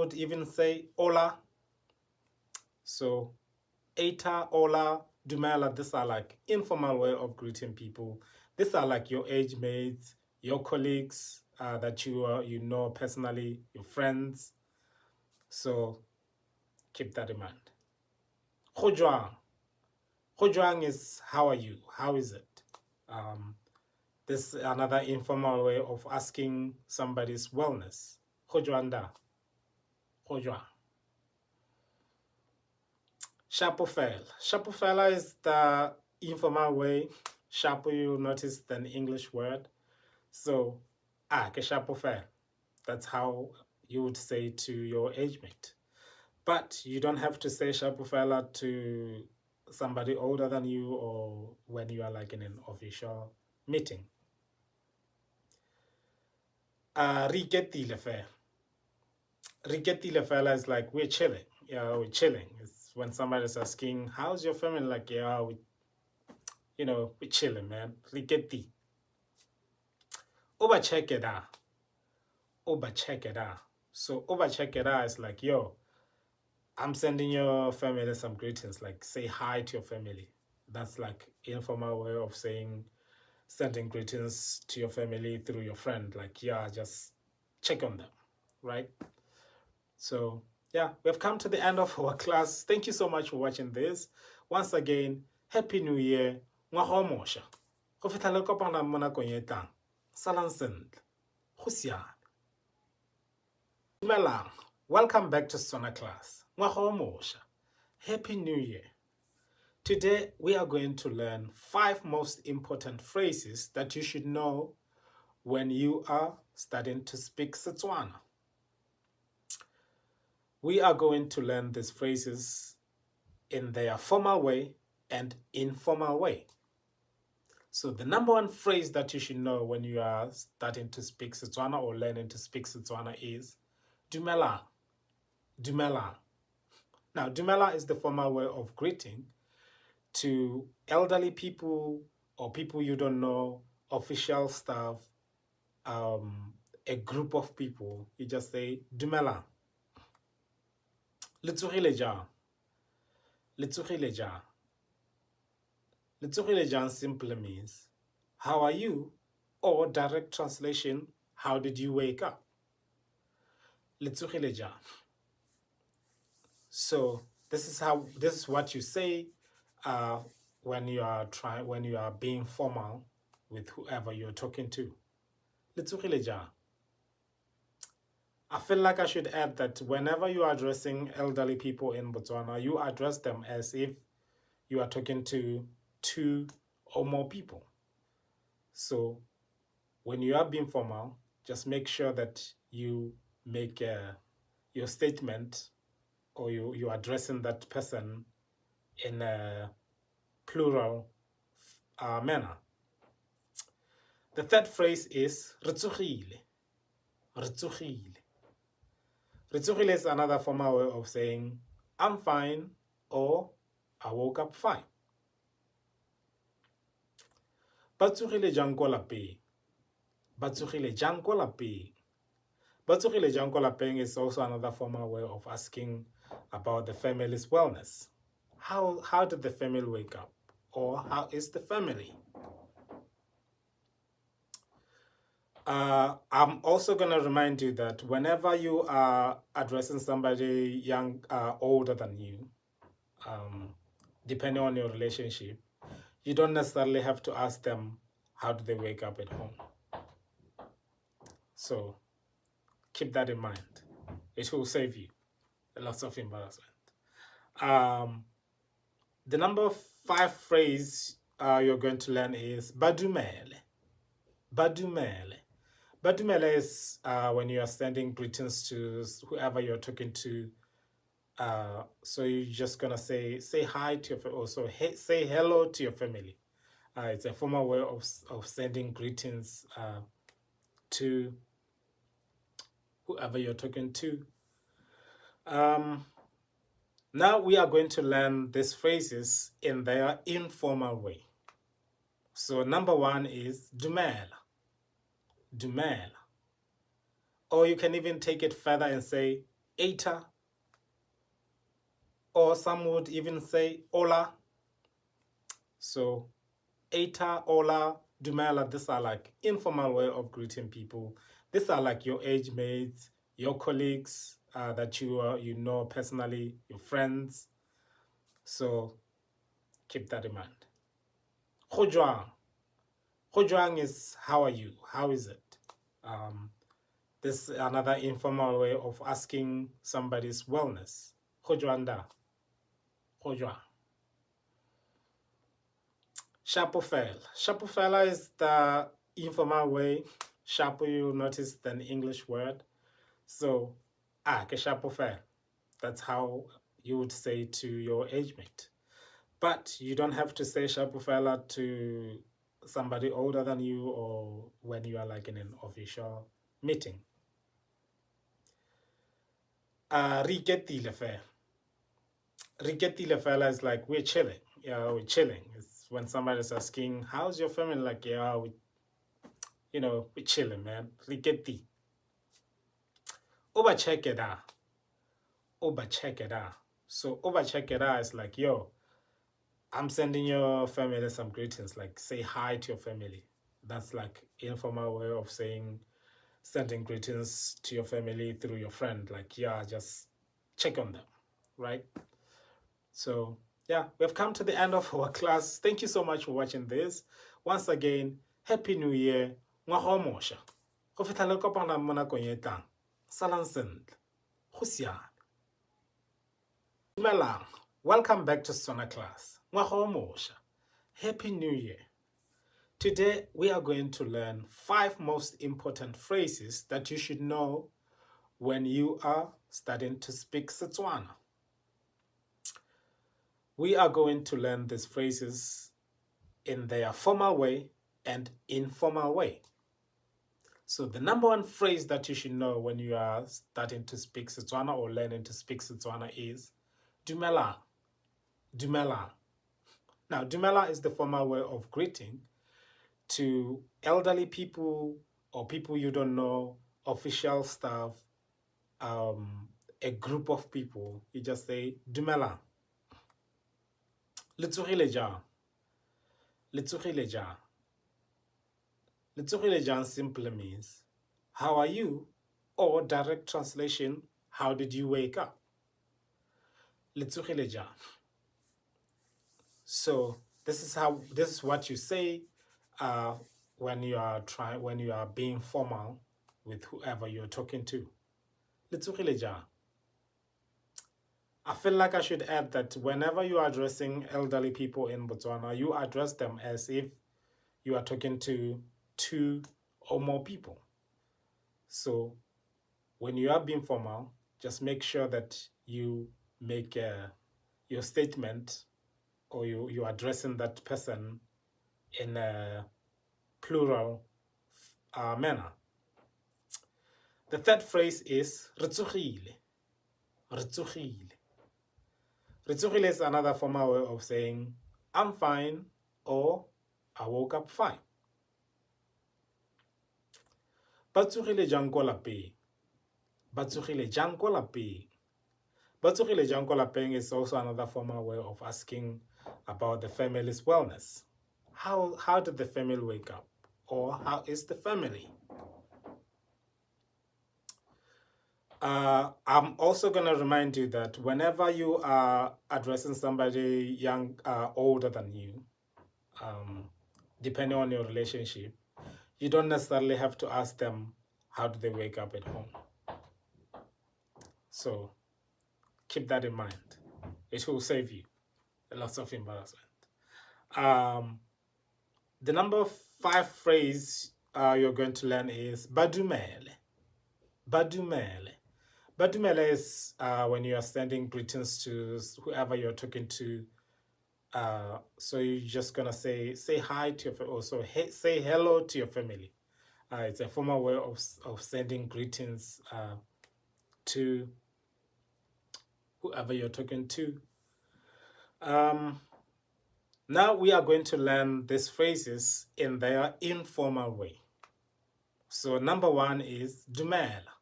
would even say hola. So eta, hola, dumela, these are like informal way of greeting people. These are like your age mates, your colleagues that you know personally, your friends. So keep that in mind. Go jwang. Go jwang is how are you? How is it? This is another informal way of asking somebody's wellness. Go jwang da? Go jwang. Shapo fela. Shapo fela is the informal way. Shapo, you notice, an English word. So, ke shapo fela. That's how you would say to your age mate. But you don't have to say shapo fela to somebody older than you or when you are like in an official meeting. Re iketlile fela. Re iketlile fela is like we're chilling. Yeah, we're chilling. It's when somebody's asking, "How's your family?" Like, yeah, we're chilling, man. Re iketlile. Oba check it out. Oba check it out. So oba check it out is like, yo, I'm sending your family some greetings. Like, say hi to your family. That's like informal way of saying sending greetings to your family through your friend. Like, yeah, just check on them, right? So, yeah, we've come to the end of our class. Thank you so much for watching this. Once again, Happy New Year. Ngwaga o mošwa. Go fitlha le kopana mo nakong e tlang. Salang sentle. Go siame. Dumelang. Welcome back to Setswana class. Ngwaga o mošwa. Happy New Year. Today we are going to learn 5 most important phrases that you should know when you are starting to speak Setswana. We are going to learn these phrases in their formal way and informal way. So the number one phrase that you should know when you are starting to speak Setswana or learning to speak Setswana is Dumela. Dumela. Now, Dumela is the formal way of greeting to elderly people or people you don't know, official staff, a group of people. You just say Dumela. Le tsogile jang? Le tsogile jang? Le tsogile jang simply means how are you, or direct translation, how did you wake up? Le tsogile jang? So this is what you say when you are being formal with whoever you're talking to. Le tsogile jang? I feel like I should add that whenever you are addressing elderly people in Botswana, you address them as if you are talking to two or more people. So when you are being formal, just make sure that you make your statement or you are addressing that person in a plural manner. The third phrase is re tsogile. Re tsogile. Re tsogile is another formal way of saying I'm fine or I woke up fine. Ba tsogile jang ko lapeng? Ba tsogile jang ko lapeng? Ba tsogile jang ko lapeng is also another formal way of asking about the family's wellness. How did the family wake up? Or how is the family? I'm also going to remind you that whenever you are addressing somebody young, older than you, depending on your relationship, you don't necessarily have to ask them how do they wake up at home. So keep that in mind. It will save you a lot of embarrassment. The number 5 phrase you're going to learn is Badumele. Badumele. Badumele is when you are sending greetings to whoever you're talking to. So you're just going to say hi to your, also hey, say hello to your family. It's a formal way of sending greetings to whoever you're talking to. Now we are going to learn these phrases in their informal way. So number 1 is Dumela. Dumela. Or you can even take it further and say Eta, or some would even say hola. So Eta, hola, Dumela, these are like informal way of greeting people. These are like your age mates, your colleagues that you know personally, your friends. So keep that in mind. Go jwang. Go jwang is how are you? How is it? This is another informal way of asking somebody's wellness. Go jwang da? Go jwang. Shapo fela. Shapo fela is the informal way. Shapo, you notice, an English word. So, ah, ke shapo fela. That's how you would say to your age mate. But you don't have to say shapo fela to somebody older than you or when you are like in an official meeting. Re iketlile fela. Re iketlile fela is like we're chilling. Yeah, we're chilling. It's when somebody's asking, "How's your family?" Like, yeah, we're chilling, man. Re iketlile. O ba check it out. O ba check it out. So o ba check it out is like, yo, I'm sending your family some greetings. Like, say hi to your family. That's like informal way of saying sending greetings to your family through your friend. Like, yeah, just check on them, right? So, yeah, we've come to the end of our class. Thank you so much for watching this. Once again, Happy New Year. Ngwaga o mosha. Go fitlha re kopana mo nakong e tlang. Salang sentle. Go siame. Dumelang. Welcome back to Setswana class. Ngwaga o mosha. Happy New Year. Today we are going to learn five most important phrases that you should know when you are starting to speak Setswana. We are going to learn these phrases in their formal way and informal way. So the number one phrase that you should know when you are starting to speak Setswana or learning to speak Setswana is Dumela. Dumela. Now, Dumela is the formal way of greeting to elderly people or people you don't know, official staff, a group of people. You just say Dumela. Le tsogile jang? Le tsogile jang? Le tsogile jang simply means how are you, or direct translation, how did you wake up? Le tsogile jang? So this is what you say when you are being formal with whoever you're talking to. Le tsogile jang? I feel like I should add that whenever you are addressing elderly people in Botswana, you address them as if you are talking to two or more people. So when you are being formal, just make sure that you make your statement or you are addressing that person in a plural manner. The third phrase is re tsogile. Re tsogile. Re tsogile is another formal way of saying I'm fine or I woke up fine. Ba tsogile jang ko lapeng? Ba tsogile jang ko lapeng? Ba tsogile jang ko lapeng is also another formal way of asking about the family's wellness. How did the family wake up? Or how is the family? I'm also going to remind you that whenever you are addressing somebody young, older than you, depending on your relationship, you don't necessarily have to ask them how do they wake up at home. So keep that in mind. It will save you a lot of embarrassment. The number five phrase you're going to learn is Badumele. Badumele. Badumele is when you are sending greetings to whoever you're talking to. So you're just gonna say hi to your, also hey, say hello to your family. It's a formal way of sending greetings to whoever you're talking to. Now we are going to learn these phrases in their informal way. So number one is Dumela.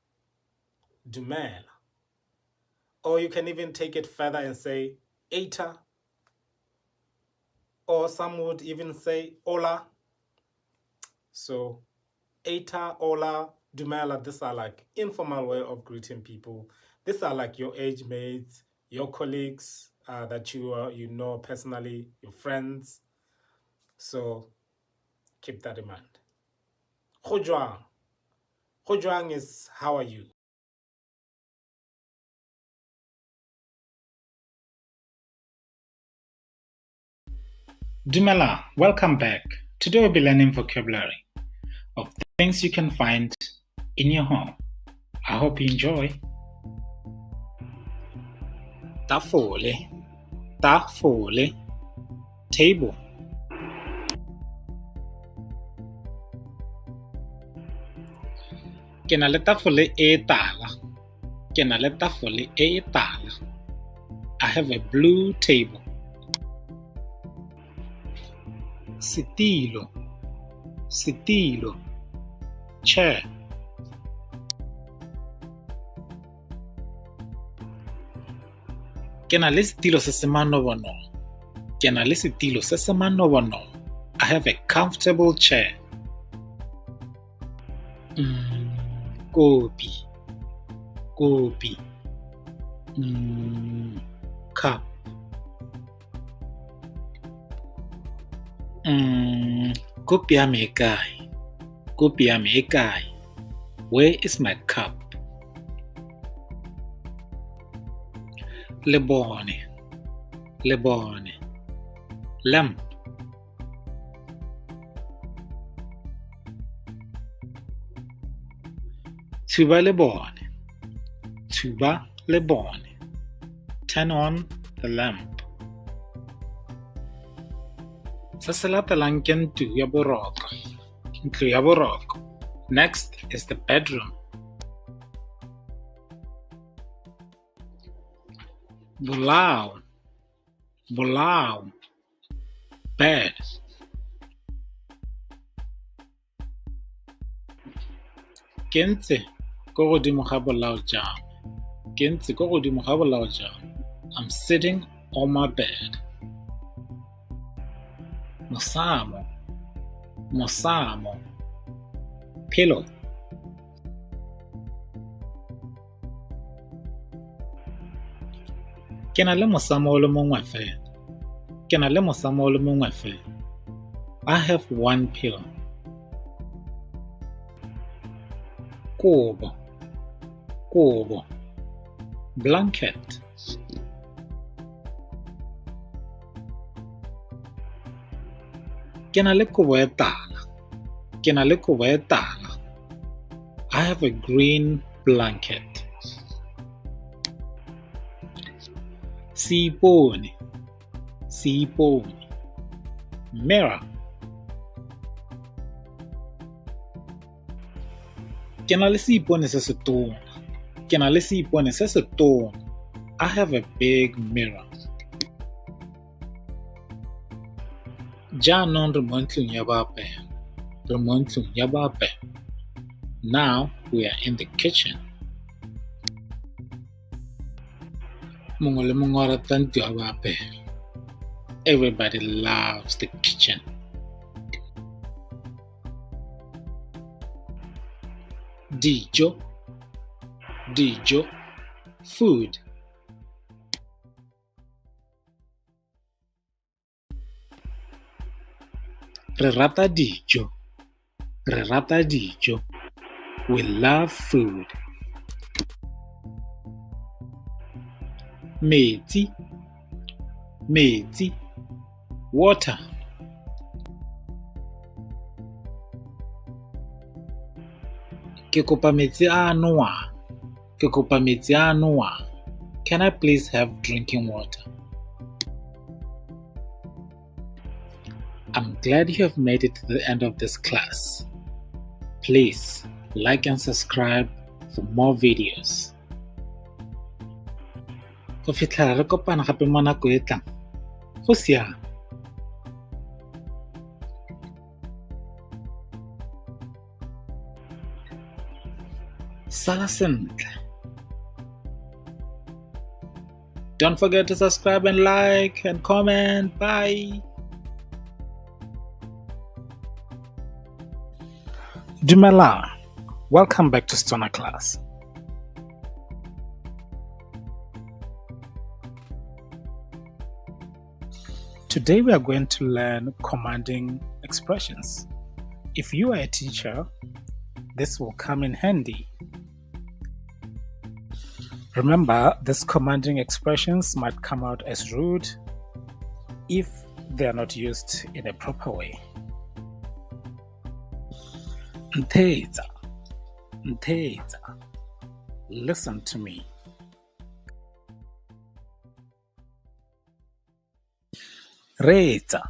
Dumela. Or you can even take it further and say Eta. Or some would even say Hola. So Eta, Hola, Dumela, these are like informal way of greeting people. These are like your age mates, your colleagues that you know personally, your friends. So keep that in mind. Go jwang. Go jwang is how are you? Dumela, welcome back. Today we'll be learning vocabulary of things you can find in your home. I hope you enjoy. Tafole, tafole, table. Ke na le tafole e tala. Ke na le tafole e tala. I have a blue table. Setilo, setilo, chair. Ke na le setilo se se manobonobo. Ke na le setilo se se manobonobo. I have a comfortable chair. Kopi, kopi. Cup. Kopi ya me e kae? Kopi ya me e kae? Where is my cup? Lebone, lebone, lamp. Tshuba lebone, tshuba lebone. Turn on the lamp. Se se latelang ke ntlo ya boroko. Ntlo ya boroko. Next is the bedroom. Bolao, bolao, bed. Ke ntse ko godimo ga bolao jwa me. Ke ntse ko godimo ga bolao jwa me. I'm sitting on my bed. Mosamo, mosamo, pillow. Ke na le mosamo o le mongwe fela. Ke na le mosamo o le mongwe fela. I have one pillow. Kobo, kobo, blanket. Ke na le kobo e tala. Ke na le kobo e tala. I have a green blanket. Seipone, seipone, mirror. Ke na le seipone se setona. Ke na le seipone se setona. I have a big mirror. Jaanong re mo ntlong ya boapelo. Re mo ntlong ya boapelo. Now we are in the kitchen. Mongwe le mongwe o rata ntlo ya boapelo. Everybody loves the kitchen. Dijo, dijo, food. Re rata dijo. Re rata dijo. We love food. Metsi, metsi, water. Ke kopa metsi a nowang. Ke kopa metsi a nowang. Can I please have drinking water? I'm glad you have made it to the end of this class. Please like and subscribe for more videos. Go fitlhela re kopana gape mo nako e tlang. Go siame. Sala sentle. Don't forget to subscribe and like and comment. Bye. Dumela. Welcome back to Setswana class. Today we are going to learn commanding expressions. If you are a teacher, this will come in handy. Remember, these commanding expressions might come out as rude if they are not used in a proper way. Ntheetsa, ntheetsa. Listen to me. Reetsa,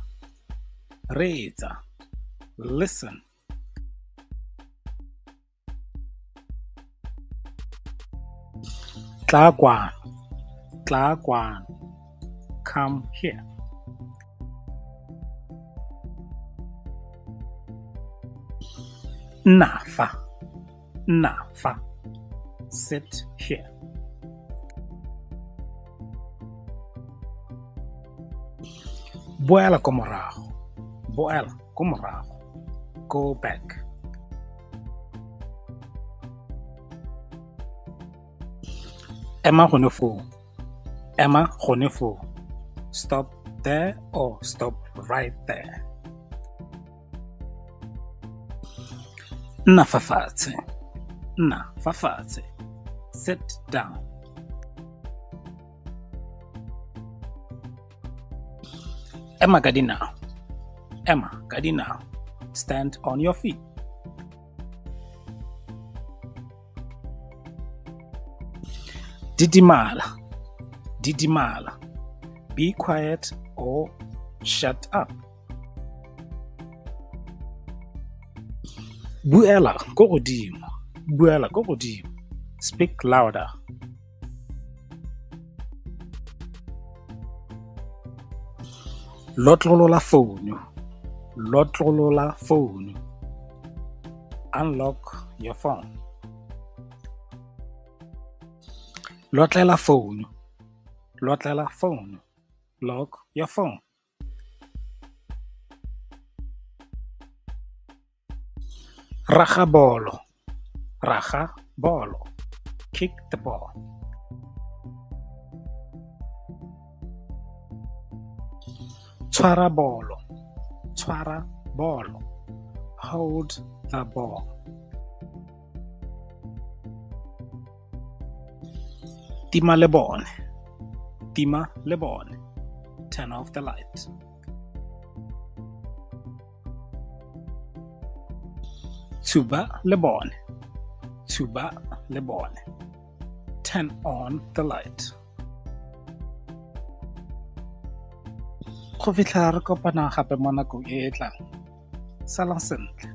reetsa. Listen. Tla kwano, tla kwano. Come here. Nna fa, nna fa. Sit here. Boela ko morago, boela ko morago. Go back. Ema gone foo, ema gone foo. Stop there or stop right there. Nna fa fatshe, nna fa fatshe. Sit down. Ema ka dinao, ema ka dinao. Stand on your feet. Didimala, didimala. Be quiet or shut up. Buela ko godimo, buela ko godimo. Speak louder. Lotlolola founu, lotlolola founu. Unlock your phone. Lotlela founu, lotlela founu. Lock your phone. Raga bolo, raga bolo. Kick the ball. Tshwara bolo, tshwara bolo. Hold the ball. Tima lebone, tima lebone. Turn off the light. Tshuba lebone, tshuba lebone. Turn on the light. Go fitlhela re kopana gape mo nakong e e tlang. Salang sentle.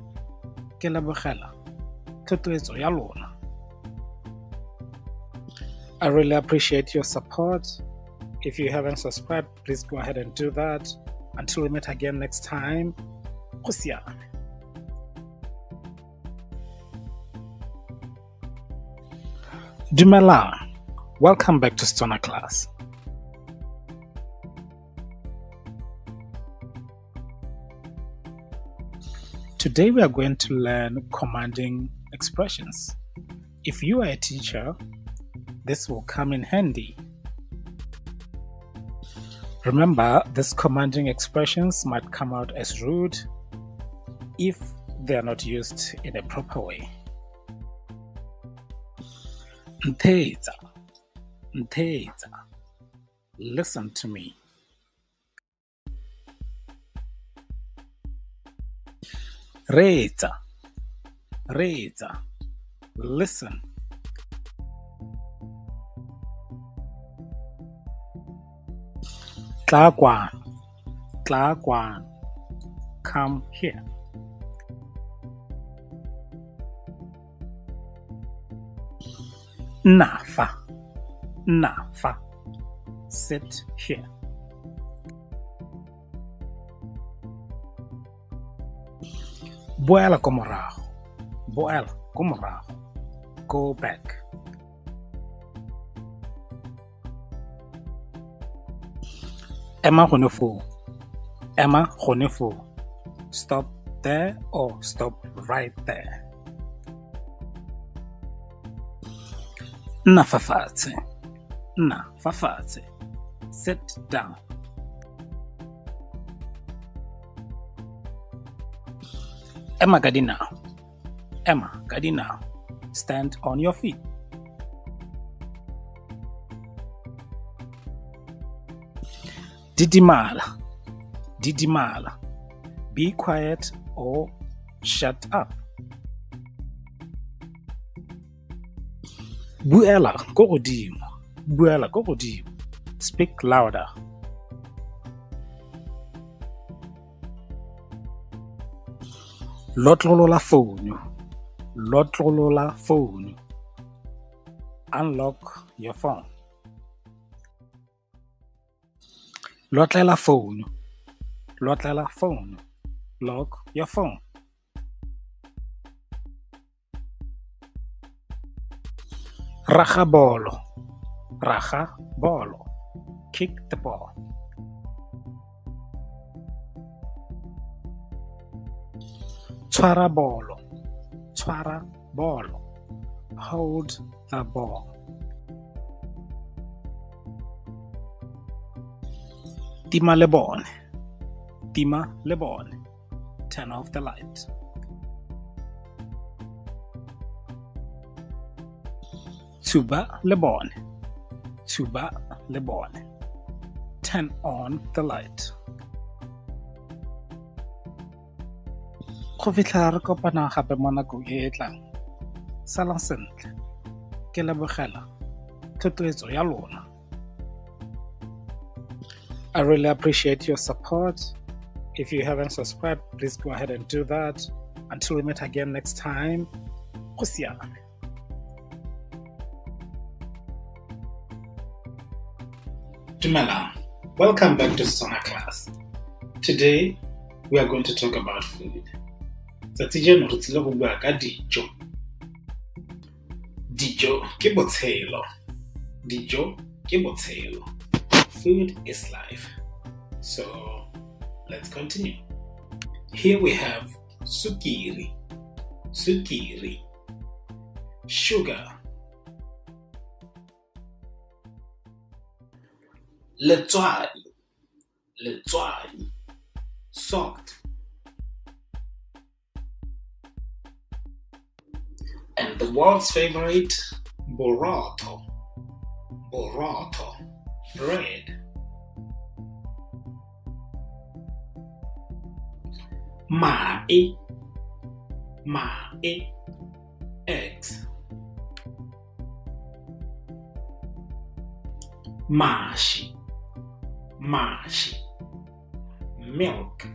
Ke lebogela thotloetso ya lona. I really appreciate your support. If you haven't subscribed, please go ahead and do that. Until we meet again next time, go siame. Dumelang. Welcome back to Setswana class. Today we are going to learn commanding expressions. If you are a teacher, this will come in handy. Remember, these commanding expressions might come out as rude if they are not used in a proper way. Ntheetsa, ntheetsa. Listen to me. Reetsa, reetsa. Listen. Tla kwano, tla kwano. Come here. Nna fa, nna fa. Sit here. Boela ko morago, boela ko morago. Go back. Ema gone foo. Ema gone foo. Stop there or stop right there. Nna fa fatshe. Nna fa fatshe. Sit down. Ema ka dinao. Ema ka dinao. Stand on your feet. Didimala. Didimala. Be quiet or shut up. Buela ko godimo. Buela ko godimo. Speak louder. Lotlolola founu. Lotlolola founu. Unlock your phone. Lotlela founu. Lotlela founu. Lock your phone. Raga bolo. Raga bolo. Kick the ball. Tshwara bolo. Tshwara bolo. Hold the ball. Tima lebone. Tima lebone. Turn off the light. Tshuba lebone. Tshuba lebone. Turn on the light. Go fitlhela re kopana gape mo nakong e e tlang, salang sentle. Ke lebogela thotloetso ya lona. I really appreciate your support. If you haven't subscribed, please go ahead and do that. Until we meet again next time, go siame. Dumelang. Welcome back to Setswana class. Today, we are going to talk about food. Tsatsi jeno re tsile go bua ka dijo. Dijo ke botshelo. Dijo ke botshelo. Food is life. So, let's continue. Here we have sukiri, sukiri, sugar. Letswai, letswai, salt. And the world's favorite, borotho, borotho, bread. Mae, mae, eggs. Mashi, mashi, milk.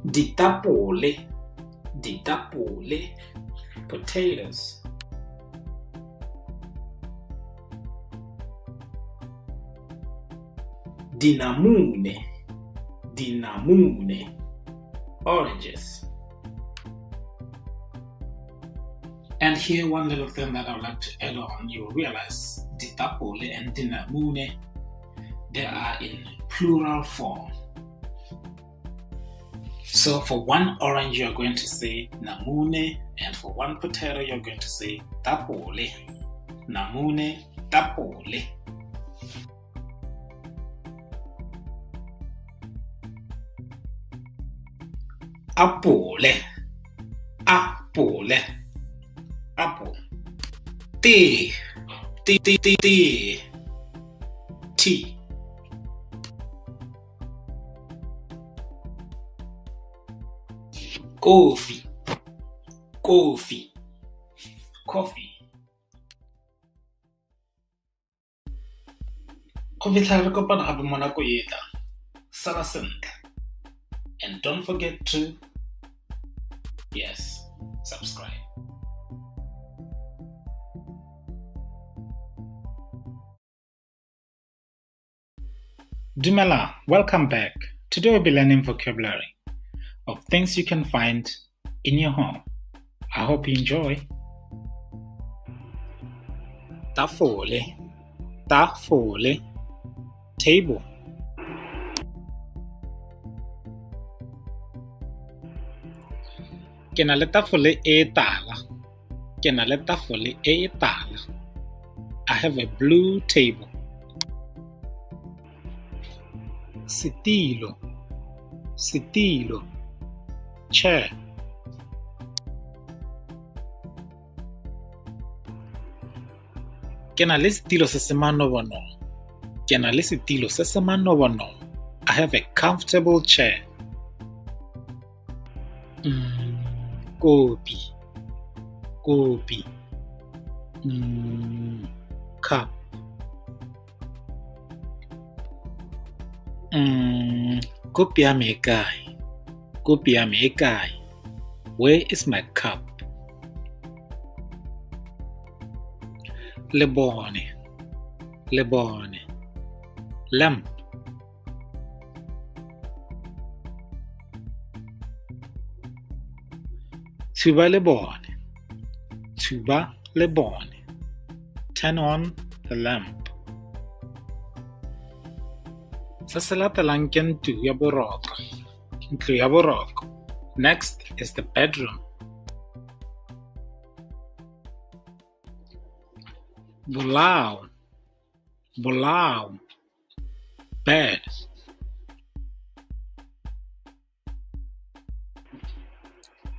Ditapole, ditapole, potatoes. Dinamune, dinamune, oranges. And here, one little thing that I would like to add on, you realize ditapole and dinamune, they are in plural form. So for one orange, you're going to say namune, and for one potato, you're going to say tapole. Namune, tapole. Apole, apole, apple. T, T, T, T, T, tea. Kofi, kofi, coffee. Go fitlhela re kopana gape mo nakong e tlang. Sala sentle. And don't forget to, yes, subscribe. Dumela, welcome back. Today we'll be learning vocabulary of things you can find in your home. I hope you enjoy. Tafole, Tafole, table. Ke na le tafole e tala. Ke na le tafole e tala. I have a blue table. Setilo, setilo, chair. Ke na le setilo se se manobonobo. Ke na le setilo se se manobonobo. I have a comfortable chair. Kopi, kopi. Cup. Kopi ya me e kae? Kopi ya me e kae? Where is my cup? Lebone, lebone, lamp. Tshuba lebone, tshuba lebone. Turn on the lamp. Se se latelang ke ntlo ya boroko. Ntlo ya boroko. Next is the bedroom. Bolao, bolao, bed.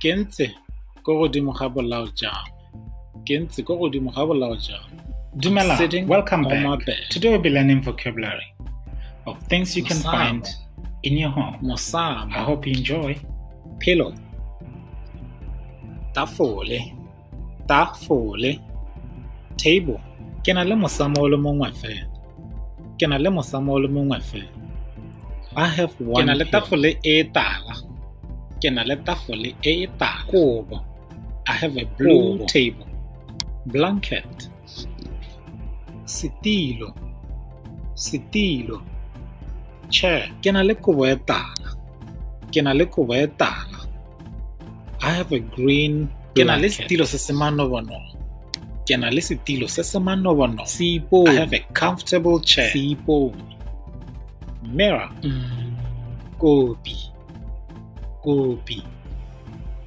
Ke ntse ko godimo ga bolao jwa me. Ke ntse ko godimo ga bolao jwa me. Dumela, Sitting welcome on my back. bed. Today we'll be learning vocabulary of things you can Mosamo. find in your home. Mosamo. I hope you enjoy. Pillow. Tafole, tafole, table. Ke na le mosamo o le mongwe fela. Ke na le mosamo o le mongwe fela. I have Ke one na le pillow. tafole e tala. Ke na le tafole e tala. Kobo. I have a blue Kobo. table. Blanket. Setilo, setilo, chair. Ke na le kobo e tala. Ke na le kobo e tala. I have a green Ke na le blanket. setilo se se manobonobo. Ke na le setilo se se manobonobo. Seipone. I have a comfortable chair. Seipone. Mirror. Kopi, kopi.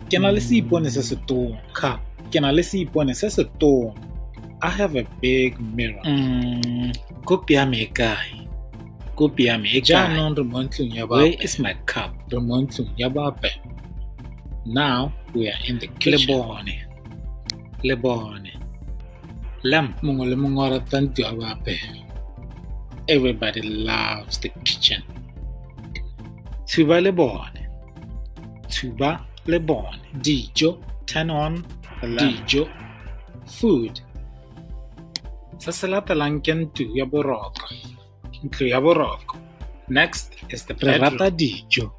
Ke na le seipone se se tona. Cup. Ke na le seipone se se tona. I have a big mirror. Kopi ya me e kae? Kopi ya me e kae? Jaanong re mo ntlong ya Where boapelo. is my cup? Re mo ntlong ya boapelo. Now we are in the kitchen. Lebone, lebone, lamp. Mongwe le mongwe o rata ntlo ya boapelo. Everybody loves the kitchen. Tshuba lebone, tshuba lebone. Dijo, turn on the lamp. Dijo, food. Se se latelang ke ntlo ya boroko. Ntlo ya boroko. Next is the Re bedroom. rata dijo.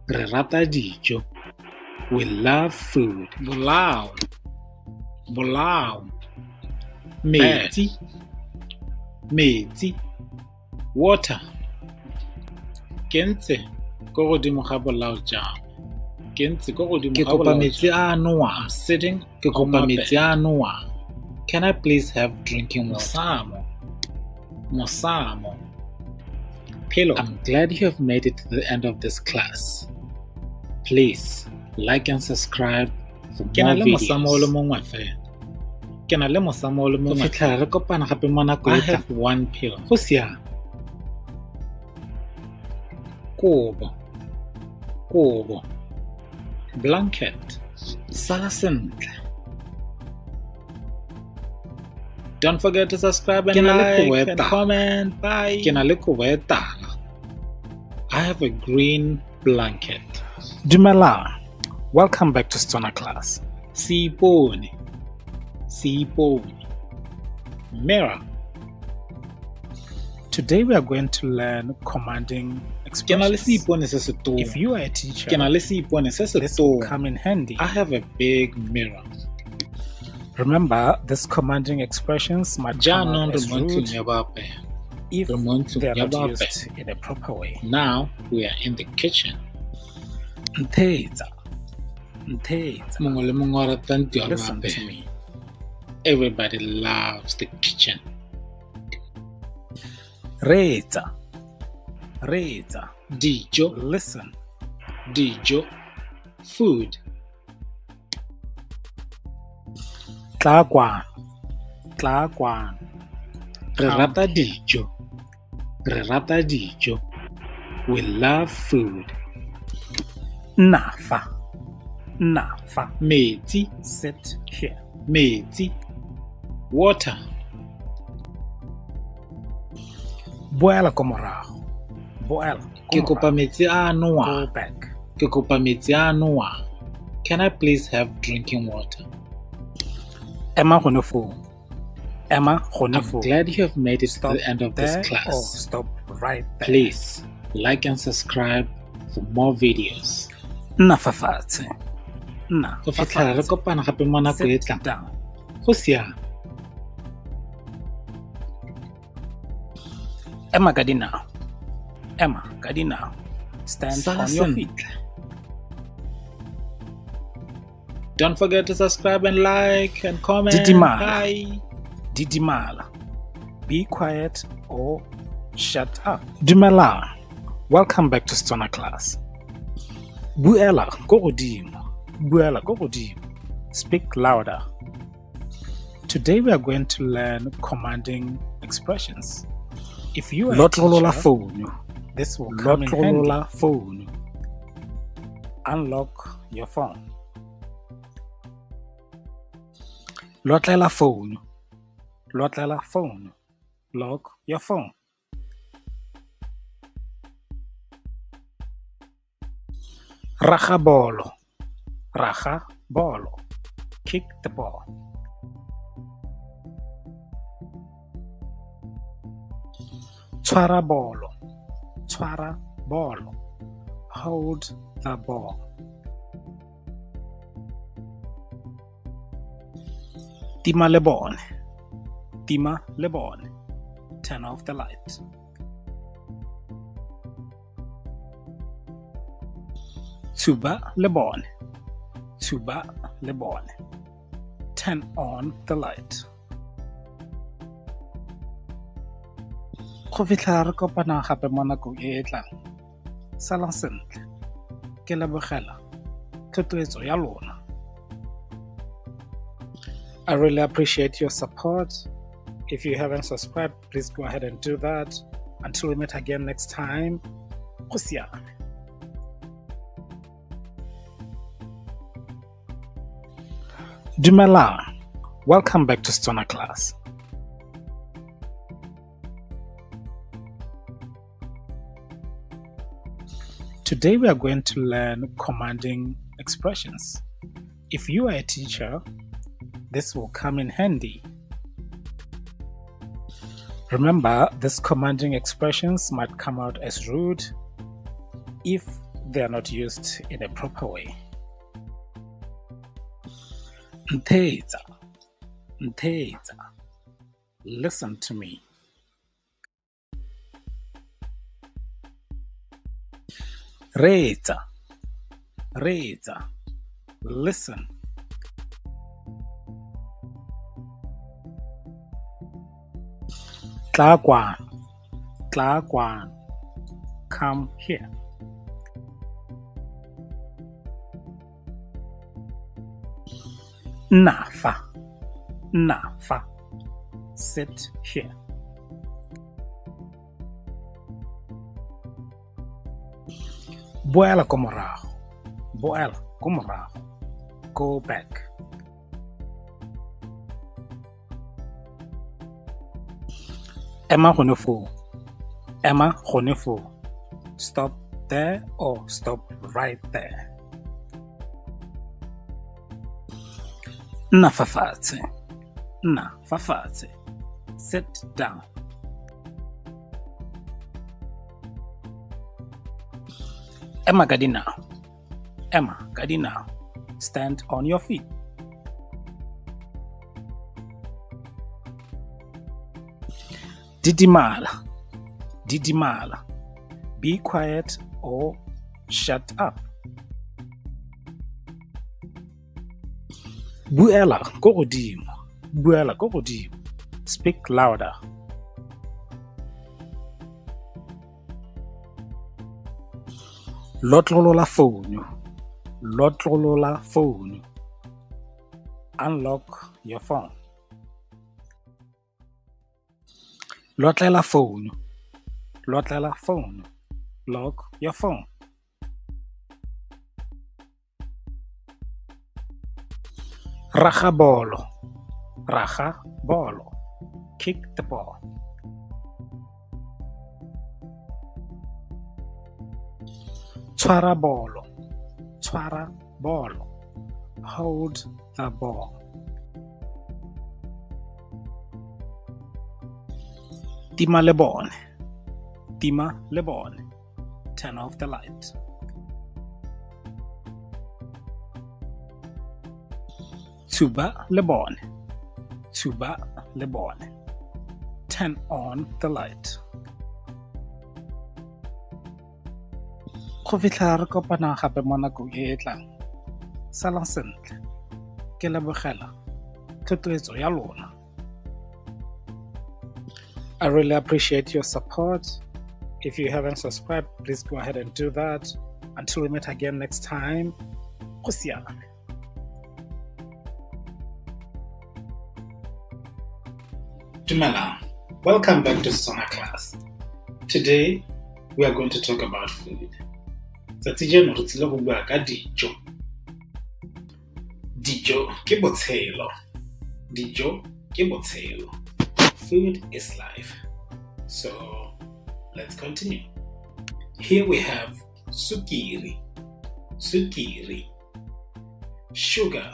Re rata dijo. We love food. Bolao, bolao. Metsi, metsi, water. Ke ntse ko godimo ga bolao jwa me. Ke ntse ko godimo Ke ga kopa bolao metsi jwa me. a a nowang. I'm sitting Ke on kopa my metsi bed. a a nowang. Can I please have drinking water? Mosamo, mosamo, pillow. I'm glad you have made it to the end of this class. Please like and subscribe for Ke na more le mosamo o le videos. mongwe fela. Ke na le mosamo o le Go mongwe fitlhela re kopana gape mo nakong I e tlang. have one pillow. Go siame. Kobo, kobo, blanket. Sala sentle. Don't forget to subscribe Ke and na le kobo like e and tala. comment. Bye. Ke na le kobo e tala. I have a green blanket. Dumela. Welcome back to Setswana class. Seipone, seipone, mirror. Today we are going to learn commanding Ke na le expressions. seipone se se tona. If you are a teacher, Ke na le seipone se se this will tona. come in handy. I have a big mirror. Remember, these commanding expressions might come Jaanong out re as mo ntlong rude ya boapelo. if Re mo ntlong they are ya not boapelo. used in a proper way. Now we are in the kitchen. Ntheetsa. Ntheetsa. Mongwe le mongwe o rata ntlo ya Listen to boapelo. me. Everybody loves the kitchen. Reetsa. Reetsa. Dijo. Listen. Dijo. Food. Tla kwano. Tla kwano. Re rata dijo. Re rata dijo. We love food. Nna fa. Nna fa. Metsi. Sit here. Metsi. Water. Boela ko morago. Boela ko Ke kopa morago. metsi a a nowang. Go back. Ke kopa metsi a a nowang. Can I please have drinking water? Ema gone foo. Ema gone I'm foo. glad you have made it to Stop the end of this there or class. stop right there. Please like and subscribe for more videos. Nna fa fatshe. Nna Go fa fitlhela re fatshe. kopana gape mo nako e Sit tlang. down. Go siame. Ema ka dinao. Ema ka dinao. Stand Sala on your feet. sentle. Don't forget to subscribe and like and comment. Didimala. Bye. Didimala. Be quiet or shut up. Dumelang. Welcome back to Setswana class. Buela ko godimo. Buela ko godimo. Speak louder. Today we are going to learn commanding expressions. If you are a Lotlolola teacher, founu. this will come in handy. Lotlolola founu. Unlock your phone. Lotlela founu. Lotlela founu. Lock your phone. Raga bolo. Raga bolo. Kick the ball. Tshwara bolo. Tshwara bolo. Hold the ball. Tima lebone. Tima lebone. Turn off the light. Tshuba lebone. Tshuba lebone. Turn on the light. Go fitlhela re kopana gape mo nakong e e tlang. Salang sentle. Ke lebogela thotloetso ya lona. I really appreciate your support. If you haven't subscribed, please go ahead and do that. Until we meet again next time, go siame. Dumelang. Welcome back to Setswana class. Today we are going to learn commanding expressions. If you are a teacher, this will come in handy. Remember, these commanding expressions might come out as rude if they are not used in a proper way. Ntheetsa. Ntheetsa. Listen to me. Reetsa. Reetsa. Listen. Tla kwano. Tla kwano. Come here. Nna fa. Nna fa. Sit here. Boela ko morago. Boela ko morago. Go back. Ema gone foo. Ema gone foo. Stop there or stop right there. Nna fa fatshe. Nna fa fatshe. Sit down. Ema ka dinao. Ema ka dinao. Stand on your feet. Didimala. Didimala. Be quiet or shut up. Buela ko godimo. Buela ko godimo. Speak louder. Lotlolola founu, lotlolola founu. Unlock your phone. Lotlela founu, lotlela founu. Lock your phone. Raga bolo, raga bolo. Kick the ball. Tshwara bolo, tshwara bolo. Hold the ball. Tima lebone, tima lebone. Turn off the light. Tshuba lebone, tshuba lebone. Turn on the light. Go fitlha re kopana gape mo nakong e e tlang, salang sentle. Ke lebogela thotloetso ya lona. I really appreciate your support. If you haven't subscribed, please go ahead and do that. Until we meet again next time, go siame. Dumelang. Welcome back to Setswana class. Today, we are going to talk about food. Tsatsi jeno re tsile go bua ka dijo. Dijo ke botshelo. Dijo ke botshelo. Food is life. So, let's continue. Here we have sukiri, sukiri, sugar.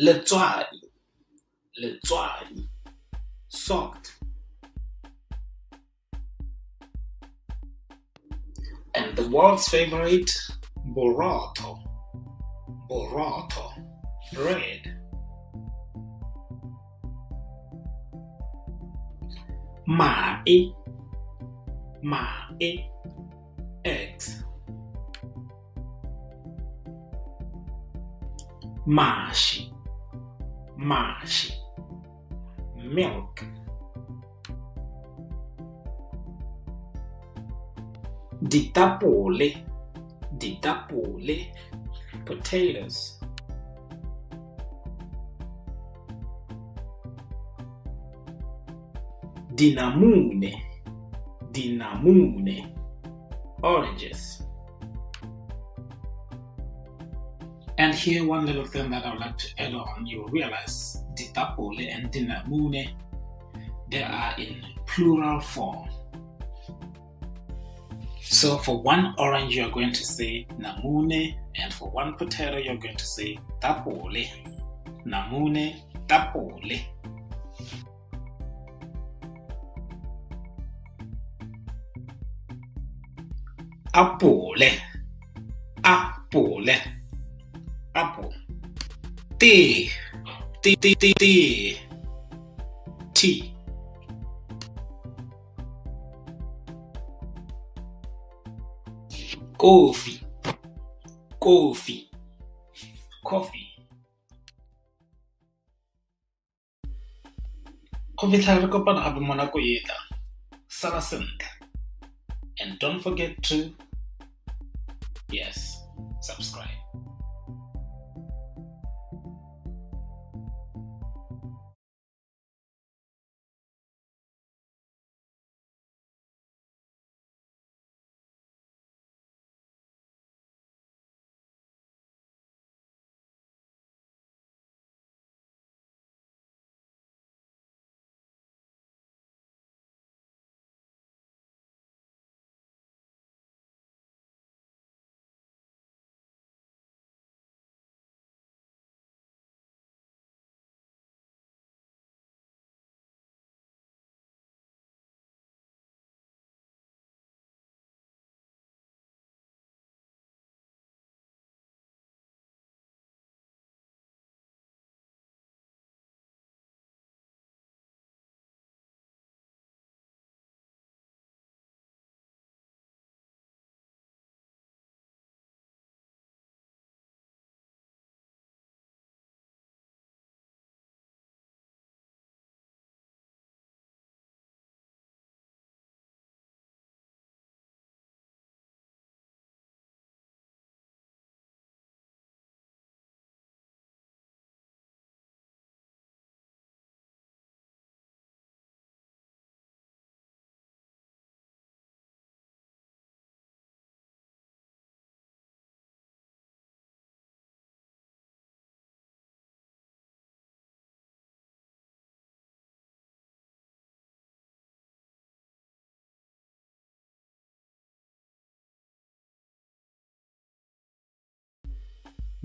Letswai, letswai, salt. And the world's favorite, borotho, borotho, bread. Mae, mae, eggs. Mashi, mashi, milk. Ditapole, ditapole, potatoes. Dinamune, dinamune, oranges. And here, one little thing that I would like to add on, you will realize ditapole and dinamune, they are in plural form. So for one orange, you're going to say namune, and for one potato, you're going to say tapole. Namune, tapole. Apole, apole, apple. T, T, T, T, T, T. Kofi, kofi, coffee. Go fitlha re kopana gape mo nakong e tlang, sala sentle. And don't forget to, yes, subscribe.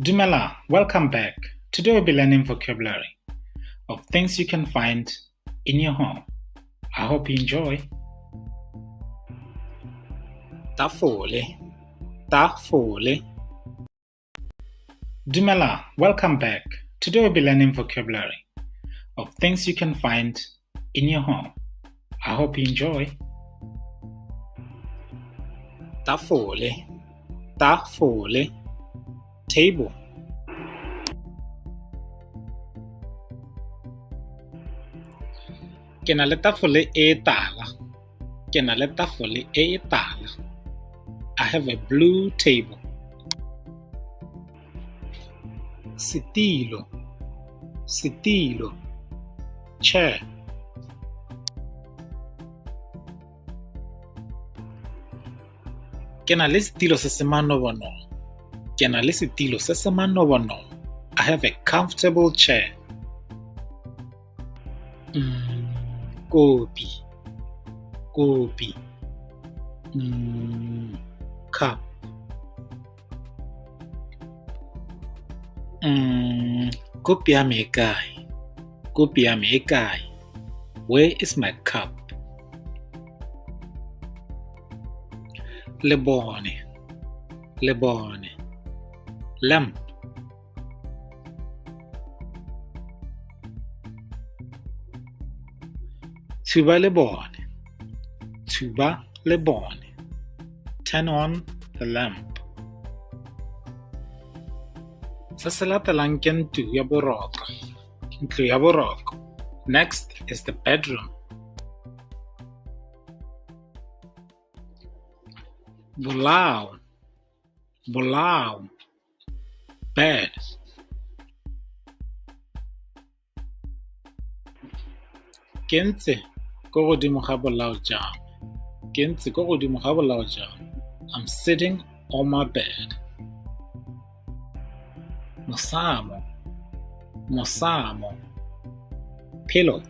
Dumela, welcome back. Today we'll be learning vocabulary of things you can find in your home. I hope you enjoy. Tafole, tafole. Dumela, welcome back. Today we'll be learning vocabulary of things you can find in your home. I hope you enjoy. Tafole, tafole, table. Ke na le tafole e tala. Ke na le tafole e tala. I have a blue table. Setilo, setilo, chair. Ke na le setilo se se manobonobo. Ke na le setilo se se manobonobo. I have a comfortable chair. Kopi, kopi. Cup. Kopi ya me e kae? Kopi ya me e kae? Where is my cup? Lebone, lebone, lamp. Tshuba lebone, tshuba lebone. Turn on the lamp. Se se latelang ke ntlo ya boroko. Ntlo ya boroko. Next is the bedroom. Bolao, bolao, bed. Ke ntse ko godimo ga bolao jwa me. Ke ntse ko godimo ga bolao jwa me. I'm sitting on my bed. Mosamo, mosamo, pillow.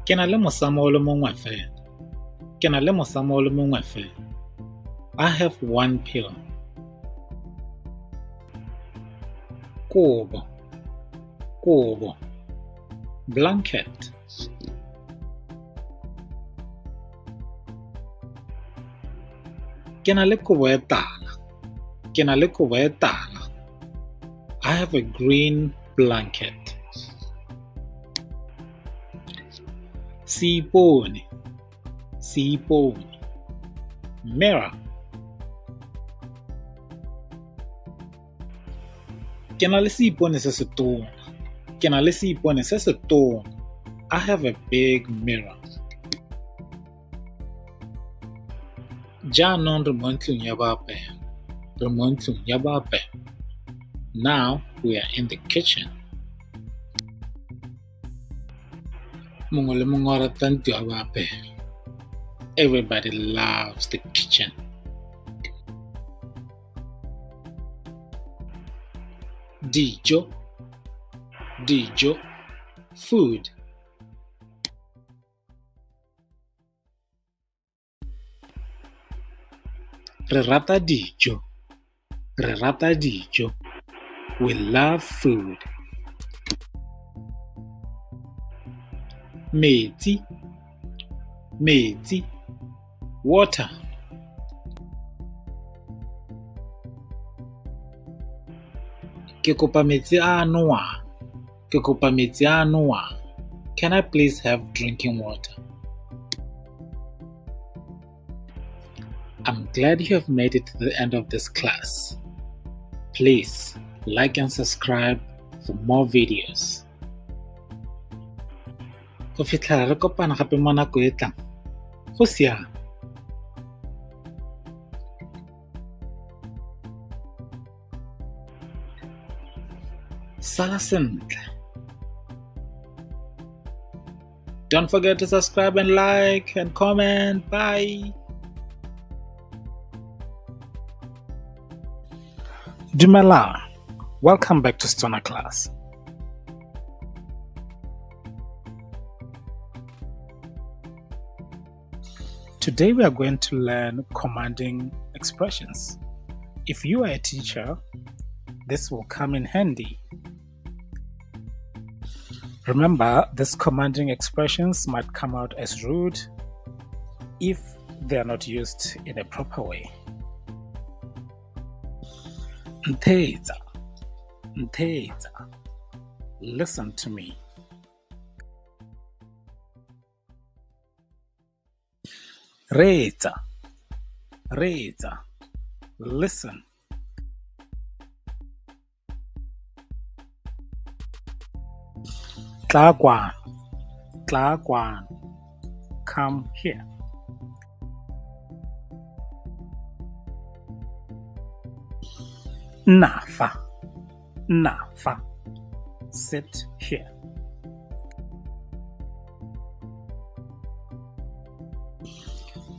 Ke na le mosamo o le mongwe fela. Ke na le mosamo o le mongwe fela. I have one pillow. Kobo, kobo, blanket. Ke na le kobo e tala. Ke na le kobo e tala. I have a green blanket. Seipone, seipone, mirror. Ke na le seipone se setona. Ke na le seipone se setona. I have a big mirror. Jaanong re mo ntlong ya boapelo. Re mo ntlong ya boapelo. Now we are in the kitchen. Mongwe le mongwe o rata ntlo ya boapelo. Everybody loves the kitchen. Dijo, dijo, food. Re rata dijo. Re rata dijo. We love food. Metsi, metsi, water. Ke kopa metsi a a nowang. Ke kopa metsi a a nowang. Can I please have drinking water? I'm glad you have made it to the end of this class. Please like and subscribe for more videos. Go fitlhela re kopana gape mo nako e tlang. Go siame. Sala sentle. Don't forget to subscribe and like and comment. Bye. Dumelang. Welcome back to Setswana class. Today we are going to learn commanding expressions. If you are a teacher, this will come in handy. Remember, these commanding expressions might come out as rude if they are not used in a proper way. Ntheetsa, ntheetsa. Listen to me. Reetsa, reetsa. Listen. Tla kwano, tla kwano. Come here. Nna fa, nna fa. Sit here.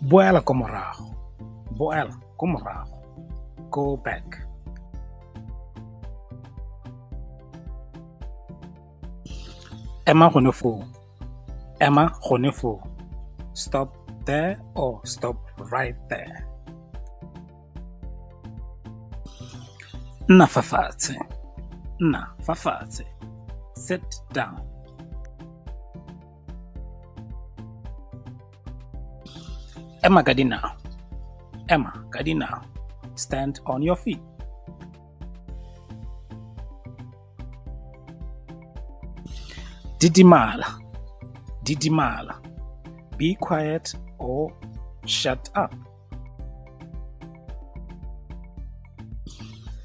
Boela ko morago, boela ko morago. Go back. Ema gone foo, ema gone foo. Stop there or stop right there. Nna fa fatshe, nna fa fatshe. Sit down. Ema ka dinao, ema ka dinao. Stand on your feet. Didimala, didimala. Be quiet or shut up.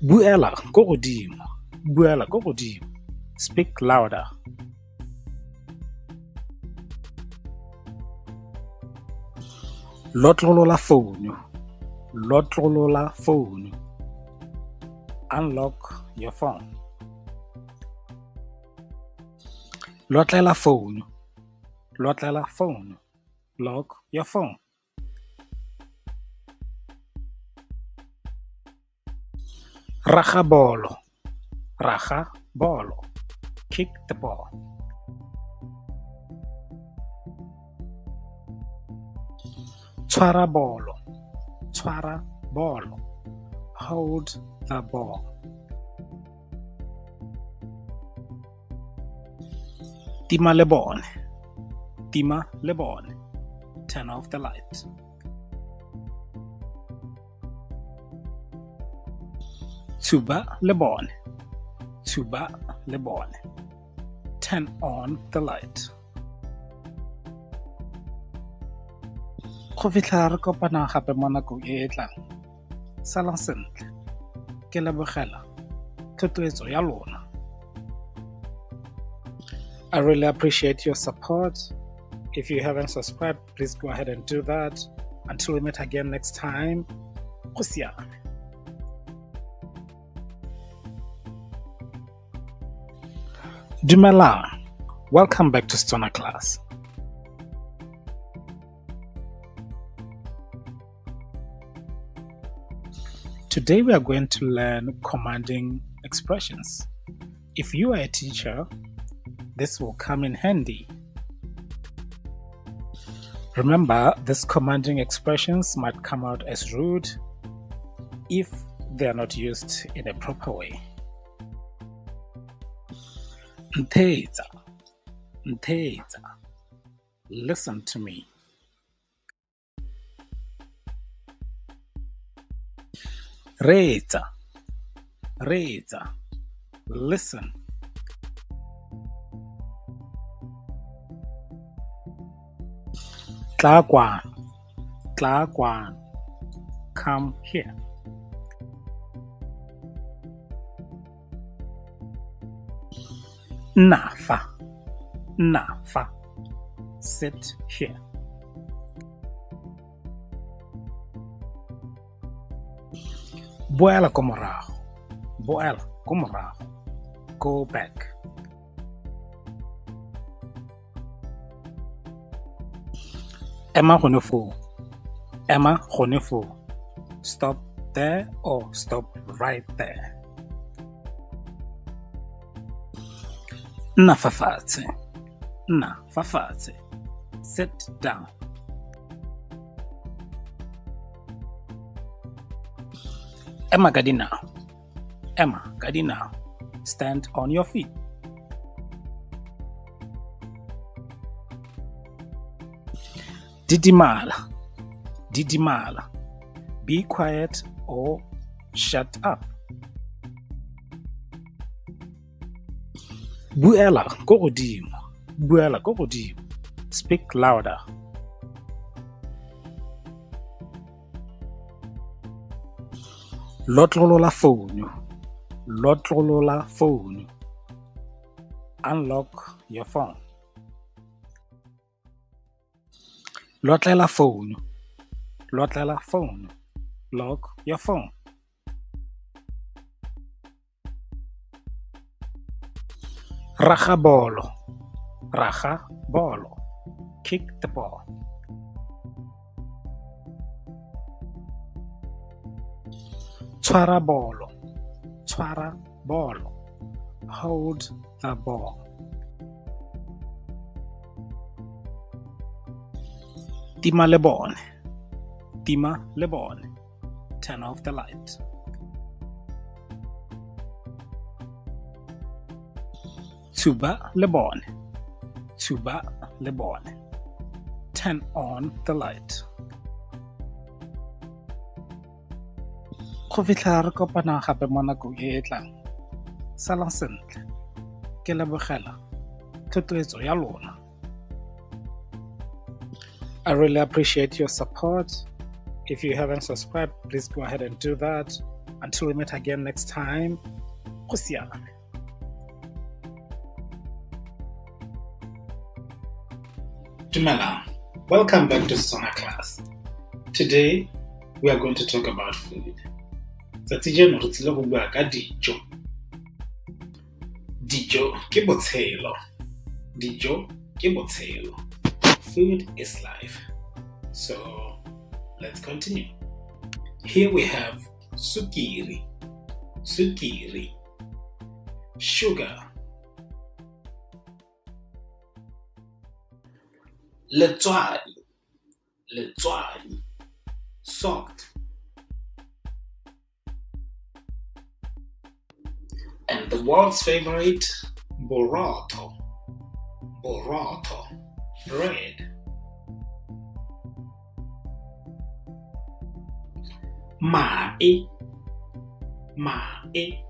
Buela ko godimo, buela ko godimo. Speak louder. Lotlolola founu, lotlolola founu. Unlock your phone. Lotlela founu, lotlela founu. Lock your phone. Raga bolo, raga bolo. Kick the ball. Tshwara bolo, tshwara bolo. Hold the ball. Tima lebone, tima lebone. Turn off the light. Tshuba lebone, tshuba lebone. Turn on the light. Go fitlhela re kopana gape mo nakong e e tlang, salang sentle. Ke lebogela thotloetso ya lona. I really appreciate your support. If you haven't subscribed, please go ahead and do that. Until we meet again next time, go siame. Dumelang. Welcome back to Setswana class. Today we are going to learn commanding expressions. If you are a teacher, this will come in handy. Remember, these commanding expressions might come out as rude if they are not used in a proper way. Ntheetsa, ntheetsa. Listen to me. Reetsa, reetsa. Listen. Tla kwano, tla kwano. Come here. Nna fa, nna fa. Sit here. Boela ko morago, boela ko morago. Go back. Ema gone foo, ema gone foo. Stop there or stop right there. Nna fa fatshe, nna fa fatshe. Sit down. Ema ka dinao. Ema ka dinao. Stand on your feet. Didimala. Didimala. Be quiet or shut up. Buela ko godimo. Buela ko godimo. Speak louder. Lotlolola founu. Lotlolola founu. Unlock your phone. Lotlela founu. Lotlela founu. Lock your phone. Raga bolo. Raga bolo. Kick the ball. Tshwara bolo. Tshwara bolo. Hold the ball. Tima lebone. Tima lebone. Turn off the light. Tshuba lebone. Tshuba lebone. Turn on the light. Go fitlha re kopana gape mo nakong e e tlang. Salang sentle. Ke lebogela thotloetso ya lona. I really appreciate your support. If you haven't subscribed, please go ahead and do that. Until we meet again next time, go siame. Dumelang. Welcome back to Setswana class. Today, we are going to talk about food. Tsatsi jeno re tsile go bua ka dijo. Dijo ke botshelo. Dijo ke botshelo. Food is life. So, let's continue. Here we have sukiri, sukiri, sugar. Letswai, letswai, salt. And the world's favorite, borotho, borotho, bread. Mae, mae,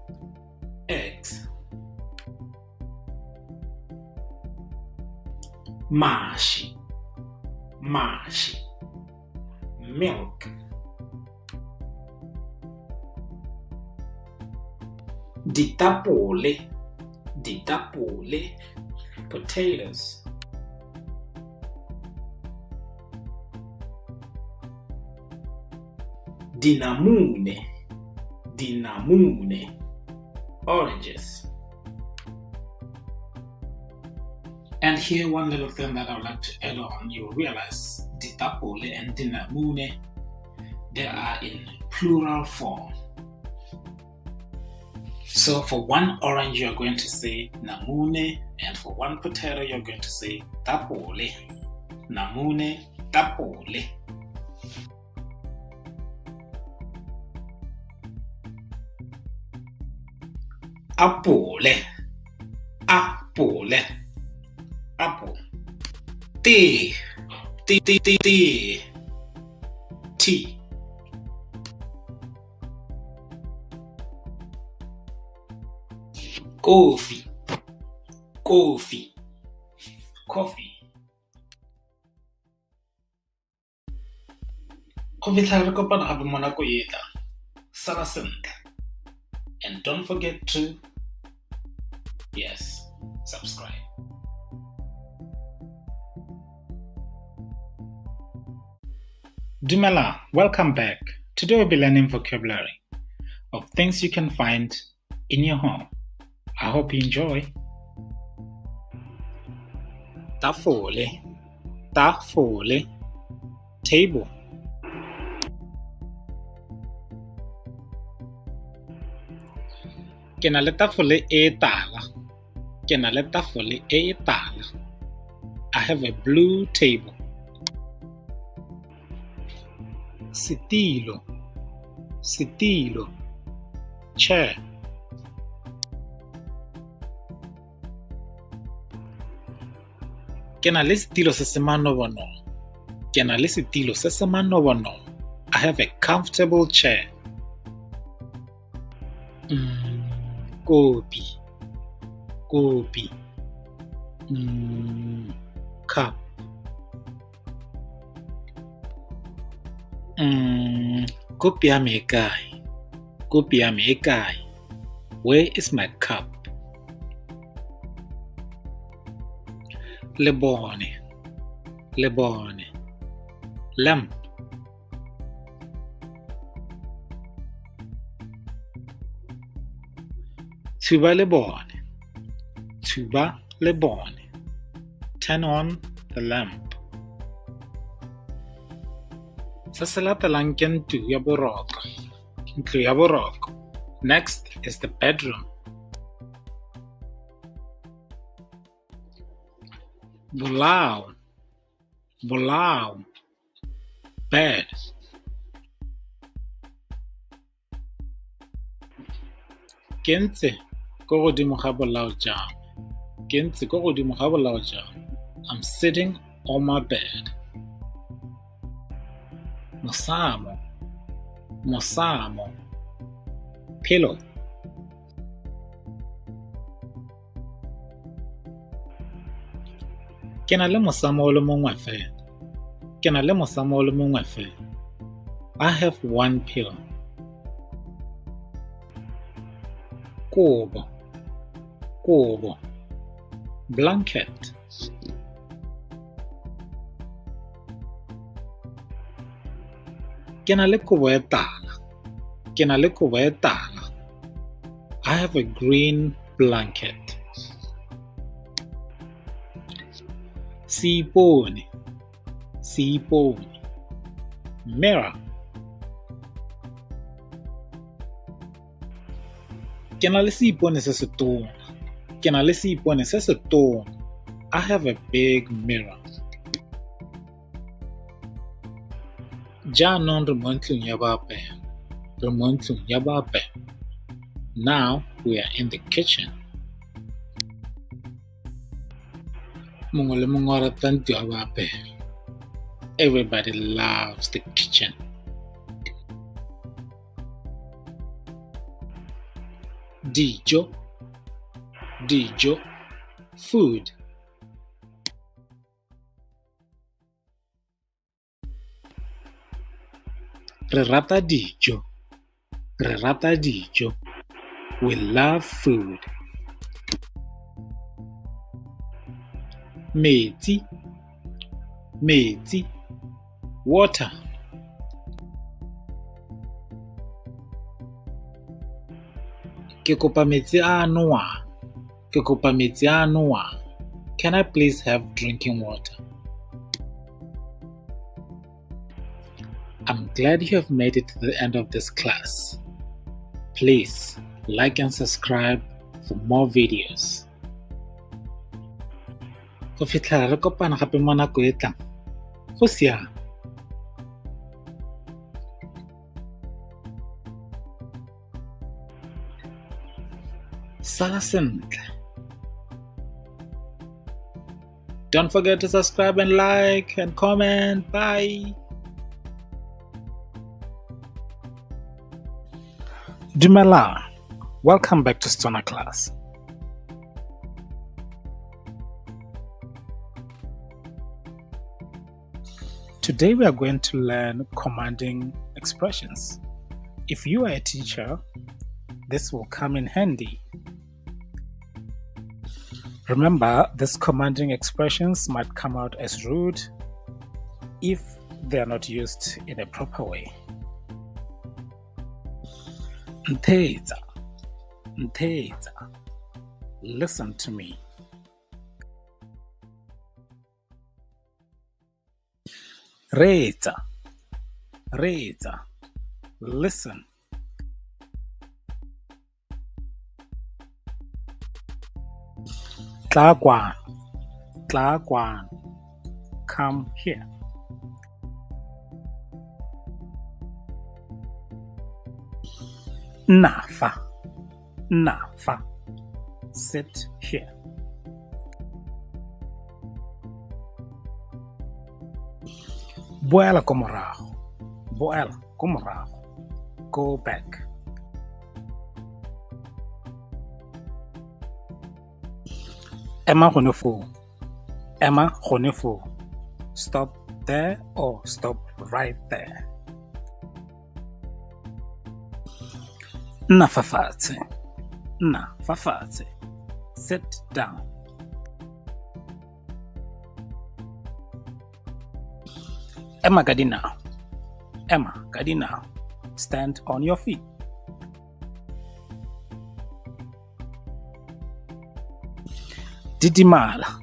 eggs. Mashi, mashi, milk. Ditapole, ditapole, potatoes. Dinamune, dinamune, oranges. And here, one little thing that I would like to add on, you realize ditapole and dinamune, they are in plural form. So for one orange, you're going to say namune, and for one potato, you're going to say tapole. Namune, tapole. Apole, apole, apple. T, T, T, T, T, T. Kofi, kofi, coffee. Go fitlha re kopana gape mo nako e tlang. Sala sentle. And don't forget to, yes, subscribe. Dumela, welcome back. Today we'll be learning vocabulary of things you can find in your home. I hope you enjoy. Tafole, tafole, table. Ke na le tafole e tala. Ke na le tafole e tala. I have a blue table. Setilo, setilo, Chair. Ke na le setilo se se manobonobo. Ke na le setilo se se manobonobo. I have a comfortable chair. Kopi, kopi. Cup. Kopi ya me e kae? Kopi ya me e kae? Where is my cup? Lebone, lebone. Lamp. Tshuba lebone, tshuba lebone. Turn on the lamp. Se se latelang ke ntlo ya boroko. Ntlo ya boroko. Next is the bedroom. Bolao, bolao. Bed. Ke ntse ko godimo ga bolao jwa me. Ke ntse ko godimo ga bolao jwa me. I'm sitting on my bed. Mosamo, mosamo. Pillow. Ke na le mosamo o le mongwe fela. Ke na le mosamo o le mongwe fela. I have one pillow. Kobo, kobo. Blanket. Ke na le kobo e tala. Ke na le kobo e tala. I have a green blanket. Seipone, seipone. Mirror. Ke na le seipone se se tona. Ke na le seipone se se tona. I have a big mirror. Jaanong re mo ntlong ya boapelo. Re mo ntlong ya boapelo. Now we are in the kitchen. Mongwe le mongwe o rata ntlo ya boapelo. Everybody loves the kitchen. Dijo, dijo, food. Re rata dijo, re rata dijo. We love food. Metsi, metsi, water. Ke kopa metsi a nowang. Ke kopa metsi a nowang. Can I please have drinking water? I'm glad you have made it to the end of this class. Please like and subscribe for more videos. Go fitlhela re kopana gape mo nako e tlang. Go siame. Sala sentle. Don't forget to subscribe and like and comment. Bye. Dumelang. Welcome back to Setswana class. Today we are going to learn commanding expressions. If you are a teacher, this will come in handy. Remember, these commanding expressions might come out as rude if they are not used in a proper way. Ntheetsa, ntheetsa. Listen to me. Reetsa, reetsa. Listen. Tla kwano, tla kwano. Come here. Nna fa. Nna fa. Sit here. Boela ko morago. Boela ko morago. Go back. Ema gone foo. Ema gone foo. Stop there or stop right there. Nna fa fatshe. Nna fa fatshe. Sit down. Ema ka dinao. Ema ka dinao. Stand on your feet. Didimala.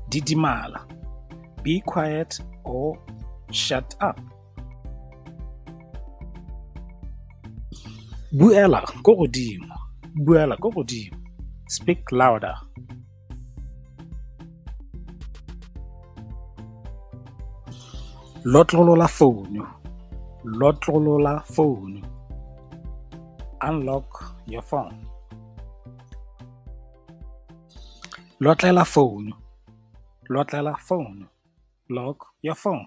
Didimala. Be quiet or shut up. Buela ko godimo. Buela ko godimo. Speak louder. Lotlolola founu. Lotlolola founu. Unlock your phone. Lotlela founu. Lotlela founu. Lock your phone.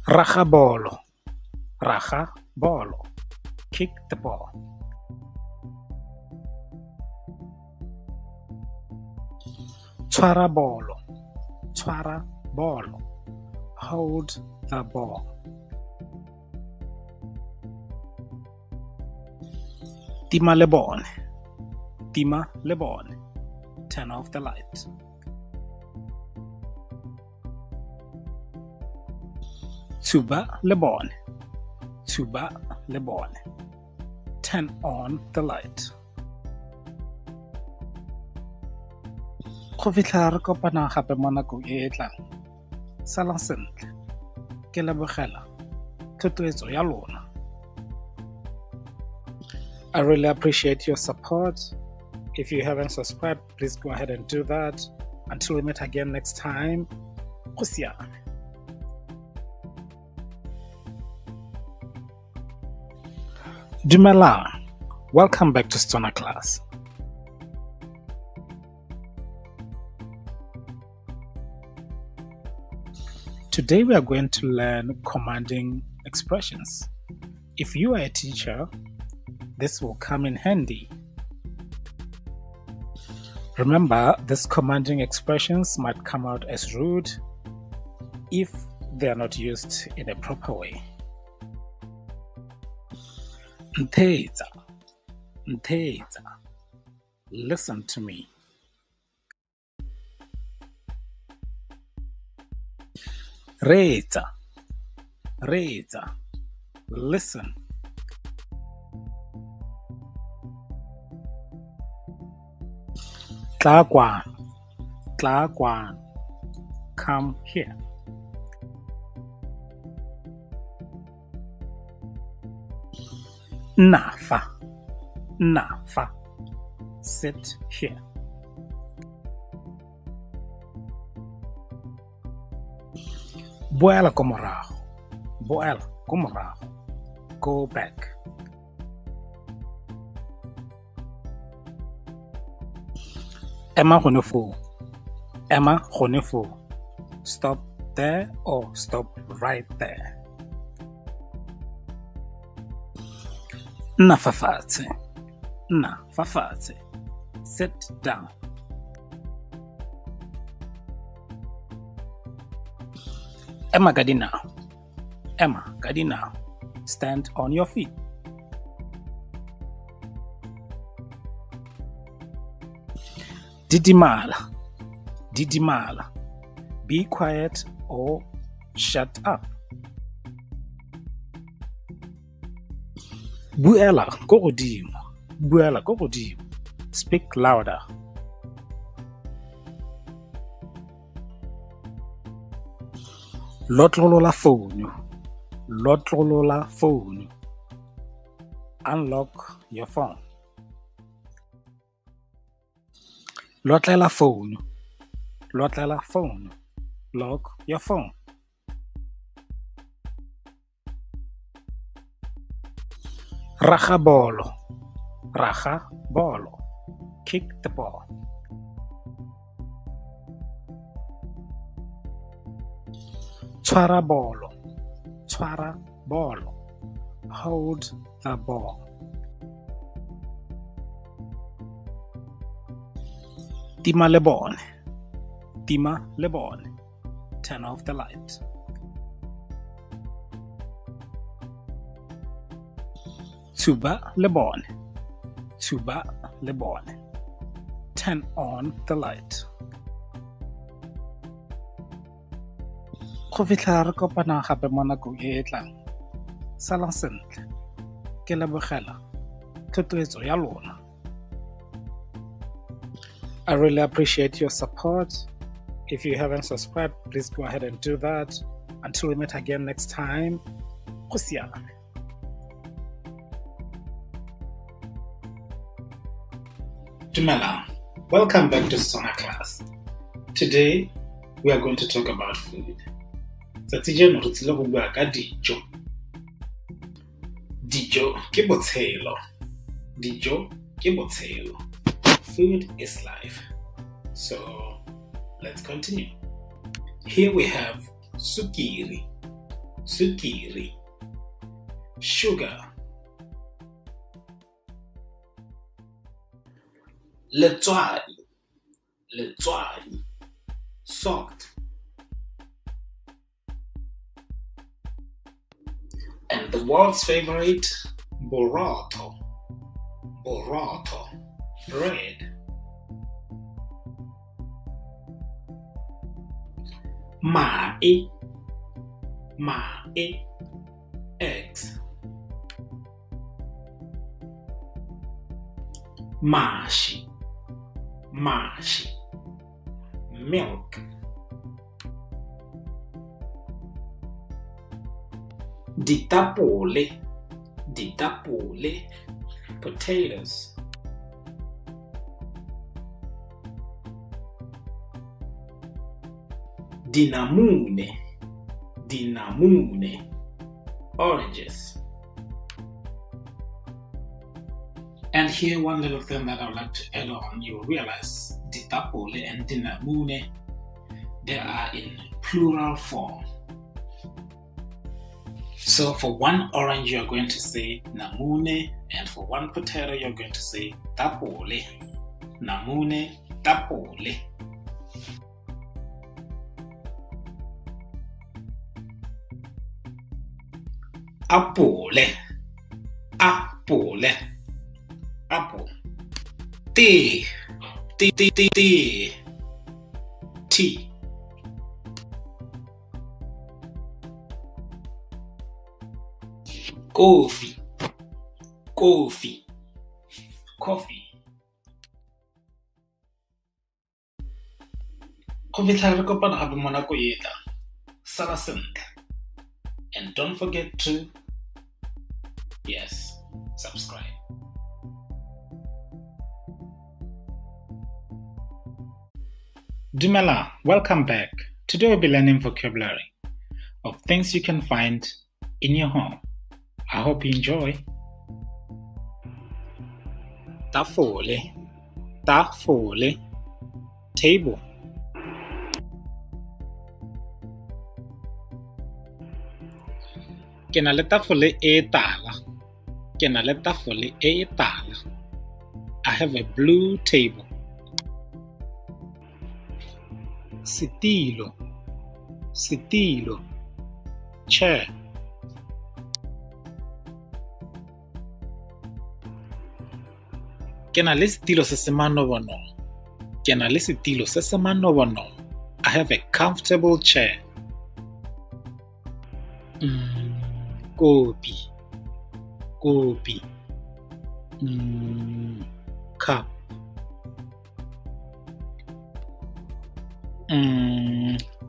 Raga bolo. Raga bolo. Kick the ball. Tshwara bolo. Tshwara bolo. Hold the ball. Tima lebone. Tima lebone. Turn off the light. Tshuba lebone. Tshuba lebone. Turn on the light. Go fitlha re kopana gape mo nakong e e tlang. Salang sentle. Ke lebogela thotloetso ya lona. I really appreciate your support. If you haven't subscribed, please go ahead and do that. Until we meet again next time, go siame. Dumelang. Welcome back to Setswana class. Today we are going to learn commanding expressions. If you are a teacher, this will come in handy. Remember, these commanding expressions might come out as rude if they are not used in a proper way. Ntheetsa, ntheetsa. Listen to me. Reetsa, reetsa. Listen. Tla kwano, tla kwano. Come here. Nna fa, nna fa. Sit here. Boela ko morago, boela ko morago. Go back. Ema gone foo. Ema gone foo. Stop there or stop right there. Nna fa fatshe. Nna fa fatshe. Sit down. Ema ka dinao. Ema ka dinao. Stand on your feet. Didimala. Didimala. Be quiet or shut up. Buela ko godimo. Buela ko godimo. Speak louder. Lotlolola founu. Lotlolola founu. Unlock your phone. Lotlela founu. Lotlela founu. Lock your phone. Raga bolo, raga bolo, kick the ball. Tshwara bolo, tshwara bolo, hold the ball. Tima lebone, tima lebone, turn off the light. Tshuba lebone, tshuba lebone, turn on the light. Go fitlhela re kopana gape mo nakong e e tlang, salang sentle, ke lebogela thotloetso ya lona. I really appreciate your support. If you haven't subscribed, please go ahead and do that. Until we meet again next time, go siame. Dumelang. Welcome back to Setswana class. Today, we are going to talk about food. Tsatsi jeno re tsile go bua ka dijo. Dijo ke botshelo. Dijo ke botshelo. Food is life. So, let's continue. Here we have sukiri, sukiri, sugar. Letswai, letswai, salt. And the world's favorite, borotho, borotho, bread. Mae, mae, eggs. Mashi, mashi, milk. Ditapole, ditapole, potatoes. Dinamune, dinamune, oranges. And here, one little thing that I would like to add on, you realize ditapole and dinamune, they are in plural form. So for one orange, you're going to say namune, and for one potato, you're going to say tapole. Namune, tapole. Apole, apole, apple. T, T, T, T, T, tea. Kofi, kofi, coffee. Go fitlhela re kopana gape mo nako e tlang, sala sentle. And don't forget to, yes, subscribe. Dumela, welcome back. Today we'll be learning vocabulary of things you can find in your home. I hope you enjoy. Tafole, tafole, table. Ke na le tafole e tala. Ke na le tafole e tala. I have a blue table. Setilo, setilo, chair. Ke na le setilo se se manobonobo. Ke na le setilo se se manobonobo. I have a comfortable chair. Kopi, kopi. Cup.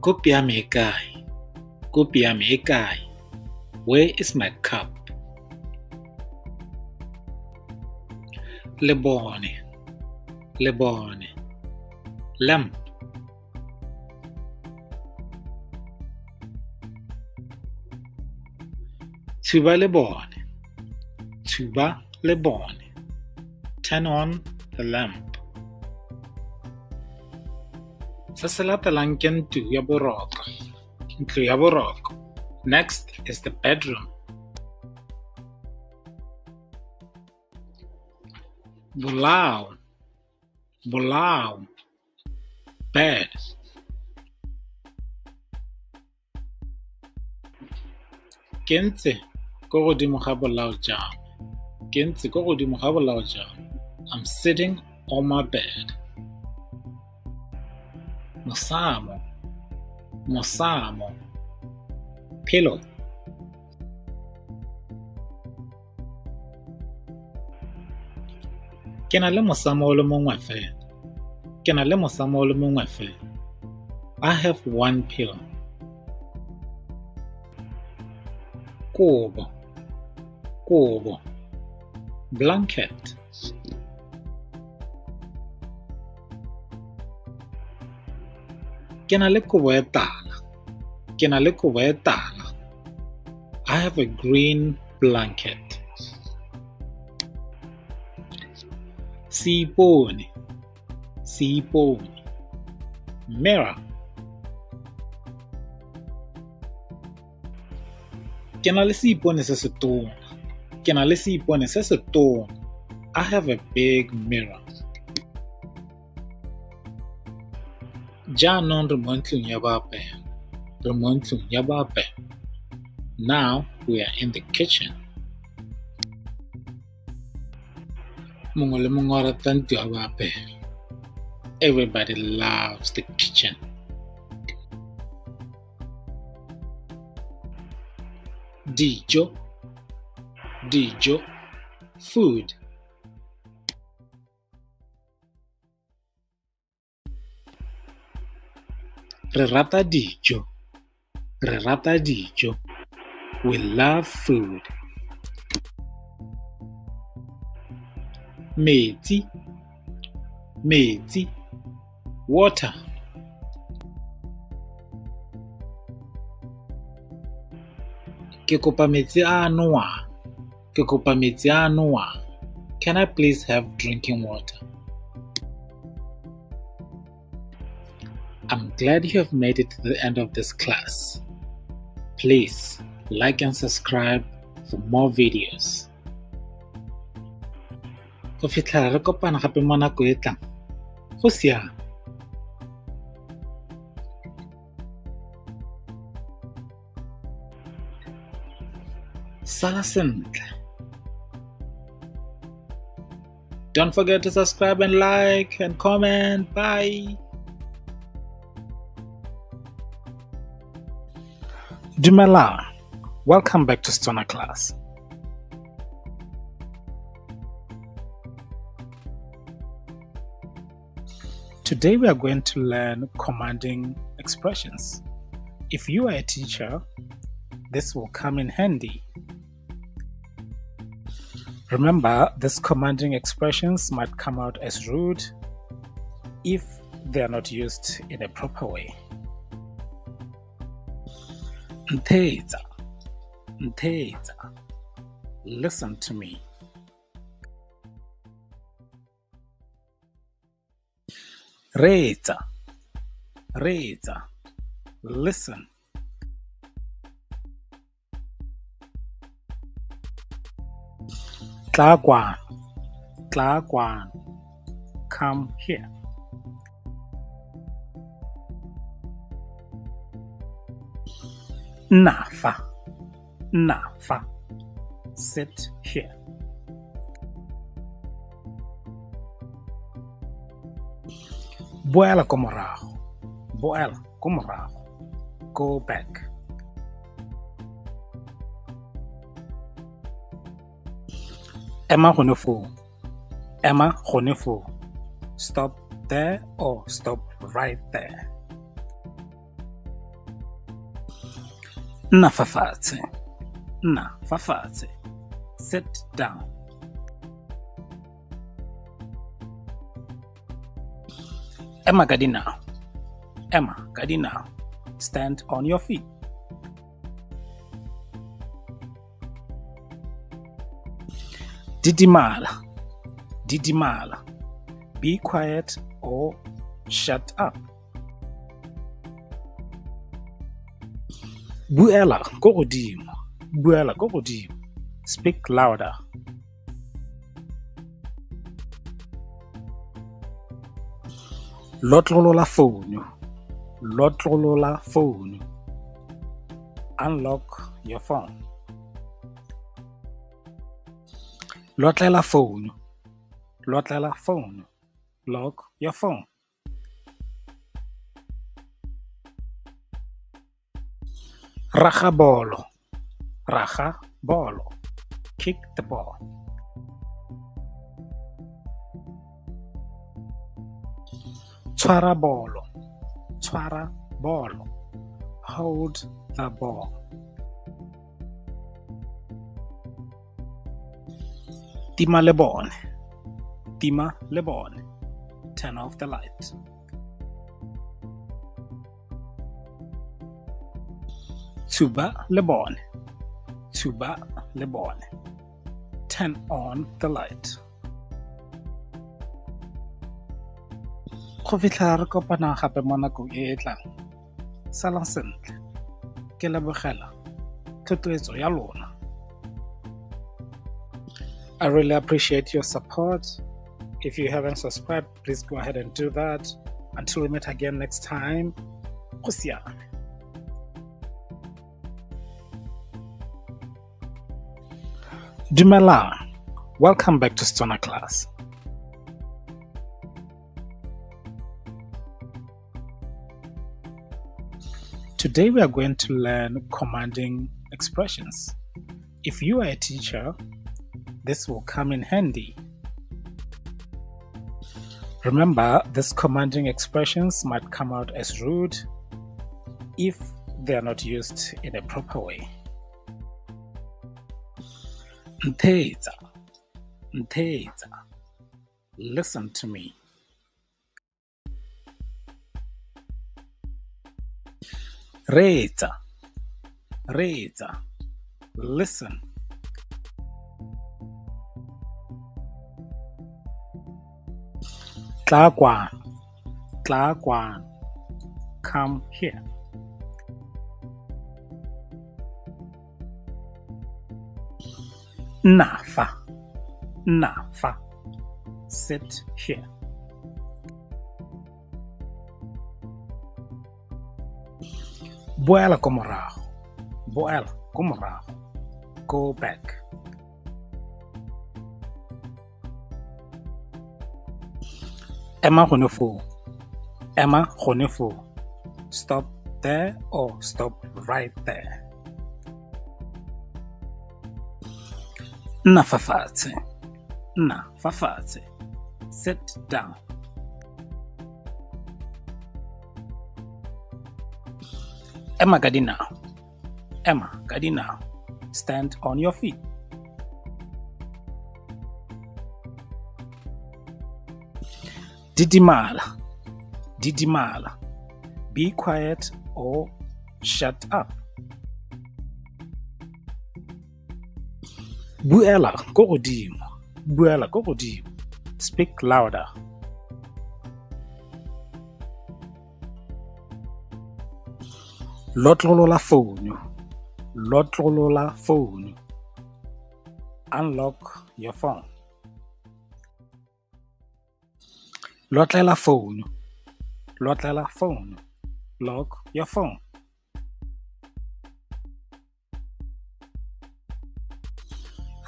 Kopi ya me e kae? Kopi ya me e kae? Where is my cup? Lebone, lebone, lamp. Tshuba lebone, Thuba lebone. Turn on the lamp. Se se latelang ke ntlo ya boroko. Ntlo ya boroko. Next is the bedroom. Bolao. Bolao. Bed. Ke ntse ko godimo ga bolao jwa me. Ke ntse ko godimo ga bolao jwa me. I'm sitting on my bed. Mosamo. Mosamo. Pillow. Ke na le mosamo o le mongwe fela. Ke na le mosamo o le mongwe fela. I have one pillow. Kobo. Kobo. Blanket. Ke na le kobo e tala. Ke na le kobo e tala. I have a green blanket. Seipone. Seipone. Mirror. Ke na le seipone se setona. Ke na le seipone se setona. I have a big mirror. Jaanong re mo ntlong ya boapelo. Re mo ntlong ya boapelo. Now we are in the kitchen. Mongwe le mongwe o rata ntlo ya boapelo. Everybody loves the kitchen. Dijo. Dijo. Food. Re rata dijo. Re rata dijo. We love food. Metsi. Metsi. Water. Ke kopa metsi a a nowang. Ke kopa metsi a a nowang. Can I please have drinking water? I'm glad you have made it to the end of this class. Please like and subscribe for more videos. Go fitlhela re kopana gape mo nako e tlang. Go siame. Sala sentle. Don't forget to subscribe and like and comment. Bye. Dumelang. Welcome back to Setswana class. Today we are going to learn commanding expressions. If you are a teacher, this will come in handy. Remember, these commanding expressions might come out as rude if they are not used in a proper way. Ntheetsa, ntheetsa. Listen to me. Reetsa, reetsa. Listen. Tla kwano, tla kwano. Come here. Nna fa, nna fa. Sit here. Boela ko morago, boela ko morago. Go back. Ema gone foo, ema gone foo. Stop there or stop right there. Nna fa fatshe, nna fa fatshe. Sit down. Ema ka dinao, ema ka dinao. Stand on your feet. Didimala, didimala. Be quiet or shut up. Buela ko godimo, buela ko godimo. Speak louder. Lotlolola founu, lotlolola founu. Unlock your phone. Lotlela founu, lotlela founu. Lock your phone. Raga bolo, raga bolo. Kick the ball. Tshwara bolo, tshwara bolo. Hold the ball. Tima lebone, tima lebone. Turn off the light. Tshuba lebone, tshuba lebone. Turn on the light. Go fitlhela re kopana gape mo nakong e e tlang, salang sentle. Ke lebogela thotloetso ya lona. I really appreciate your support. If you haven't subscribed, please go ahead and do that. Until we meet again next time, go siame. Dumelang. Welcome back to Setswana class. Today we are going to learn commanding expressions. If you are a teacher, this will come in handy. Remember, these commanding expressions might come out as rude if they are not used in a proper way. Ntheetsa, ntheetsa. Listen to me. Reetsa, reetsa. Listen. Tla kwano, tla kwano. Come here. Nna fa, nna fa. Sit here. Boela ko morago, boela ko morago. Go back. Ema gone foo, ema gone foo. Stop there or stop right there. Nna fa fatshe, nna fa fatshe. Sit down. Ema ka dinao, ema ka dinao. Stand on your feet. Didimala, didimala. Be quiet or shut up. Buela ko godimo, buela ko godimo. Speak louder. Lotlolola founu, lotlolola founu. Unlock your phone. Lotlela founu, lotlela founu. Lock your phone.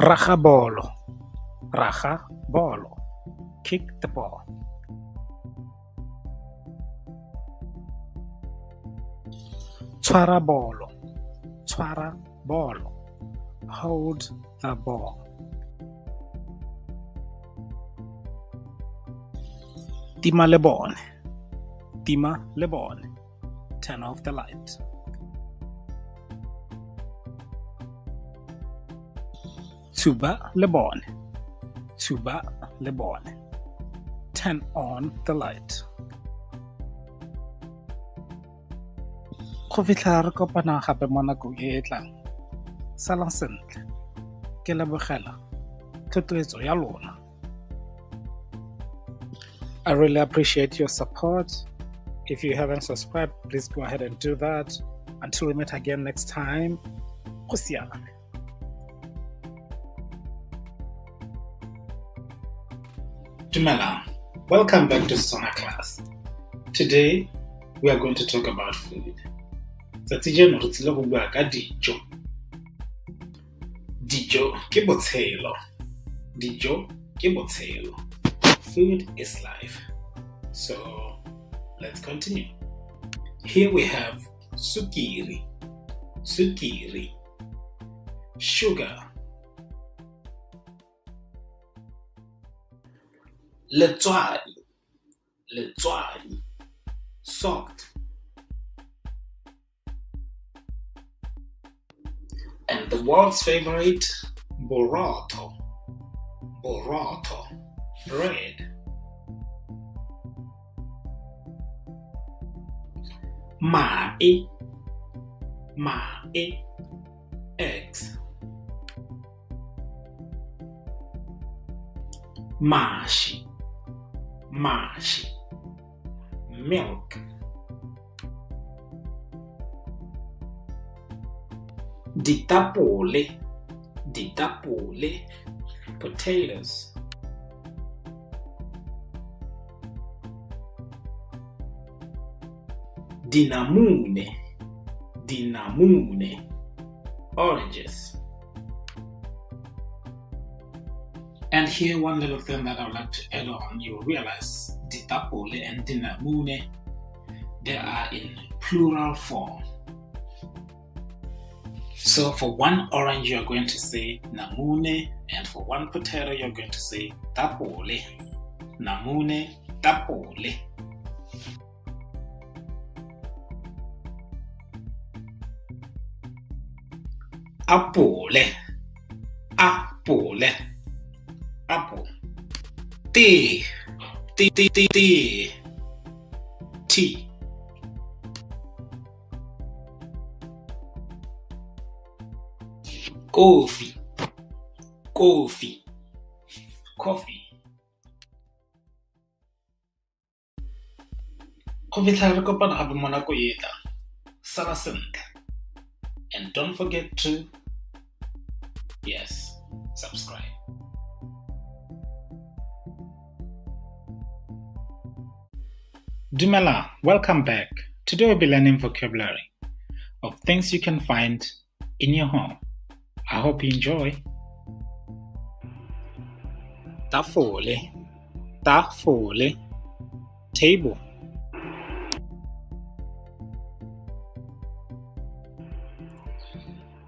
Raga bolo, raga bolo. Kick the ball. Tshwara bolo, tshwara bolo. Hold the ball. Tima lebone, tima lebone. Turn off the light. Tshuba lebone, tshuba lebone. Turn on the light. Go fitlhela re kopana gape mo nakong e e tlang, salang sentle. Ke lebogela Thotloetso ya lona. I really appreciate your support. If you haven't subscribed, please go ahead and do that. Until we meet again next time, go siame. Dumelang. Welcome back to Setswana class. Today, we are going to talk about food. Tsatsi jeno re tsile go bua ka dijo. Dijo ke botshelo. Dijo ke botshelo. Food is life. So, let's continue. Here we have sukiri, sukiri, sugar. Letswai, letswai, salt. And the world's favorite, borotho, borotho, bread. Mae, mae, eggs. Mashi, mashi, milk. Ditapole, ditapole, potatoes. Dinamune, dinamune, oranges. And here, one little thing that I would like to add on, you realize ditapole and dinamune, they are in plural form. So for one orange, you're going to say namune, and for one potato, you're going to say tapole. Namune, tapole. Apole, apole, apple. T, T, T, T, T, tea. Kofi, kofi, coffee. Go fitlha re kopana gape mo nako e tlang. Sala sentle. And don't forget to, yes, subscribe. Dumela, welcome back. Today we'll be learning vocabulary of things you can find in your home. I hope you enjoy. Tafole, tafole, table.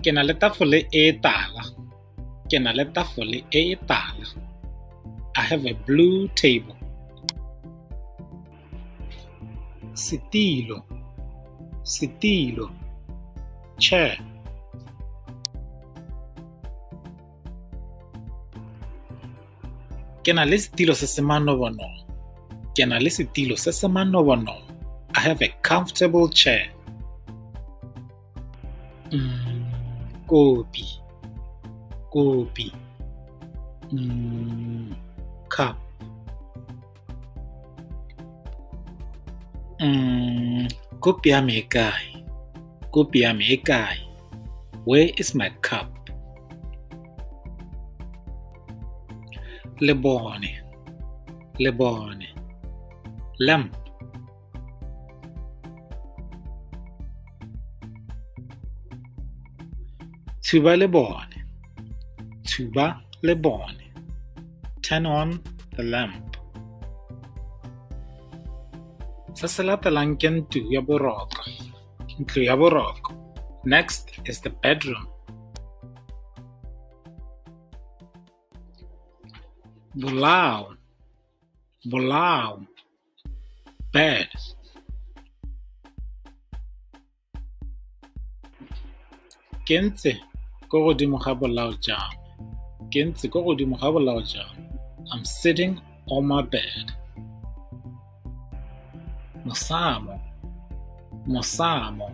Ke na le tafole e tala. Ke na le tafole e tala. I have a blue table. Setilo, setilo, chair. Ke na le setilo se se manobonobo. Ke na le setilo se se manobonobo. I have a comfortable chair. Kopi, kopi. Cup. Kopi ya me e kae? Kopi ya me e kae? Where is my cup? Lebone, lebone, lamp. Tshuba lebone, tshuba lebone. Turn on the lamp. Se se latelang ke ntlo ya boroko. Ntlo ya boroko. Next is the bedroom. Bolao, bolao, bed. Ke ntse ko godimo ga bolao jwa me. Ke ntse ko godimo ga bolao jwa me. I'm sitting on my bed. Mosamo, mosamo,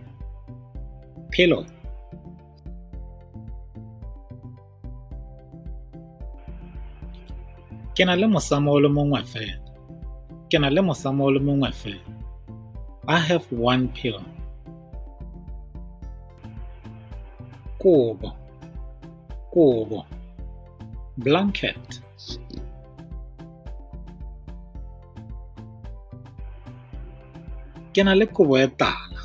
pillow. Ke na le mosamo o le mongwe fela. Ke na le mosamo o le mongwe fela. I have one pillow. Kobo, kobo. Blanket. Ke na le kobo e tala.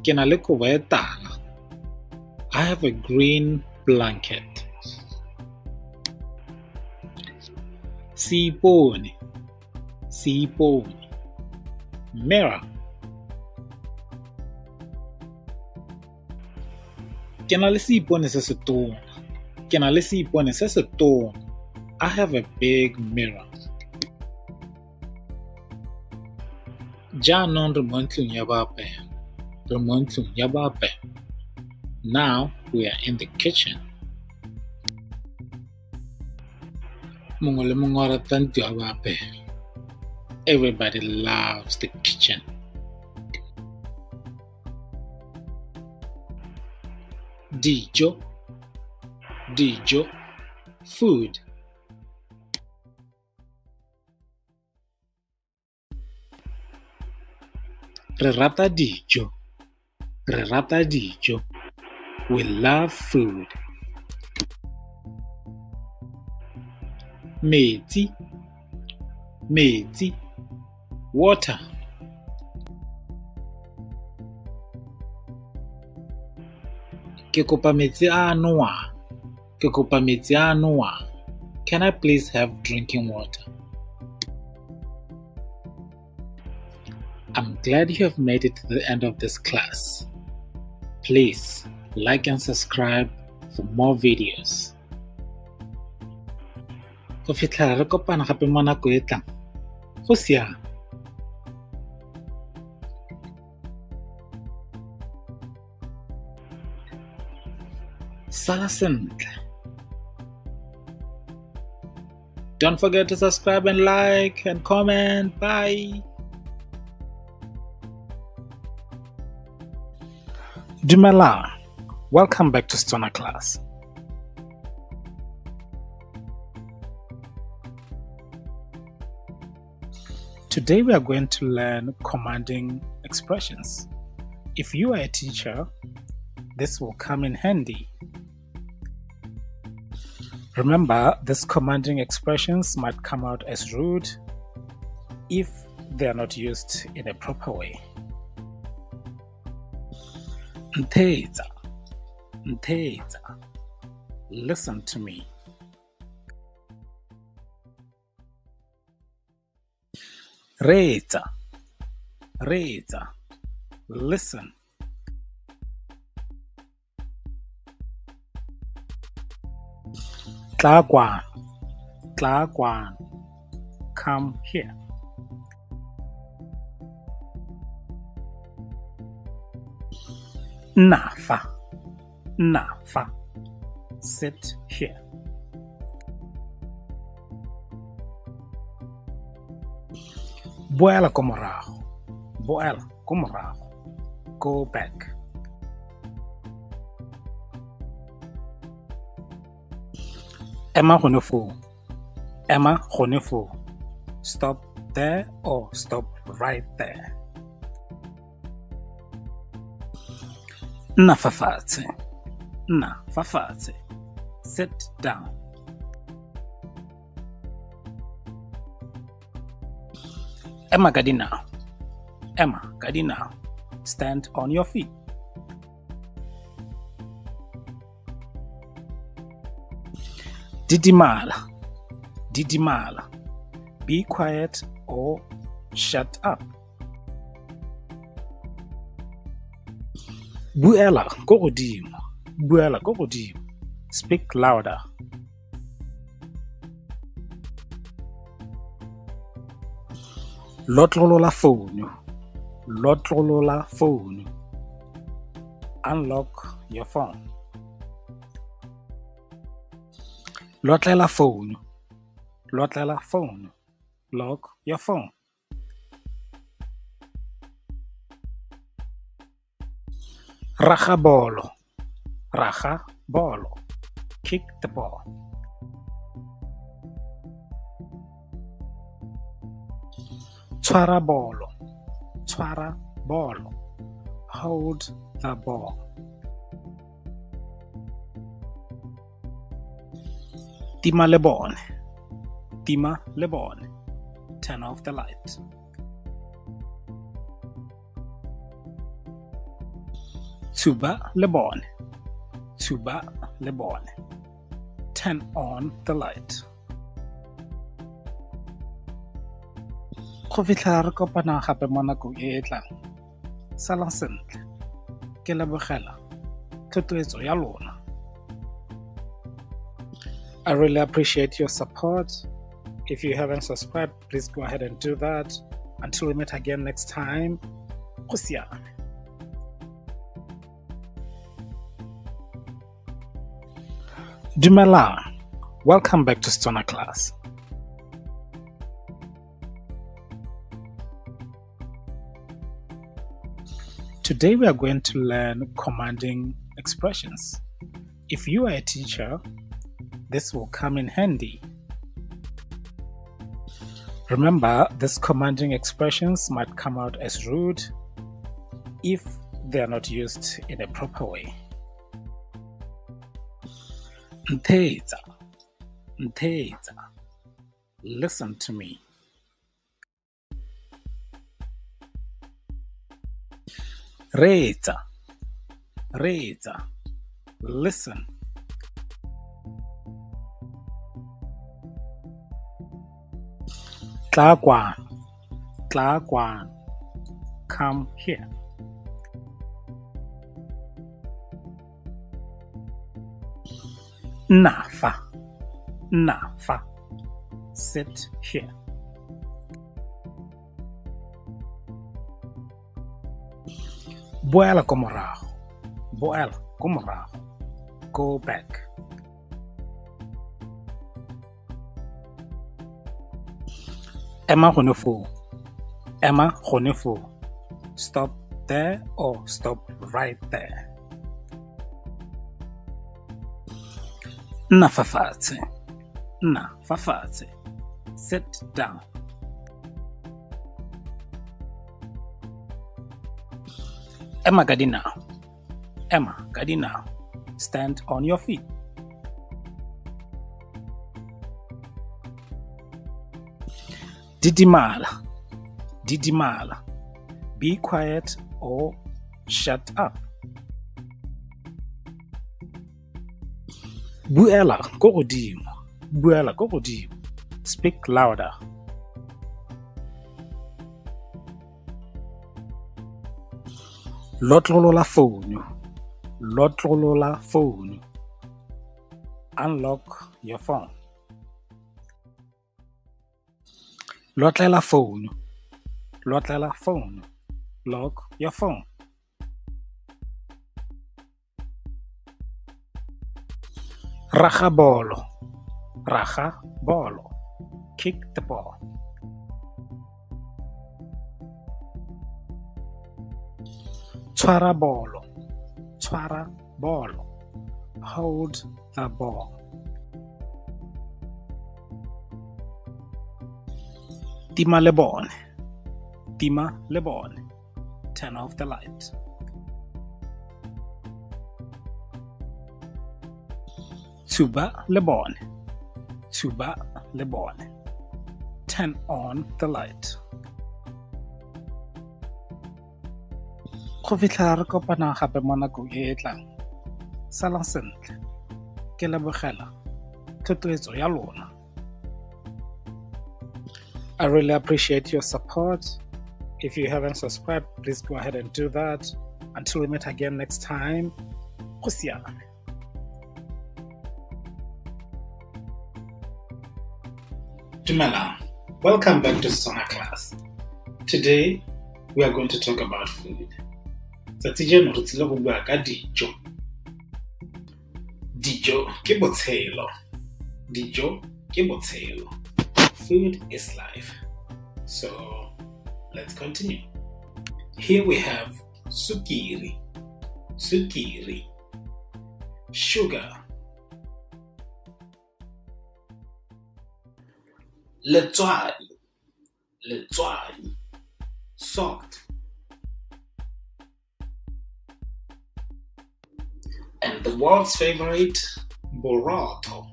Ke na le kobo e tala. I have a green blanket. Seipone, seipone. Mirror. Ke na le seipone se se tona. Ke na le seipone se se tona. I have a big mirror. Jaanong re mo ntlong ya boapelo. Re mo ntlong ya boapelo. Now we are in the kitchen. Mongwe le mongwe o rata ntlo ya boapelo. Everybody loves the kitchen. Dijo, dijo, food. Re rata dijo. Re rata dijo. We love food. Metsi, metsi, water. Ke kopa metsi a a nowang. Ke kopa metsi a a nowang. Can I please have drinking water? I'm glad you have made it to the end of this class. Please like and subscribe for more videos. Go fitlhela re kopana gape mo nako e tlang. Go siame. Sala sentle. Don't forget to subscribe and like and comment. Bye. Dumelang. Welcome back to Setswana class. Today we are going to learn commanding expressions. If you are a teacher, this will come in handy. Remember, these commanding expressions might come out as rude if they are not used in a proper way. Ntheetsa, ntheetsa. Listen to me. Reetsa, reetsa. Listen. Tla kwano, tla kwano. Come here. Nna fa, nna fa. Sit here. Boela ko morago, boela ko morago. Go back. Ema gone foo, ema gone foo. Stop there or stop right there. Nna fa fatshe, nna fa fatshe. Sit down. Ema ka dinao, ema ka dinao. Stand on your feet. Didimala, didimala. Be quiet or shut up. Buela ko godimo, buela ko godimo. Speak louder. Lotlolola founu, lotlolola founu. Unlock your phone. Lotlela founu, lotlela founu. Lock your phone. Raga bolo, raga bolo. Kick the ball. Tshwara bolo, tshwara bolo. Hold the ball. Tima lebone, tima lebone. Turn off the light. Tshuba lebone, tshuba lebone. Turn on the light. Go fitlhela re kopana gape mo nakong e e tlang, salang sentle. Ke lebogela thotloetso ya lona. I really appreciate your support. If you haven't subscribed, please go ahead and do that. Until we meet again next time, go siame. Dumelang. Welcome back to Setswana class. Today we are going to learn commanding expressions. If you are a teacher, this will come in handy. Remember, these commanding expressions might come out as rude if they are not used in a proper way. Ntheetsa, ntheetsa. Listen to me. Reetsa, reetsa. Listen. Tla kwano, tla kwano. Come here. Nna fa, nna fa. Sit here. Boela ko morago, boela ko morago. Go back. Ema gone foo, ema gone foo. Stop there or stop right there. Nna fa fatshe, nna fa fatshe. Sit down. Ema ka dinao, ema ka dinao. Stand on your feet. Didimala, didimala. Be quiet or shut up. Buela ko godimo, buela ko godimo. Speak louder. Lotlolola founu, lotlolola founu. Unlock your phone. Lotlela founu, lotlela founu. Lock your phone. Raga bolo, raga bolo. Kick the ball. Tshwara bolo, tshwara bolo. Hold the ball. Tima lebone, tima lebone. Turn off the light. Tshuba lebone, tshuba lebone. Turn on the light. Go fitlhela re kopana gape mo nakong e e tlang, salang sentle. Ke lebogela thotloetso ya lona. I really appreciate your support. If you haven't subscribed, please go ahead and do that. Until we meet again next time, go siame. Dumelang. Welcome back to Setswana class. Today, we are going to talk about food. Tsatsi jeno re tsile go bua ka dijo. Dijo ke botshelo. Dijo ke botshelo. Food is life. So, let's continue. Here we have sukiri, sukiri, sugar. Letswai, letswai, Salt. And the world's favorite, borotho.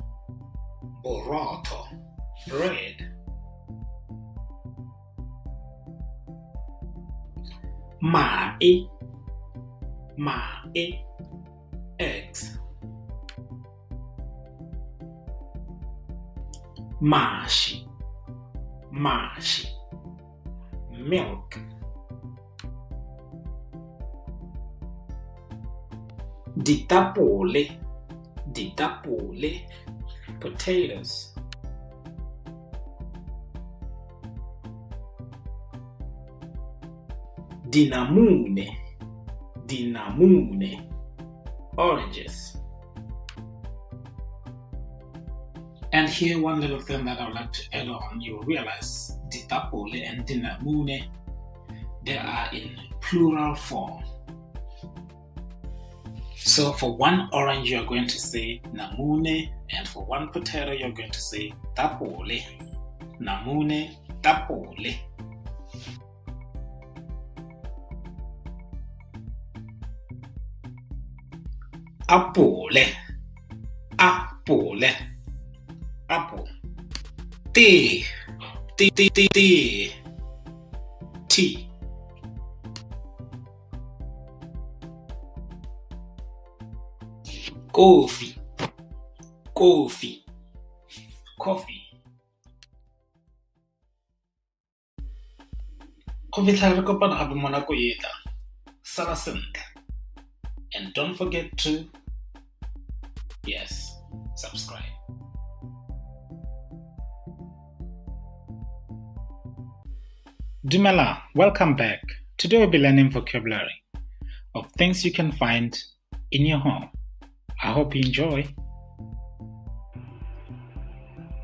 Borotho, bread. Mae, mae, eggs. Mashi, mashi, milk. Ditapole, ditapole, potatoes. Dinamune, dinamune, oranges. And here, one little thing that I would like to add on, you realize ditapole and dinamune, they are in plural form. So for one orange, you're going to say namune, and for one potato, you're going to say tapole. Namune, tapole. Apole, apole, apple. T, T, T, T, T, tea. Coffee, coffee, coffee. Go fitlhela re kopana gape mo nako e tlang. Sala sentle. And don't forget to, yes, subscribe. Dumela, welcome back. Today we'll be learning vocabulary of things you can find in your home. I hope you enjoy.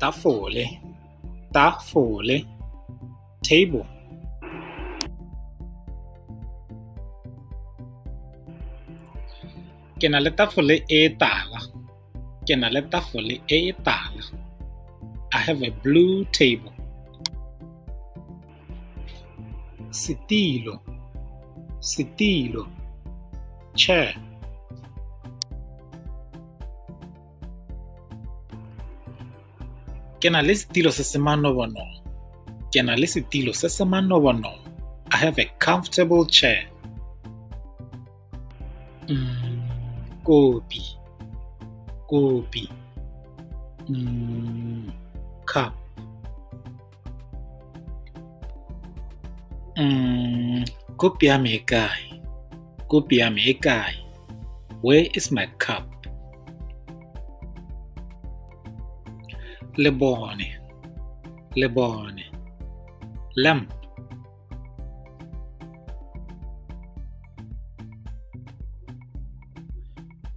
Tafole, tafole, table. Ke na le tafole e tala. Ke na le tafole e tala. I have a blue table. Setilo, setilo, chair. Ke na le setilo se se manobonobo. Ke na le setilo se se manobonobo. I have a comfortable chair. Kopi, kopi. Cup. Kopi ya me e kae? Kopi ya me e kae? Where is my cup? Lebone, lebone, lamp.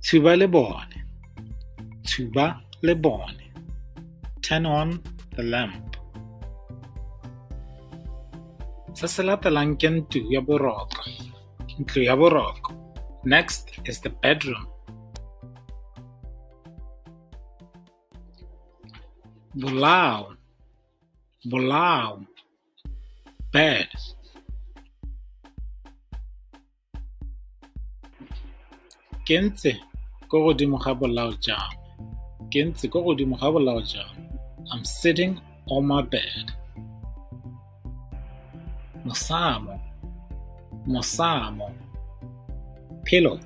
Tshuba lebone, tshuba lebone. Turn on the lamp. Se se latelang ke ntlo ya boroko. Ntlo ya boroko. Next is the bedroom. Bolao, bolao, bed. Ke ntse ko godimo ga bolao jwa me. Ke ntse ko godimo ga bolao jwa me. I'm sitting on my bed. Mosamo, mosamo, pillow.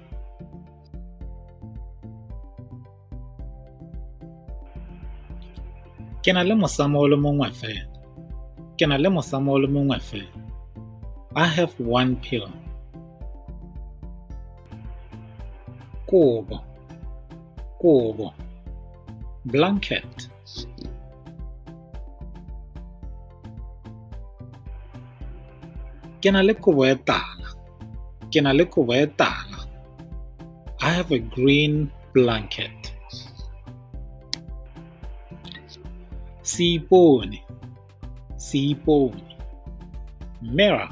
Ke na le mosamo o le mongwe fela. Ke na le mosamo o le mongwe fela. I have one pillow. Kobo, kobo, blanket. Ke na le kobo e tala. Ke na le kobo e tala. I have a green blanket. Seipone, seipone, mirror.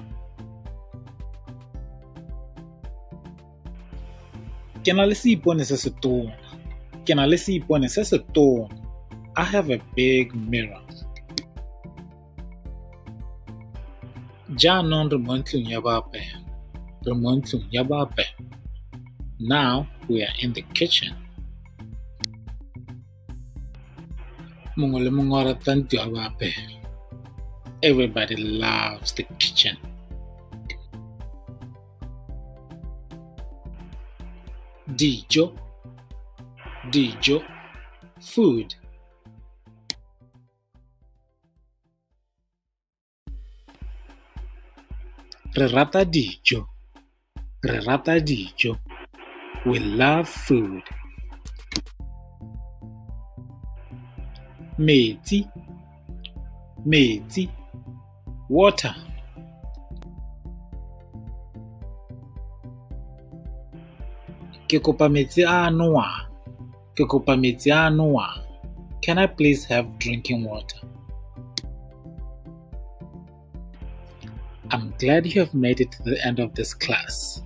Ke na le seipone se se tona. Ke na le seipone se se tona. I have a big mirror. Jaanong re mo ntlong ya boapelo. Re mo ntlong ya boapelo. Now we are in the kitchen. Mongwe le mongwe o rata ntlo ya boapelo. Everybody loves the kitchen. Dijo, dijo, food. Re rata dijo. Re rata dijo. We love food. Metsi, metsi, water. Ke kopa metsi a a nowang. Ke kopa metsi a a nowang. Can I please have drinking water? I'm glad you have made it to the end of this class.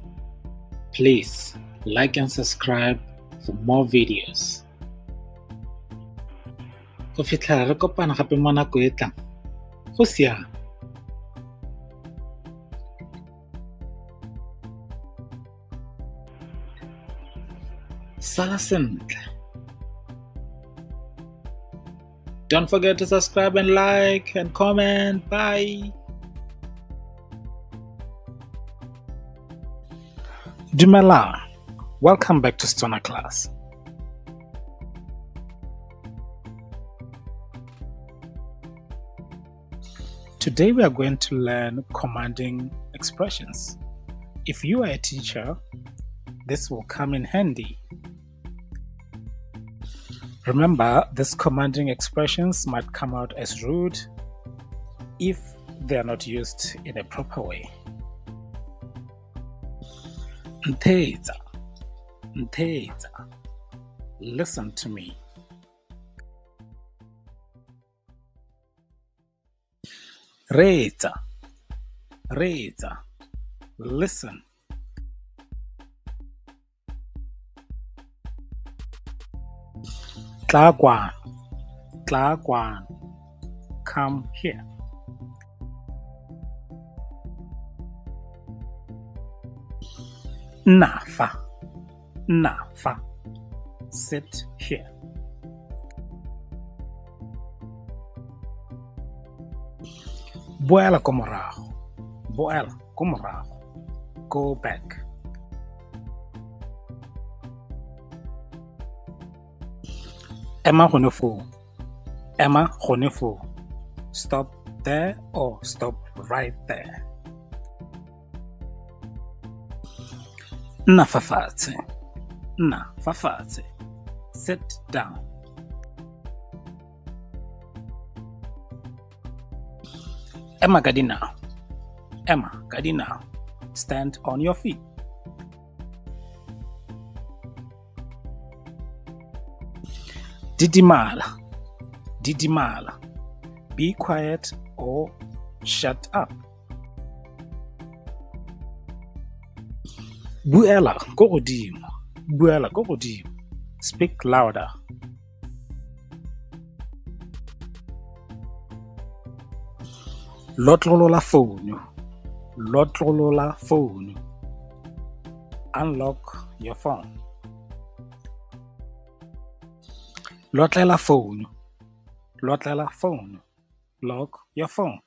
Please like and subscribe for more videos. Go fitlhela re kopana gape mo nako e tlang. Go siame. Sala sentle. Don't forget to subscribe and like and comment. Bye. Dumelang. Welcome back to Setswana class. Today we are going to learn commanding expressions. If you are a teacher, this will come in handy. Remember, these commanding expressions might come out as rude if they are not used in a proper way. Ntheetsa, ntheetsa. Listen to me. Reetsa, reetsa. Listen. Tla kwano, tla kwano. Come here. Nna fa, nna fa. Sit here. Boela ko morago, boela ko morago. Go back. Ema gone foo, ema gone foo. Stop there or stop right there. Nna fa fatshe, nna fa fatshe. Sit down. Ema ka dinao, ema ka dinao. Stand on your feet. Didimala, didimala. Be quiet or shut up. Buela ko godimo, buela ko godimo. Speak louder. Lotlolola founu, lotlolola founu. Unlock your phone. Lotlela founu, lotlela founu. Lock your phone.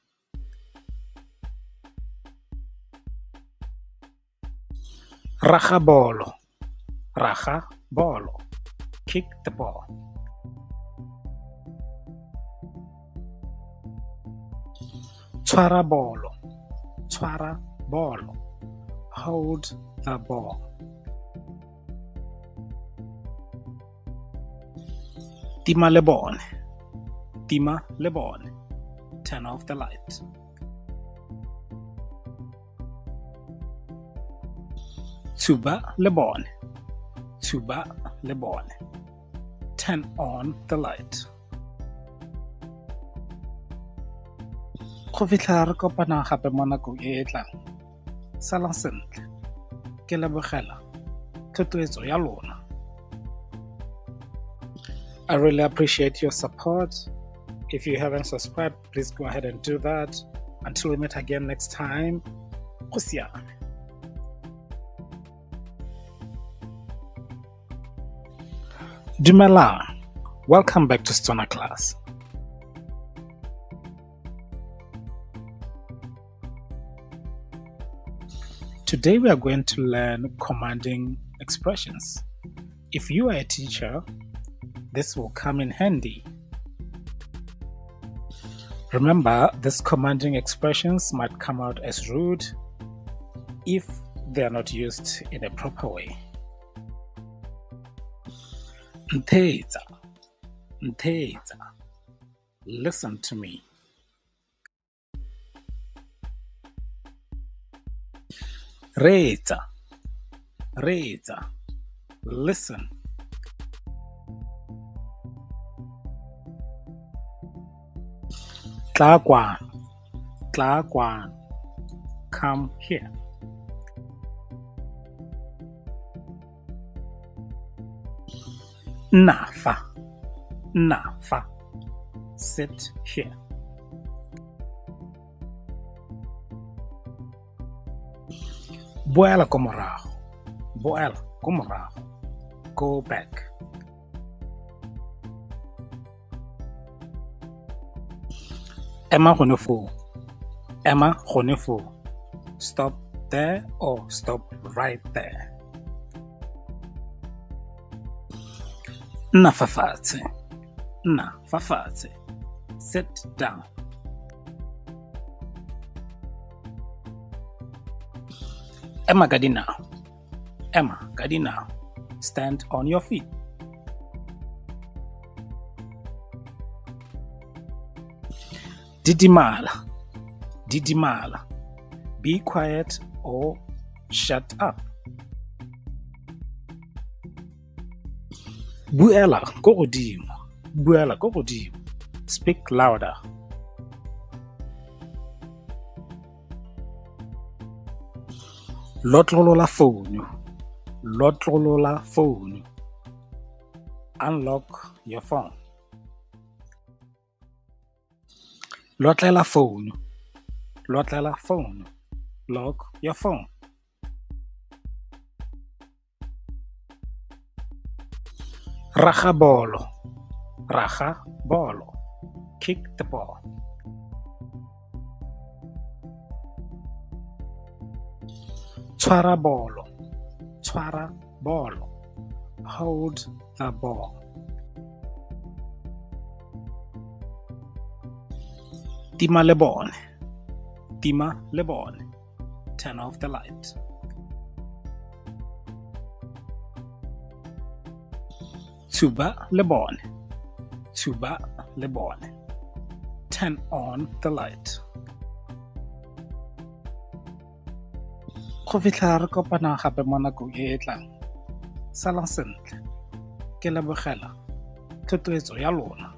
Raga bolo, raga bolo. Kick the ball. Tshwara bolo, tshwara bolo. Hold the ball. Tima lebone, tima lebone. Turn off the light. Tshuba lebone, tshuba lebone. Turn on the light. Go fitlhela re kopana gape mo nakong e e tlang. Salang sentle. Ke lebogela thotloetso ya lona. I really appreciate your support. If you haven't subscribed, please go ahead and do that. Until we meet again next time, go siame. Dumelang. Welcome back to Setswana class. Today we are going to learn commanding expressions. If you are a teacher, this will come in handy. Remember, these commanding expressions might come out as rude if they are not used in a proper way. Ntheetsa, ntheetsa. Listen to me. Reetsa, reetsa. Listen. Tla kwano, tla kwano. Come here. Nna fa, nna fa. Sit here. Boela ko morago, boela ko morago. Go back. Ema gone foo, ema gone foo. Stop there or stop right there. Nna fa fatshe, nna fa fatshe. Sit down. Ema ka dinao, ema ka dinao. Stand on your feet. Didimala, didimala. Be quiet or shut up. Buela ko godimo, buela ko godimo. Speak louder. Lotlolola founu, lotlolola founu. Unlock your phone. Lotlela founu, lotlela founu. Lock your phone. Raga bolo, raga bolo. Kick the ball. Tshwara bolo, tshwara bolo. Hold the ball. Tima lebone, tima lebone. Turn off the light. Tshuba lebone, tshuba lebone. Turn on the light. Go fitlha re kopana gape mo nakong e e tlang. Salang sentle. Ke lebogela thotloetso ya lona.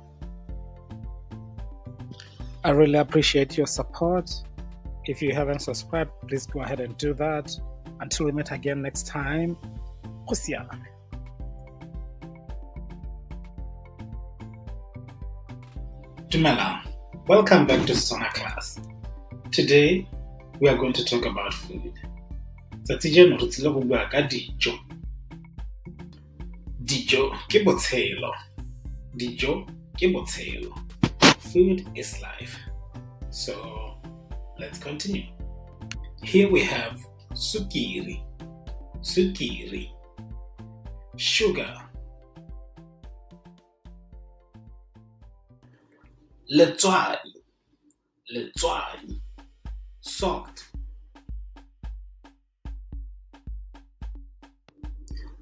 I really appreciate your support. If you haven't subscribed, please go ahead and do that. Until we meet again next time, go siame. Dumelang. Welcome back to Setswana class. Today, we are going to talk about food. Tsatsi jeno re tsile go bua ka dijo. Dijo ke botshelo. Dijo ke botshelo. Food is life. So, let's continue. Here we have sukiri, sukiri, sugar. Letswai, letswai, salt.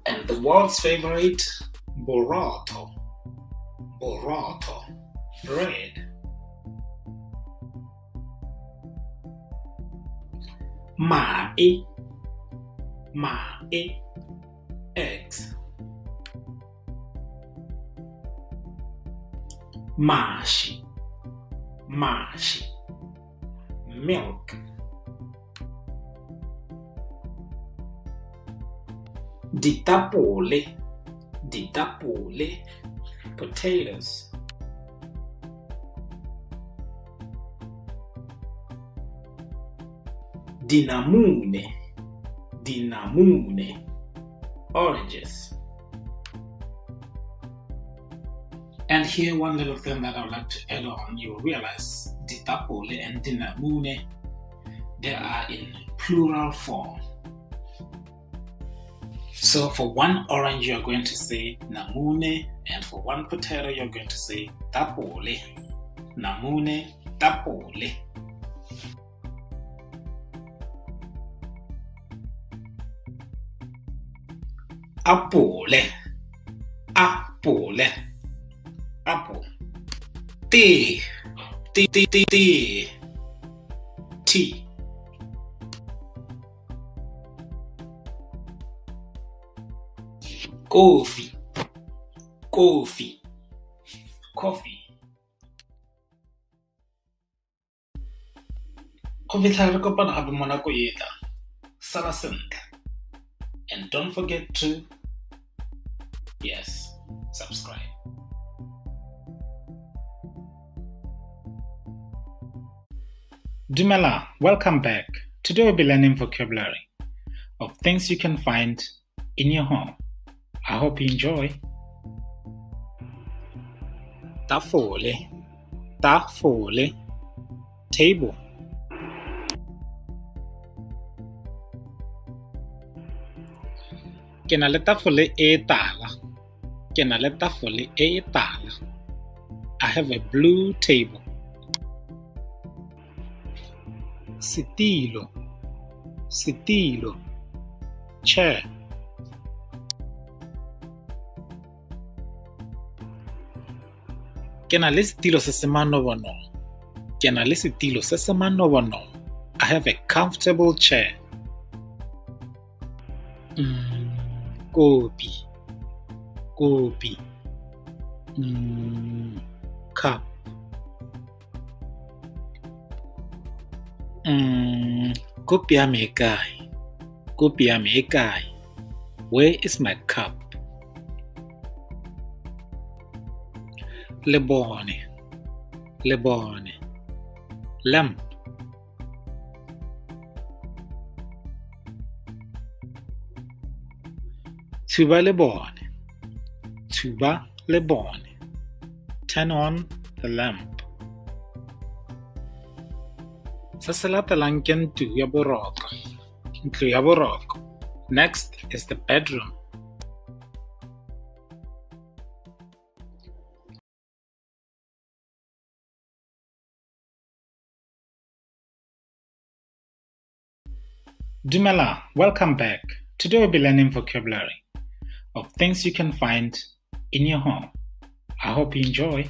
And the world's favorite, borotho, borotho, bread. Mae, mae, eggs. Mashi, mashi, milk. Ditapole, ditapole, potatoes. Dinamune, dinamune, oranges. And here, one little thing that I would like to add on, you will realize ditapole and dinamune, they are in plural form. So for one orange, you're going to say namune, and for one potato, you're going to say tapole. Namune, tapole. Apole, apole, apple. T, T, T, T, T, T. Kofi, coffee, coffee. Go fitlha re kopana gape mo nako e tlang. Sala sentle. And don't forget to, yes, subscribe. Dumela, welcome back. Today we'll be learning vocabulary of things you can find in your home. I hope you enjoy. Tafole, tafole, table. Ke na le tafole e tala. Ke na le tafole e tala. I have a blue table. Setilo, setilo, chair. Ke na le setilo se se manobonobo. Ke na le setilo se se manobonobo. I have a comfortable chair. Kopi, kopi. Cup. Kopi ya me e kae? Kopi ya me e kae? Where is my cup? Lebone, lebone, lamp. Tshuba lebone, tshuba lebone. Turn on the lamp. Se se latelang ke ntlo ya boroko. Ntlo ya boroko. Next is the bedroom. Dumela, welcome back. Today we'll be learning vocabulary of things you can find in your home. I hope you enjoy.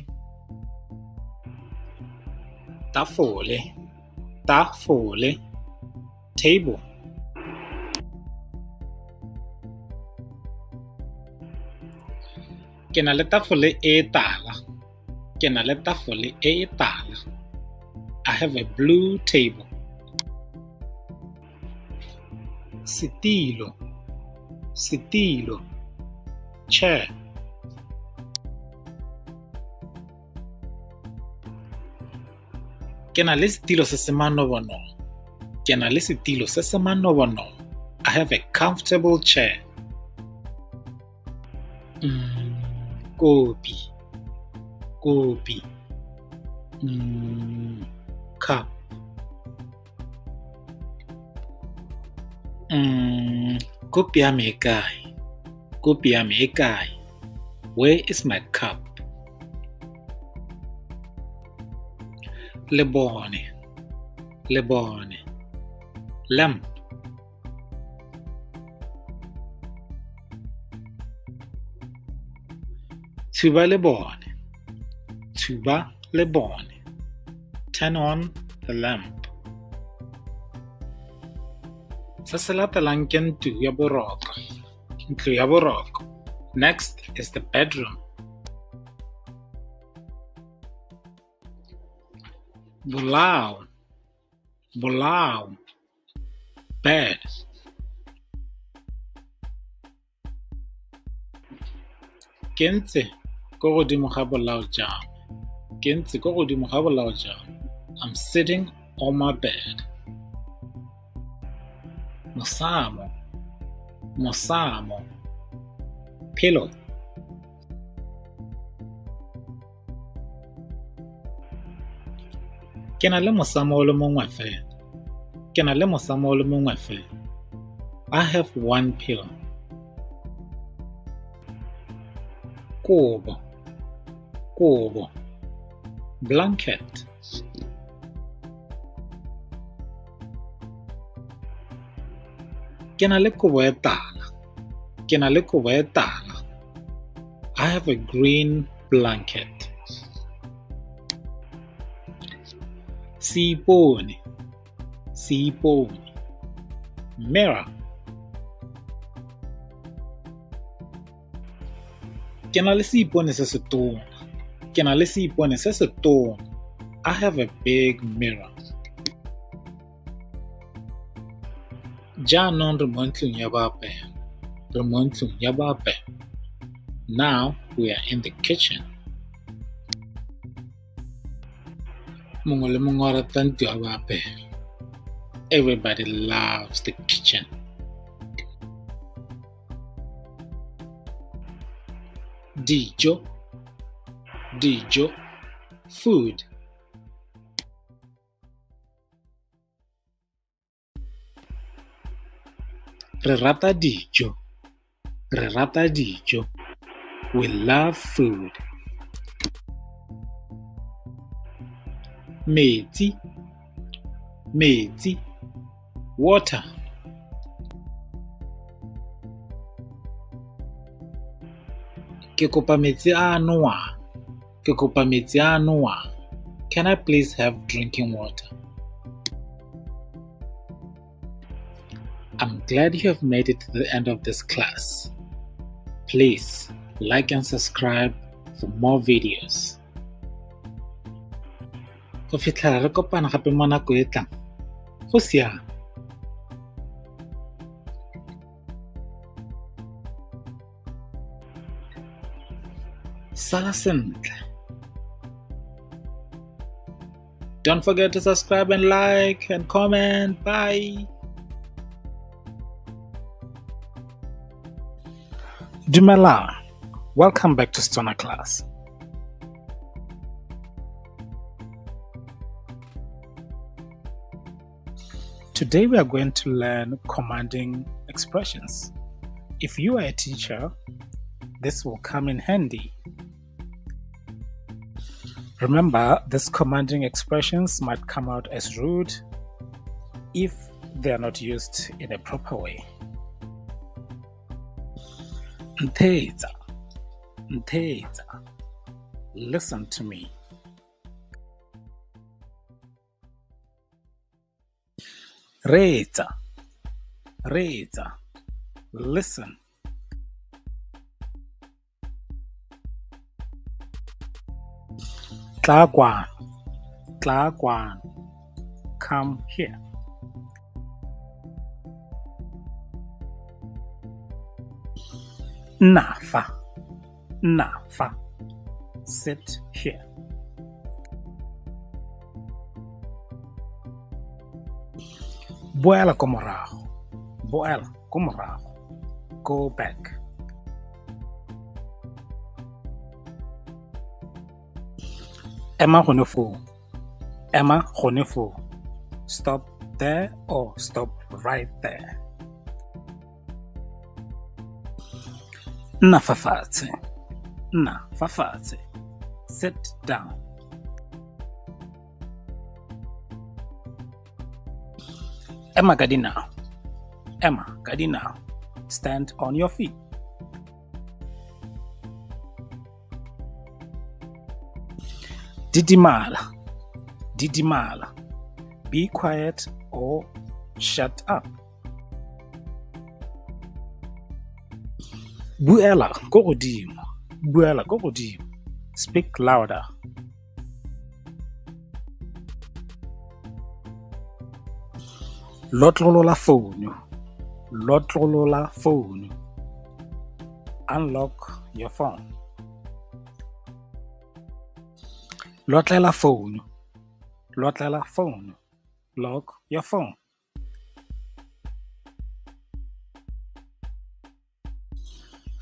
Tafole, tafole, table. Ke na le tafole e tala. Ke na le tafole e tala. I have a blue table. Setilo, setilo, chair. Ke na le setilo se se manobonobo. Ke na le setilo se se manobonobo. I have a comfortable chair. Kopi, kopi. Cup. Kopi ya me e kae? Kopi ya me e kae? Where is my cup? Lebone, lebone, lamp. Tshuba lebone, tshuba lebone. Turn on the lamp. Se se latelang ke ntlo ya boroko. Ntlo ya boroko. Next is the bedroom. Bolao, bolao, bed. Ke ntse ko godimo ga bolao jwa me. Ke ntse ko godimo ga bolao jwa me. I'm sitting on my bed. Mosamo, mosamo. Pillow. Ke na le mosamo o le mongwe fela. Ke na le mosamo o le mongwe fela. I have one pillow. Kobo, kobo. Blanket. Ke na le kobo e tala. Ke na le kobo e tala. I have a green blanket. Seipone, seipone. Mirror. Ke na le seipone se setona. Ke na le seipone se setona. I have a big mirror. Jaanong re mo ntlong ya boapelo. Re mo ntlong ya boapelo. Now we are in the kitchen. Mongwe le mongwe o rata ntlo ya boapelo. Everybody loves the kitchen. Dijo, dijo, food. Re rata dijo. Re rata dijo. We love food. Metsi, metsi, water. Ke kopa metsi a a nowang. Ke kopa metsi a a nowang. Can I please have drinking water? I'm glad you have made it to the end of this class. Please like and subscribe for more videos. Go fitlhela re kopana gape mo nako e tlang. Go siame. Sala sentle. Don't forget to subscribe and like and comment. Bye. Dumelang. Welcome back to Setswana class. Today we are going to learn commanding expressions. If you are a teacher, this will come in handy. Remember, these commanding expressions might come out as rude if they are not used in a proper way. Ntheetsa, ntheetsa. Listen to me. Reetsa, reetsa. Listen. Tla kwano, tla kwano. Come here. Nna fa, nna fa. Sit here. Boela ko morago, boela ko morago. Go back. Ema gone foo, ema gone foo. Stop there or stop right there. Nna fa fatshe, nna fa fatshe. Sit down. Ema ka dinao, ema ka dinao. Stand on your feet. Didimala, didimala. Be quiet or shut up. Buela ko godimo, buela ko godimo. Speak louder. Lotlolola founu, lotlolola founu. Unlock your phone. Lotlela founu, lotlela founu. Lock your phone.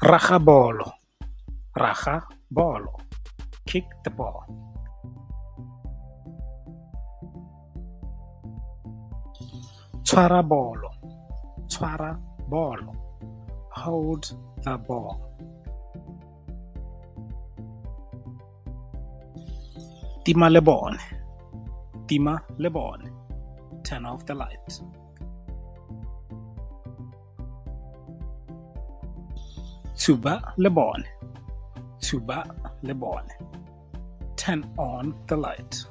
Raga bolo, raga bolo, kick the ball. Tshwara bolo, tshwara bolo, hold the ball. Tima lebone, tima lebone, turn off the light. Tshuba lebone, tshuba lebone, turn on the light.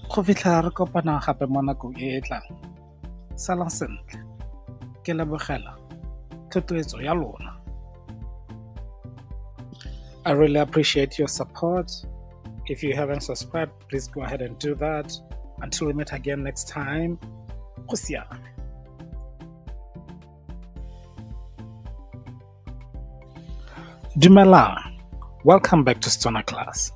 Go fitlhela re kopana gape mo nakong e e tlang, salang sentle. Ke lebogela thotloetso ya lona. I really appreciate your support. If you haven't subscribed, please go ahead and do that. Until we meet again next time, go siame. Dumelang. Welcome back to Setswana class.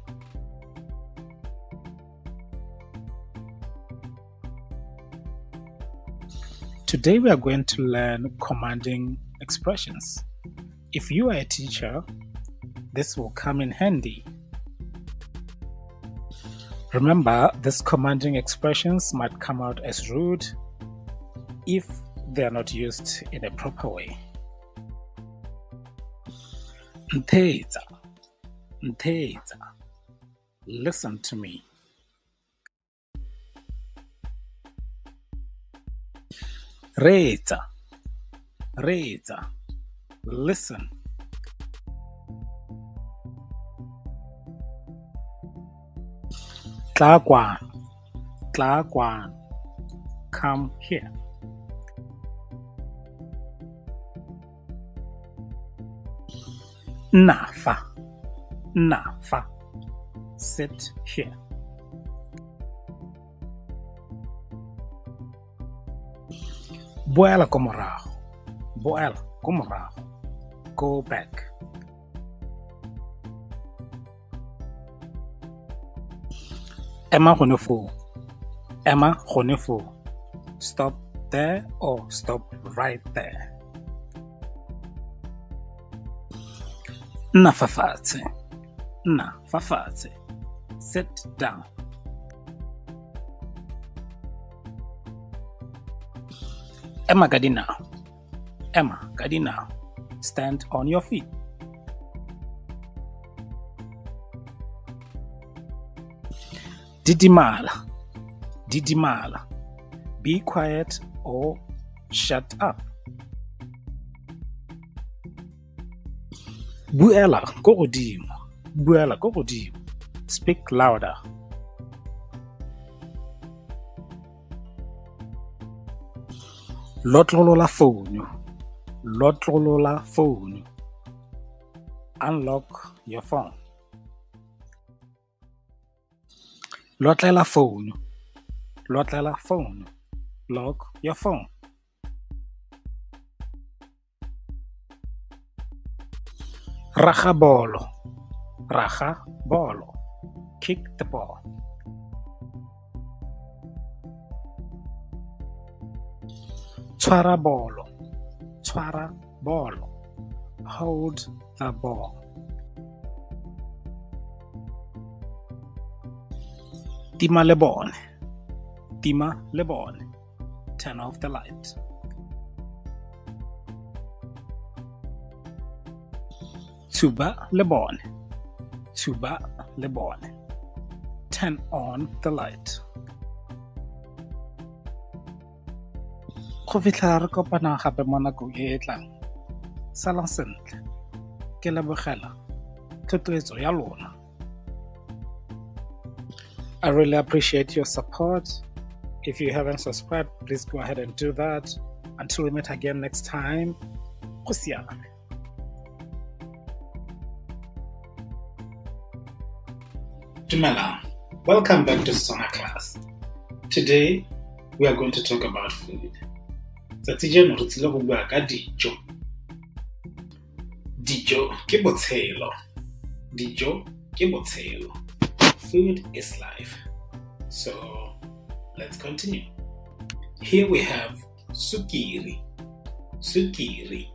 Today we are going to learn commanding expressions. If you are a teacher, this will come in handy. Remember, these commanding expressions might come out as rude if they are not used in a proper way. Ntheetsa, ntheetsa. Listen to me. Reetsa, reetsa. Listen. Tla kwano, tla kwano. Come here. Nna fa, nna fa. Sit here. Boela ko morago, boela ko morago. Go back. Ema gone foo, ema gone foo. Stop there or stop right there. Nna fa fatshe, nna fa fatshe. Sit down. Ema ka dinao, ema ka dinao. Stand on your feet. Didimala, didimala. Be quiet or shut up. Buela ko godimo, buela ko godimo. Speak louder. Lotlolola founu, lotlolola founu. Unlock your phone. Lotlela founu, lotlela founu. Lock your phone. Raga bolo, raga bolo. Kick the ball. Tshwara bolo, tshwara bolo. Hold the ball. Tima lebone, tima lebone. Turn off the light. Tshuba lebone, tshuba lebone. Turn on the light. Go fitlhela re kopana gape mo nakong e e tlang, salang sentle. Ke lebogela thotloetso ya lona. I really appreciate your support. If you haven't subscribed, please go ahead and do that. Until we meet again next time, go siame. Dumelang. Welcome back to Setswana class. Today, we are going to talk about food. Tsatsi jeno re tsile go bua ka dijo. Dijo ke botshelo. Dijo ke botshelo. Food is life. So, let's continue. Here we have sukiri. Sukiri,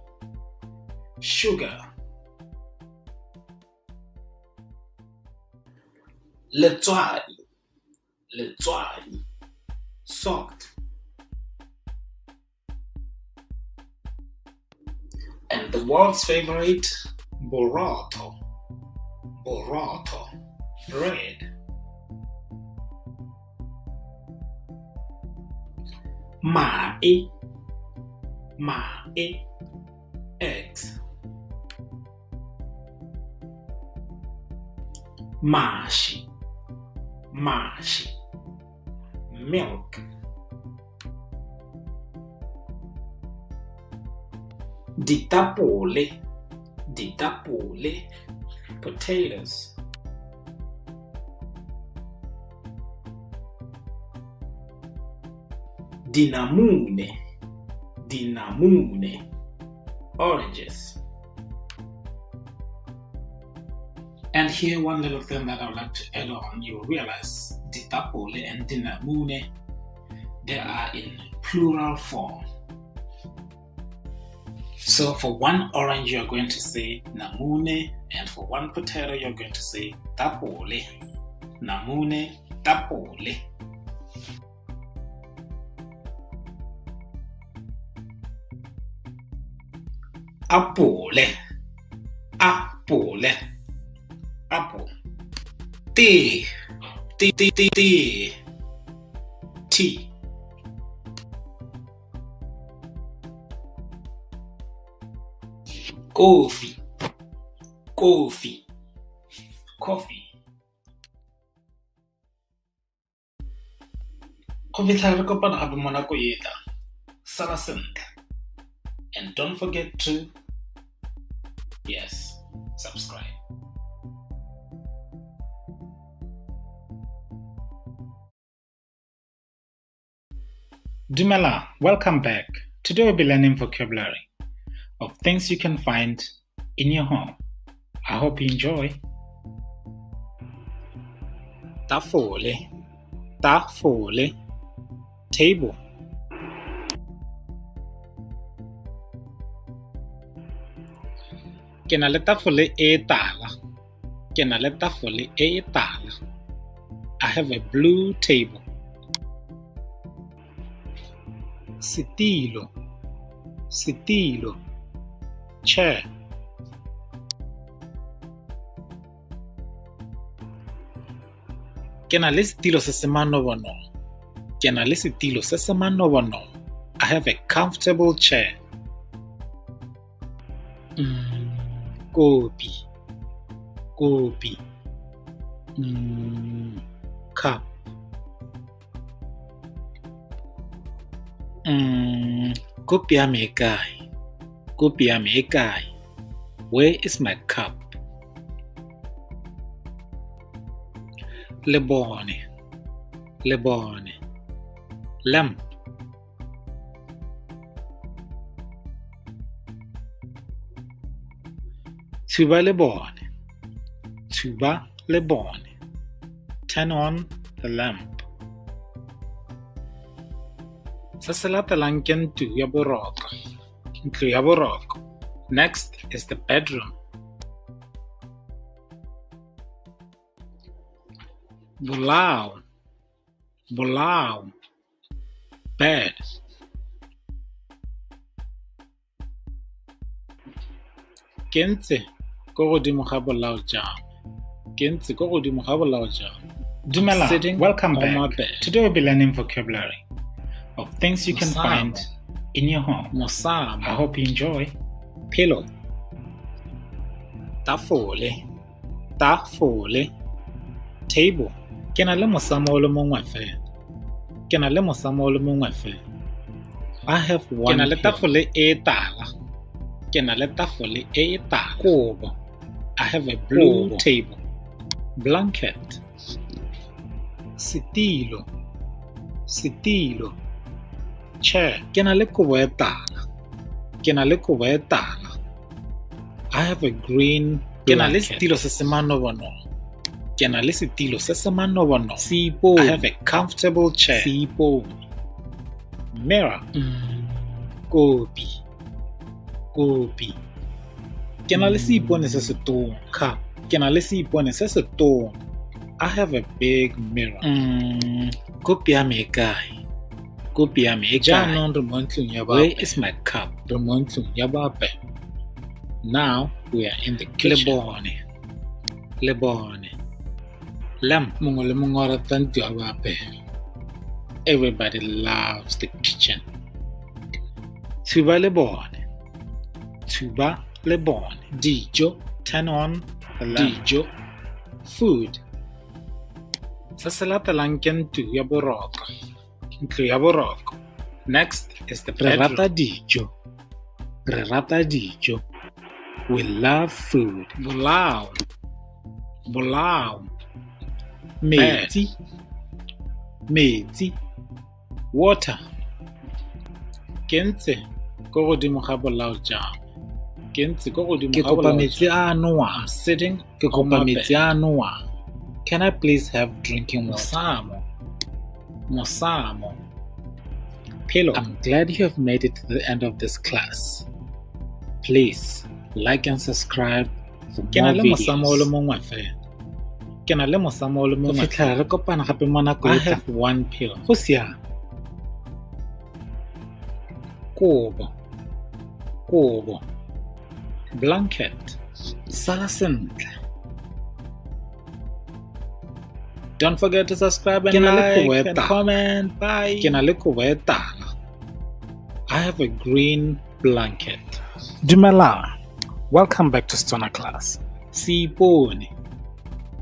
sugar. Letswai, letswai, salt. And the world's favorite, borotho, borotho, bread. Mae, mae, eggs. Mashi, mashi, milk. Ditapole, ditapole, potatoes. Dinamune, dinamune, oranges. And here, one little thing that I would like to add on, you'll realize ditapole and dinamune, they are in plural form. So for one orange, you're going to say namune, and for one potato, you're going to say tapole. Namune, tapole. Apole, apole, apple. T, T, T, T, T, tea. Coffee, coffee, coffee. Go fitlha re kopana gape mo nako e tlang. Sala sentle. And don't forget to, yes, subscribe. Dumela, welcome back. Today we'll be learning vocabulary of things you can find in your home. I hope you enjoy. Tafole, tafole, table. Ke na le tafole e tala. Ke na le tafole e tala. I have a blue table. Setilo, setilo, chair. Ke na le setilo se se manobonobo. Ke na le setilo se se manobonobo. I have a comfortable chair. Kopi, kopi. Cup. Kopi ya me e kae? Kopi ya me e kae? Where is my cup? Lebone, lebone, lamp. Tshuba lebone, tshuba lebone. Turn on the lamp. Se se latelang ke ntlo ya boroko. Ntlo ya boroko. Next is the bedroom. Bolao, bolao, bed. Ke ntse ko godimo ga bolao jwa me. Ke ntse ko godimo ga bolao jwa me. Dumela, Sitting welcome on my back. bed. Today we'll be learning vocabulary of things you can Mosamo. find in your home. Mosamo. I hope you enjoy. Pillow. Tafole, tafole, table. Ke na le mosamo o le mongwe fela. Ke na le mosamo o le mongwe fela. I have one Ke na le pillow. tafole e tala. Ke na le tafole e tala. Kobo. I have a blue Kobo. table. Blanket. Setilo, setilo, chair. Ke na le kobo e tala. Ke na le kobo e tala. I have a green Ke na le blanket. setilo se se manobonobo. Ke na le setilo se se manobonobo. Seipone. I have a comfortable chair. Seipone. Mirror. Kopi, Kopi. Ke na le seipone se se tona. Cup. Ke na le seipone se se tona. I have a big mirror. Kopi ya me e kae? Kopi ya me e kae? Jaanong re mo ntlong ya Where is my cup? Re mo ntlong ya boapelo. Now we are in the kitchen. Lebone. Lebone. Lamp. Mongwe le mongwe o rata ntlo ya boapelo. Everybody loves the kitchen. Tshuba lebone. Tshuba lebone. Dijo. Turn on the lamp. Dijo. Food. Se se latelang ke ntlo ya boroko. Ntlo ya boroko. Next is the bedroom. Re rata dijo. Re rata dijo. We love food. Bolao. Bolao. Metsi. Metsi. Water. Ke ntse ko godimo ga bolao jwa me. Ke ntse ko godimo ga bolao. Ke kopa metsi a a nowang. I'm sitting. Ke kopa metsi a a nowang. Can I please have drinking water? Mosamo. Mosamo. Pillow. I'm glad you have made it to the end of this class. Please like and subscribe for more videos. Ke na le mosamo o le mongwe fela. Ke na le mosamo o le mongwe. Go fitlhela re kopana gape mo nakong e tlang. I have one pill. Go siame. Kobo. Kobo. Blanket. Sala sentle. Don't forget to subscribe and like and comment. Bye. Ke na le kobo e tala. I have a green blanket. Dumelang. Welcome back to Setswana class. Seipone.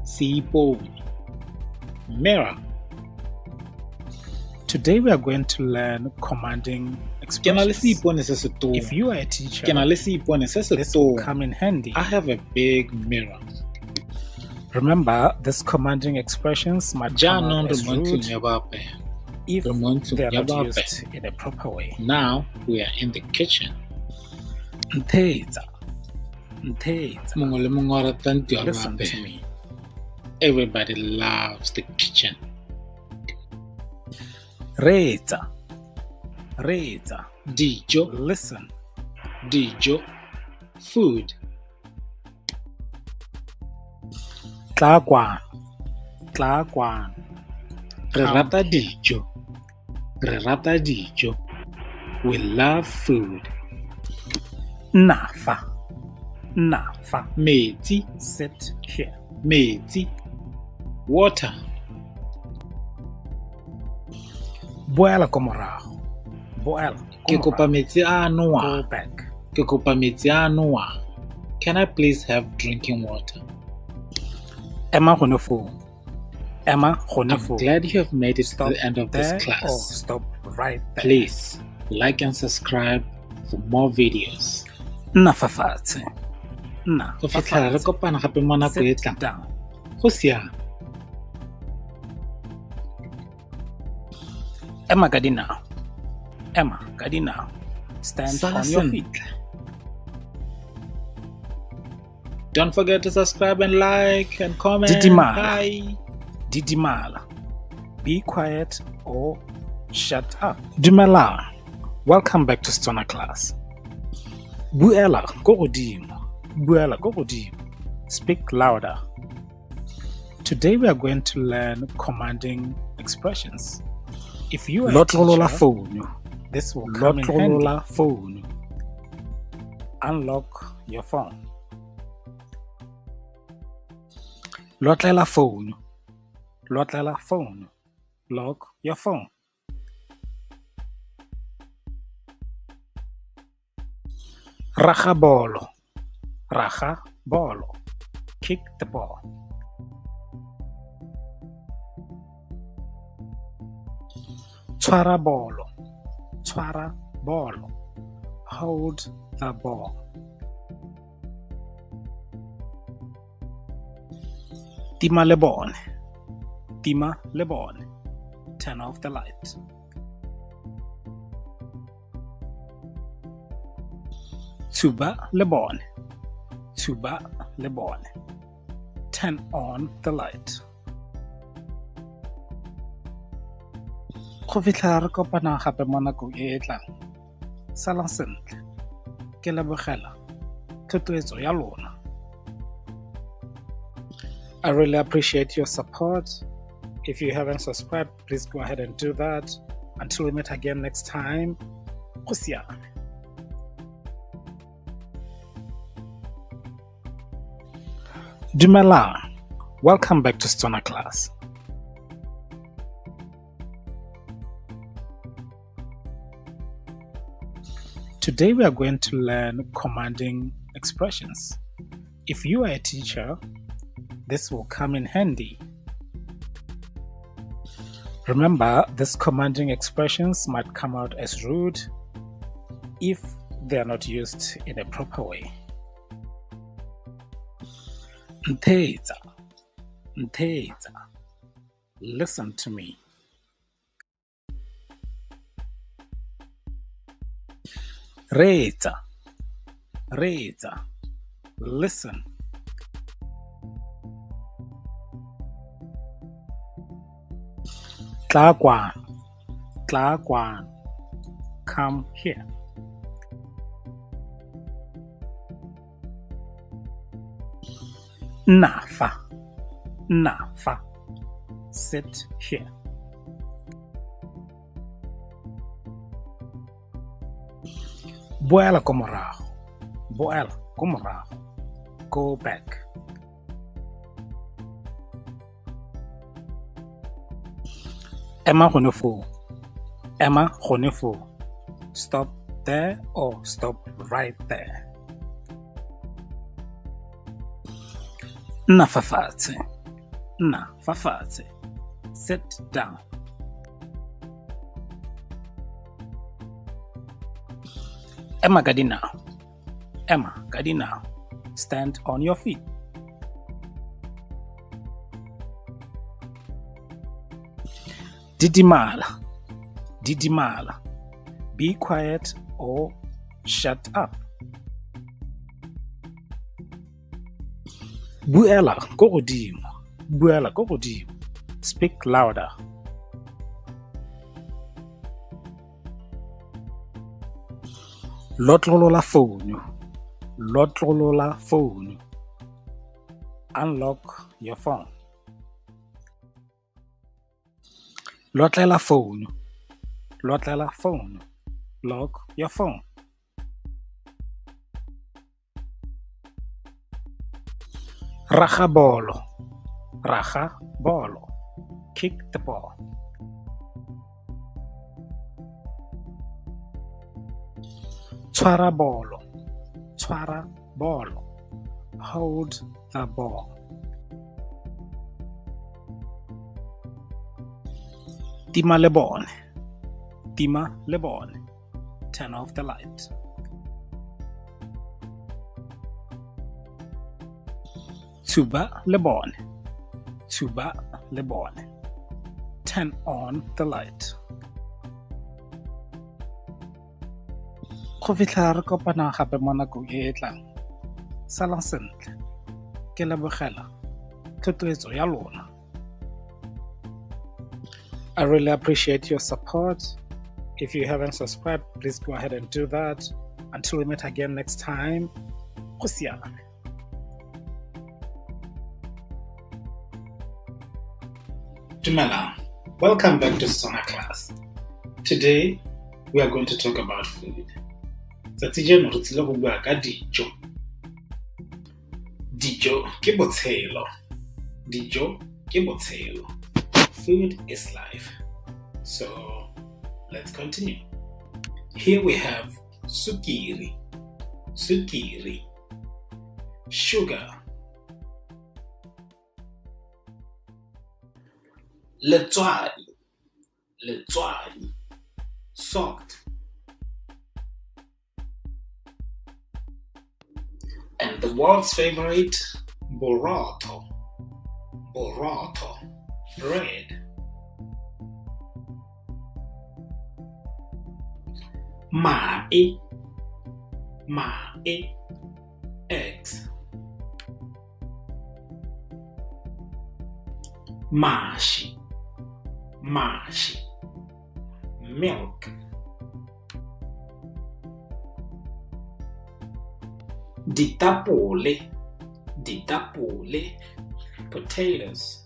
Seipone. Mirror. Today we are going to learn commanding Ke na le expressions. seipone se se tona. If you are a teacher, Ke na le seipone se se this will tona. come in handy. I have a big mirror. Remember, these commanding expressions might come Jaanong out re as mo ntlong rude ya boapelo. if Re mo ntlong they are ya not boapelo. used in a proper way. Now we are in the kitchen. Ntheetsa. Ntheetsa. Mongwe le mongwe o rata ntlo ya Listen to boapelo. me. Everybody loves the kitchen. Reetsa. Reetsa. Dijo. Listen. Dijo. Food. Tla kwano. Tla kwano. Re Come rata here. dijo. Re rata dijo. We love food. Nna fa. Nna fa. Metsi. Sit here. Metsi. Water. Boela ko morago. Boela ko Ke kopa morago. metsi a a Go nowang. back. Ke kopa metsi a a nowang. Can I please have drinking water? Ema gone foo. Ema gone I'm foo. glad you have made it to Stop the end of this there or class. stop right there. Please like and subscribe for more videos. Nna fa fatshe. Nna Go fa fitlhela re fatshe. kopana gape mo nako e Sit tlang. down. Go siame. Ema ka dinao. Ema ka dinao. Stand Sala on your feet. sentle. Don't forget to subscribe and like and comment. Didimala. Bye. Didimala. Be quiet or shut up. Dumelang. Welcome back to Setswana class. Buela ko godimo. Buela ko godimo. Speak louder. Today we are going to learn commanding expressions. If you are a Lotlolola teacher, founu. this will come in handy. Lotlolola founu. Unlock your phone. Lotlela founu. Lotlela phone. Lock your phone. Raga bolo. Raga bolo. Kick the ball. Tshwara bolo. Tshwara bolo. Hold the ball. Tima lebone. Tima lebone. Turn off the light. Tshuba lebone. Tshuba lebone. Turn on the light. Go fitlhela re kopana gape mo nakong e e tlang. Salang sentle. Ke lebogela thotloetso ya lona. I really appreciate your support. If you haven't subscribed, please go ahead and do that. Until we meet again next time, go siame. Dumelang. Welcome back to Setswana class. Today we are going to learn commanding expressions. If you are a teacher, this will come in handy. Remember, these commanding expressions might come out as rude if they are not used in a proper way. Ntheetsa, ntheetsa. Listen to me. Reetsa, reetsa. Listen. Tla kwano, tla kwano. Come here. Nna fa, nna fa. Sit here. Boela ko morago, boela ko morago. Go back. Ema gone foo, ema gone foo. Stop there or stop right there. Nna fa fatshe, nna fa fatshe. Sit down. Ema ka dinao, ema ka dinao. Stand on your feet. Didimala, didimala. Be quiet or shut up. Buela ko godimo, buela ko godimo. Speak louder. Lotlolola founu, lotlolola founu. Unlock your phone. Lotlela founu, lotlela founu. Lock your phone. Raga bolo, raga bolo. Kick the ball. Tshwara bolo, tshwara bolo. Hold the ball. Tima lebone, tima lebone. Turn off the light. Tshuba lebone, tshuba lebone. Turn on the light. Go fitlhela re kopana gape mo nakong e e tlang. Salang sentle. Ke lebogela thotloetso ya lona. I really appreciate your support. If you haven't subscribed, please go ahead and do that. Until we meet again next time, go siame. Dumelang. Welcome back to Setswana class. Today, we are going to talk about food. Tsatsi jeno re tsile go bua ka dijo. Dijo ke botshelo. Dijo ke botshelo. Food is life. So, let's continue. Here we have sukiri, sukiri, sugar, letswai, letswai, salt, and the world's favorite, borotho, borotho, bread. Mae, mae, eggs. Mashi, mashi, milk. Ditapole, ditapole, potatoes.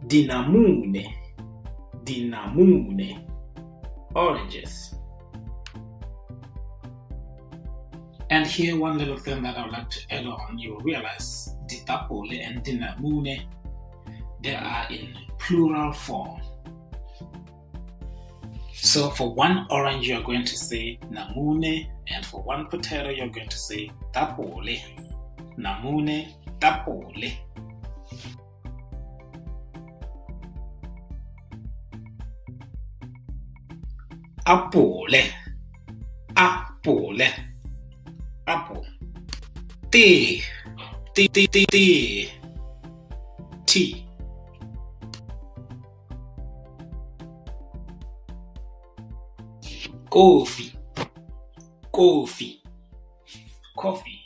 Dinamune, dinamune, oranges. And here, one little thing that I would like to add on, you will realize ditapole and dinamune, they are in plural form. So for one orange, you're going to say namune, and for one potato, you're going to say tapole. Namune, tapole. Apole, apole, apple. T, T, T, T, T, T. Kofi, kofi, coffee.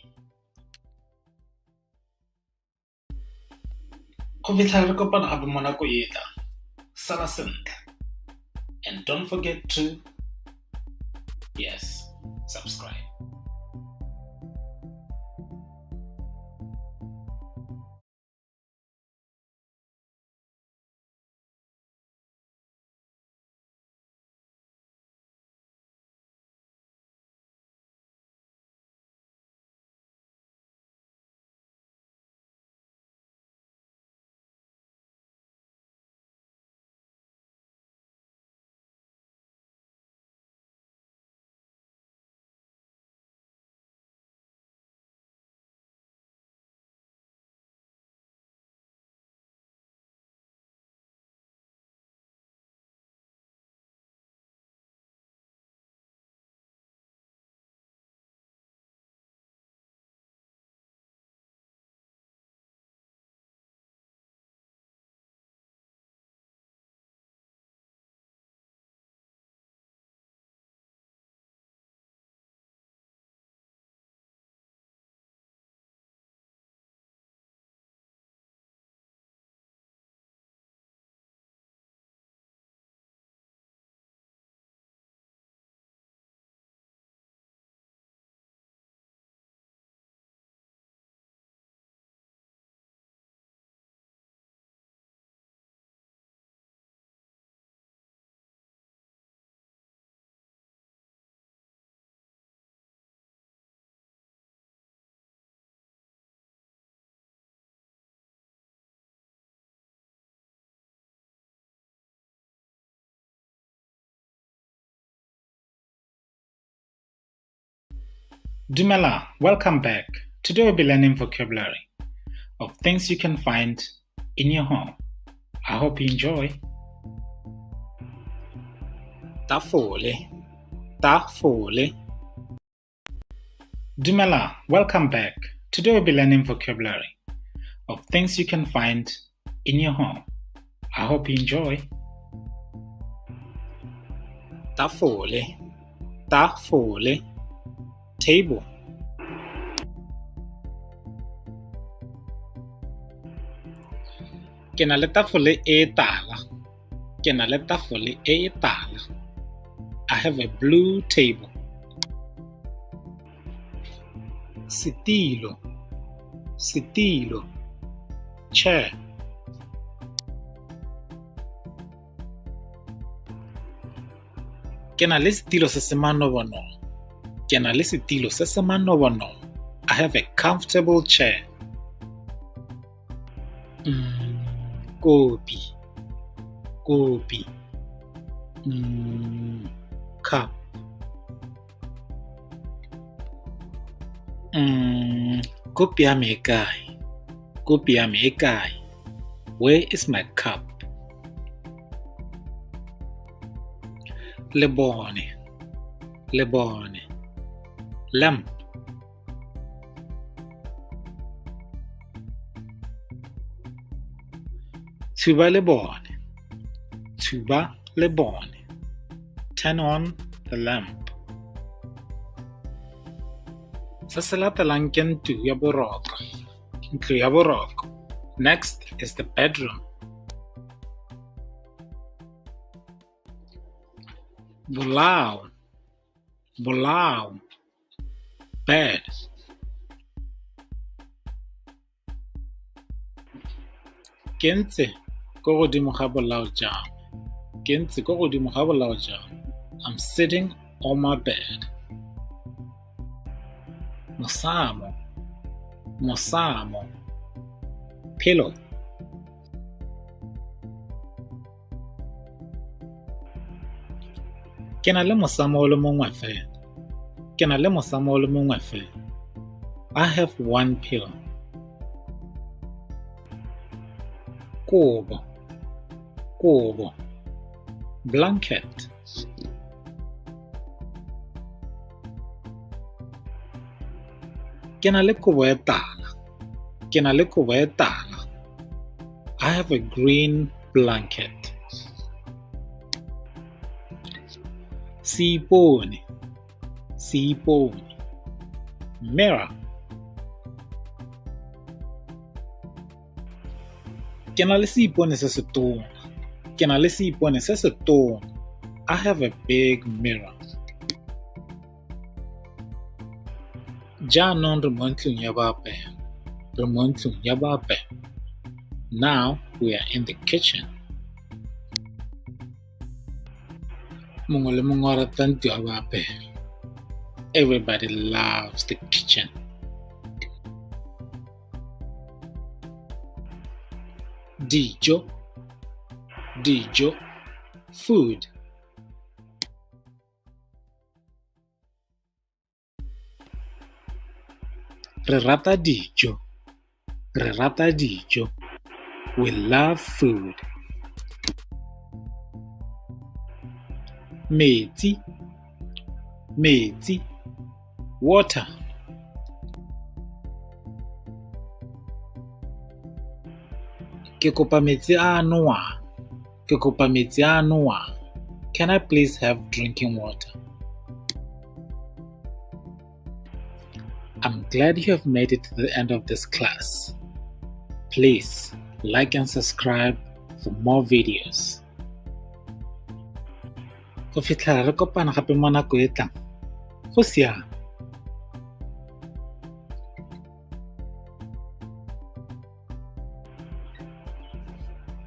Go fitlha re kopana gape mo nako e tlang. Sala sentle. And don't forget to, yes, subscribe. Dumela, welcome back. Today we'll be learning vocabulary of things you can find in your home. I hope you enjoy. Tafole, tafole. Dumela, welcome back. Today we'll be learning vocabulary of things you can find in your home. I hope you enjoy. Tafole, tafole. Table. Ke na le tafole e tala. Ke na le tafole e tala. I have a blue table. Setilo, setilo, chair. Ke na le setilo se se manobonobo. Ke na le setilo se se manobonobo. I have a comfortable chair. Kopi, kopi. Cup. Kopi ya me e kae? Kopi ya me e kae? Where is my cup? Lebone, lebone. Lamp. Tshuba lebone, tshuba lebone. Turn on the lamp. Se se latelang ke ntlo ya boroko. Ntlo ya boroko. Next is the bedroom. Bolao, bolao, bed. Ke ntse ko godimo ga bolao jwa me. Ke ntse ko godimo ga bolao jwa me. I'm sitting on my bed. Mosamo, mosamo, pillow. Ke na le mosamo o le mongwe fela. Ke na le mosamo o le mongwe fela. I have one pillow. Kobo, kobo, blanket. Ke na le kobo e tala. Ke na le kobo e tala. I have a green blanket. Seipone, seipone, mirror. Ke na le seipone se se tona. Ke na le seipone se se tona. I have a big mirror. Jaanong re mo ntlong ya boapelo. Re mo ntlong ya boapelo. Now we are in the kitchen. Mongwe le mongwe o rata ntlo ya boapelo. Everybody loves the kitchen. Dijo, dijo, food. Re rata dijo. Re rata dijo. We love food. Metsi, metsi, water. Ke kopa metsi a a nowang. Ke kopa metsi a a nowang. Can I please have drinking water? I'm glad you have made it to the end of this class. Please like and subscribe for more videos. Go fitlhela re kopana gape mo nako e tlang. Go siame.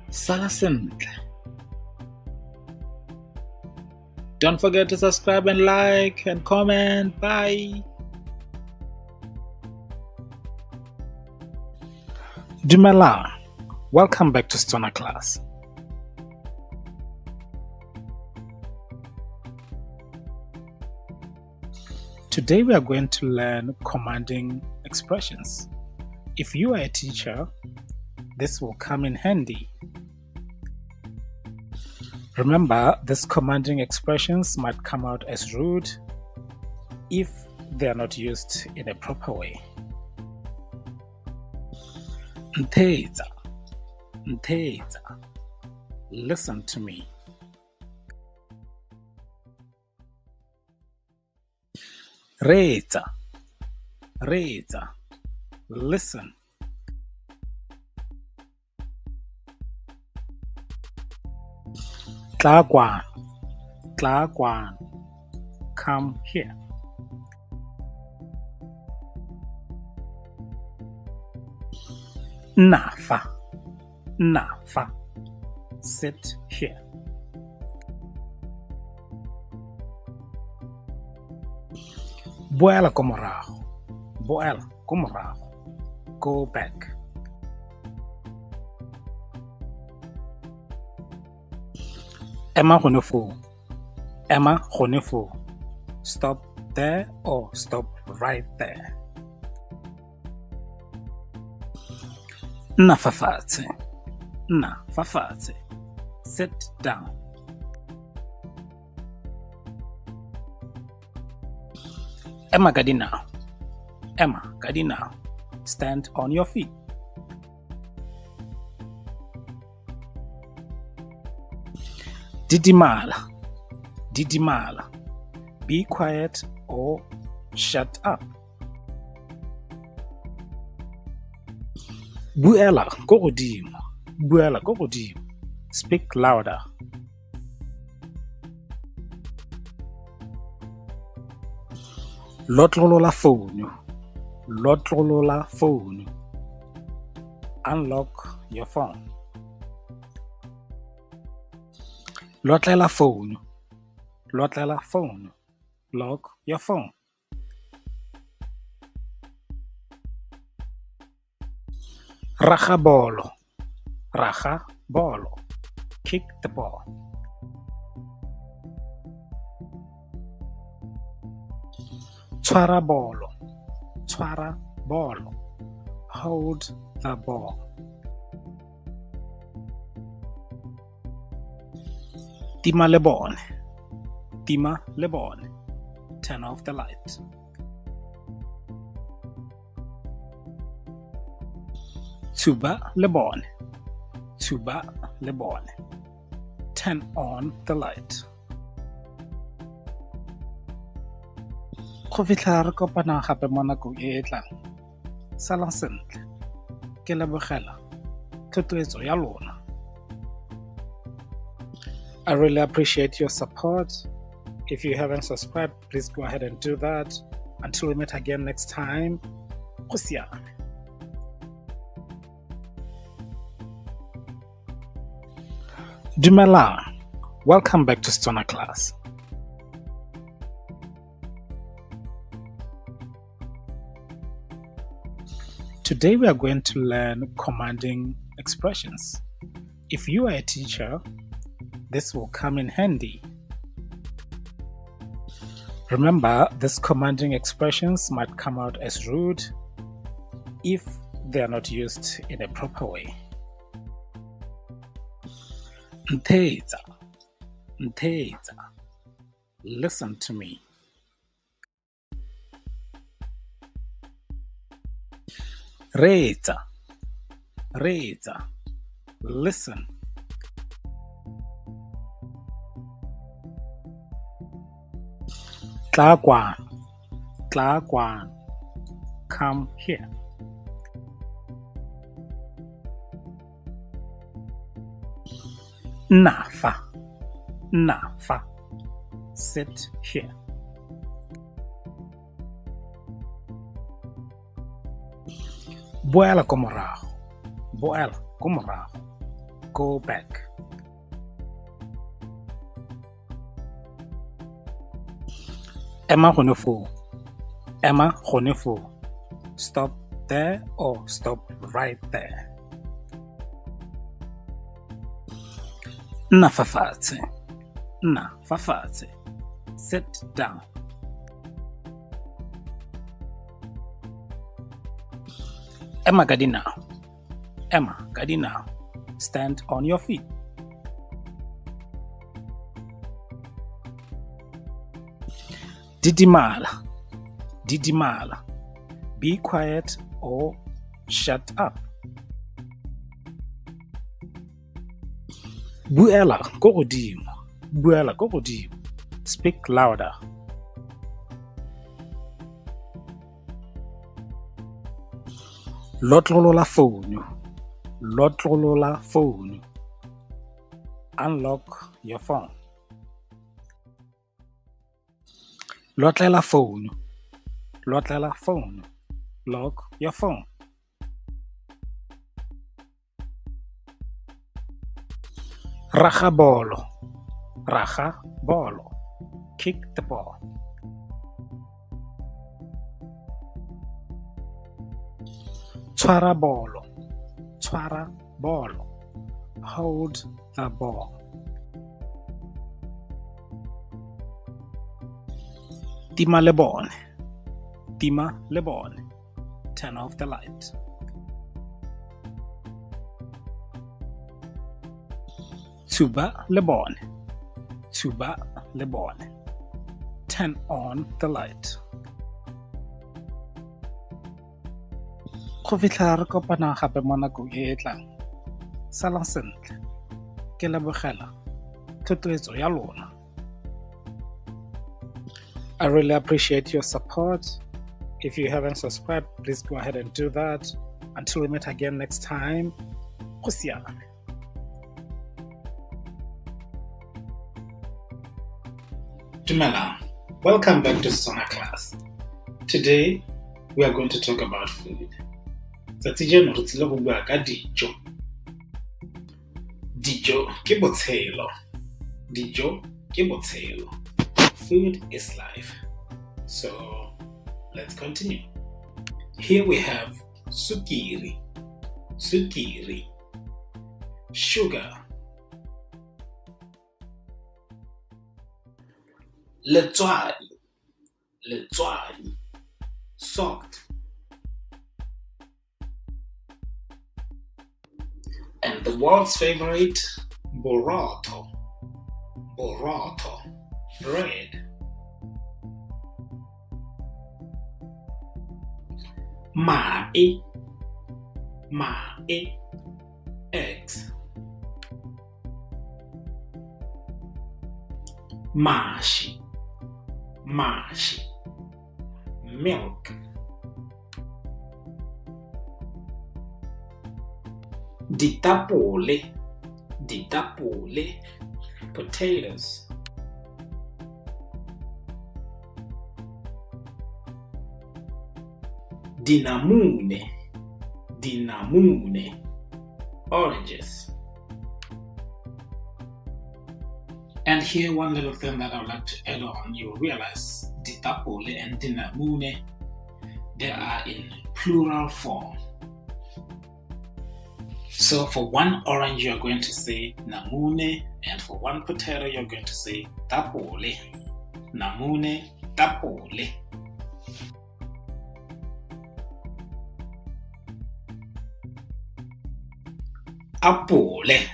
Sala sentle. Don't forget to subscribe and like and comment. Bye. Dumelang. Welcome back to Setswana class. Today we are going to learn commanding expressions. If you are a teacher, this will come in handy. Remember, these commanding expressions might come out as rude if they are not used in a proper way. Ntheetsa, ntheetsa. Listen to me. Reetsa, reetsa. Listen. Tla kwano, tla kwano. Come here. Nna fa, nna fa. Sit here. Boela ko morago, boela ko morago. Go back. Ema gone foo, ema gone foo. Stop there or stop right there. Nna fa fatshe, nna fa fatshe. Sit down. Ema ka dinao, ema ka dinao. Stand on your feet. Didimala, didimala. Be quiet or shut up. Buela ko godimo, buela ko godimo. Speak louder. Lotlolola founu. Lotlolola founu. Unlock your phone. Lotlela founu. Lotlela founu. Lock your phone. Raga bolo. Raga bolo. Kick the ball. Tshwara bolo. Tshwara bolo. Hold the ball. Tima lebone. Tima lebone. Turn off the light. Tshuba lebone. Tshuba lebone. Turn on the light. Go fitlha re kopana gape mo nakong e e tlang. Salang sentle. Ke lebogela thotloetso ya lona. I really appreciate your support. If you haven't subscribed, please go ahead and do that. Until we meet again next time, go siame. Dumelang. Welcome back to Setswana class. Today we are going to learn commanding expressions. If you are a teacher, this will come in handy. Remember, these commanding expressions might come out as rude if they are not used in a proper way. Ntheetsa, ntheetsa. Listen to me. Reetsa, reetsa. Listen. Tla kwano, tla kwano. Come here. Nna fa, nna fa. Sit here. Boela ko morago, boela ko morago. Go back. Ema gone foo, ema gone foo. Stop there or stop right there. Nna fa fatshe, nna fa fatshe. Sit down. Ema ka dinao, ema ka dinao. Stand on your feet. Didimala, didimala. Be quiet or shut up. Buela ko godimo, buela ko godimo. Speak louder. Lotlolola founu, lotlolola founu. Unlock your phone. Lotlela founu, lotlela founu. Lock your phone. Raga bolo, raga bolo. Kick the ball. Tshwara bolo, tshwara bolo. Hold the ball. Tima lebone, tima lebone. Turn off the light. Tshuba lebone, tshuba lebone. Turn on the light. Go fitlha re kopana gape mo nakong e e tlang. Salang sentle. Ke lebogela thotloetso ya lona. I really appreciate your support. If you haven't subscribed, please go ahead and do that. Until we meet again next time, go siame. Dumelang. Welcome back to Setswana class. Today, we are going to talk about food. Tsatsi jeno re tsile go bua ka dijo. Dijo ke botshelo. Dijo ke botshelo. Food is life. So, let's continue. Here we have sukiri, sukiri, sugar. Letswai, letswai, salt. And the world's favorite, borotho, borotho, bread. Mae, mae, eggs. Mashi, mashi, milk. Ditapole, ditapole, potatoes. Dinamune, dinamune, oranges. And here, one little thing that I would like to add on, you realize ditapole and dinamune, they are in plural form. So for one orange, you're going to say namune, and for one potato, you're going to say tapole. Namune, tapole. Apole,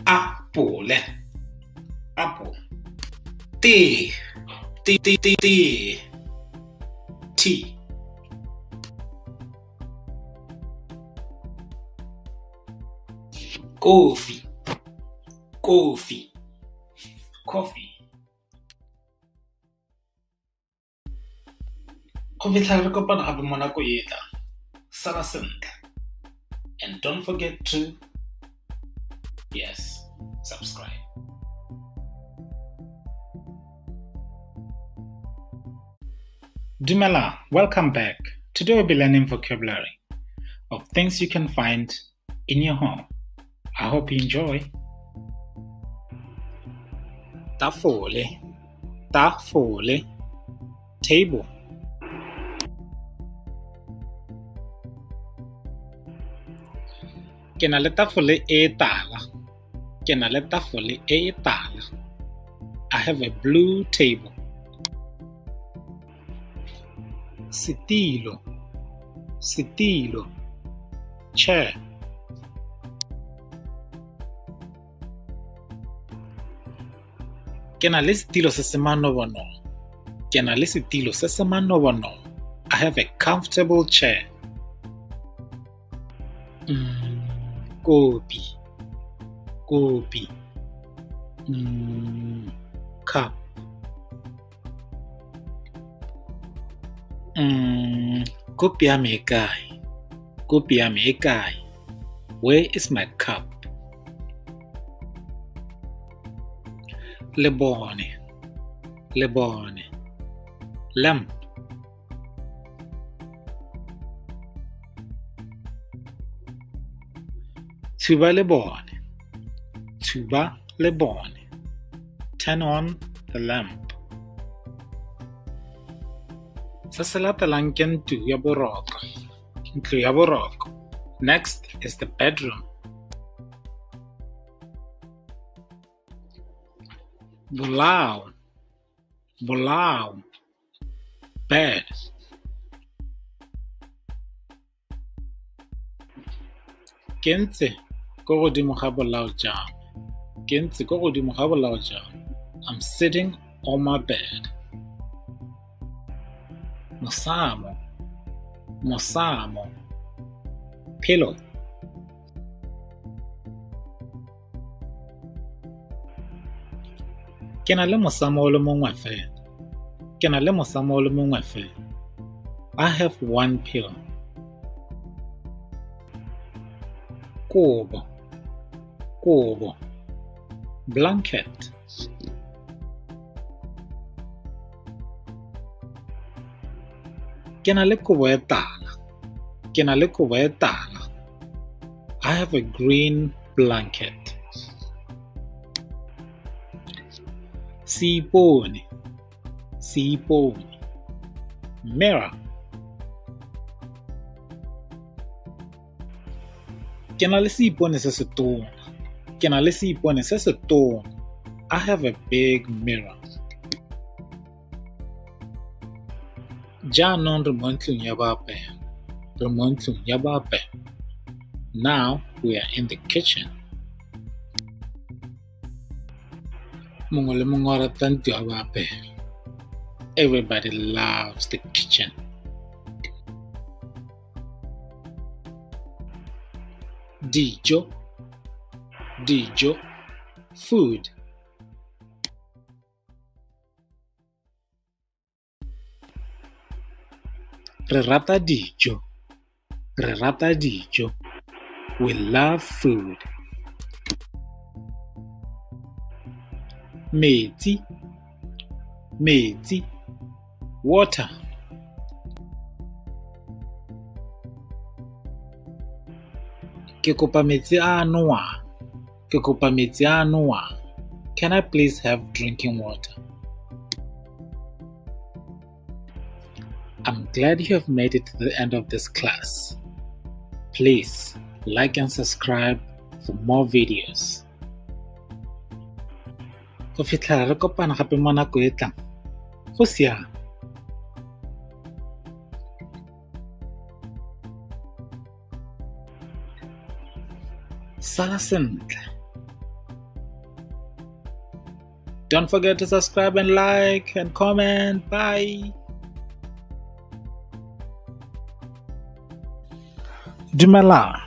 apole, apple. T, T, T, T, T, tea. Coffee, coffee, coffee. Go fitlha re kopana gape mo nako e tlang. Sala sentle. And don't forget to, yes, subscribe. Dumela, welcome back. Today we'll be learning vocabulary of things you can find in your home. I hope you enjoy. Tafole, tafole, table. Ke na le tafole e tala. Ke na le tafole e tala. I have a blue table. Setilo, setilo, chair. Ke na le setilo se se manobonobo. Ke na le setilo se se manobonobo. I have a comfortable chair. Kopi, kopi. Cup. Kopi ya me e kae? Kopi ya me e kae? Where is my cup? Lebone, lebone, lamp. Tshuba lebone, tshuba lebone. Turn on the lamp. Se se latelang ke ntlo ya boroko, ntlo ya boroko. Next is the bedroom. Bolao, bolao, bed. Ke ntse ko godimo ga bolao jwa me. Ke ntse ko godimo ga bolao jwa me. I'm sitting on my bed. Mosamo, mosamo, pillow. Ke na le mosamo o le mongwe fela. Ke na le mosamo o le mongwe fela. I have one pillow. Kobo, kobo, blanket. Ke na le kobo e tala. Ke na le kobo e tala. I have a green blanket. Seipone, seipone. Mirror. Ke na le seipone se setona. Ke na le seipone se setona. I have a big mirror. Jaanong re mo ntlong ya boapelo. Re mo ntlong ya boapelo. Now we are in the kitchen. Mongwe le mongwe o rata ntlo ya boapelo. Everybody loves the kitchen. Dijo, dijo, food. Re rata dijo. Re rata dijo. We love food. Metsi, metsi, water. Ke kopa metsi a a nowang. Ke kopa metsi a a nowang. Can I please have drinking water? I'm glad you have made it to the end of this class. Please like and subscribe for more videos. Go fitlhela re kopana gape mo nako e tlang. Go siame. Sala sentle. Don't forget to subscribe and like and comment. Bye. Dumelang.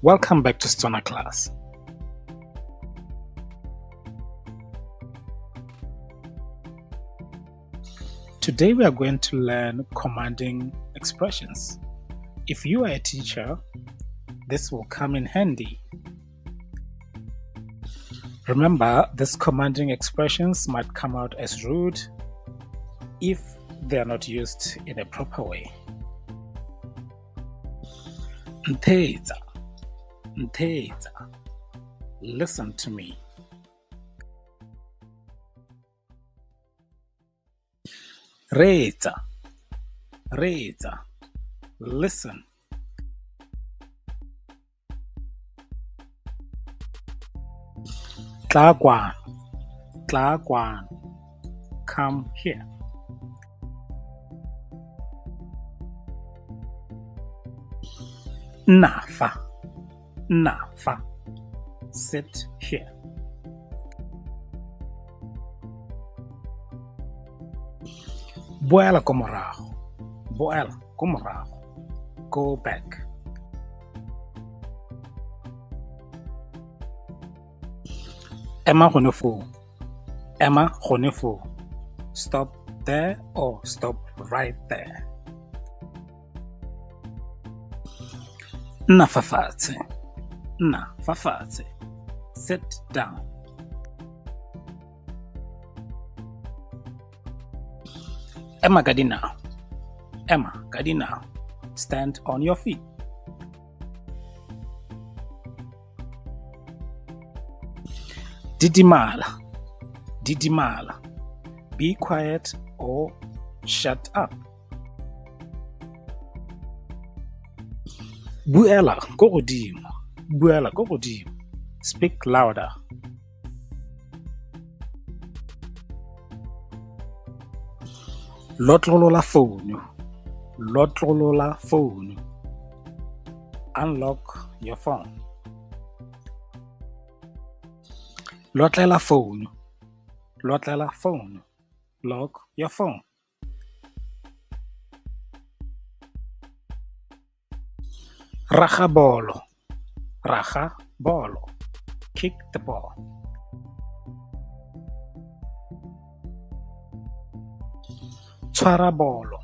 Welcome back to Setswana class. Today we are going to learn commanding expressions. If you are a teacher, this will come in handy. Remember, these commanding expressions might come out as rude if they are not used in a proper way. Ntheetsa, ntheetsa. Listen to me. Reetsa, reetsa. Listen. Tla kwano, tla kwano. Come here. Nna fa, nna fa. Sit here. Boela ko morago, boela ko morago. Go back. Ema gone foo, ema gone foo. Stop there or stop right there. Nna fa fatshe, nna fa fatshe. Sit down. Ema ka dinao, ema ka dinao. Stand on your feet. Didimala, didimala. Be quiet or shut up. Buela ko godimo, buela ko godimo. Speak louder. Lotlolola founu, lotlolola founu. Unlock your phone. Lotlela founu, lotlela founu. Lock your phone. Raga bolo, raga bolo. Kick the ball. Tshwara bolo,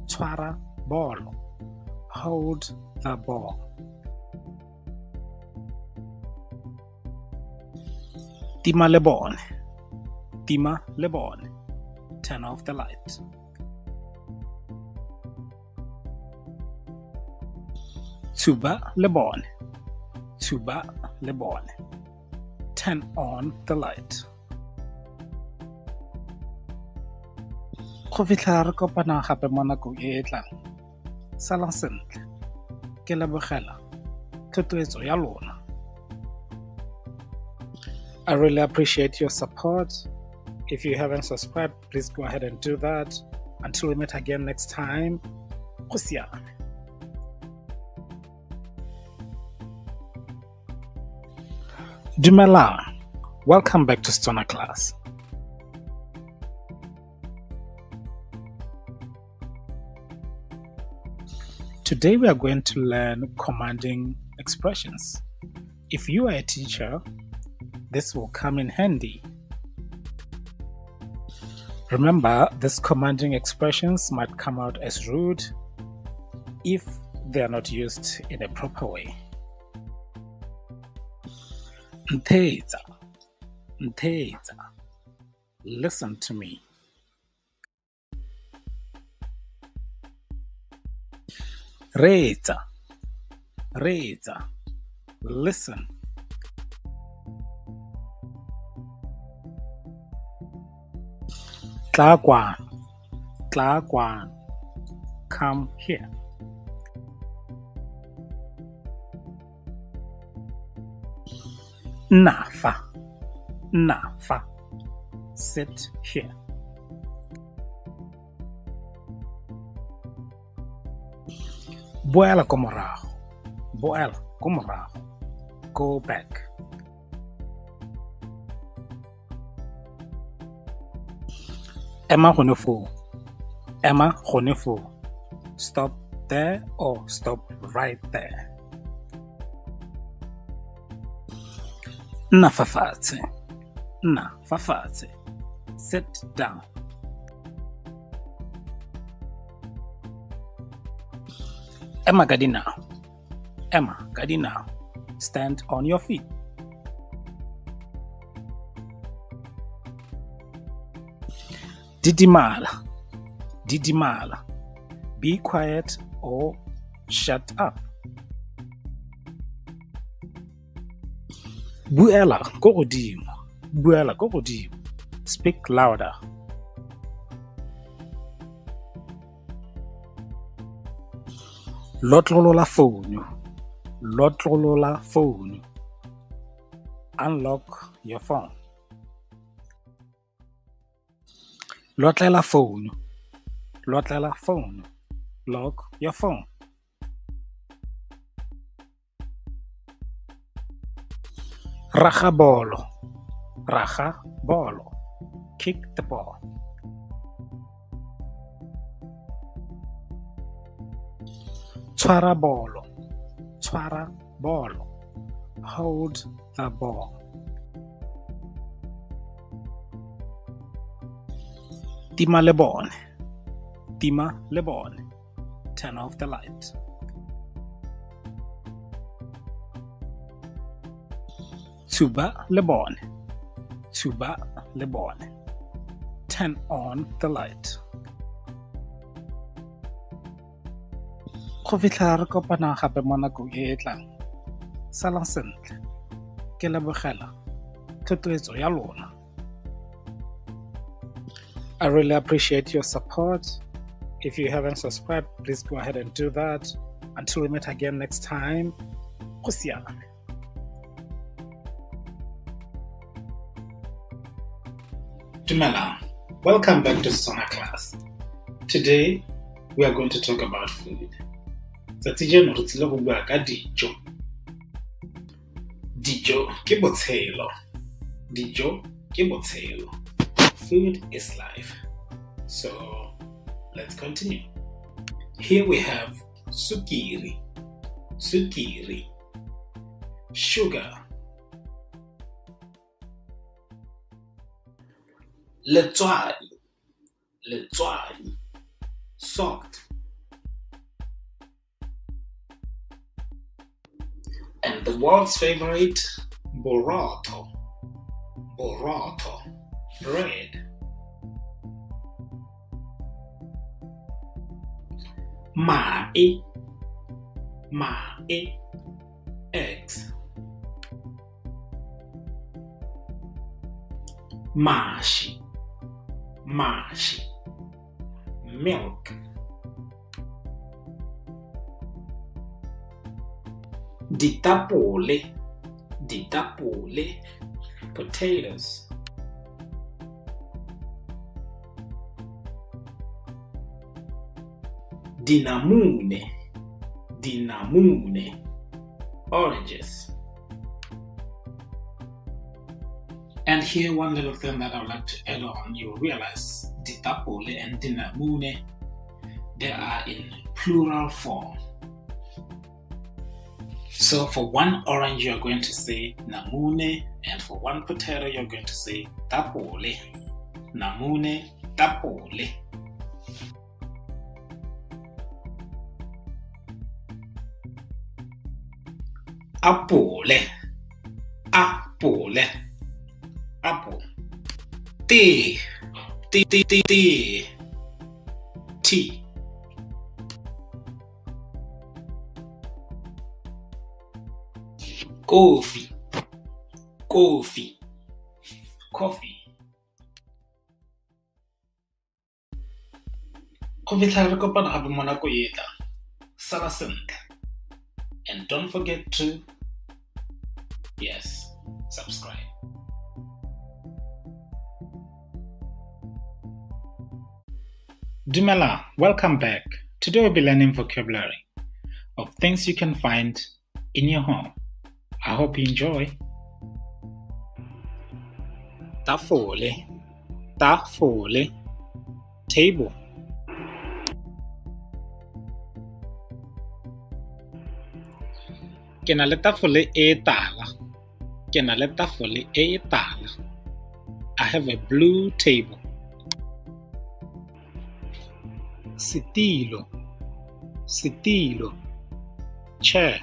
tshwara bolo. Hold the ball. Tima lebone, tima lebone. Turn off the light. Tshuba lebone. Tshuba lebone. Turn on the light. Go fitlhela re kopana gape mo nakong e e tlang, salang sentle. Ke lebogela thotloetso ya lona. I really appreciate your support. If you haven't subscribed, please go ahead and do that. Until we meet again next time, go siame. Dumelang. Welcome back to Setswana class. Today we are going to learn commanding expressions. If you are a teacher, this will come in handy. Remember, these commanding expressions might come out as rude if they are not used in a proper way. Ntheetsa, ntheetsa. Listen to me. Reetsa, reetsa. Listen. Tla kwano, tla kwano. Come here. Nna fa, nna fa. Sit here. Boela ko morago, boela ko morago. Go back. Ema gone foo, ema gone foo. Stop there or stop right there. Nna fa fatshe, nna fa fatshe. Sit down. Ema ka dinao, ema ka dinao. Stand on your feet. Didimala, didimala. Be quiet or shut up. Buela ko godimo, buela ko godimo. Speak louder. Lotlolola founu, lotlolola founu. Unlock your phone. Lotlela founu, lotlela founu. Lock your phone. Raga bolo, raga bolo. Kick the ball. Tshwara bolo, tshwara bolo. Hold the ball. Tima lebone, tima lebone. Turn off the light. Tshuba lebone, tshuba lebone. Turn on the light. Go fitlhela re kopana gape mo nakong e e tlang, salang sentle. Ke lebogela thotloetso ya lona. I really appreciate your support. If you haven't subscribed, please go ahead and do that. Until we meet again next time, go siame. Dumelang. Welcome back to Setswana class. Today, we are going to talk about food. Tsatsi jeno re tlile go bua ka dijo. Dijo ke botshelo. Dijo ke botshelo. Food is life. So, let's continue. Here we have sukiri, sukiri, sugar. Letswai, letswai, salt. And the world's favorite, borotho, borotho, bread. Mae, Mae, eggs. Mashi, mashi, milk. Ditapole, ditapole, potatoes. Dinamune, dinamune, oranges. And here, one little thing that I would like to add on, you'll realize ditapole and dinamune, they are in plural form. So for one orange, you're going to say namune, and for one potato, you're going to say tapole. Namune, tapole. Apole, apole, apple. T, T, T, T, T, T. Kofi, coffee, coffee. Go fitlha re kopana gape mo nako e tlang. Sala sentle. And don't forget to, yes, subscribe. Dumela, welcome back. Today we'll be learning vocabulary of things you can find in your home. I hope you enjoy. Tafole, tafole, table. Ke na le tafole e tala. Ke na le tafole e tala. I have a blue table. Setilo, setilo, chair.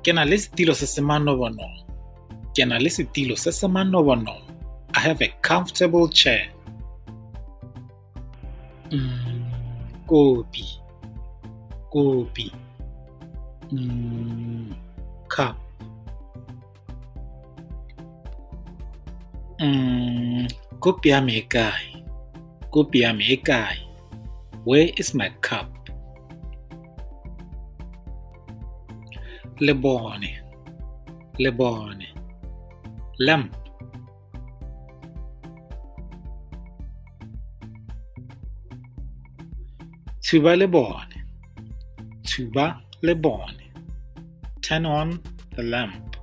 Ke na le setilo se se manobonobo. Ke na le setilo se se manobonobo. I have a comfortable chair. Kopi, kopi. Cup. Kopi ya me e kae? Kopi ya me e kae? Where is my cup? Lebone, lebone, lamp. Tshuba lebone, tshuba lebone. Turn on the lamp.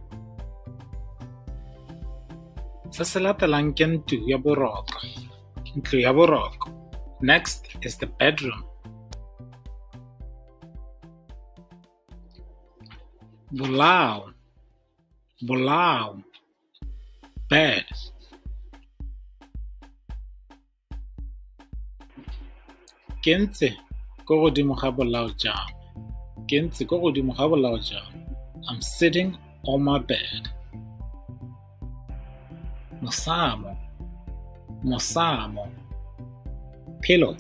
Se se latelang ke ntlo ya boroko. Ntlo ya boroko. Next is the bedroom. Bolao, bolao, bed. Ke ntse ko godimo ga bolao jwa me. Ke ntse ko godimo ga bolao jwa me. I'm sitting on my bed. Mosamo, mosamo, pillow.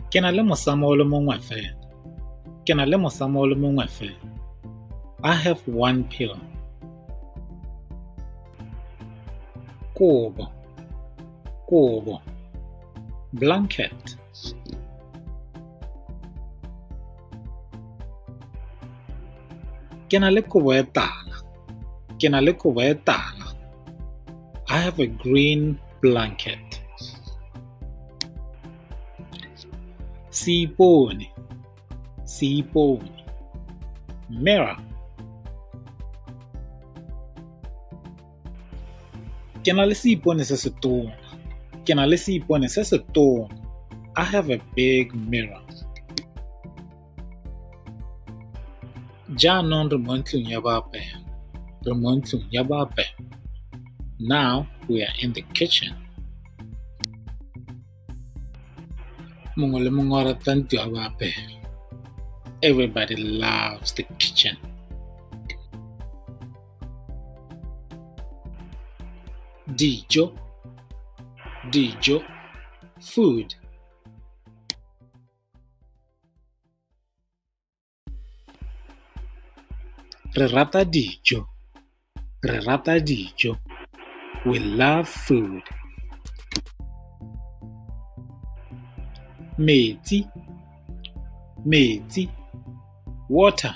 Ke na le mosamo o le mongwe fela. Ke na le mosamo o le mongwe fela. I have one pillow. Kobo, kobo, blanket. Ke na le kobo e tala. Ke na le kobo e tala. I have a green blanket. Seipone, seipone, mirror. Ke na le seipone se se tona. Ke na le seipone se se tona. I have a big mirror. Jaanong re mo ntlong ya boapelo. Re mo ntlong ya boapelo. Now we are in the kitchen. Mongwe le mongwe o rata ntlo ya boapelo. Everybody loves the kitchen. Dijo, dijo, food. Re rata dijo, re rata dijo. We love food. Metsi, metsi, water.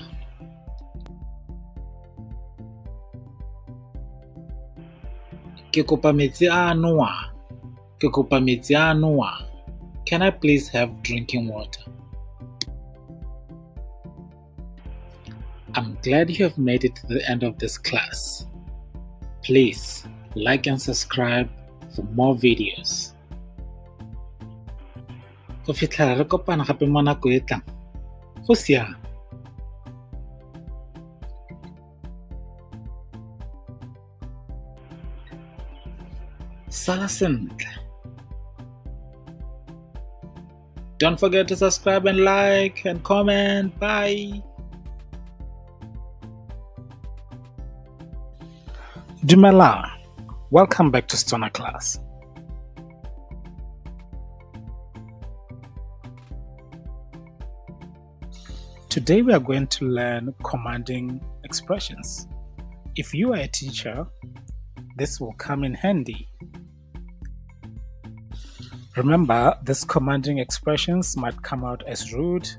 Ke kopa metsi a a nowang, ke kopa metsi a a nowang. Can I please have drinking water? I'm glad you have made it to the end of this class. Please like and subscribe for more videos. Go fitlhela re kopana gape mo nako e tlang. Go siame. Sala sentle. Don't forget to subscribe and like and comment. Bye. Dumelang. Welcome back to Setswana class. Today we are going to learn commanding expressions. If you are a teacher, this will come in handy. Remember, these commanding expressions might come out as rude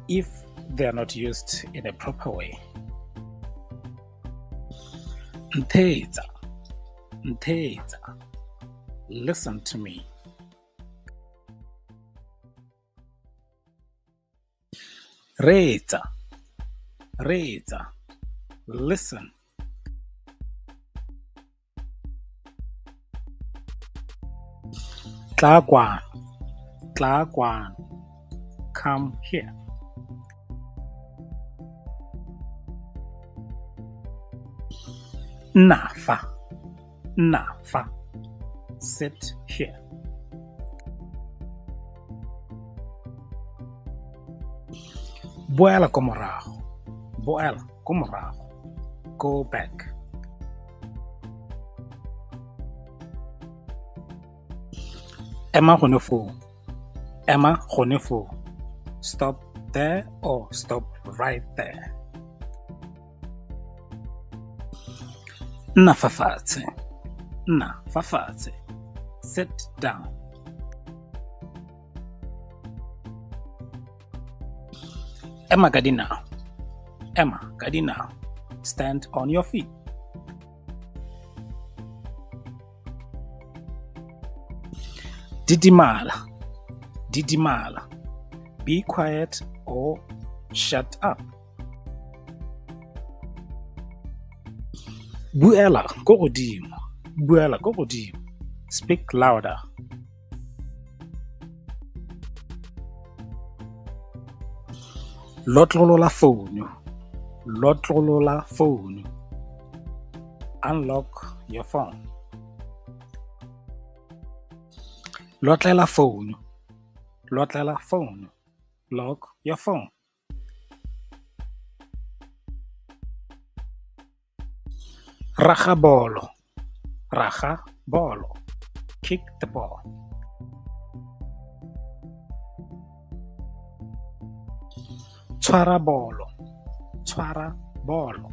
if they are not used in a proper way. Ntheetsa, ntheetsa. Listen to me. Reetsa, reetsa. Listen. Tla kwano, tla kwano. Come here. Nna fa, nna fa. Sit here. Boela ko morago, boela ko morago. Go back. Ema gone foo, ema gone foo. Stop there or stop right there. Nna fa fatshe, nna fa fatshe. Sit down. Ema ka dinao, ema ka dinao. Stand on your feet. Didimala, didimala. Be quiet or shut up. Buela ko godimo, buela ko godimo. Speak louder. Lotlolola founu, lotlolola founu. Unlock your phone. Lotlela founu, lotlela founu. Lock your phone. Raga bolo, raga bolo. Kick the ball. Tshwara bolo, tshwara bolo.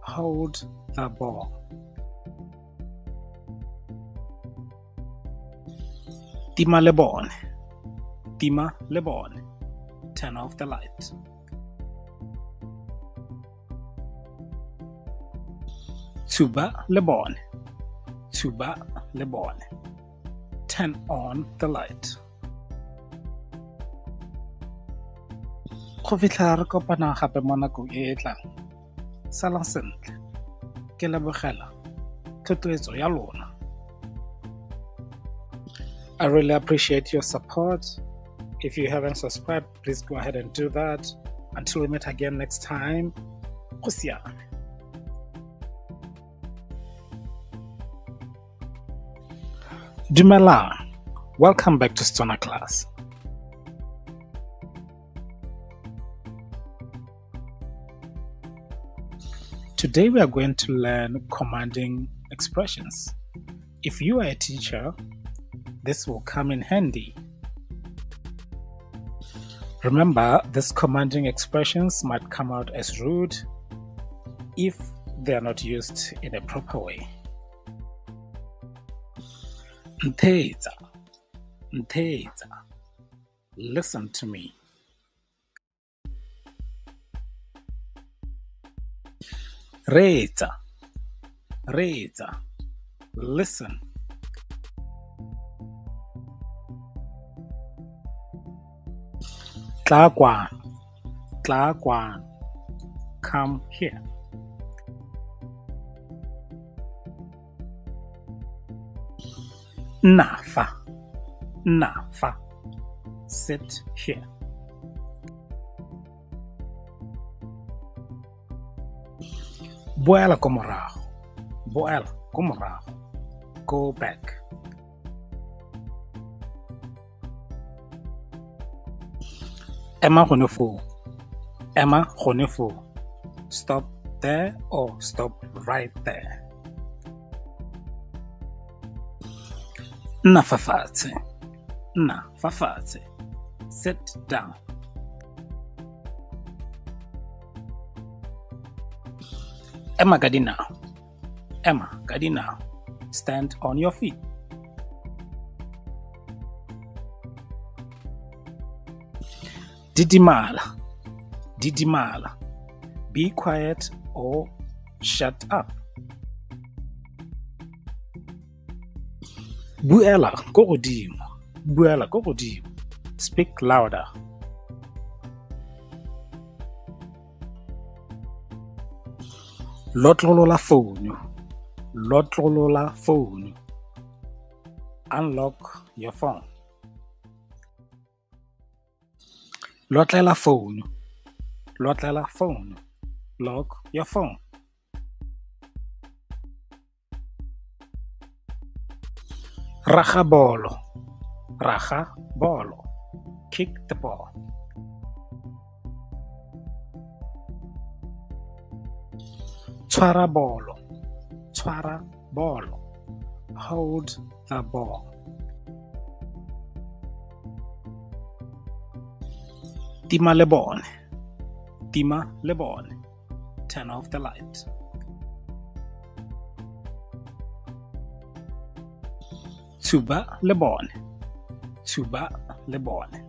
Hold the ball. Tima lebone, tima lebone. Turn off the light. Tshuba lebone, tshuba lebone. Turn on the light. Go fitlhela re kopana gape mo nakong e e tlang. Salang sentle. Ke lebogela thotloetso ya lona. I really appreciate your support. If you haven't subscribed, please go ahead and do that. Until we meet again next time, go siame. Dumelang. Welcome back to Setswana class. Today we are going to learn commanding expressions. If you are a teacher, this will come in handy. Remember, these commanding expressions might come out as rude if they are not used in a proper way. Ntheetsa, ntheetsa. Listen to me. Reetsa, reetsa. Listen. Tla kwano, tla kwano. Come here. Nna fa, nna fa. Sit here. Boela ko morago, boela ko morago. Go back. Ema gone foo, ema gone foo. Stop there or stop right there. Nna fa fatshe, nna fa fatshe. Sit down. Ema ka dinao, ema ka dinao. Stand on your feet. Didimala, didimala. Be quiet or shut up. Buela ko godimo, buela ko godimo. Speak louder. Lotlolola founu, lotlolola founu. Unlock your phone. Lotlela founu, lotlela founu. Lock your phone. Raga bolo, raga bolo. Kick the ball. Tshwara bolo, tshwara bolo. Hold the ball. Tima lebone, tima lebone. Turn off the light. Tshuba lebone, tshuba lebone.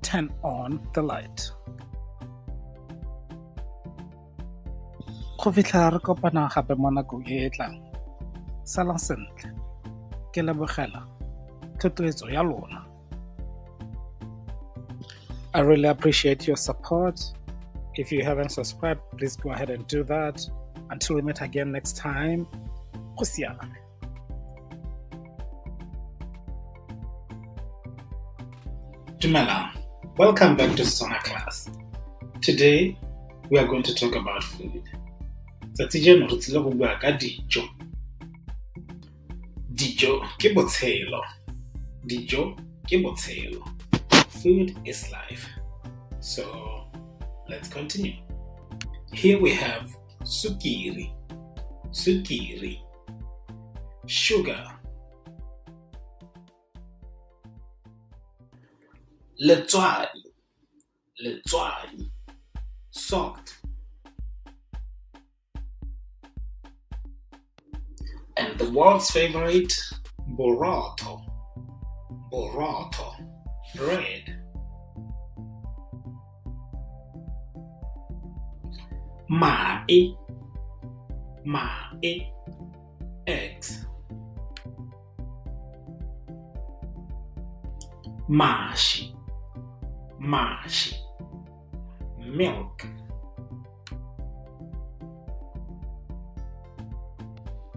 Turn on the light. Go fitlhela re kopana gape mo nakong e e tlang. Salang sentle. Ke lebogela thotloetso ya lona. I really appreciate your support. If you haven't subscribed, please go ahead and do that. Until we meet again next time, go siame. Dumelang. Welcome back to Setswana class. Today, we are going to talk about food. Tsatsi jeno re tlile go bua ka dijo. Dijo ke botshelo. Dijo ke botshelo. Food is life. So, let's continue. Here we have sukiri, sukiri, sugar. Letswai, letswai, salt. And the world's favorite, borotho, borotho, bread. Mae, mae, eggs. Mashi, mashi, milk.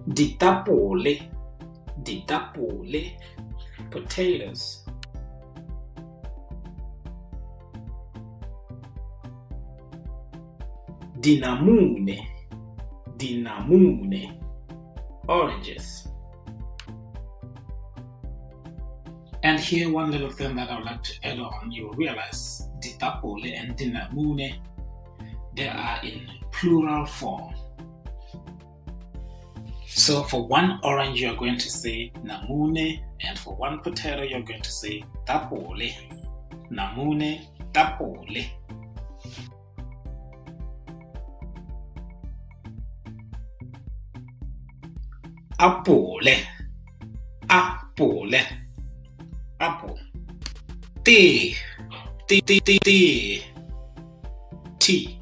Ditapole, ditapole, potatoes. Dinamune, dinamune, oranges. And here, one little thing that I would like to add on, you realize ditapole and dinamune, they are in plural form. So for one orange, you're going to say namune, and for one potato, you're going to say tapole. Namune, tapole. Apole, apole, apple. T, T, T, T, T, T.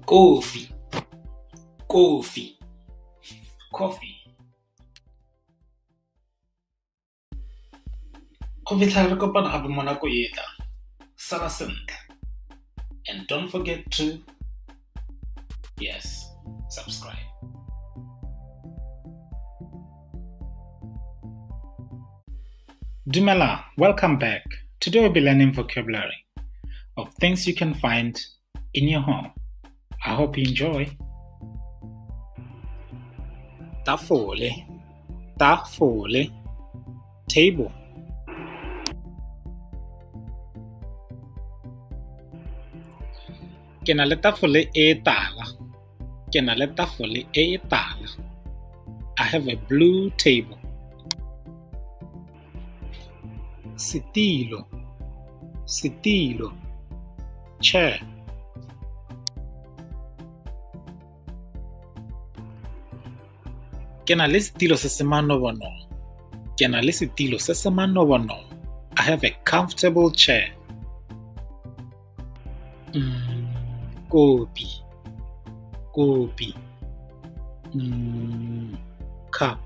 Kofi, kofi, coffee. Go fitlha re kopana gape mo nako e tlang. Sala sentle. And don't forget to, yes, subscribe. Dumela, welcome back. Today we'll be learning vocabulary of things you can find in your home. I hope you enjoy. Tafole, tafole, table. Ke na le tafole e tala. Ke na le tafole e tala. I have a blue table. Setilo, setilo, chair. Ke na le setilo se se manobonobo. Ke na le setilo se se manobonobo. I have a comfortable chair. Kopi, kopi. Cup.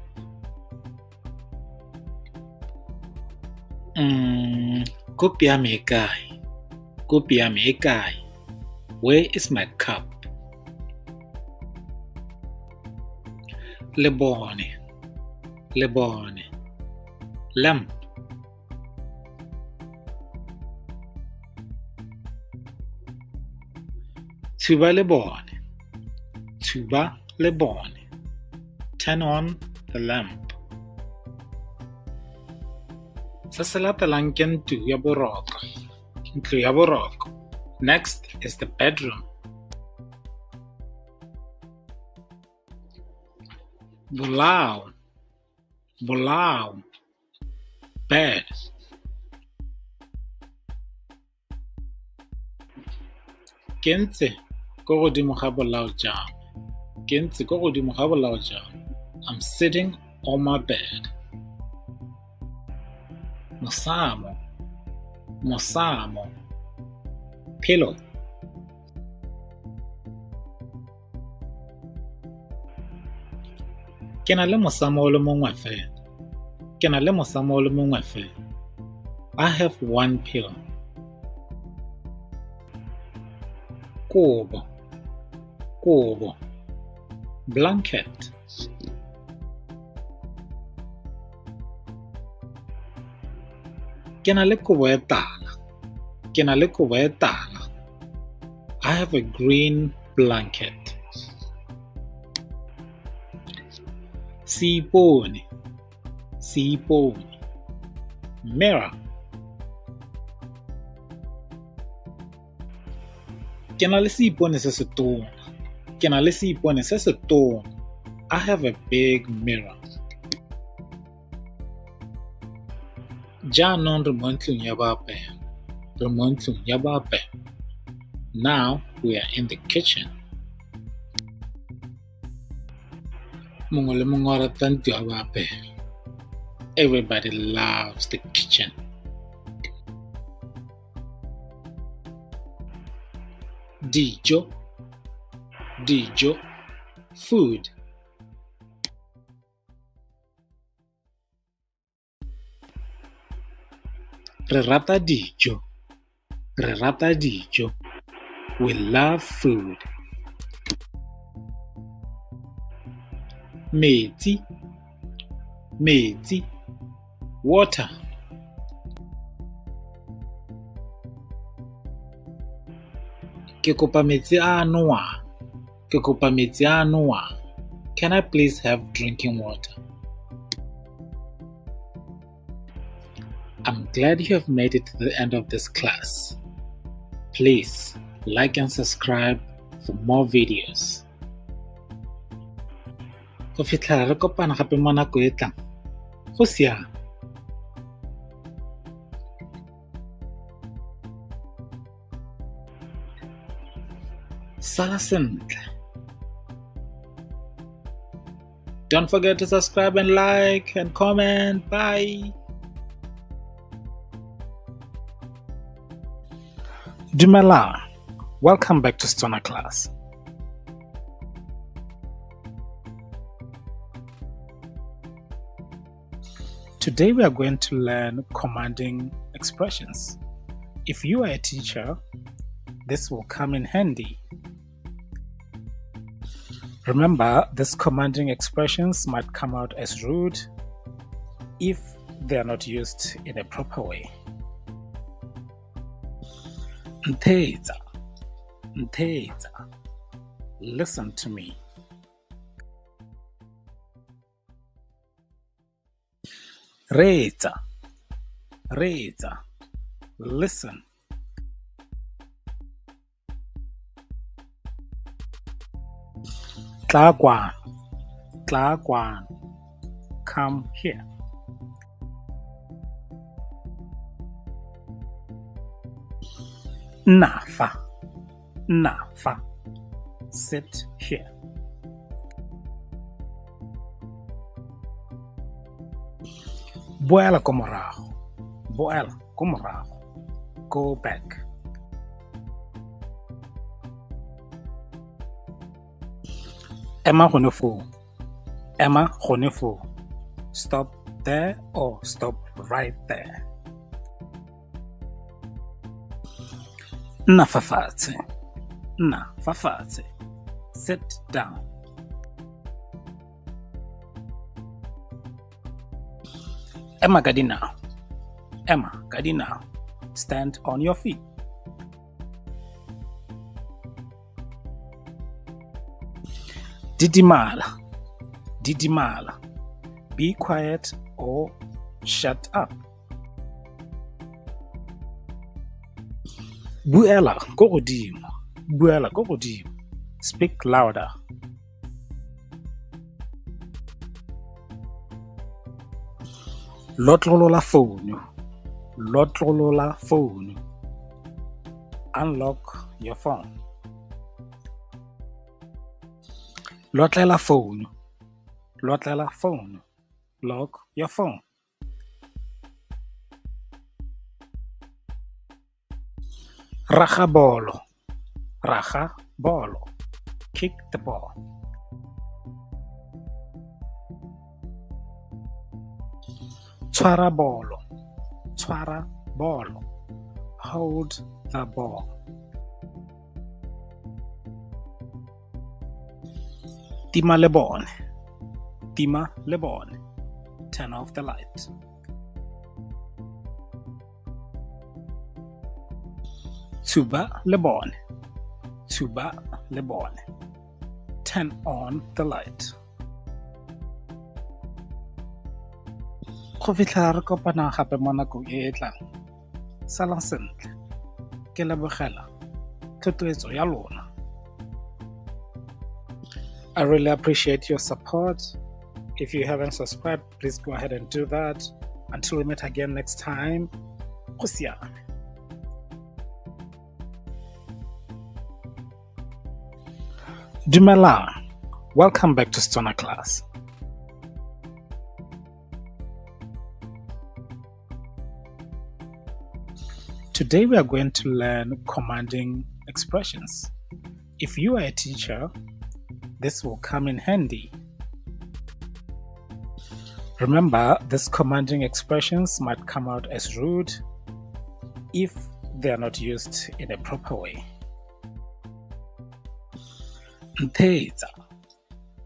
Kopi ya me e kae? Kopi ya me e kae? Where is my cup? Lebone, lebone, lamp. Tshuba lebone, tshuba lebone. Turn on the lamp. Se se latelang ke ntlo ya boroko. Ntlo ya boroko. Next is the bedroom. Bolao, bolao, bed. Ke ntse ko godimo ga bolao jwa me. Ke ntse ko godimo ga bolao jwa me. I'm sitting on my bed. Mosamo, mosamo, pillow. Ke na le mosamo o le mongwe fela. Ke na le mosamo o le mongwe fela. I have one pillow. Kobo, kobo, blanket. Ke na le kobo e tala. Ke na le kobo e tala. I have a green blanket. Seipone, seipone, mirror. Ke na le seipone se setona. Ke na le seipone se setona. I have a big mirror. Jaanong re mo ntlong ya boapelo. Re mo ntlong ya boapelo. Now we are in the kitchen. Mongwe le mongwe o rata ntlo ya boapelo. Everybody loves the kitchen. Dijo, dijo, food. Re rata dijo. Re rata dijo. We love food. Metsi, metsi, water. Ke kopa metsi a nowang. Ke kopa metsi a nowang. Can I please have drinking water? I'm glad you have made it to the end of this class. Please Like and subscribe for more videos. Go fitlhela re kopana gape mo nako e tlang. Go siame. Sala sentle. Don't forget to subscribe and like and comment. Bye. Dumelang. Welcome back to Setswana class. Today we are going to learn commanding expressions. If you are a teacher, this will come in handy. Remember, these commanding expressions might come out as rude if they are not used in a proper way. Ntheetsa, ntheetsa. Listen to me. Reetsa, reetsa. Listen. Tla kwano, tla kwano. Come here. Nna fa, nna fa. Sit here. Boela ko morago, boela ko morago. Go back. Ema gone foo, ema gone foo. Stop there or stop right there. Nna fa fatshe, nna fa fatshe. Sit down. Ema ka dinao, ema ka dinao. Stand on your feet. Didimala, didimala. Be quiet or shut up. Buela ko godimo, buela ko godimo. Speak louder. Lotlolola founu, lotlolola founu. Unlock your phone. Lotlela founu, lotlela founu. Lock your phone. Raga bolo, raga bolo. Kick the ball. Tshwara bolo, tshwara bolo. Hold the ball. Tima lebone, tima lebone. Turn off the light. Tshuba lebone, tshuba lebone. Turn on the light. Go fitlhela re kopana gape mo nakong e e tlang. Salang sentle. Ke lebogela thotloetso ya lona. I really appreciate your support. If you haven't subscribed, please go ahead and do that. Until we meet again next time, go siame. Dumelang. Welcome back to Setswana class. Today we are going to learn commanding expressions. If you are a teacher, this will come in handy. Remember, these commanding expressions might come out as rude if they are not used in a proper way. Ntheetsa,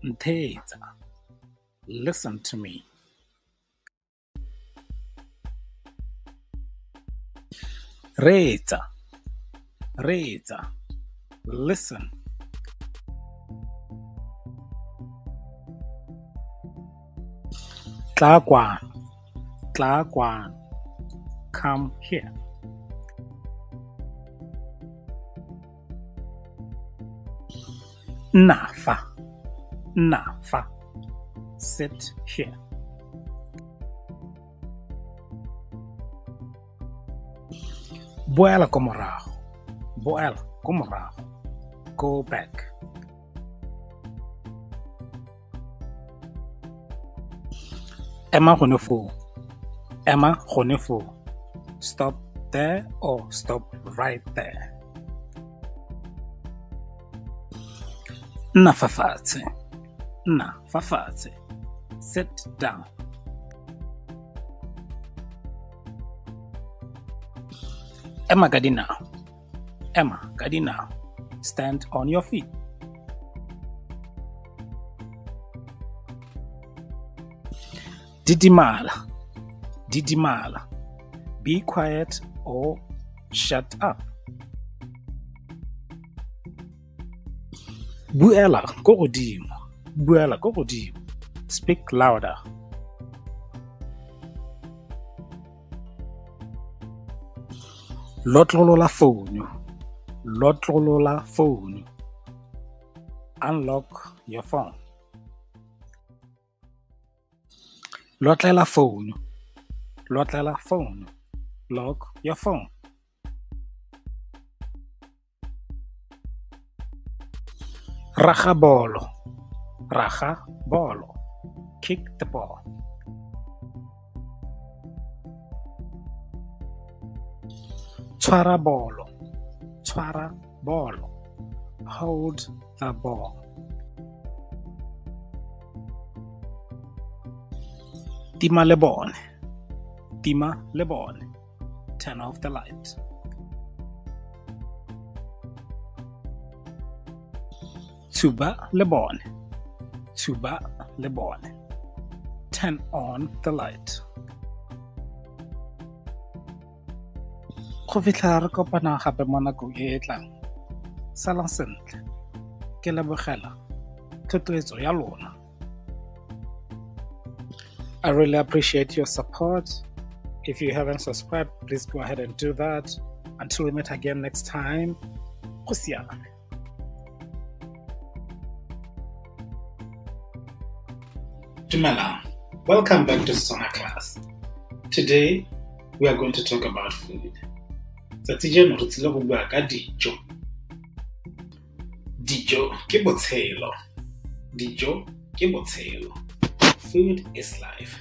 ntheetsa. Listen to me. Reetsa, reetsa. Listen. Tla kwano, tla kwano. Come here. Nna fa. Nna fa. Sit here. Boela ko morago. Boela ko morago. Go back. Ema gone foo. Ema gone foo. Stop there or stop right there. Nna fa fatshe. Nna fa fatshe. Sit down. Ema ka dinao. Ema ka dinao. Stand on your feet. Didimala. Didimala. Be quiet or shut up. Buela ko godimo. Buela ko godimo. Speak louder. Lotlolola founu. Lotlolola founu. Unlock your phone. Lotlela founu. Lotlela founu. Lock your phone. Raga bolo. Raga bolo. Kick the ball. Tshwara bolo. Tshwara bolo. Hold the ball. Tima lebone. Tima lebone. Turn off the light. Tshuba lebone. Tshuba lebone. Turn on the light. Go fitlha re kopana gape mo nakong e e tlang. Salang sentle. Ke lebogela thotloetso ya lona. I really appreciate your support. If you haven't subscribed, please go ahead and do that. Until we meet again next time, go siame. Dumelang. Welcome back to Setswana class. Today, we are going to talk about food. Tsatsi jeno re tsile go bua ka dijo. Dijo ke botshelo. Dijo ke botshelo. Food is life.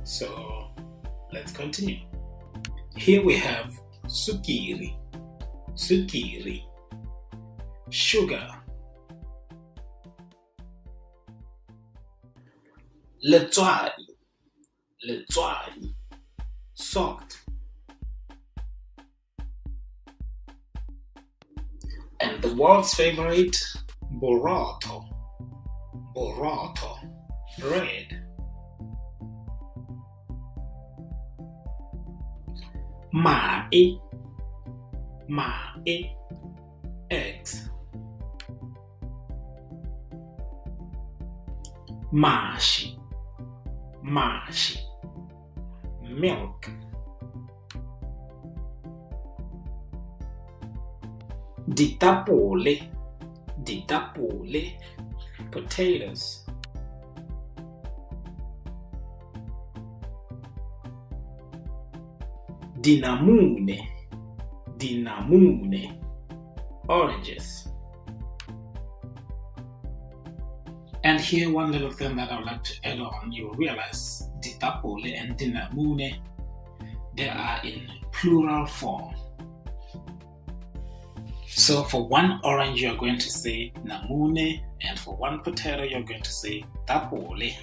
So, let's continue. Here we have sukiri, sukiri, sugar. Letswai, letswai, salt. And the world's favorite, borotho, borotho, bread. Mae, mae, eggs. Mashi, mashi, milk. Ditapole, ditapole, potatoes. Dinamune, dinamune, oranges. And here, one little thing that I would like to add on, you will realize ditapole and dinamune, they are in plural form. So for one orange, you're going to say namune, and for one potato, you're going to say tapole.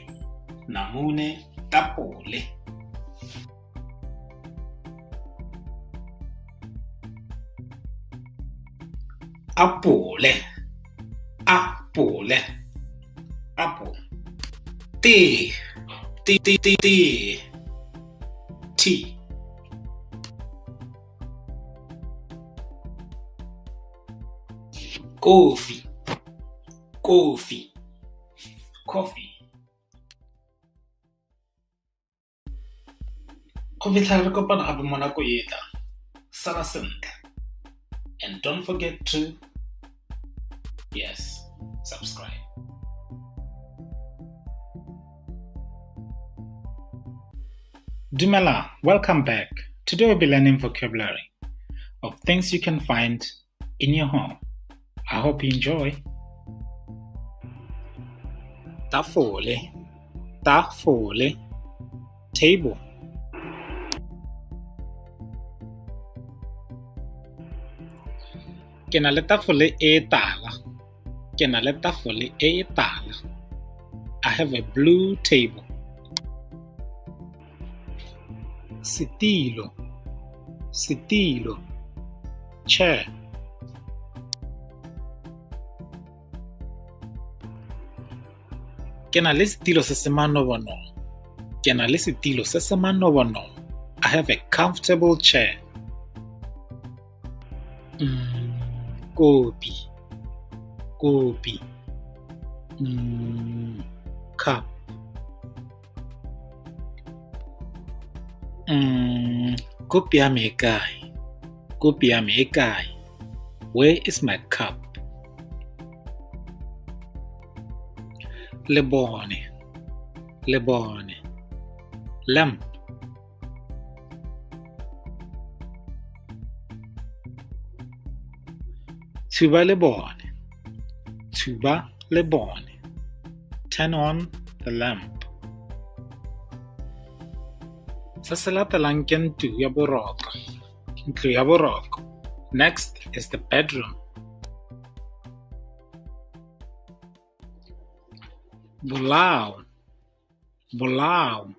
Namune, tapole. Apole, apole, apple. T, T, T, T, T, tea. Kofi, kofi, coffee. Go fitlha re kopana gape mo nako e tlang. Sala sentle. And don't forget to, yes, Subscribe. Dumela, welcome back. Today we'll be learning vocabulary of things you can find in your home. I hope you enjoy. Tafole, tafole, table. Ke na le tafole e tala. Ke na le tafole e tala. I have a blue table. Setilo, setilo, chair. Ke na le setilo se se manobonobo. Ke na le setilo se se manobonobo. I have a comfortable chair. Kopi, kopi. Cup. Kopi ya me e kae? Kopi ya me e kae? Where is my cup? Lebone, lebone, lamp. Tshuba lebone, tshuba lebone. Turn on the lamp. Se se latelang ke ntlo ya boroko. Ntlo ya boroko. Next is the bedroom. Bolao, bolao,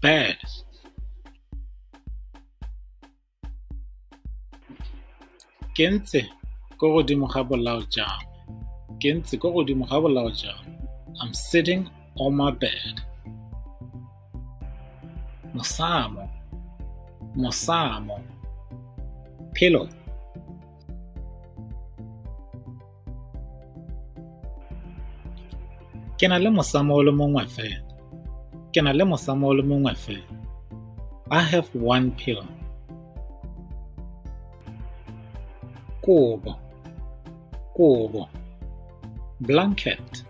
bed. Ke ntse ko godimo ga bolao jwa me. Ke ntse ko godimo ga bolao jwa me. I'm sitting on my bed. Mosamo, mosamo, pillow. Ke na le mosamo o le mongwe fela. Ke na le mosamo o le mongwe fela. I have one pillow. Kobo, kobo, blanket.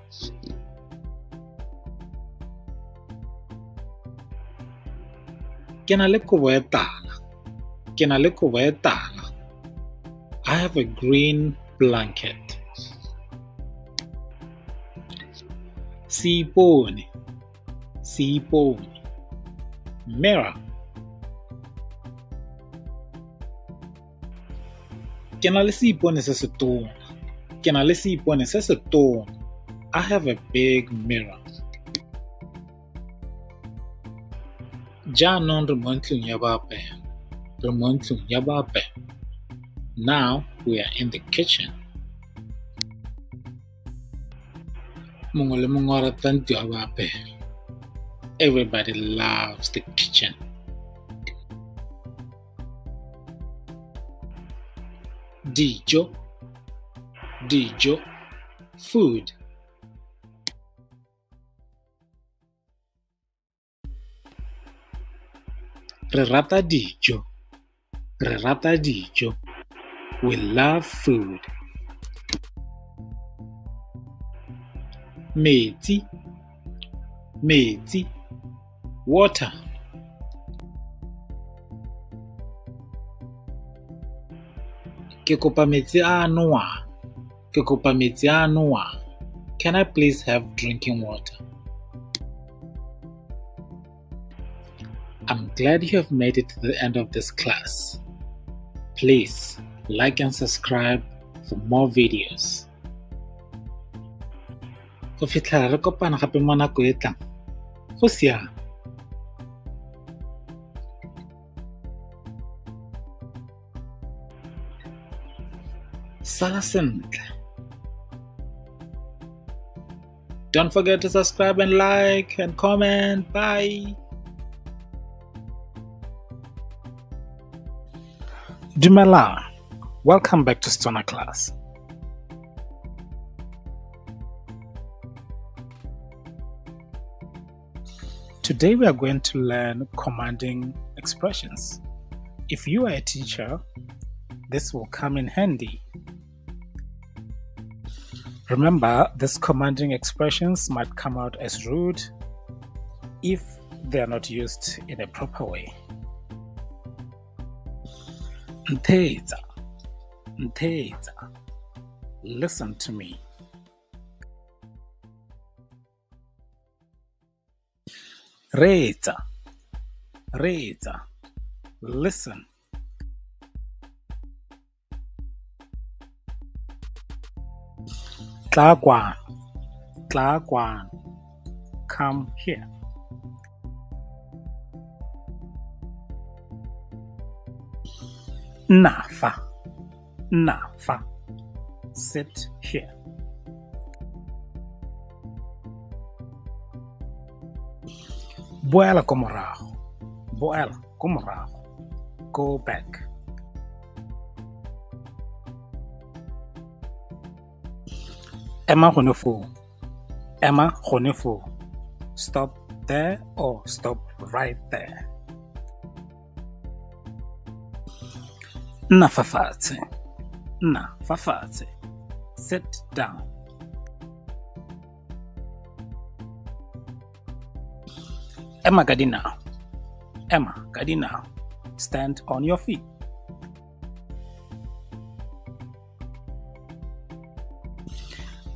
Ke na le kobo e tala. Ke na le kobo e tala. I have a green blanket. Seipone, seipone, mirror. Ke na le seipone se setona. Ke na le seipone se setona. I have a big mirror. Jaanong re mo ntlong ya boapelo. Re mo ntlong ya boapelo. Now we are in the kitchen. Mongwe le mongwe o rata ntlo ya boapelo. Everybody loves the kitchen. Dijo, dijo, food. Re rata dijo. Re rata dijo. We love food. Metsi, metsi, water. Ke kopa metsi a nowang. Ke kopa metsi a nowang. Can I please have drinking water? I'm glad you have made it to the end of this class. Please like and subscribe for more videos. Go fitlhela re kopana gape mo nako e tlang. Go siame. Sala sentle. Don't forget to subscribe and like and comment. Bye. Dumela. Welcome back to Setswana class. Today we are going to learn commanding expressions. If you are a teacher, this will come in handy. Remember, these commanding expressions might come out as rude if they are not used in a proper way. Ntheetsa, ntheetsa. Listen to me. Reetsa, reetsa. Listen. Tla kwano, tla kwano. Come here. Nna fa, nna fa. Sit here. Boela ko morago, boela ko morago. Go back. Ema gone foo, ema gone foo. Stop there or stop right there. Nna fa fatshe, nna fa fatshe. Sit down. Ema ka dinao, ema ka dinao. Stand on your feet.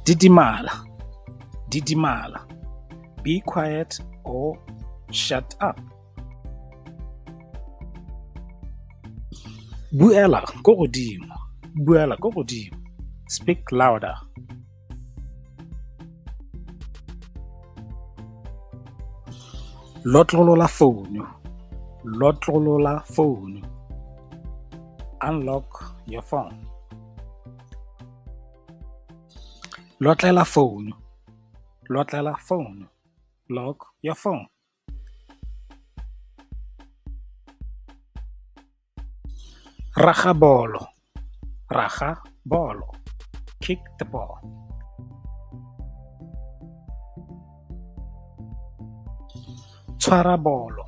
Didimala, didimala. Be quiet or shut up. Buela ko godimo, buela ko godimo. Speak louder. Lotlolola founu, lotlolola founu. Unlock your phone. Lotlela founu, lotlela founu. Lock your phone. Raga bolo, raga bolo. Kick the ball. Tshwara bolo,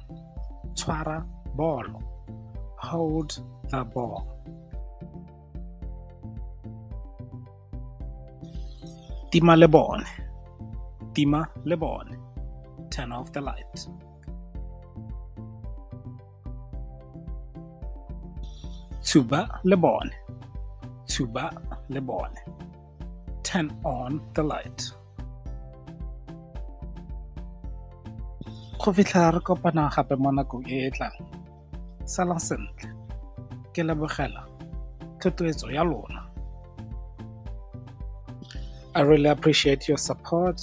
tshwara bolo. Hold the ball. Tima lebone, tima lebone. Turn off the light. Tshuba lebone, tshuba lebone. Turn on the light. Go fitlhela re kopana gape mo nakong e e tlang, salang sentle. Ke lebogela thotloetso ya lona. I really appreciate your support.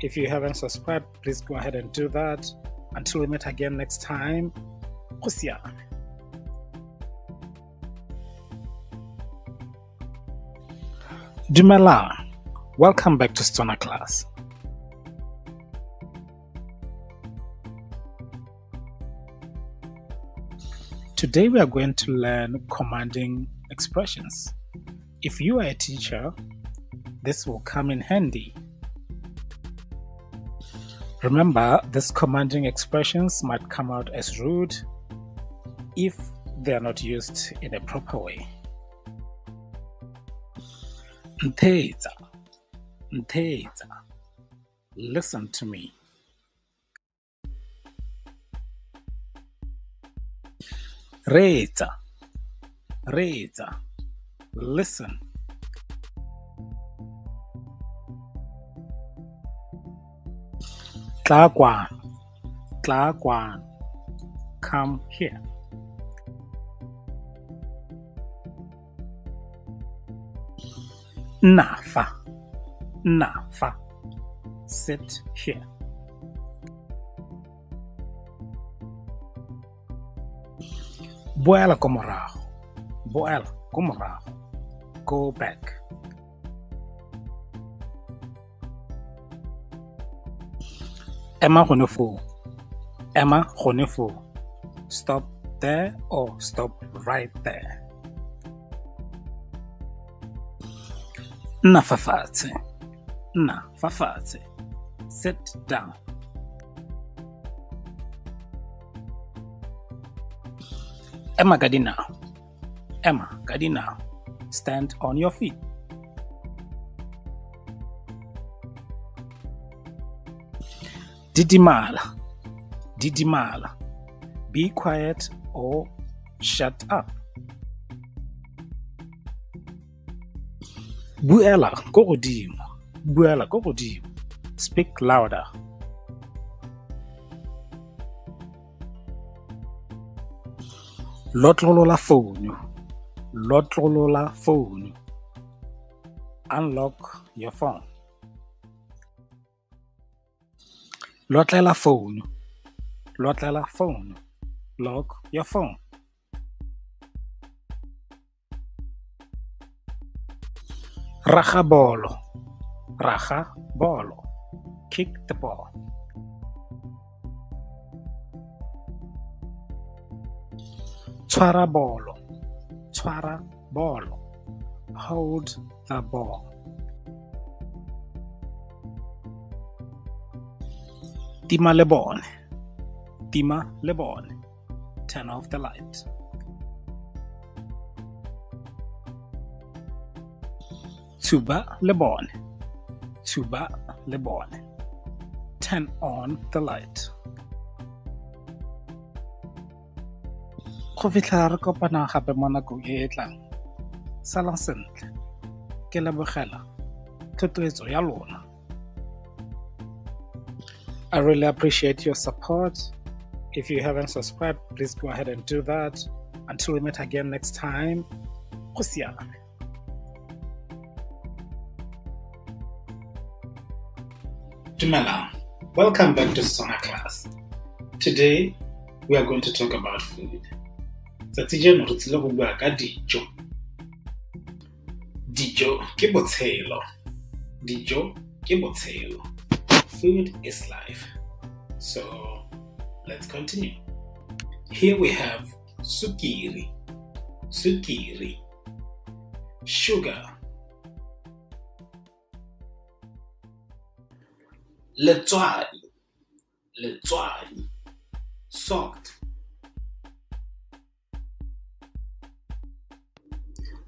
If you haven't subscribed, please go ahead and do that. Until we meet again next time, go siame. Dumelang. Welcome back to Setswana class. Today we are going to learn commanding expressions. If you are a teacher, this will come in handy. Remember, these commanding expressions might come out as rude if they are not used in a proper way. Ntheetsa, ntheetsa. Listen to me. Reetsa, reetsa. Listen. Tla kwano, tla kwano. Come here. Nna fa, nna fa. Sit here. Boela ko morago, boela ko morago. Go back. Ema gone foo, ema gone foo. Stop there or stop right there. Nna fa fatshe, nna fa fatshe. Sit down. Ema ka dinao, ema ka dinao. Stand on your feet. Didimala, didimala. Be quiet or shut up. Buela ko godimo, buela ko godimo. Speak louder. Lotlolola founu, lotlolola founu. Unlock your phone. Lotlela founu, lotlela founu. Lock your phone. Raga bolo, raga bolo. Kick the ball. Tshwara bolo, tshwara bolo. Hold the ball. Tima lebone, tima lebone. Turn off the light. Tshuba lebone, tshuba lebone. Turn on the light. Go fitlhela re kopana gape mo nakong e e tlang, salang sentle. Ke lebogela thotloetso ya lona. I really appreciate your support. If you haven't subscribed, please go ahead and do that. Until we meet again next time, go siame. Dumelang. Welcome back to Setswana class. Today, we are going to talk about food. Tsatsi jeno re tsile go bua ka dijo. Dijo ke botshelo. Dijo ke botshelo. Food is life. So, let's continue. Here we have sukiri, sukiri, sugar. Letswai, letswai, salt.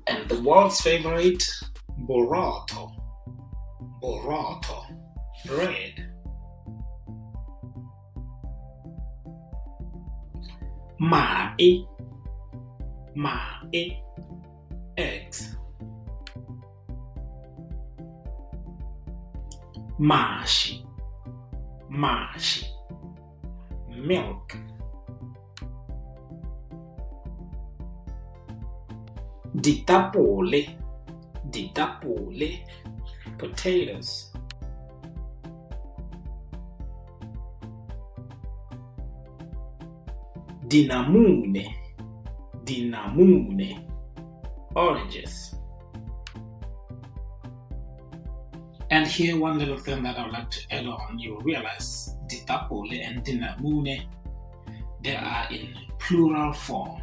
And the world's favorite, borotho, borotho, bread. Mae, mae, eggs. Mashi, mashi, milk. Ditapole, ditapole, potatoes. Dinamune, dinamune, oranges. And here, one little thing that I would like to add on, you realize ditapole and dinamune, they are in plural form.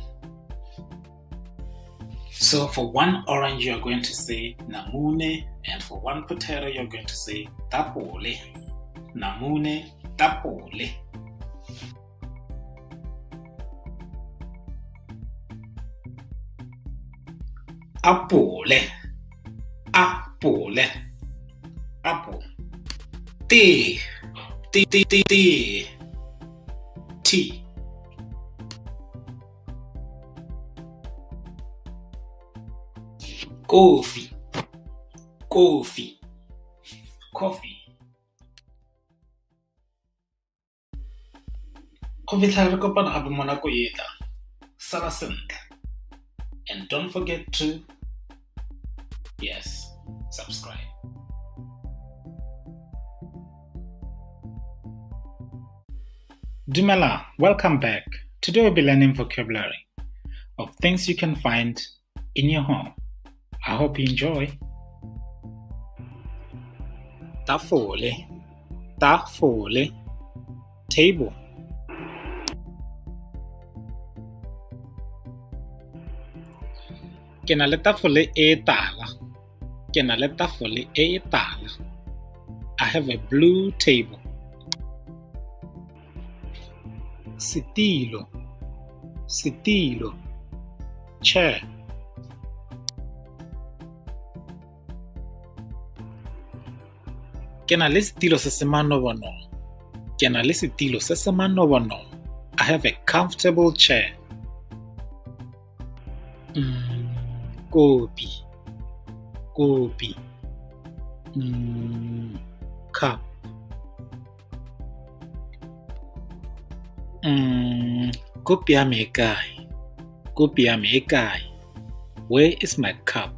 So for one orange, you're going to say namune, and for one potato, you're going to say tapole. Namune, tapole. Apole, apole, apple. Tea, tea, tea, tea, tea, tea. Coffee, coffee, coffee. Go fitlhela re kopana gape mo nako e tlang. Sala sentle. And don't forget to, yes, subscribe. Dumela, welcome back. Today we'll be learning vocabulary of things you can find in your home. I hope you enjoy. Tafole, tafole, table. Ke na le tafole e tala. Ke na le tafole e tala. I have a blue table. Setilo, setilo, chair. Ke na le setilo se se manobonobo. Ke na le setilo se se manobonobo. I have a comfortable chair. Kopi, kopi. Cup. Kopi ya me e kae? Kopi ya me e kae? Where is my cup?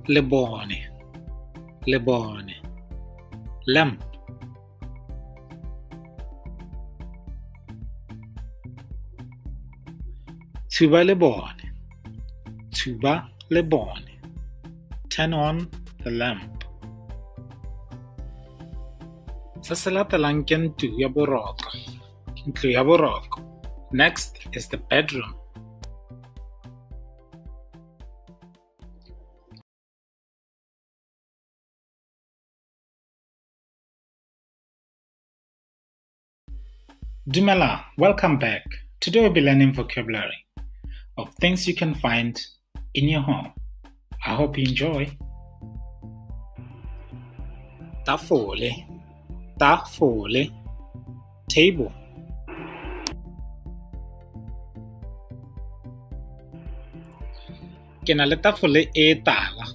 Lebone, lebone. Lamp. Tshuba lebone, tshuba lebone. Turn on the lamp. Se se latelang ke ntlo ya boroko. Ntlo ya boroko. Next is the bedroom. Dumela, welcome back. Today we'll be learning vocabulary of things you can find in your home. I hope you enjoy. Tafole, tafole, table. Ke na le tafole e tala.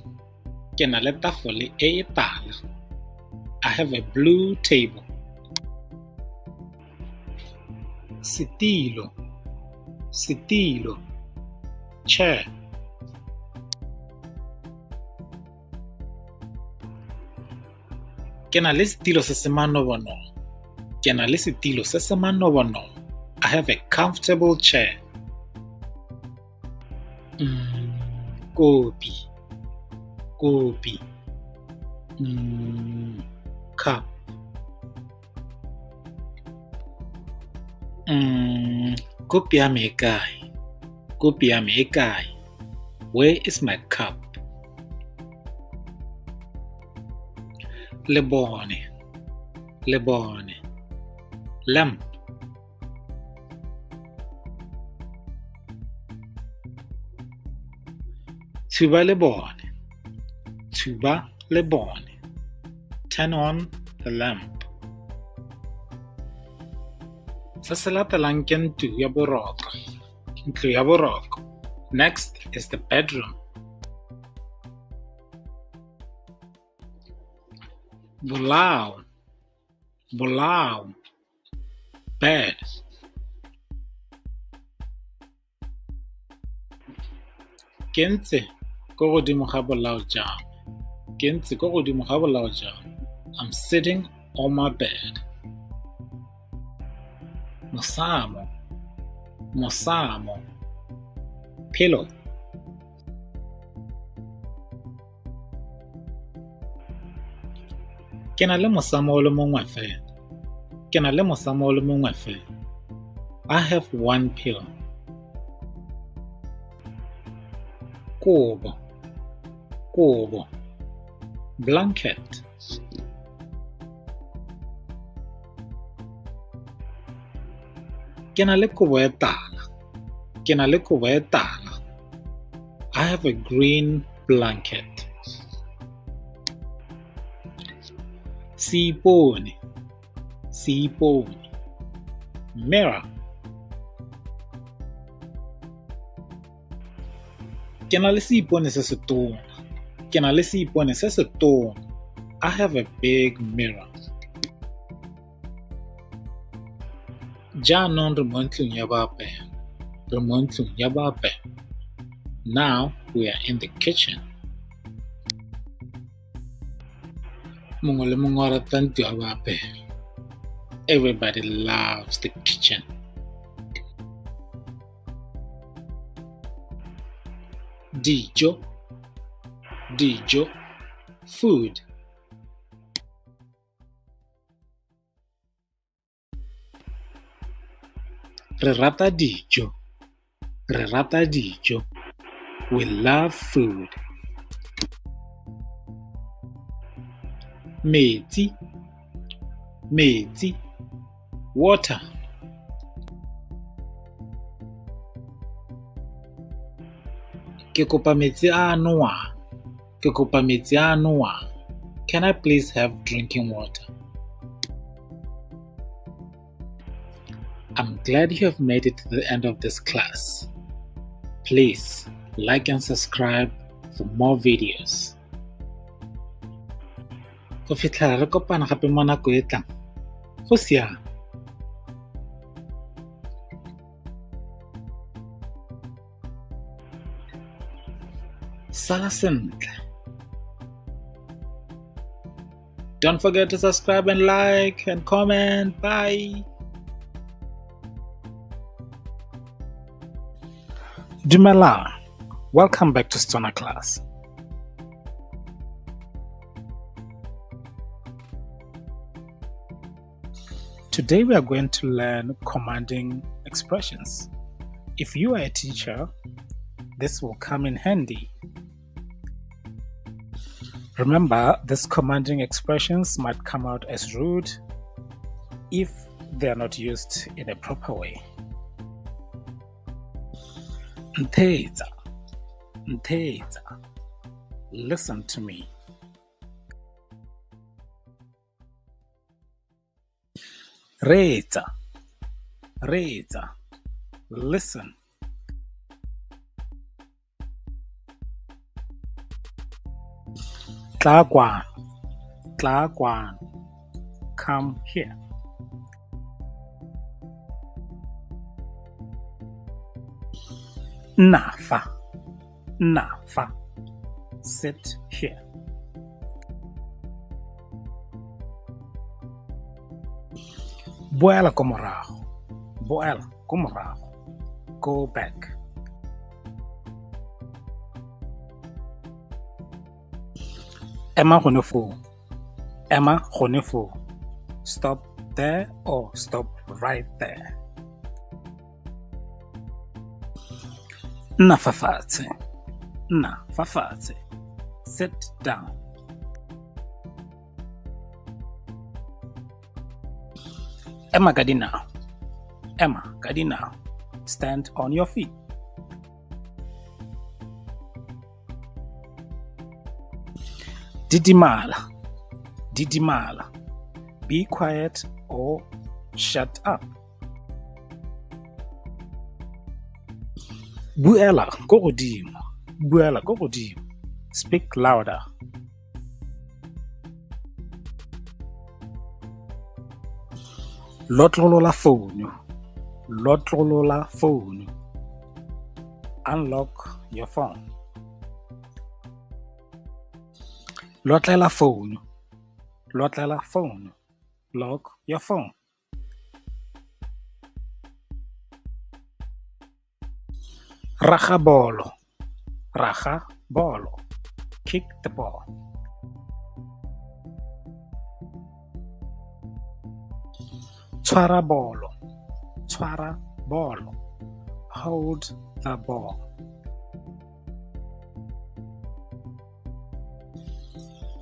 Ke na le tafole e tala. I have a blue table. Setilo, setilo, chair. Ke na le setilo se se manobonobo. Ke na le setilo se se manobonobo. I have a comfortable chair. Kopi, kopi. Cup. Kopi ya me e kae? Kopi ya me e kae? Where is my cup? Lebone, lebone. Lamp. Tshuba lebone, tshuba lebone. Turn on the lamp. Se se latelang ke ntlo ya boroko. Ntlo ya boroko. Next is the bedroom. Bolao, bolao. Bed. Ke ntse ko godimo ga bolao jwa me. Ke ntse ko godimo ga bolao jwa me. I'm sitting on my bed. Mosamo, mosamo. Pillow. Ke na le mosamo o le mongwe fela. Ke na le mosamo o le mongwe fela. I have one pillow. Kobo, kobo. Blanket. Ke na le kobo e tala. Ke na le kobo e tala. I have a green blanket. Seipone, seipone. Mirror. Ke na le seipone se setona. Ke na le seipone se setona. I have a big mirror. Jaanong re mo ntlong ya boapelo. Re mo ntlong ya boapelo. Now we are in the kitchen. Mongwe le mongwe o rata ntlo ya boapelo. Everybody loves the kitchen. Dijo, dijo, food. Re rata dijo. Re rata dijo. We love food. Metsi, metsi, water. Ke kopa metsi a a nowang. Ke kopa metsi a a nowang. Can I please have drinking water? I'm glad you have made it to the end of this class. Please like and subscribe for more videos. Go fitlhela re kopana gape mo nako e tlang. Go siame. Sala sentle. Don't forget to subscribe and like and comment. Bye. Dumelang. Welcome back to Setswana class. Today we are going to learn commanding expressions. If you are a teacher, this will come in handy. Remember, these commanding expressions might come out as rude if they are not used in a proper way. Ntheetsa, ntheetsa. Listen to me. Reetsa, reetsa. Listen. Tla kwano, tla kwano. Come here. Nna fa, nna fa. Sit here. Boela ko morago, boela ko morago. Go back. Ema gone foo, ema gone foo. Stop there or stop right there. Nna fa fatshe, nna fa fatshe. Sit down. Ema ka dinao, ema ka dinao. Stand on your feet. Didimala, didimala. Be quiet or shut up. Buela ko godimo, buela ko godimo. Speak louder. Lotlolola founu, lotlolola founu. Unlock your phone. Lotlela founu, lotlela founu. Lock your phone. Raga bolo, raga bolo. Kick the ball. Tshwara bolo, tshwara bolo. Hold the ball.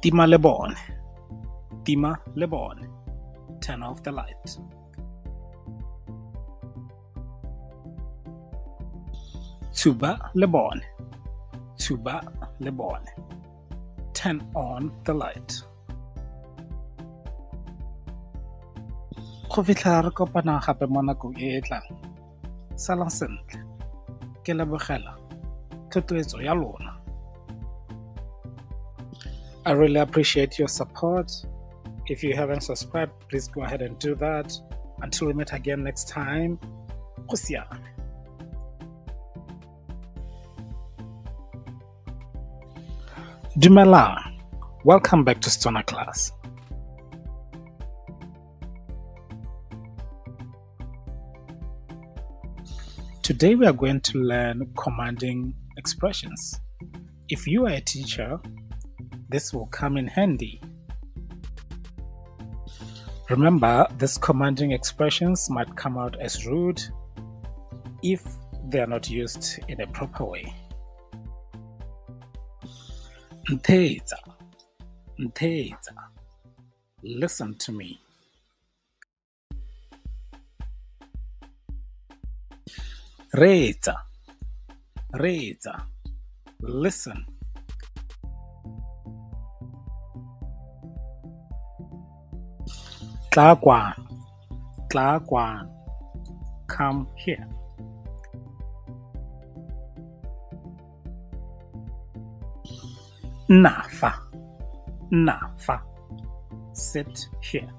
Tima lebone, tima lebone. Turn off the light. Tshuba lebone, tshuba lebone. Turn on the light. Go fitlhela re kopana gape mo nakong e e tlang. Salang sentle. Ke lebogela thotloetso ya lona. I really appreciate your support. If you haven't subscribed, please go ahead and do that. Until we meet again next time, go siame. Dumelang. Welcome back to Setswana class. Today we are going to learn commanding expressions. If you are a teacher, this will come in handy. Remember, these commanding expressions might come out as rude if they are not used in a proper way. Ntheetsa, ntheetsa. Listen to me. Reetsa, reetsa. Listen. Tlaa kwano, tlaa kwano. Come here. Nna fa, nna fa. Sit here.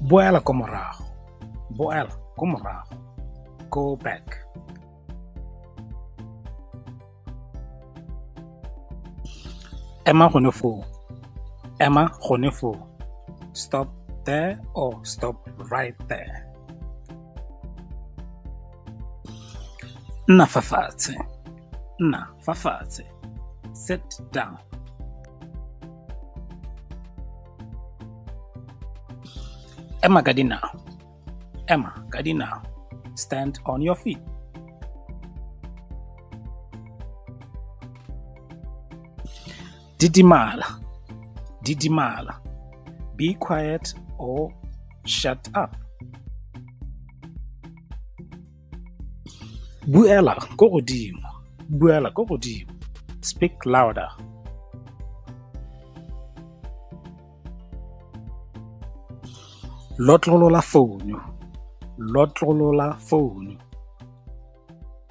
Boela ko morago, boela ko morago. Go back. Ema gone foo, ema gone foo. Stop there or stop right there. Nna fa fatshe, nna fa fatshe. Sit down. Ema ka dinao, ema ka dinao. Stand on your feet. Didimala, didimala. Be quiet or shut up. Buela ko godimo, buela ko godimo. Speak louder. Lotlolola founu, lotlolola founu.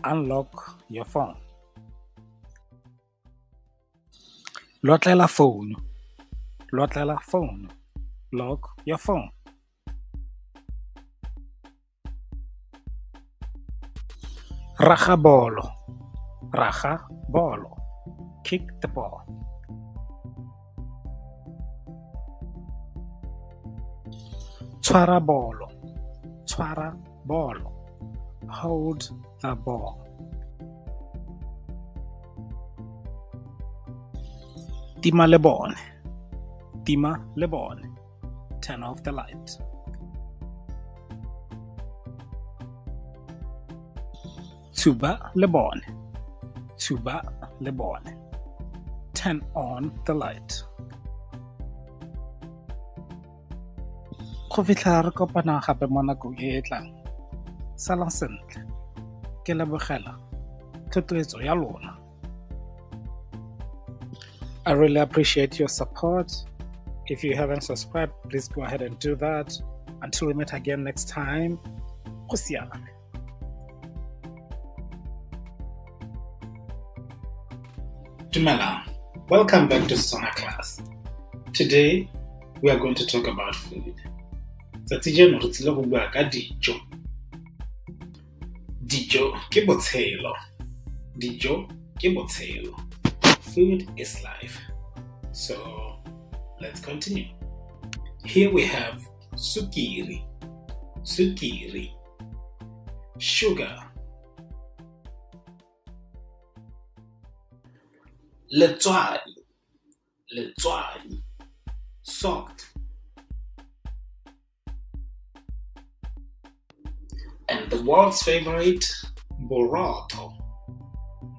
Unlock your phone. Lotlela founu, lotlela founu. Lock your phone. Raga bolo, raga bolo. Kick the ball. Tshwara bolo, tshwara bolo. Hold the ball. Tima lebone, tima lebone. Turn off the light. Tshuba lebone, tshuba lebone. Turn on the light. Go fitlha re kopana gape mo nakong e e tlang, salang sentle. Ke lebogela thotloetso ya lona. I really appreciate your support. If you haven't subscribed, please go ahead and do that. Until we meet again next time, go siame. Dumelang. Welcome back to Setswana class. Today, we are going to talk about food. Tsatsi jeno re tsile go bua ka dijo. Dijo ke botshelo. Dijo ke botshelo. Food is life. So, let's continue. Here we have sukiri, sukiri, sugar, letswai, letswai, salt, and the world's favorite, borotho,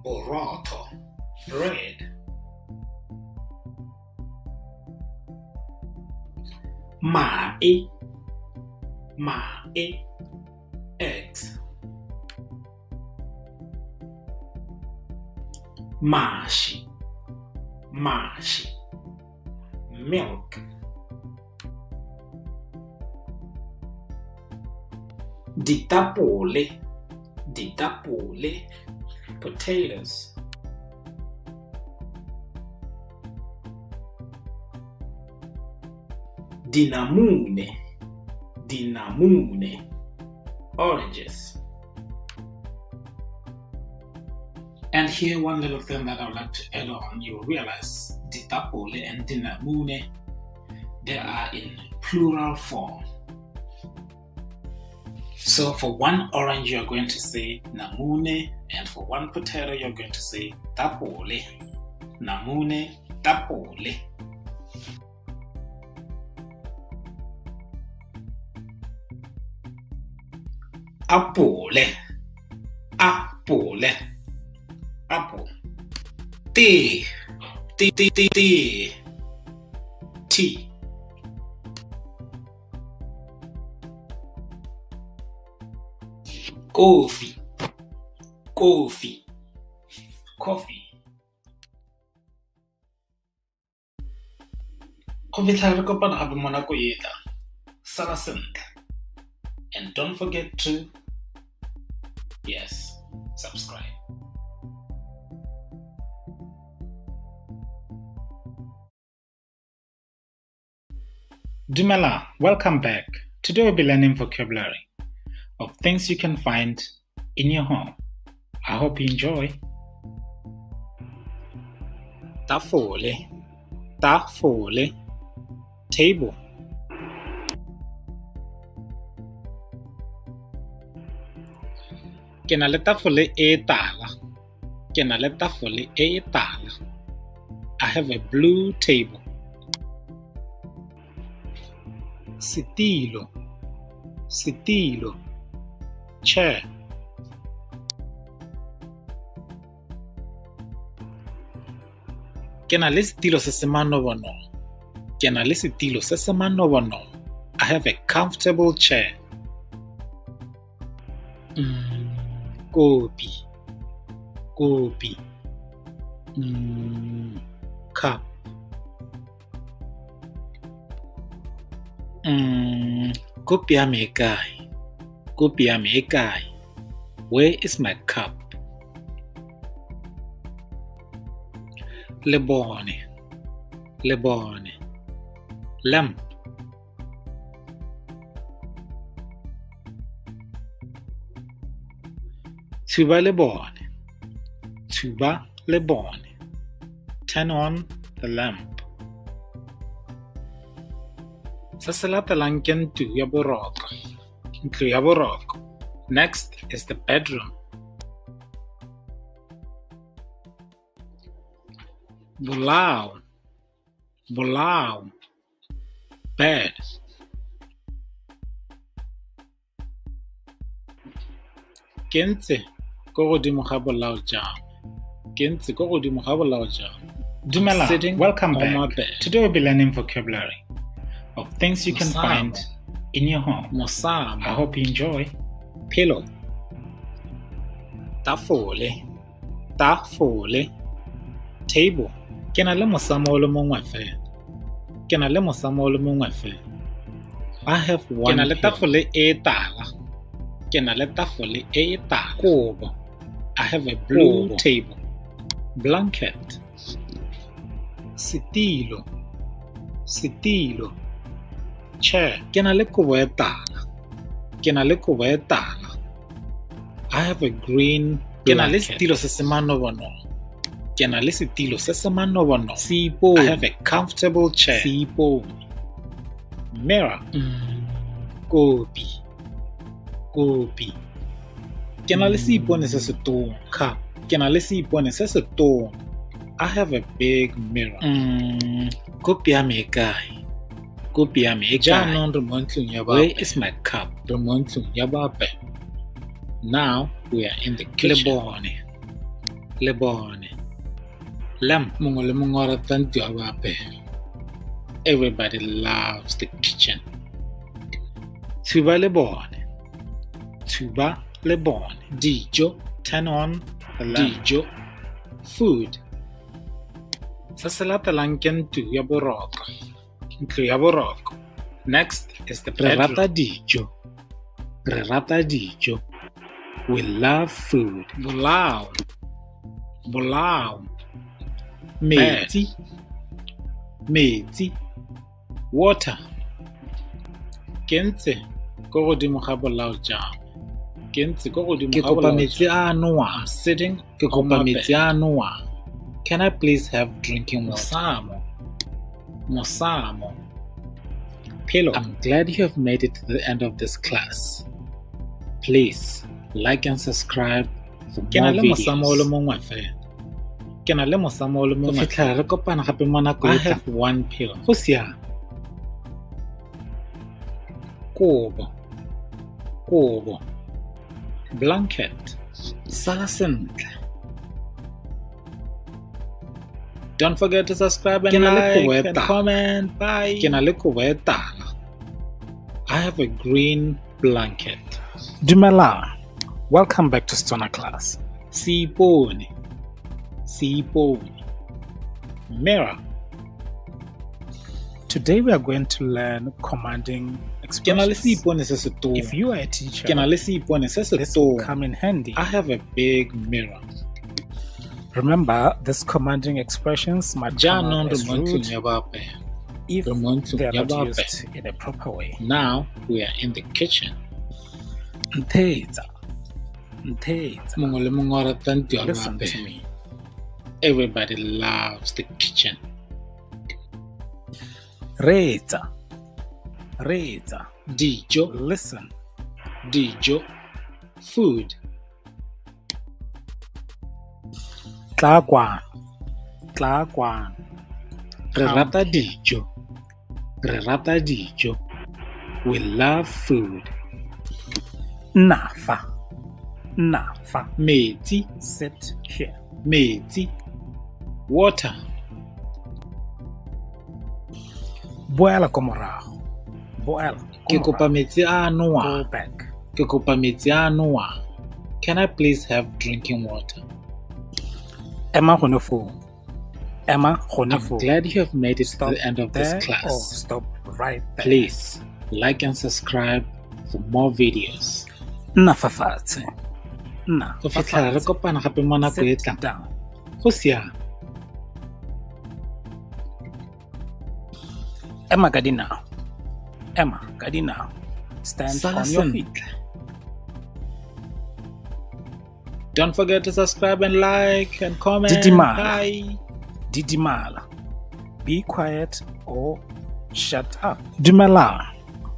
borotho, bread. Mae, mae, eggs. Mashi, mashi, milk. Ditapole, ditapole, potatoes. Dinamune, dinamune, oranges. And here, one little thing that I would like to add on, you realize ditapole and dinamune, they are in plural form. So for one orange, you're going to say namune, and for one potato, you're going to say tapole. Namune, tapole. Apole, apole, apple. T, T, T, T, T, tea. Coffee, coffee, coffee. Go fitlhela re kopana gape mo nako e tlang. Sala sentle. And don't forget to, yes, subscribe. Dumela, welcome back. Today we'll be learning vocabulary of things you can find in your home. I hope you enjoy. Tafole, tafole, table. Ke na le tafole e tala. Ke na le tafole e tala. I have a blue table. Setilo, setilo, chair. Ke na le setilo se se manobonobo. Ke na le setilo se se manobonobo. I have a comfortable chair. Kopi, kopi. Cup. Kopi ya me e kae? Kopi ya me e kae? Where is my cup? Lebone, lebone, lamp. Tshuba lebone, tshuba lebone. Turn on the lamp. Se se latelang ke ntlo ya boroko. Ntlo ya boroko. Next is the bedroom. Bolao, bolao, bed. Ke ntse ko godimo ga bolao jwa me. Ke ntse ko godimo ga bolao jwa me. Dumela, sitting welcome on my back. bed. Today we'll be learning vocabulary of things you can Mosamo. find in your home. Mosamo. I hope you enjoy. Pillow. Tafole, tafole, table. Ke na le mosamo o le mongwe fela. Ke na le mosamo o le mongwe fela. I have one Ke na le pillow. tafole e tala. Ke na le tafole e tala. Kobo. I have a blue Kobo. table. Blanket. Setilo, setilo, chair. Ke na le kobo e tala. Ke na le kobo e tala. I have a green Ke na le blanket. setilo se se manobonobo. Ke na le setilo se se manobonobo. Seipone. I have a comfortable chair. Seipone. Mirror. Kopi, kopi. Ke na le seipone se se tona. Cup. Ke na le seipone se se tona. I have a big mirror. Kopi ya me e kae? Kopi ya me e kae? Jaanong re mo ntlong ya Where boapelo. is my cup? Re mo ntlong ya boapelo. Now we are in the kitchen. Lebone, lebone, lamp. Mongwe le mongwe o rata ntlo ya boapelo. Everybody loves the kitchen. Tshuba lebone, tshuba lebone. Dijo, Turn on the lamp. Dijo, Food. Se se latelang ke ntlo ya boroko. Ntlo ya boroko. Next is the Re bedroom. rata dijo. Re rata dijo. We love food. Bolao, bolao. Metsi, metsi. Water. Ke ntse ko godimo ga bolao jwa me. Ke ntse ko godimo Ke ga kopa bolao metsi jwa me. a a nowang. I'm sitting Ke on kopa my metsi bed. a a nowang. Can I please have drinking water? Mosamo, mosamo. Pillow. I'm glad you have made it to the end of this class. Please like and subscribe for Ke na more le mosamo o le videos. mongwe fela. Ke na le mosamo o le Go mongwe fitlhela re kopana gape mo nakong I e tlang. have one pillow. Go siame. Kobo, kobo. Blanket. Sala sentle. Don't forget to subscribe Ke and na le kobo e like and tala. comment. Bye. Ke na le kobo e tala. I have a green blanket. Dumelang. Welcome back to Setswana class. Seipone, seipone. Mirror. Today we are going to learn commanding Ke na le expressions. seipone se se tona. If you are a teacher, Ke na le seipone se se this will tona. come in handy. I have a big mirror. Remember, these commanding expressions might come Jaanong out re as mo ntlong rude ya boapelo. if Re mo ntlong they are ya not boapelo. used in a proper way. Now we are in the kitchen. Ntheetsa. Ntheetsa. Mongwe le mongwe o rata ntlo ya Listen to boapelo. me. Everybody loves the kitchen. Reetsa. Reetsa. Dijo, Listen. dijo, food. Tla kwano. Tla kwano. Re Come rata here. dijo. Re rata dijo. We love food. Nna fa. Nna fa. Metsi, Sit here. metsi. Water. Boela ko morago. Boela ko Ke kopa morago. metsi a a Go nowang. back. Ke kopa metsi a a nowang. Can I please have drinking water? Ema gone foo. Ema gone I'm foo. glad you have made it to Stop the end of this there or class. stop right there. Please like and subscribe for more videos. Nna fa fatshe. Nna Go fa fitlhela re fatshe. kopana gape mo nako e Sit tlang. down. Go siame. Ema ka dinao. Ema ka dinao. Stand Sala on your feet. sentle. Don't forget to subscribe and like and comment. Didimala. Bye. Didimala. Be quiet or shut up. Dumelang.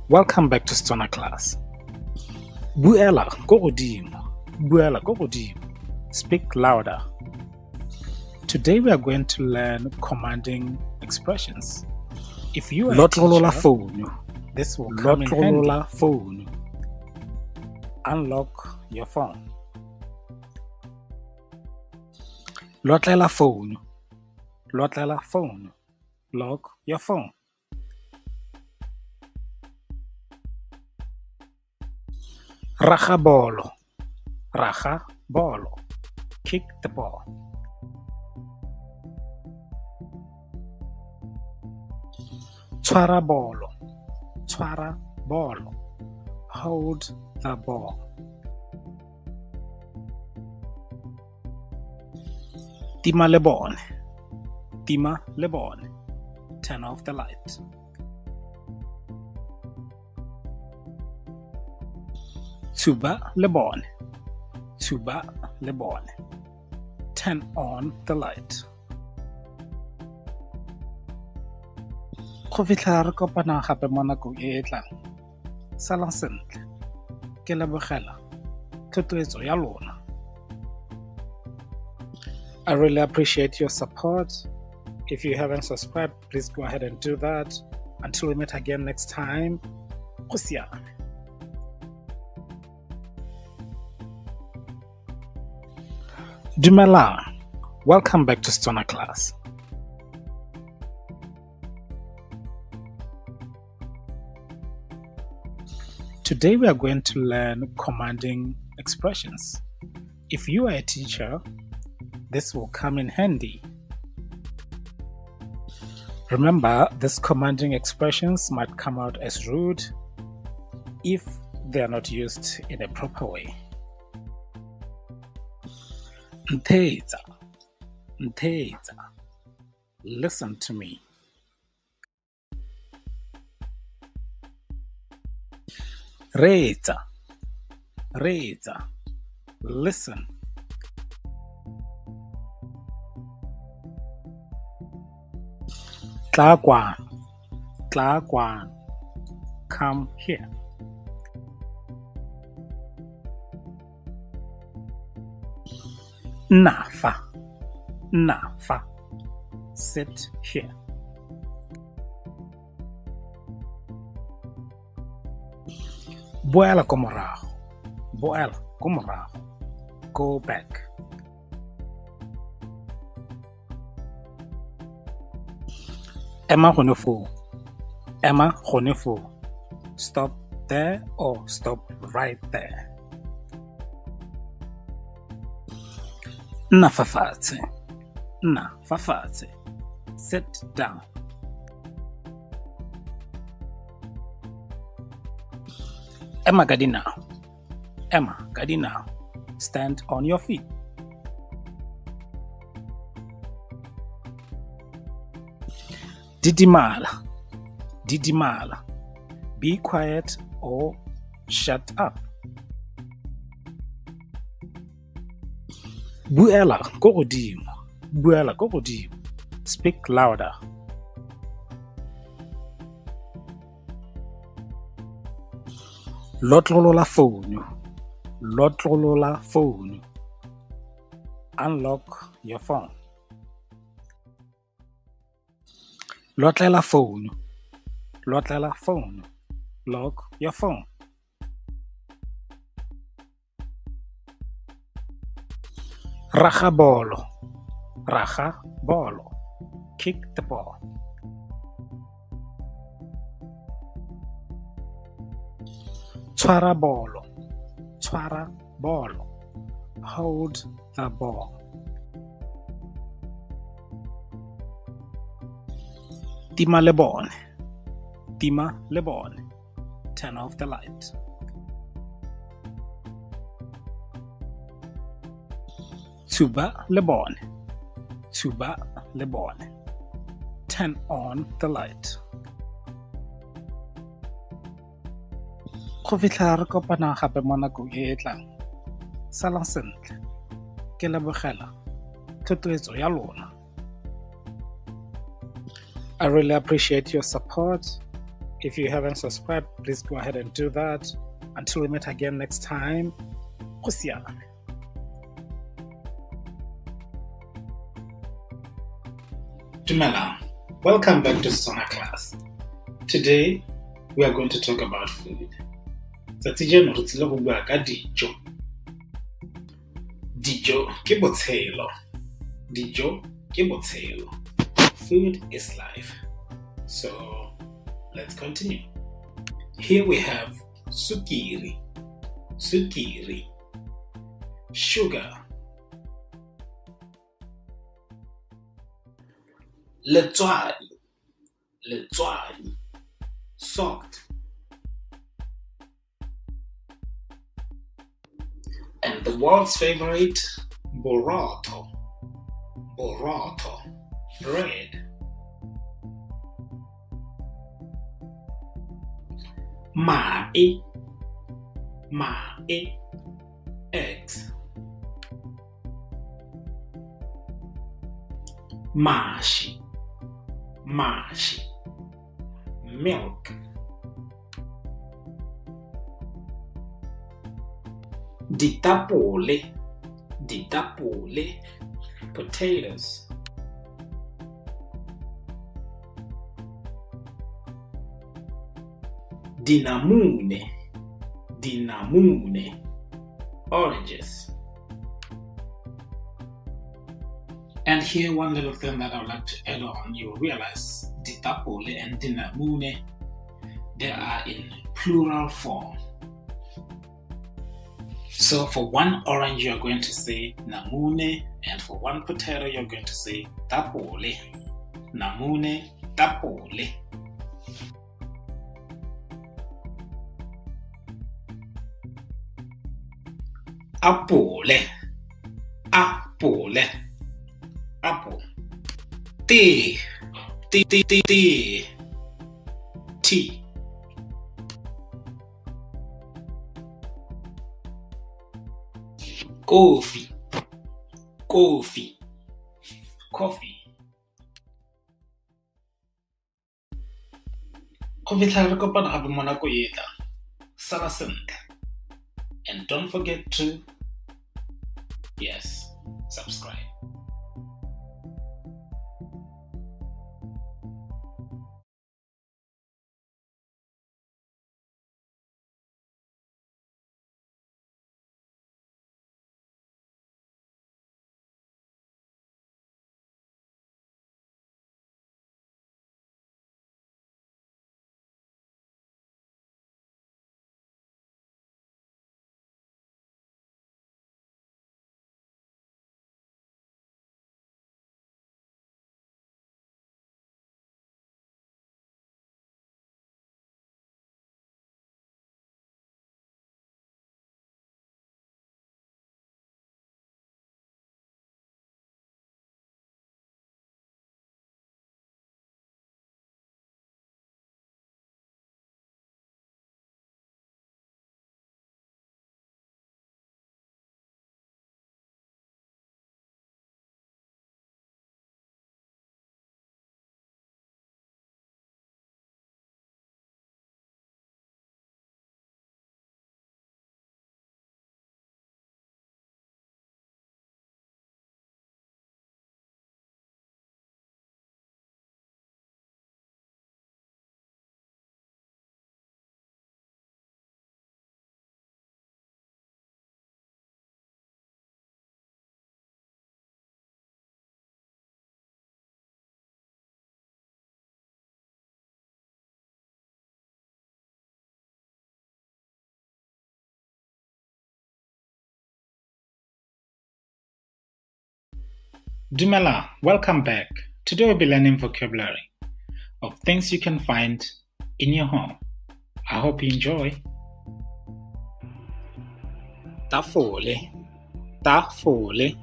Welcome back to Setswana class. Buela ko godimo. Buela ko godimo. Speak louder. Today we are going to learn commanding expressions. If you are a Lotlolola teacher, founu. this will come in handy. Lotlolola founu. Unlock your phone. Lotlela founu. Lotlela phone. Lock your phone. Raga bolo. Raga bolo. Kick the ball. Tshwara bolo. Tshwara bolo. Hold the ball. Tima lebone. Tima lebone. Turn off the light. Tshuba lebone. Tshuba lebone. Turn on the light. Go fitlhela re kopana gape mo nakong e e tlang. Salang sentle. Ke lebogela thotloetso ya lona. I really appreciate your support. If you haven't subscribed, please go ahead and do that. Until we meet again next time, go siame. Dumelang. Welcome back to Setswana class. Today we are going to learn commanding expressions. If you are a teacher, this will come in handy. Remember, these commanding expressions might come out as rude if they are not used in a proper way. Ntheetsa. Ntheetsa. Listen to me. Reetsa. Reetsa. Listen. Tla kwano. Tla kwano. Come here. Nna fa. Nna fa. Sit here. Boela ko morago. Boela ko morago. Go back. Ema gone foo. Ema gone foo. Stop there or stop right there. Nna fa fatshe. Nna fa fatshe. Sit down. Ema ka dinao. Ema ka dinao. Stand on your feet. Didimala. Didimala. Be quiet or shut up. Buela ko godimo. Buela ko godimo. Speak louder. Lotlolola founu. Lotlolola founu. Unlock your phone. Lotlela founu. Lotlela founu. Lock your phone. Raga bolo. Raga bolo. Kick the ball. Tshwara bolo. Tshwara bolo. Hold the ball. Tima lebone. Tima lebone. Turn off the light. Tshuba lebone. Tshuba lebone. Turn on the light. Go fitlha re kopana gape mo nakong e e tlang. Salang sentle. Ke lebogela thotloetso ya lona. I really appreciate your support. If you haven't subscribed, please go ahead and do that. Until we meet again next time, go siame. Dumelang. Welcome back to Setswana class. Today, we are going to talk about food. Tsatsi jeno re tsile go bua ka dijo. Dijo ke botshelo. Dijo ke botshelo. Food is life. So, let's continue. Here we have sukiri, sukiri, sugar. Letswai, letswai, salt. And the world's favorite, borotho, borotho, bread. Mae, mae, eggs. Mashi, mashi, milk. Ditapole, ditapole, potatoes. Dinamune, dinamune, oranges. And here, one little thing that I would like to add on, you'll realize ditapole and dinamune, they are in plural form. So for one orange, you're going to say namune, and for one potato, you're going to say tapole. Namune, tapole. Apole, apole, apple. Tea, tea, tea, tea, tea, tea. Coffee, coffee, coffee. Go fitlha re kopana gape mo nakong e tlang. Sala sentle. And don't forget to, yes, subscribe. Dumela, welcome back. Today we'll be learning vocabulary of things you can find in your home. I hope you enjoy. Tafole, tafole.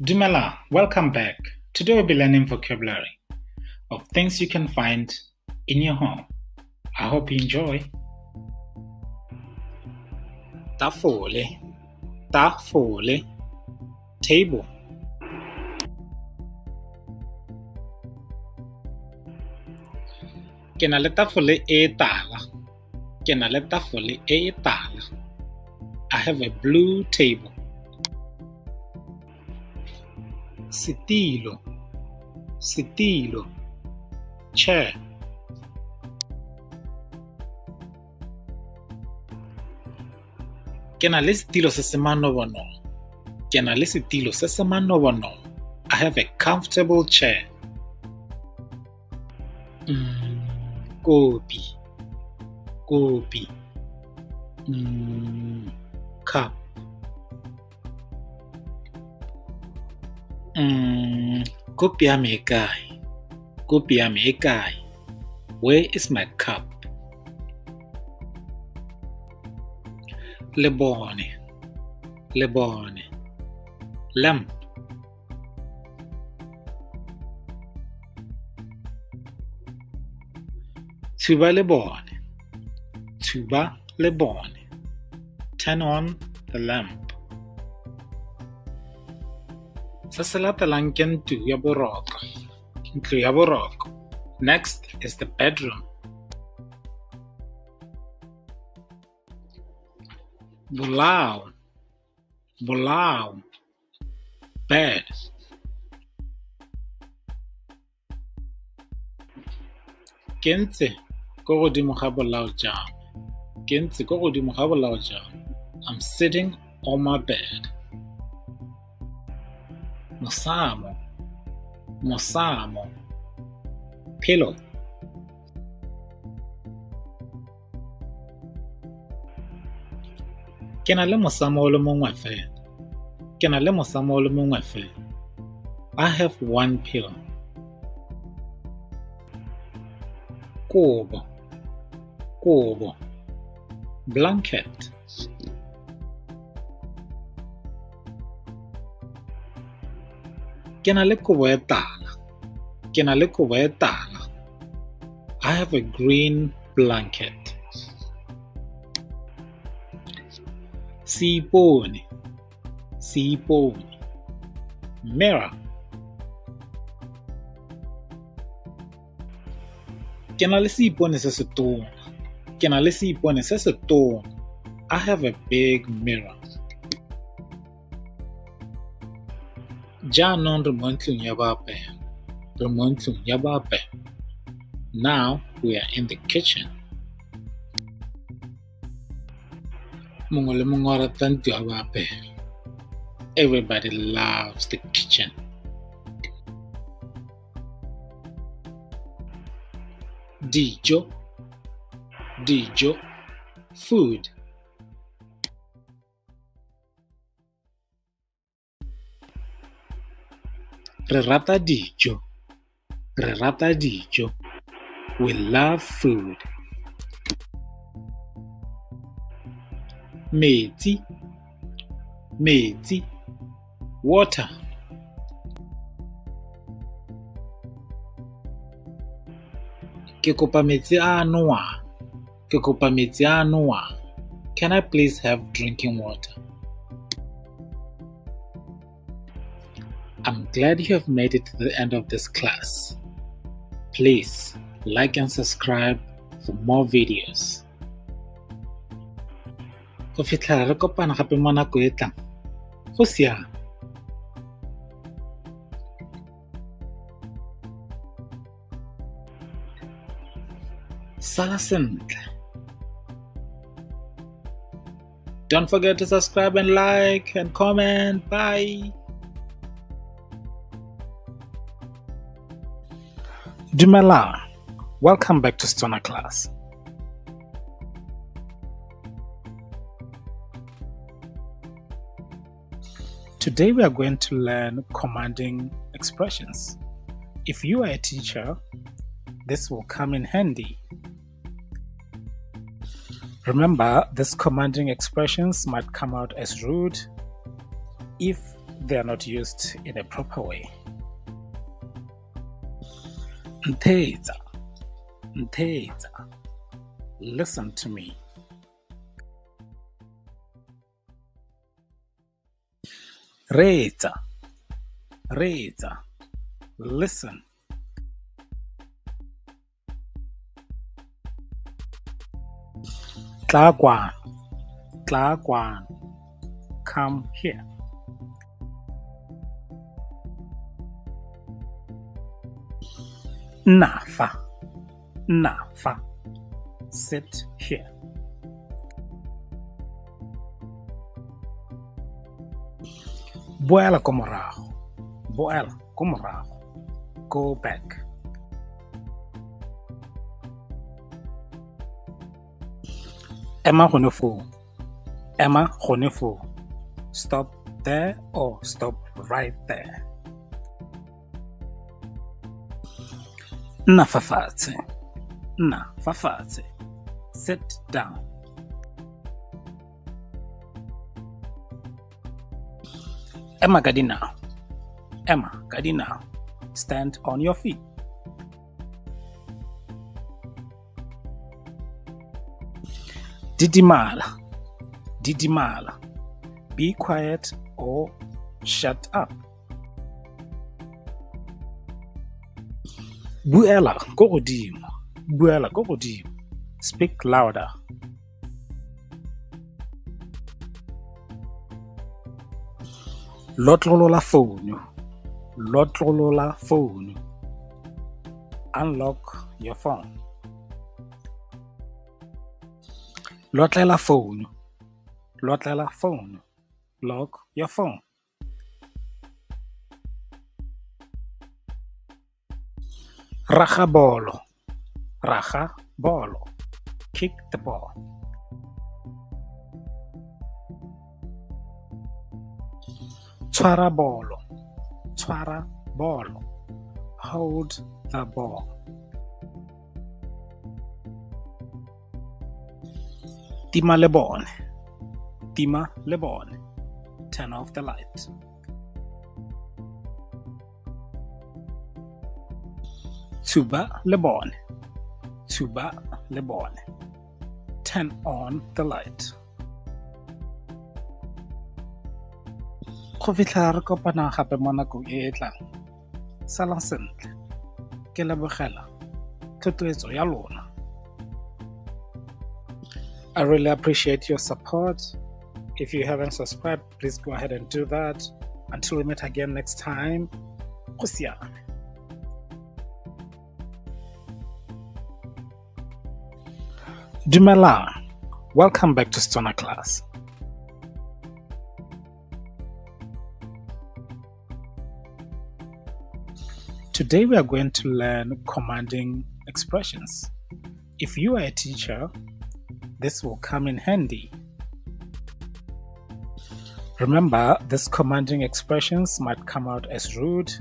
Dumela, welcome back. Today we'll be learning vocabulary of things you can find in your home. I hope you enjoy. Tafole, tafole, table. Ke na le tafole e tala. Ke na le tafole e tala. I have a blue table. Setilo, setilo, chair. Ke na le setilo se se manobonobo. Ke na le setilo se se manobonobo. I have a comfortable chair. Kopi, kopi. Cup. Kopi ya me e kae? Kopi ya me e kae? Where is my cup? Lebone, lebone, lamp. Tshuba lebone, tshuba lebone. Turn on the lamp. Se se latelang ke ntlo ya boroko. Ntlo ya boroko. Next is the bedroom. Bolao, bolao, bed. Ke ntse ko godimo ga bolao jwa me. Ke ntse ko godimo ga bolao jwa me. I'm sitting on my bed. Mosamo, mosamo, pillow. Ke na le mosamo o le mongwe fela. Ke na le mosamo o le mongwe fela. I have one pillow. Kobo, kobo, blanket. Ke na le kobo e tala. Ke na le kobo e tala. I have a green blanket. Seipone, seipone, mirror. Ke na le seipone se setona. Ke na le seipone se setona. I have a big mirror. Jaanong re mo ntlong ya boapelo. Re mo ntlong ya boapelo. Now we are in the kitchen. Mongwe le mongwe o rata ntlo ya boapelo. Everybody loves the kitchen. Dijo, dijo, food. Re rata dijo. Re rata dijo. We love food. Metsi, metsi, water. Ke kopa metsi a nowang. Ke kopa metsi a nowang. Can I please have drinking water? I'm glad you have made it to the end of this class. Please like and subscribe for more videos. Go fitlhela re kopana gape mo nako e tlang. Go siame. Sala sentle. Don't forget to subscribe and like and comment. Bye. Dumela. Welcome back to Setswana class. Today we are going to learn commanding expressions. If you are a teacher, this will come in handy. Remember, these commanding expressions might come out as rude if they are not used in a proper way. Ntheetsa, ntheetsa. Listen to me. Reetsa, reetsa. Listen. Tla kwano, tla kwano. Come here. Nna fa, nna fa. Sit here. Boela ko morago, boela ko morago. Go back. Ema gone foo, ema gone foo. Stop there or stop right there. Nna fa fatshe, nna fa fatshe. Sit down. Ema ka dinao, ema ka dinao. Stand on your feet. Didimala, didimala. Be quiet or shut up. Buela ko godimo, buela ko godimo. Speak louder. Lotlolola founu, lotlolola founu. Unlock your phone. Lotlela founu, lotlela founu. Lock your phone. Raga bolo, raga bolo. Kick the ball. Tshwara bolo, tshwara bolo. Hold the ball. Tima lebone, tima lebone. Turn off the light. Tshuba lebone, tshuba lebone. Turn on the light. Go fitlhela re kopana gape mo nakong e e tlang. Salang sentle. Ke lebogela thotloetso ya lona. I really appreciate your support. If you haven't subscribed, please go ahead and do that. Until we meet again next time, go siame. Dumelang. Welcome back to Setswana class. Today we are going to learn commanding expressions. If you are a teacher, this will come in handy. Remember, these commanding expressions might come out as rude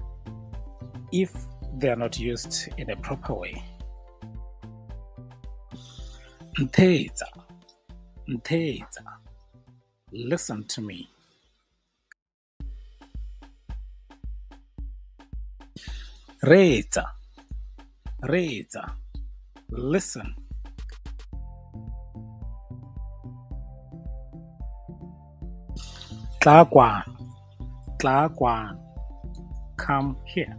if they are not used in a proper way. Ntheetsa, ntheetsa. Listen to me. Reetsa, reetsa. Listen. Tla kwano, tla kwano. Come here.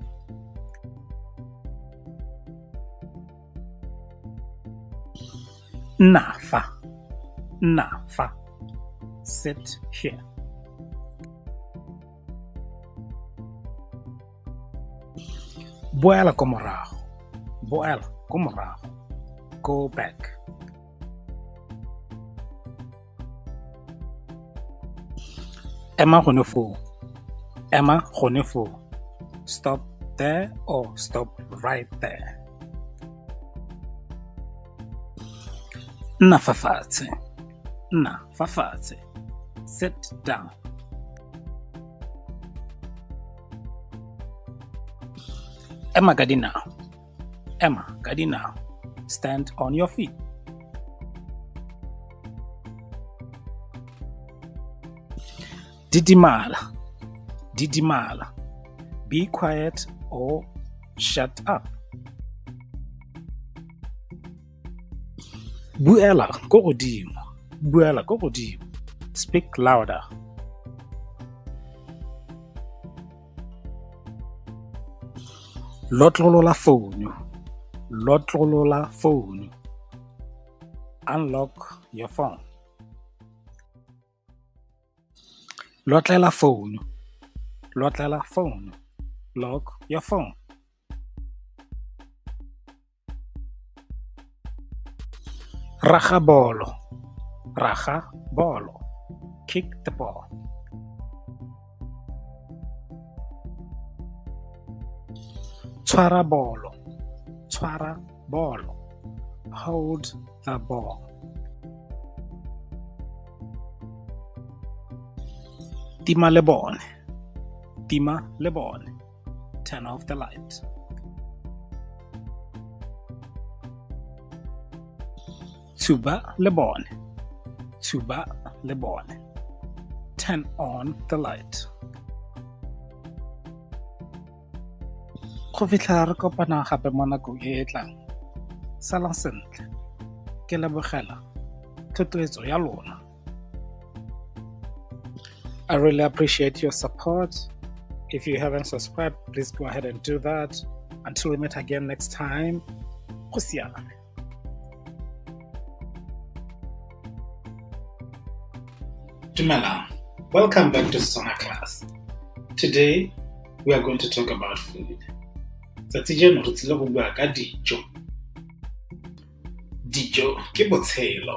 Nna fa, nna fa. Sit here. Boela ko morago, boela ko morago. Go back. Ema gone foo, ema gone foo. Stop there or stop right there. Nna fa fatshe, nna fa fatshe. Sit down. Ema ka dinao. Ema ka dinao. Stand on your feet. Didimala. Didimala. Be quiet or shut up. Buela ko godimo. Buela ko godimo. Speak louder. Lotlolola founu. Lotlolola founu. Unlock your phone. Lotlela founu. Lotlela founu. Lock your phone. Raga bolo. Raga bolo. Kick the ball. Tshwara bolo. Tshwara bolo. Hold the ball. Tima lebone. Tima lebone. Turn off the light. Tshuba lebone. Tshuba lebone. Turn on the light. Go fitlhela re kopana gape mo nakong e e tlang. Salang sentle. Ke lebogela thotloetso ya lona. I really appreciate your support. If you haven't subscribed, please go ahead and do that. Until we meet again next time, go siame. Dumelang. Welcome back to Setswana class. Today, we are going to talk about food. Tsatsi jeno re tsile go bua ka dijo. Dijo ke botshelo.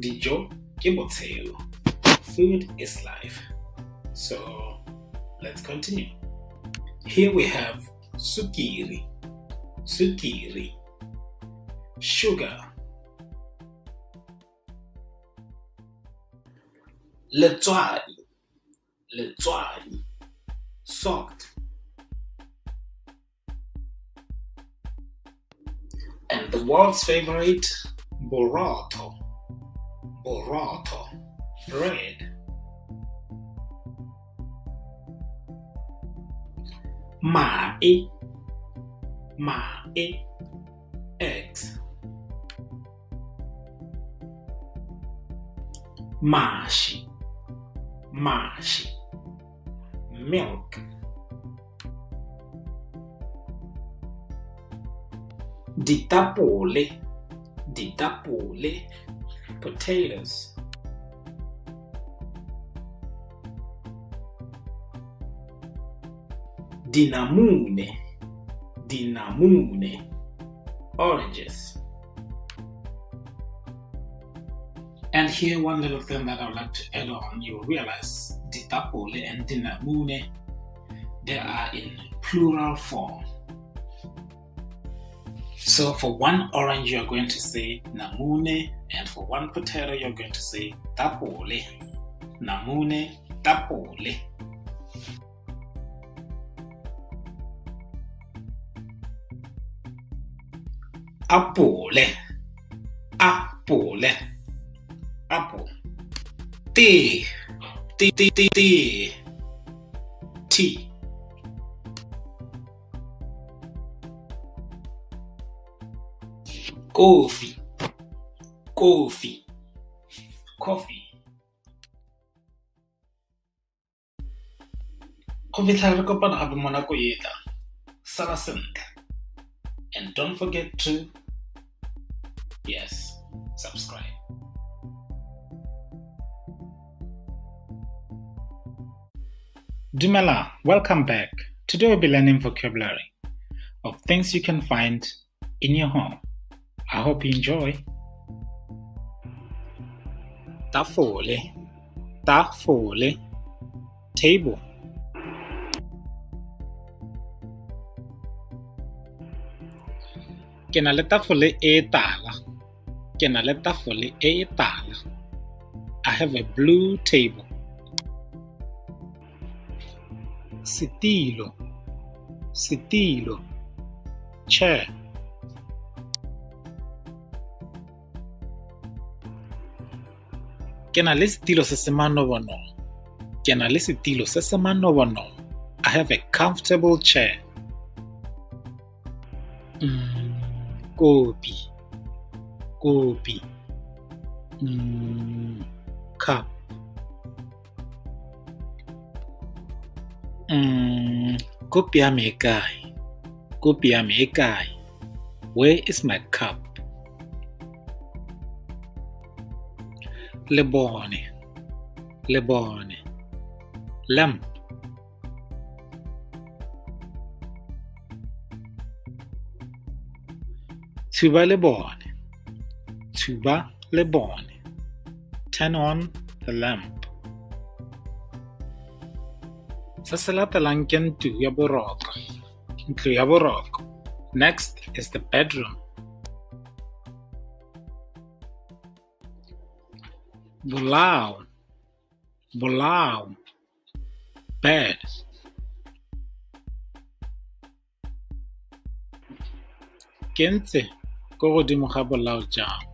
Dijo ke botshelo. Food is life. So, let's continue. Here we have sukiri, sukiri, sugar. Letswai, letswai, salt. And the world's favorite, borotho, borotho, bread. Mae, mae, eggs. Mashi, mashi, milk. Ditapole, ditapole, potatoes. Dinamune, dinamune, oranges. And here, one little thing that I would like to add on, you'll realize ditapole and dinamune, they are in plural form. So for one orange, you're going to say namune, and for one potato, you're going to say tapole. Namune, tapole. Apole, apole, apple. T, T, T, T, T, tea. Kofi, kofi, coffee. Go fitlhela re kopana gape mo nako e tlang. Sala sentle. And don't forget to, yes, subscribe. Dumela, welcome back. Today we'll be learning vocabulary of things you can find in your home. I hope you enjoy. Tafole, tafole, table. Ke na le tafole e tala. Ke na le tafole e tala. I have a blue table. Setilo, setilo, Chair. Ke na le setilo se se manobonobo. Ke na le setilo se se manobonobo. I have a comfortable chair. Kopi, kopi. Cup. Kopi ya me e kae? Kopi ya me e kae? Where is my cup? Lebone, lebone. Lamp. Tshuba lebone, tshuba lebone. Turn on the lamp. Se se latelang ke ntlo ya boroko. Ntlo ya boroko. Next is the bedroom. Bolao, bolao. Bed. Ke ntse ko godimo ga bolao jwa me.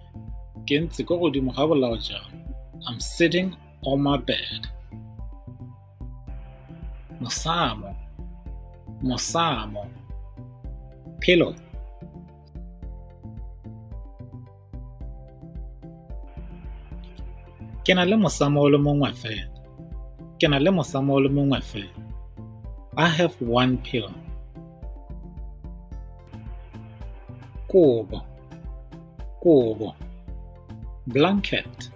Ke ntse ko godimo ga bolao jwa me. I'm sitting on my bed. Mosamo, mosamo. Pillow. Ke na le mosamo o le mongwe fela. Ke na le mosamo o le mongwe fela. I have one pillow. Kobo, kobo. Blanket.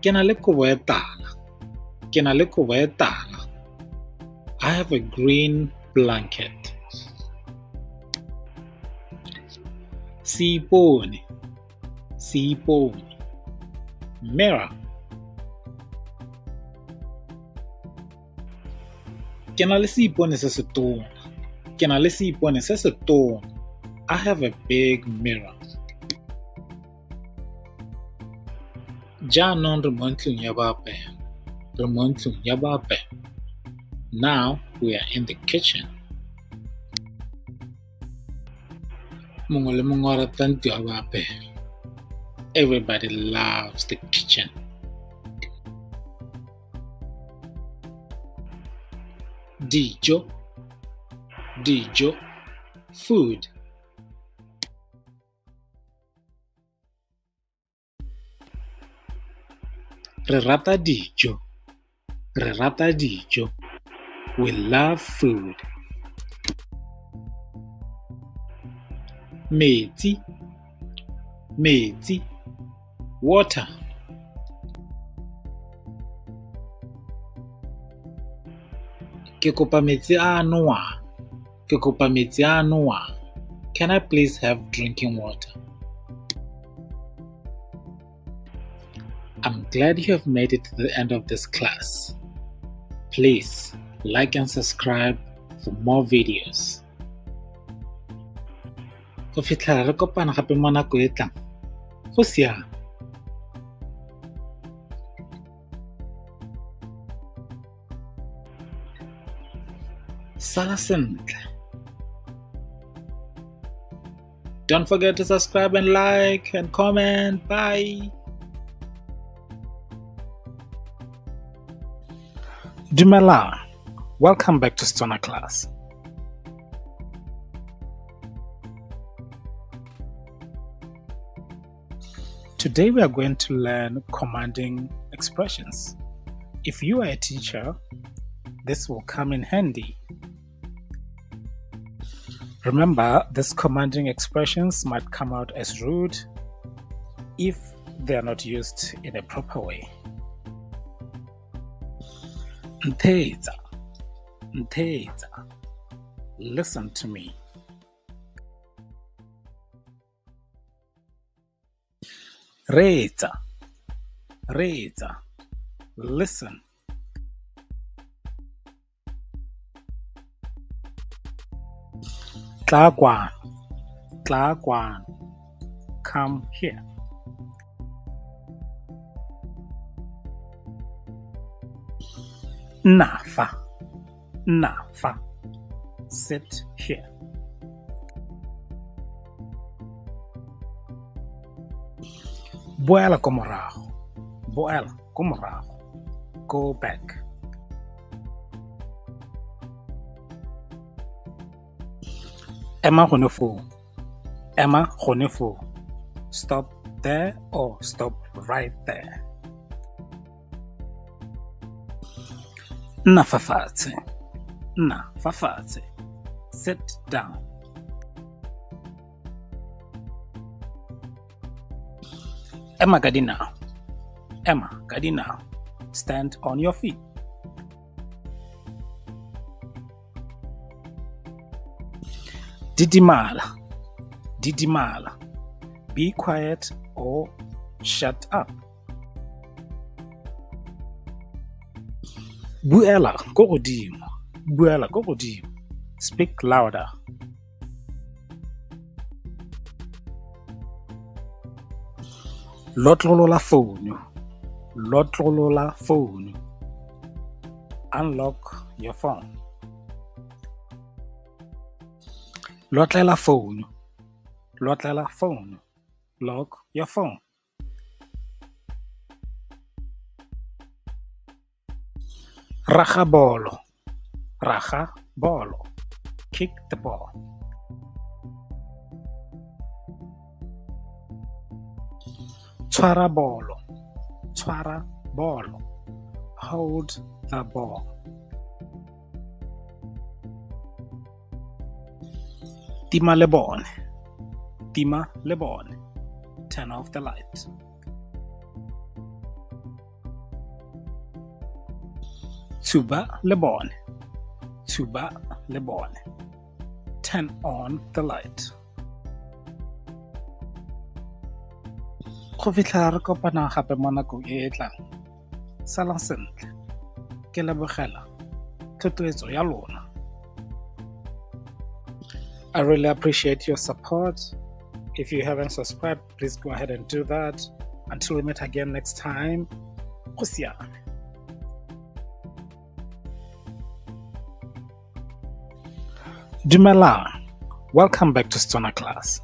Ke na le kobo e tala. Ke na le kobo e tala. I have a green blanket. Seipone, seipone. Mirror. Ke na le seipone se se tona. Ke na le seipone se se tona. I have a big mirror. Jaanong re mo ntlong ya boapelo. Re mo ntlong ya boapelo. Now we are in the kitchen. Mongwe le mongwe o rata ntlo ya boapelo. Everybody loves the kitchen. Dijo, dijo, food. Re rata dijo, re rata dijo. We love food. Metsi, metsi, water. Ke kopa metsi a a nowang. Ke kopa metsi a a nowang. Can I please have drinking water? I'm glad you have made it to the end of this class. Please like and subscribe for more videos. Go fitlhela re kopana gape mo nako e tlang. Go siame. Sala sentle. Don't forget to subscribe and like and comment. Bye. Dumelang. Welcome back to Setswana class. Today we are going to learn commanding expressions. If you are a teacher, this will come in handy. Remember, these commanding expressions might come out as rude if they are not used in a proper way. Ntheetsa, ntheetsa. Listen to me. Reetsa, reetsa. Listen. Tla kwano, tla kwano. Come here. Nna fa. Nna fa. Sit here. Boela ko morago. Boela ko morago. Go back. Ema gone foo. Ema gone foo. Stop there or stop right there. Nna fa fatshe. Nna fa fatshe. Sit down. Ema ka dinao. Ema ka dinao. Stand on your feet. Didimala. Didimala. Be quiet or shut up. Buela ko godimo. Buela ko godimo. Speak louder. Lotlolola founu. Lotlolola founu. Unlock your phone. Lotlela founu. Lotlela founu. Lock your phone. Raga bolo. Raga bolo. Kick the ball. Tshwara bolo. Tshwara bolo. Hold the ball. Tima lebone. Tima lebone. Turn off the light. Tshuba lebone. Tshuba lebone. Turn on the light. Go fitlhela re kopana gape mo nakong e e tlang. Salang sentle. Ke lebogela thotloetso ya lona. I really appreciate your support. If you haven't subscribed, please go ahead and do that. Until we meet again next time, go siame. Dumelang. Welcome back to Setswana class.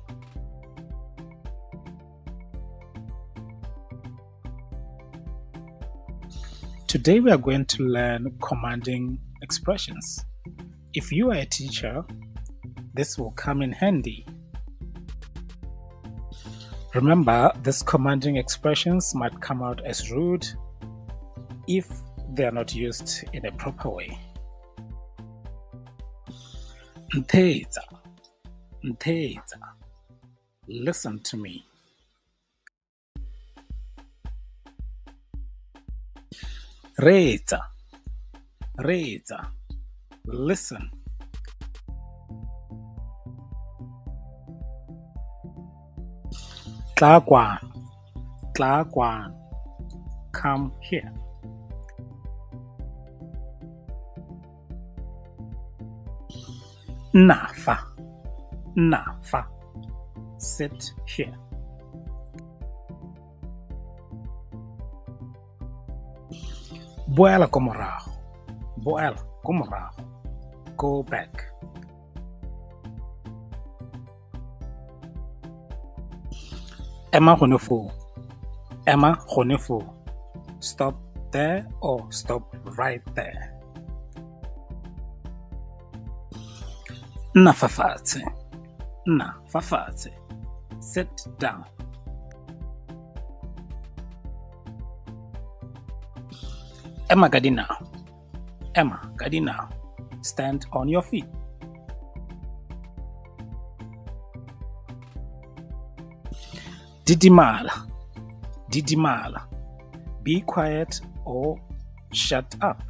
Today we are going to learn commanding expressions. If you are a teacher, this will come in handy. Remember, these commanding expressions might come out as rude if they are not used in a proper way. Ntheetsa, ntheetsa. Listen to me. Reetsa, reetsa. Listen. Tla kwano, tla kwano. Come here. Nna fa, nna fa. Sit here. Boela ko morago. Boela ko morago. Go back. Ema gone foo. Ema gone foo. Stop there or stop right there. Nna fa fatshe. Nna fa fatshe. Sit down. Ema ka dinao. Ema ka dinao. Stand on your feet. Didimala. Didimala. Be quiet or shut up.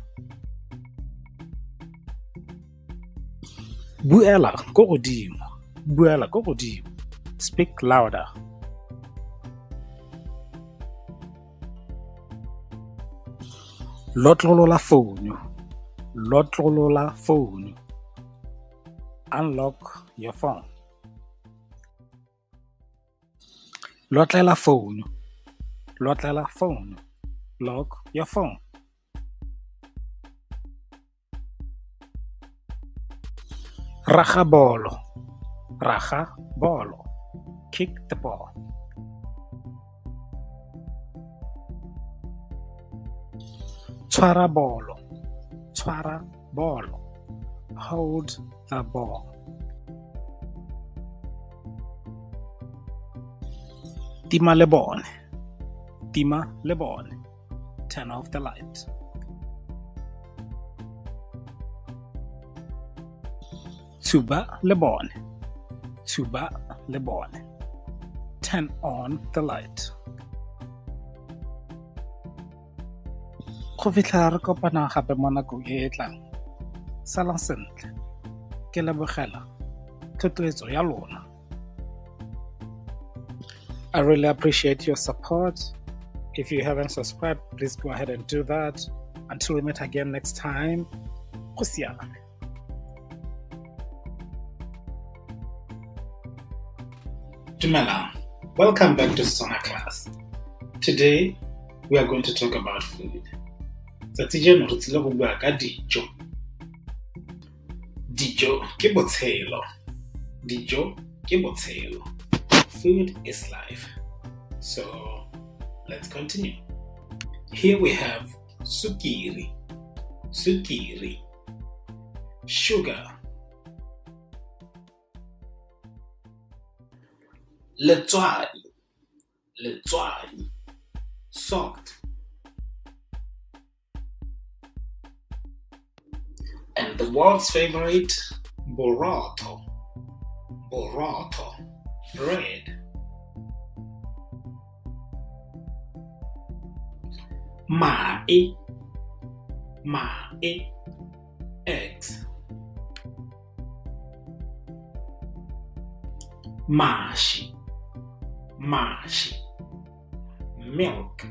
Buela ko godimo. Buela ko godimo. Speak louder. Lotlolola founu. Lotlolola founu. Unlock your phone. Lotlela founu. Lotlela founu. Lock your phone. Raga bolo, raga bolo, kick the ball. Tshwara bolo, tshwara bolo, hold the ball. Tima lebone, tima lebone, turn off the light. Tshuba lebone, tshuba lebone, turn on the light. Go fitlhela re kopana gape mo nakong e e tlang, salang sentle, ke lebogela thotloetso ya lona. I really appreciate your support. If you haven't subscribed, please go ahead and do that. Until we meet again next time, go siame. Dumelang. Welcome back to Setswana class. Today, we are going to talk about food. Tsatsi jeno re tsile go bua ka dijo. Dijo ke botshelo. Dijo ke botshelo. Food is life. So, let's continue. Here we have sukiri, sukiri, sugar. Letswai, letswai, salt. And the world's favorite, borotho, borotho, bread. Mae, mae, eggs. Mashi, mashi, milk.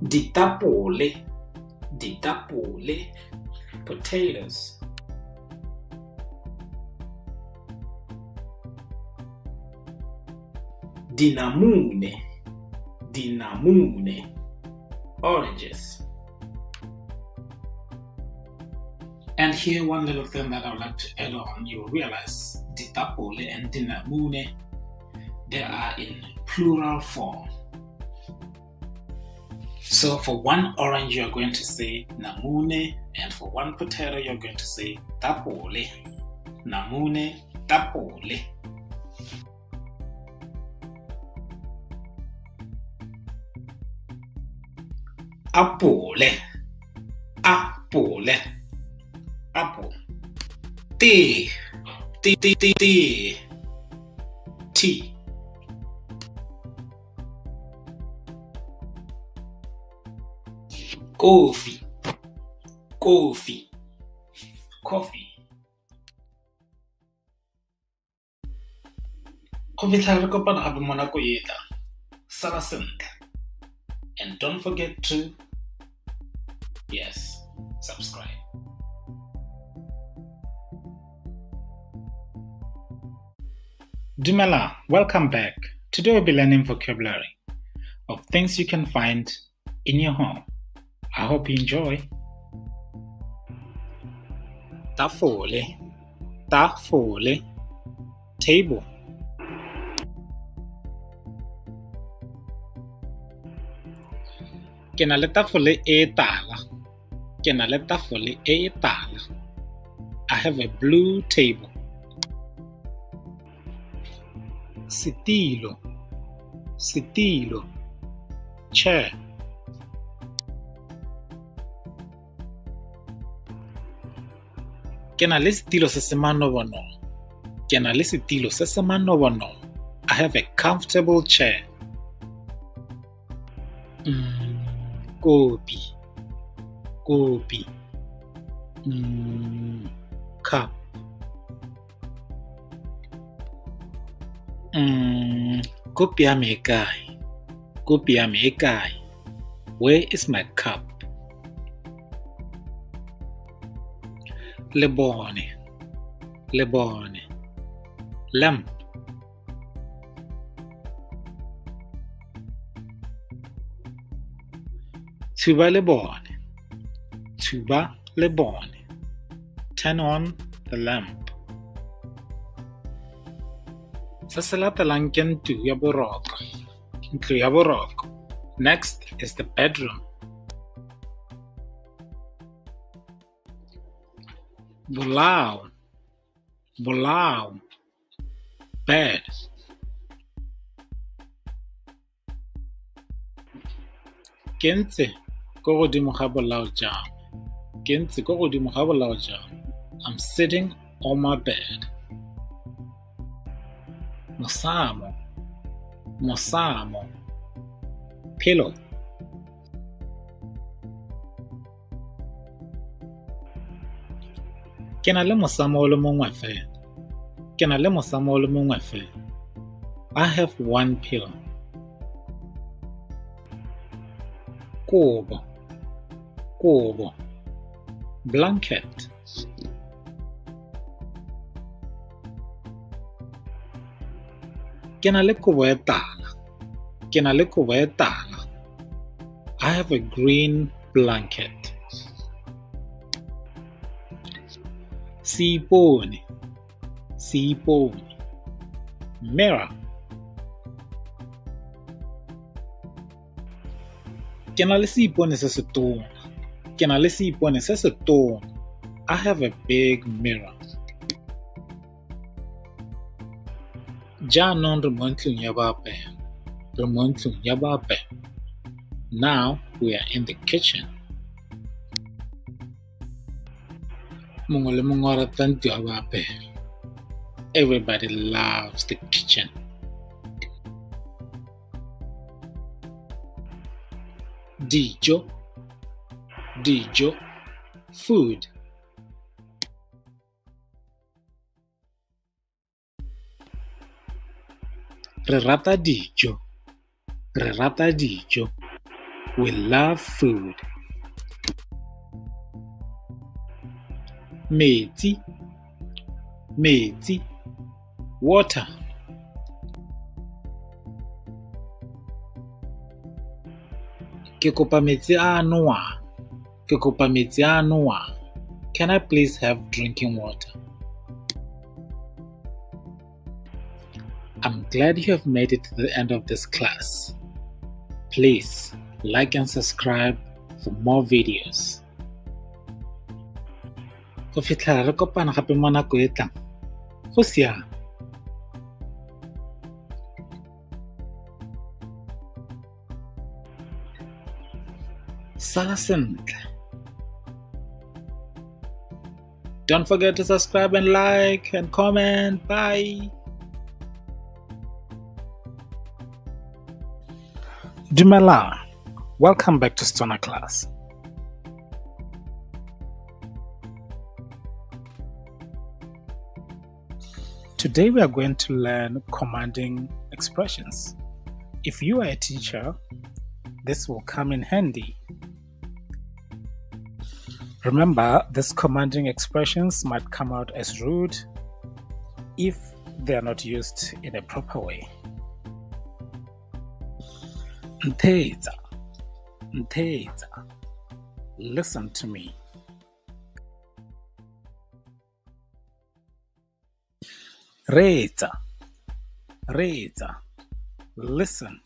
Ditapole, ditapole, potatoes. Dinamune, dinamune, oranges. And here, one little thing that I would like to add on, you realize ditapole and dinamune, they are in plural form. So for one orange, you're going to say namune, and for one potato, you're going to say tapole. Namune, tapole. Apole, apole, apple. T, T, T, T, T, tea. Kofi, kofi, coffee. Go fitlhela re kopana gape mo nako e tlang, sala sentle. And don't forget to, yes, subscribe. Dumela, welcome back. Today we'll be learning vocabulary of things you can find in your home. I hope you enjoy. Tafole, tafole, table. Ke na le tafole e tala. Ke na le tafole e tala. I have a blue table. Setilo, setilo, chair. Ke na le setilo se se manobonobo. Ke na le setilo se se manobonobo. I have a comfortable chair. Kopi, kopi. Cup. Kopi ya me e kae? Kopi ya me e kae? Where is my cup? Lebone, lebone, lamp. Tshuba lebone, Tshuba lebone. Turn on the lamp. Se se latelang ke ntlo ya boroko. Ntlo ya boroko. Next is the bedroom. Bolao. Bolao. Bed. Ke ntse ko godimo ga bolao jwa me. Ke ntse ko godimo ga bolao jwa me. I'm sitting on my bed. Mosamo. Mosamo. Pillow. Ke na le mosamo o le mongwe fela. Ke na le mosamo o le mongwe fela. I have one pillow. Kobo. Kobo. Blanket. Ke na le kobo e tala. Ke na le kobo e tala. I have a green blanket. Seipone. Seipone. Mirror. Ke na le seipone se setona. Ke na le seipone se setona. I have a big mirror. Jaanong re mo ntlong ya boapelo. Re mo ntlong ya boapelo. Now we are in the kitchen. Mongwe le mongwe o rata ntlo ya boapelo. Everybody loves the kitchen. Dijo. Dijo. Food. Re rata dijo. Re rata dijo. We love food. Metsi. Metsi. Water. Ke kopa metsi a a nowang. Ke kopa metsi a a nowang. Can I please have drinking water? I'm glad you have made it to the end of this class. Please like and subscribe for more videos. Go fitlhela re kopana gape mo nako e tlang. Go siame. Sala sentle. Don't forget to subscribe and like and comment. Bye. Dumelang. Welcome back to Setswana class. Today we are going to learn commanding expressions. If you are a teacher, this will come in handy. Remember, these commanding expressions might come out as rude if they are not used in a proper way. Ntheetsa, ntheetsa. Listen to me. Reetsa, reetsa. Listen.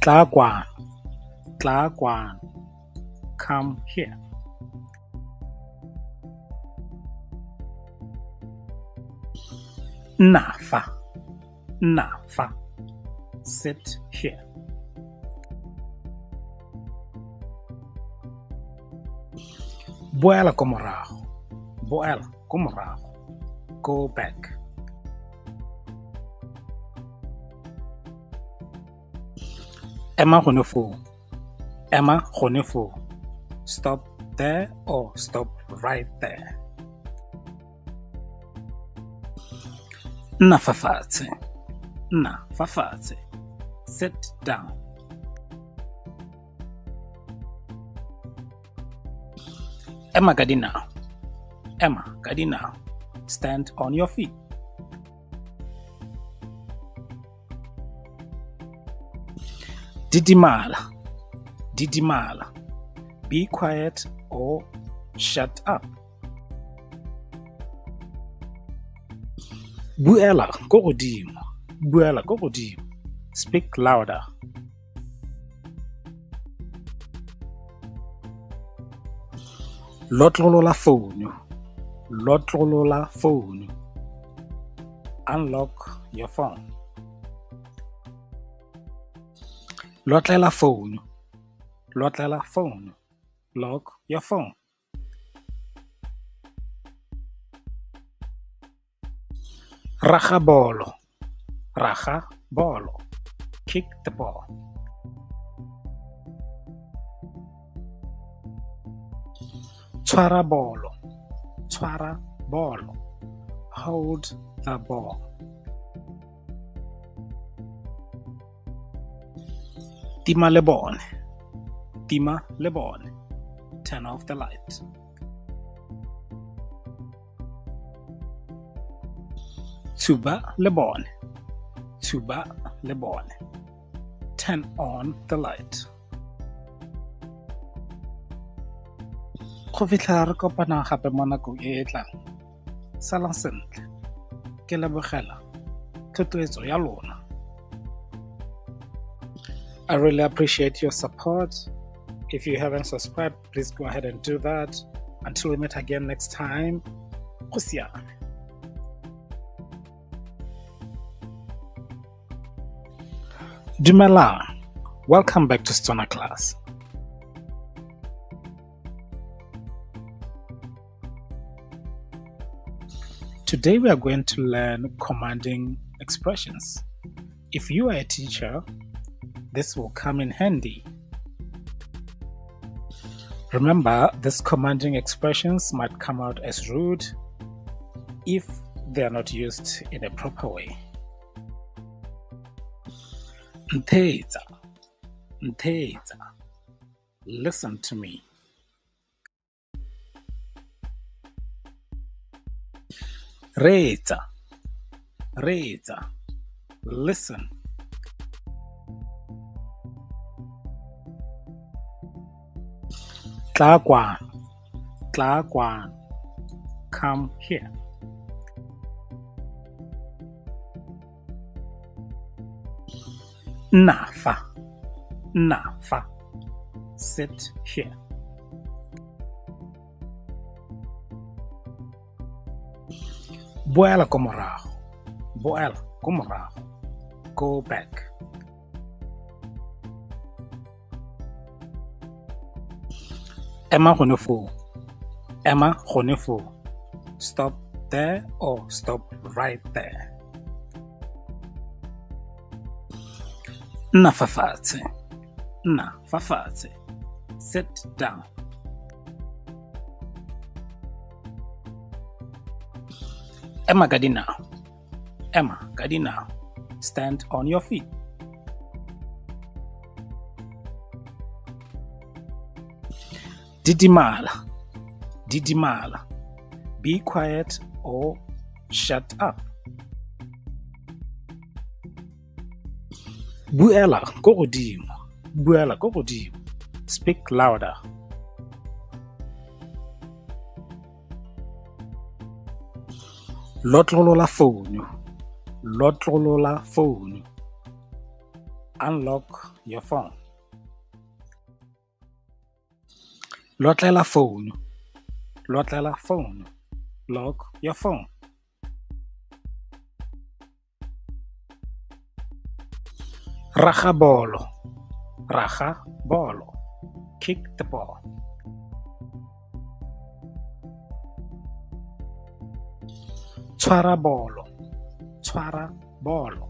Tla kwano, tla kwano. Come here. Nna fa, nna fa. Sit here. Boela ko morago, boela ko morago. Go back. Ema gone foo, ema gone foo. Stop there or stop right there. Nna fa fatshe, nna fa fatshe. Sit down. Ema ka dinao, ema ka dinao. Stand on your feet. Didimala, didimala. Be quiet or shut up. Buela ko godimo, buela ko godimo. Speak louder. Lotlolola founu, lotlolola founu. Unlock your phone. Lotlela founu, lotlela founu. Lock your phone. Raga bolo, raga bolo. Kick the ball. Tshwara bolo, tshwara bolo. Hold the ball. Tima lebone, tima lebone. Turn off the light. Tshuba lebone, tshuba lebone. Turn on the light. Go fitlhela re kopana gape mo nakong e e tlang. Salang sentle. Ke lebogela thotloetso ya lona. I really appreciate your support. If you haven't subscribed, please go ahead and do that. Until we meet again next time, go siame. Dumelang. Welcome back to Setswana class. Today we are going to learn commanding expressions. If you are a teacher, this will come in handy. Remember, these commanding expressions might come out as rude if they are not used in a proper way. Ntheetsa, ntheetsa. Listen to me. Reetsa, reetsa. Listen. Tla kwano, tla kwano. Come here. Nna fa, nna fa. Sit here. Boela ko morago, boela ko morago. Go back. Ema gone foo, ema gone foo. Stop there or stop right there. Nna fa fatshe, nna fa fatshe. Sit down. Ema ka dinao, ema ka dinao. Stand on your feet. Didimala, didimala. Be quiet or shut up. Buela ko godimo, buela ko godimo. Speak louder. Lotlolola founu, lotlolola founu. Unlock your phone. Lotlela founu, lotlela founu. Lock your phone. Raga bolo, raga bolo. Kick the ball. Tshwara bolo, tshwara bolo.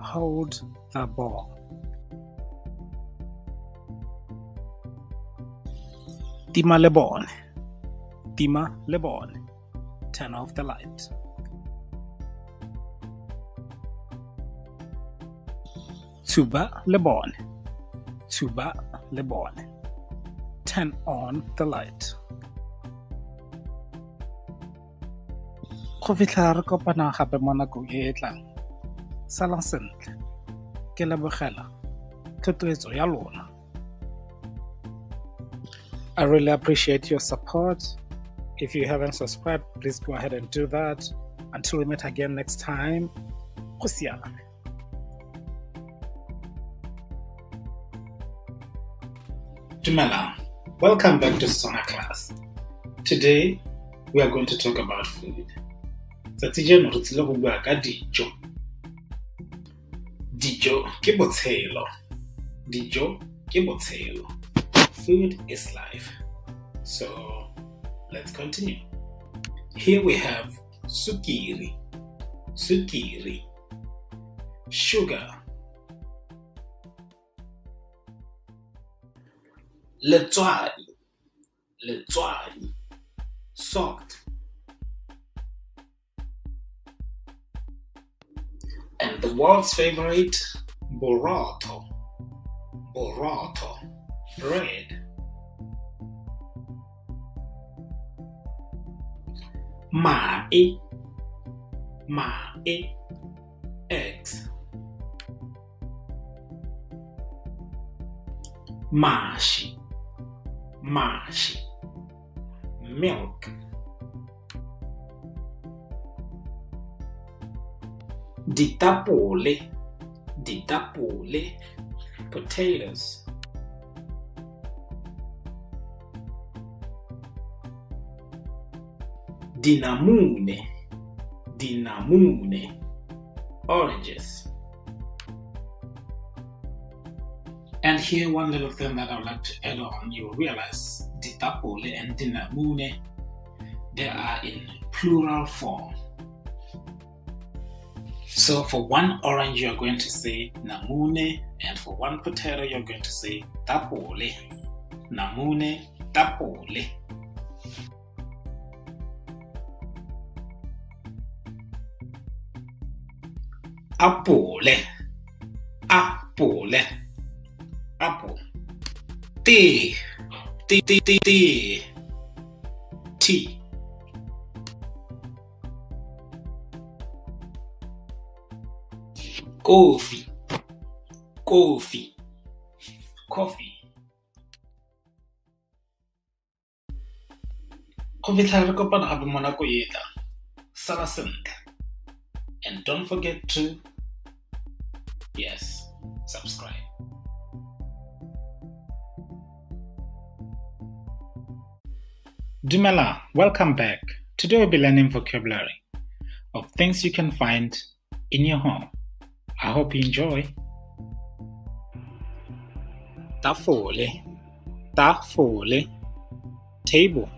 Hold the ball. Tima lebone, tima lebone. Turn off the light. Tshuba lebone, tshuba lebone. Turn on the light. Go fitlhela re kopana gape mo nakong e e tlang. Salang sentle. Ke lebogela thotloetso ya lona. I really appreciate your support. If you haven't subscribed, please go ahead and do that. Until we meet again next time, go siame. Dumelang. Welcome back to Setswana class. Today, we are going to talk about food. Tsatsi jeno re tsile go bua ka dijo. Dijo ke botshelo. Dijo ke botshelo. Food is life. So, let's continue. Here we have sukiri, sukiri, sugar. Letswai, letswai, salt. And the world's favorite, borotho, borotho, bread. Mae, mae, eggs. Mashi, mashi, milk. Ditapole, ditapole, potatoes. Dinamune, dinamune, oranges. And here, one little thing that I would like to add on, you realize ditapole and dinamune, they are in plural form. So for one orange, you're going to say namune, and for one potato, you're going to say tapole. Namune, tapole. Apole, apole, apple. T, T, T, T, T, tea. Kofi, kofi, coffee. Go fitlha re kopana gape mo nako e tlang. Sala sentle. And don't forget to, yes, subscribe. Dumela, welcome back. Today we'll be learning vocabulary of things you can find in your home. I hope you enjoy. Tafole, tafole, table.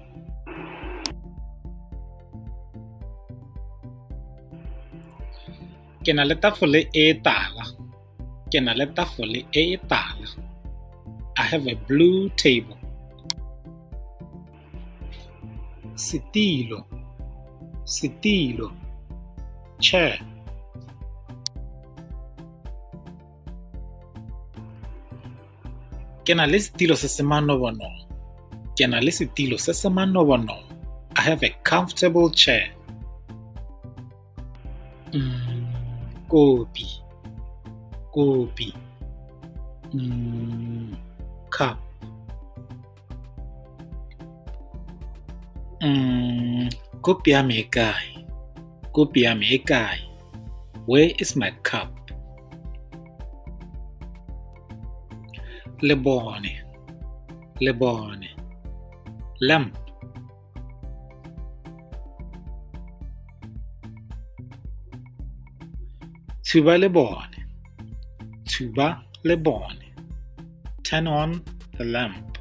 Ke na le tafole e tala. Ke na le tafole e tala. I have a blue table. Setilo, setilo, chair. Ke na le setilo se se manobonobo. Ke na le setilo se se manobonobo. I have a comfortable chair. Kopi, kopi, cup. Kopi ya me e kae? Kopi ya me e kae? Where is my cup? Lebone, lebone, lamp. Tshuba lebone, tshuba lebone. Turn on the lamp.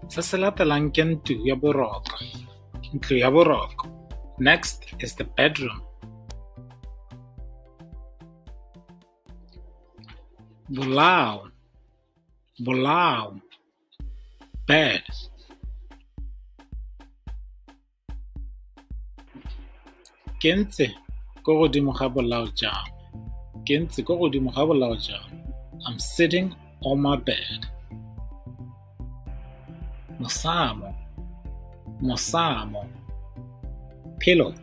Se se latelang ke ntlo ya boroko. Ntlo ya boroko. Next is the bedroom. Bolao, bolao, bed. Ke ntse ko godimo ga bolao jwa me. Ke ntse ko godimo ga bolao jwa me. I'm sitting on my bed. Mosamo, mosamo, pillow.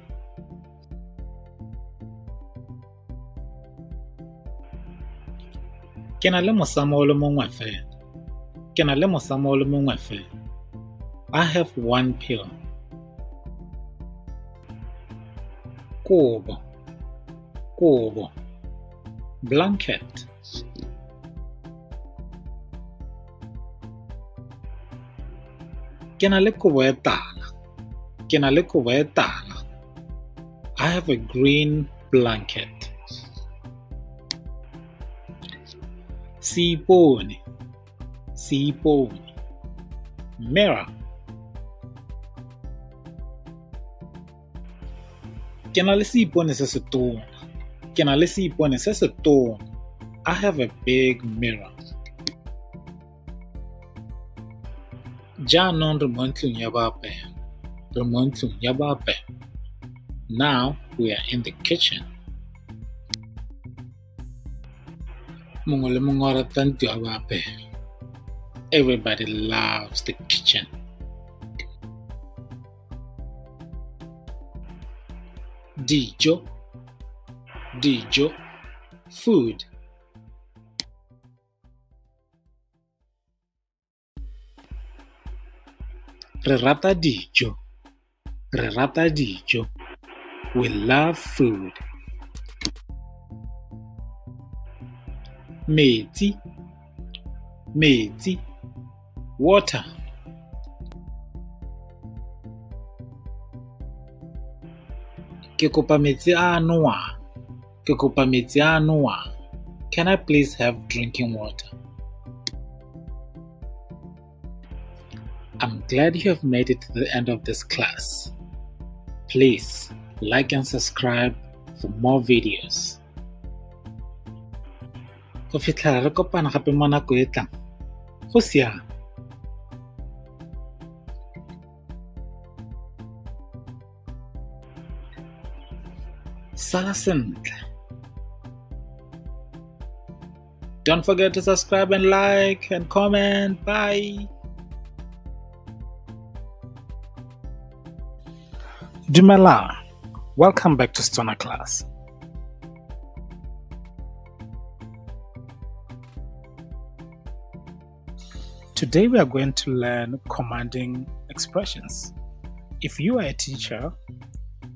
Ke na le mosamo o le mongwe fela. Ke na le mosamo o le mongwe fela. I have one pillow. Kobo, kobo. Blanket. Ke na le kobo e tala. Ke na le kobo e tala. I have a green blanket. Seipone, seipone. Mirror. Ke na le seipone se setona. Ke na le seipone se setona. I have a big mirror. Jaanong re mo ntlong ya boapelo. Re mo ntlong ya boapelo. Now we are in the kitchen. Mongwe le mongwe o rata ntlo ya boapelo. Everybody loves the kitchen. Dijo, dijo, food. Re rata dijo. Re rata dijo. We love food. Metsi, metsi, water. Ke kopa metsi a a nowang. Ke kopa metsi a a nowang. Can I please have drinking water? I'm glad you have made it to the end of this class. Please like and subscribe for more videos. Go fitlhela re kopana gape mo nako e tlang. Go siame. Sala sentle. Don't forget to subscribe and like and comment. Bye. Dumelang. Welcome back to Setswana class. Today we are going to learn commanding expressions. If you are a teacher,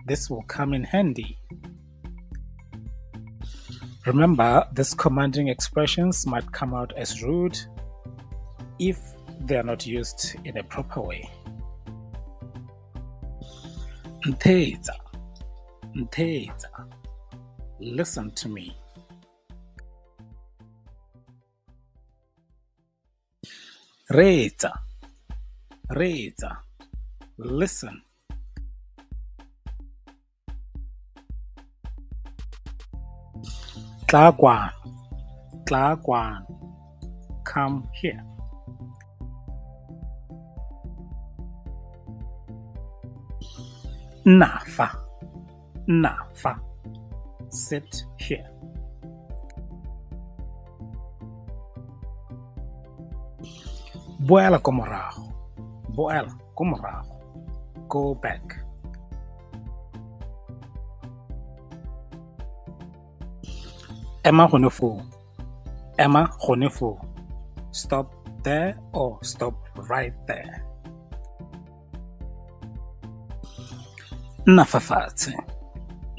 this will come in handy. Remember, these commanding expressions might come out as rude if they are not used in a proper way. Ntheetsa, ntheetsa. Listen to me. Reetsa, reetsa. Listen. Tla kwano, tla kwano. Come here. Nna fa, nna fa. Sit here. Boela ko morago, boela ko morago. Go back. Ema gone foo, ema gone foo. Stop there or stop right there. Nna fa fatshe,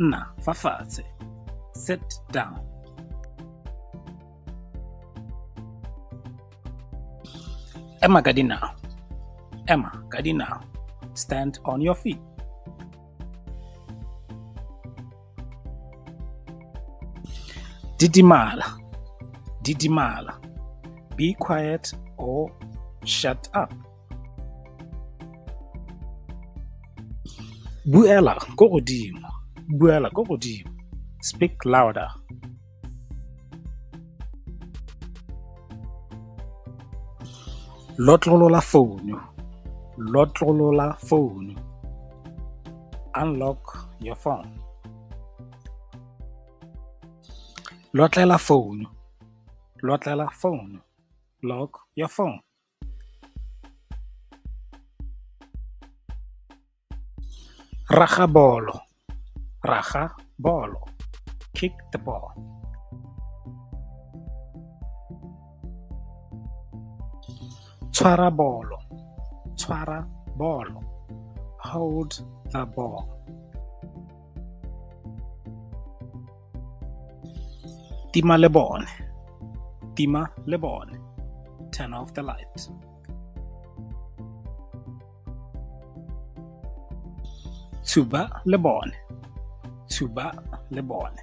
nna fa fatshe. Sit down. Ema ka dinao, ema ka dinao. Stand on your feet. Didimala, didimala. Be quiet or shut up. Buela ko godimo, buela ko godimo. Speak louder. Lotlolola founu, lotlolola founu. Unlock your phone. Lotlela founu, lotlela founu. Lock your phone. Raga bolo, raga bolo. Kick the ball. Tshwara bolo. Tshwara bolo. Hold the ball. Tima lebone. Tima lebone. Turn off the light. Tshuba lebone. Tshuba lebone.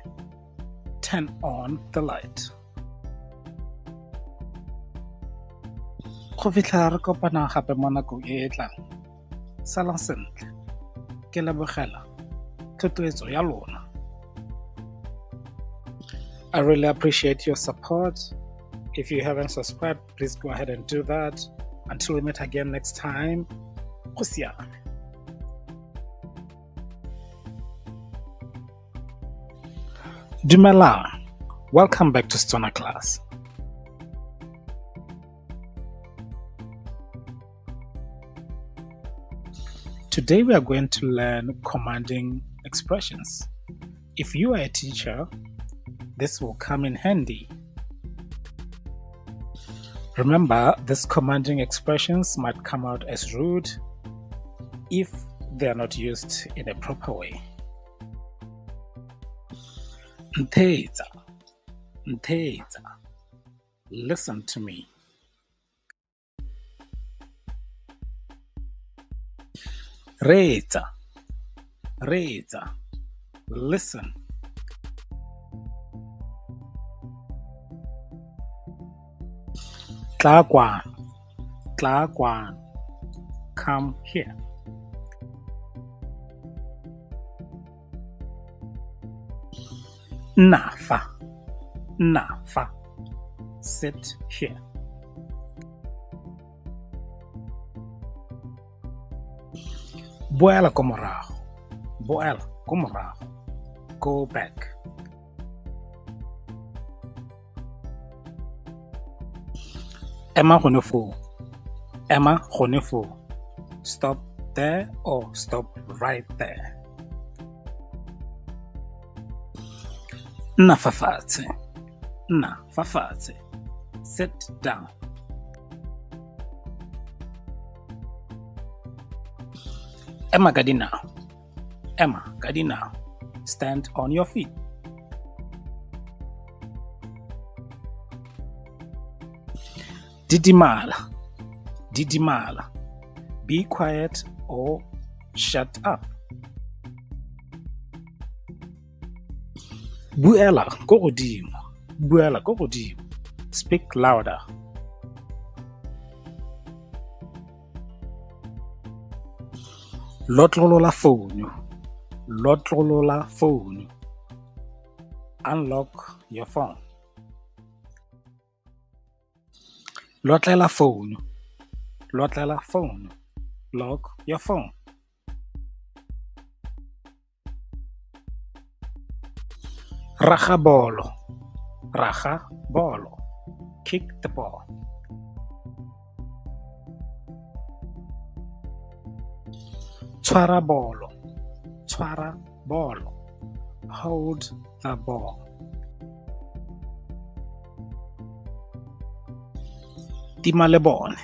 Turn on the light. Go fitlha re kopana gape mo nakong e e tlang. Salang sentle. Ke lebogela thotloetso ya lona. I really appreciate your support. If you haven't subscribed, please go ahead and do that. Until we meet again next time, go siame. Dumelang. Welcome back to Setswana class. Today we are going to learn commanding expressions. If you are a teacher, this will come in handy. Remember, these commanding expressions might come out as rude if they are not used in a proper way. Ntheetsa, ntheetsa. Listen to me. Reetsa, reetsa. Listen. Tla kwano, tla kwano. Come here. Nna fa, nna fa. Sit here. Boela ko morago, boela ko morago. Go back. Ema gone foo, ema gone foo. Stop there or stop right there. Nna fa fatshe, nna fa fatshe. Sit down. Ema ka dinao, ema ka dinao. Stand on your feet. Didimala, didimala. Be quiet or shut up. Buela ko godimo, buela ko godimo. Speak louder. Lotlolola founu, lotlolola founu. Unlock your phone. Lotlela founu, lotlela founu. Lock your phone. Raga bolo, raga bolo. Kick the ball. Tshwara bolo, tshwara bolo. Hold the ball. Tima lebone,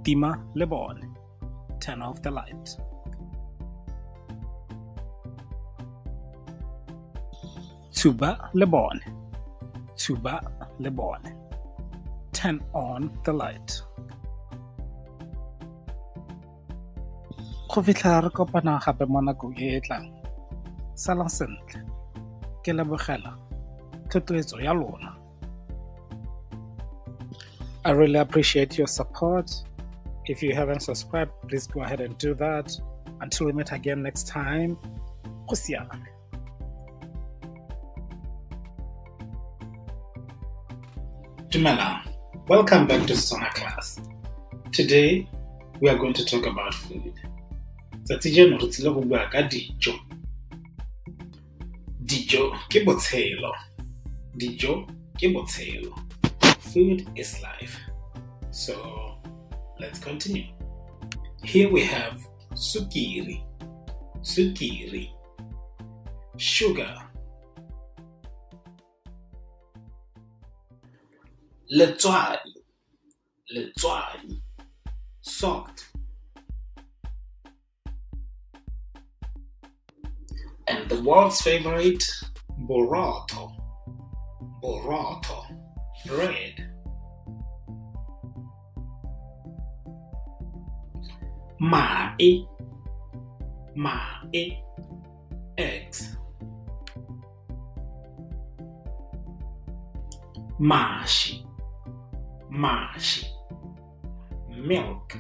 tima lebone. Turn off the light. Tshuba lebone, tshuba lebone. Turn on the light. Go fitlha re kopana gape mo nakong e e tlang. Salang sentle. Ke lebogela thotloetso ya lona. I really appreciate your support. If you haven't subscribed, please go ahead and do that. Until we meet again next time, go siame. Dumelang. Welcome back to Setswana class. Today, we are going to talk about food. Tsatsi jeno re tsile go bua ka dijo. Dijo ke botshelo. Dijo ke botshelo. Food is life. So, let's continue. Here we have sukiri, sukiri, sugar. Letswai, letswai, Salt. And the world's favorite, borotho. Borotho, bread. Mae, mae, eggs. Mashi, mashi, milk.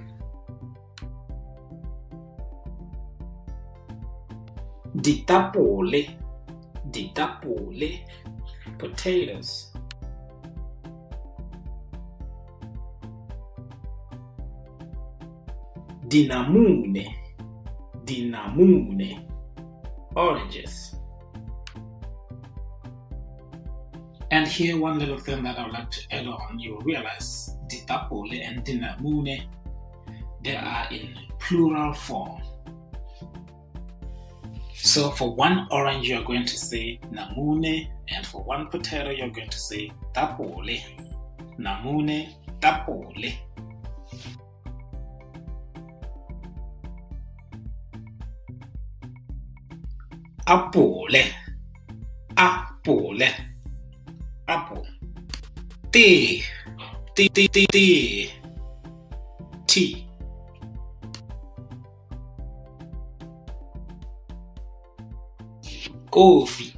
Ditapole, ditapole, potatoes. Dinamune, dinamune, oranges. And here, one little thing that I would like to add on, you realize ditapole and dinamune, they are in plural form. So for one orange, you're going to say namune, and for one potato, you're going to say tapole. Namune, tapole. Apole, apole, apple. T, T, T, T, T, tea. Coffee,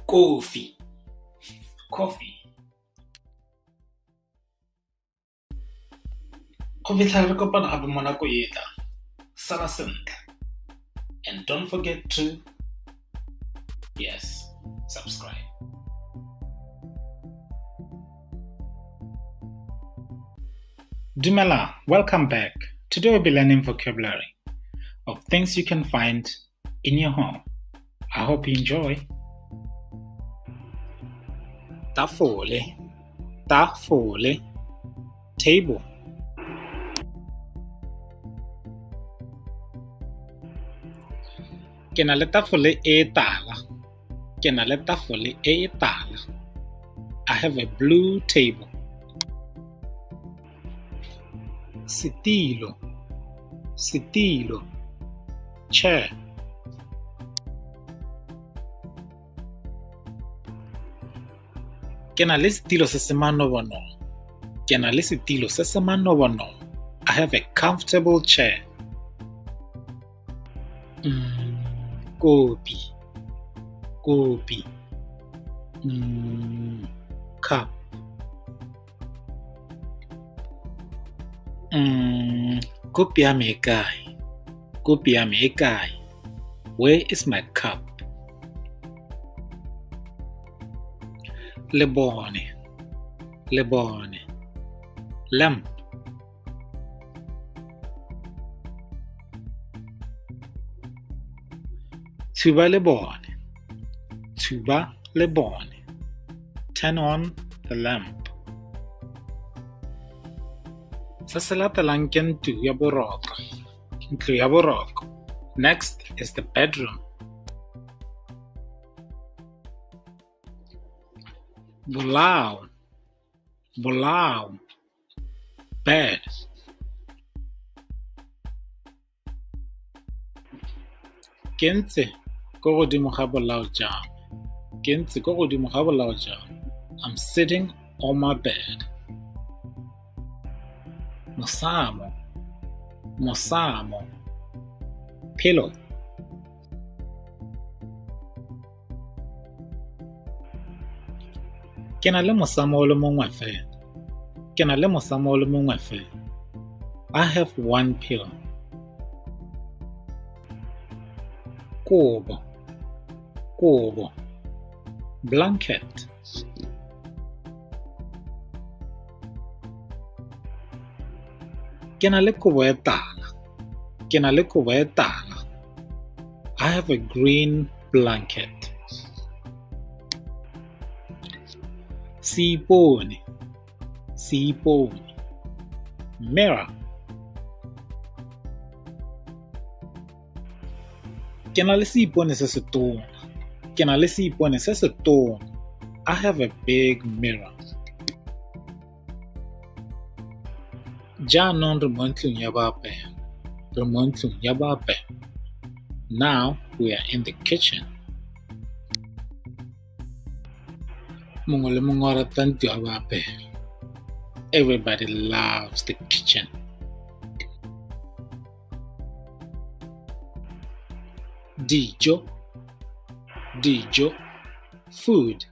coffee, coffee. Go fitlhela re kopana gape mo nako e tlang. Sala sentle. And don't forget to, yes, subscribe. Dumela, welcome back. Today we'll be learning vocabulary of things you can find in your home. I hope you enjoy. Tafole, tafole, table. Ke na le tafole e tala. Ke na le tafole e tala. I have a blue table. Setilo, setilo, chair. Ke na le setilo se se manobonobo. Ke na le setilo se se manobonobo. I have a comfortable chair. Kopi, kopi. Cup. Kopi ya me e kae? Kopi ya me e kae? Where is my cup? Lebone, lebone, lamp. Tshuba lebone, tshuba lebone. Turn on the lamp. Se se latelang ke ntlo ya boroko. Ntlo ya boroko. Next is the bedroom. Bolao, bolao, bed. Ke ntse ko godimo ga bolao jwa me. Ke ntse ko godimo ga bolao jwa me. I'm sitting on my bed. Mosamo, mosamo, pillow. Ke na le mosamo o le mongwe fela. Ke na le mosamo o le mongwe fela. I have one pillow. Kobo, kobo, blanket. Ke na le kobo e tala. Ke na le kobo e tala. I have a green blanket. Seipone, seipone, mirror. Ke na le seipone se setona. Ke na le seipone se setona. I have a big mirror. Jaanong re mo ntlong ya boapelo. Re mo ntlong ya boapelo. Now we are in the kitchen. Mongwe le mongwe o rata ntlo ya boapelo. Everybody loves the kitchen. Dijo, dijo, food.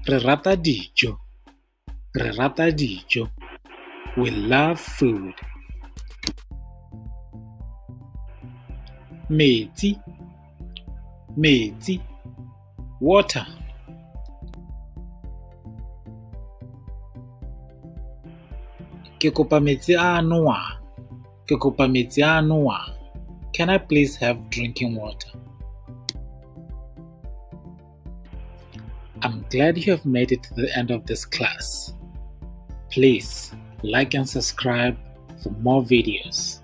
Re rata dijo. Re rata dijo. We love food. Metsi, metsi, water. Ke kopa metsi a a nowang. Ke kopa metsi a a nowang. Can I please have drinking water? I'm glad you have made it to the end of this class. Please like and subscribe for more videos.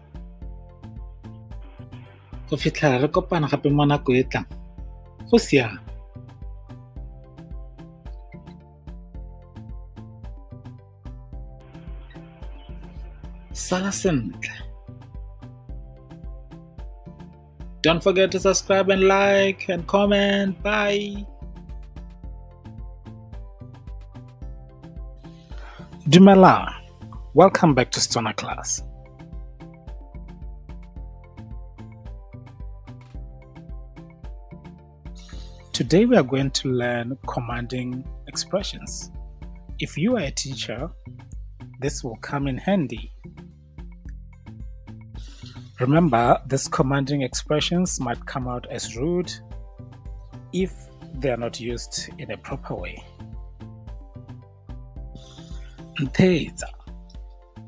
Go fitlhela re kopana gape mo nako e tlang. Go siame. Sala sentle. Don't forget to subscribe and like and comment. Bye. Dumelang. Welcome back to Setswana class. Today we are going to learn commanding expressions. If you are a teacher, this will come in handy. Remember, these commanding expressions might come out as rude if they are not used in a proper way. Ntheetsa,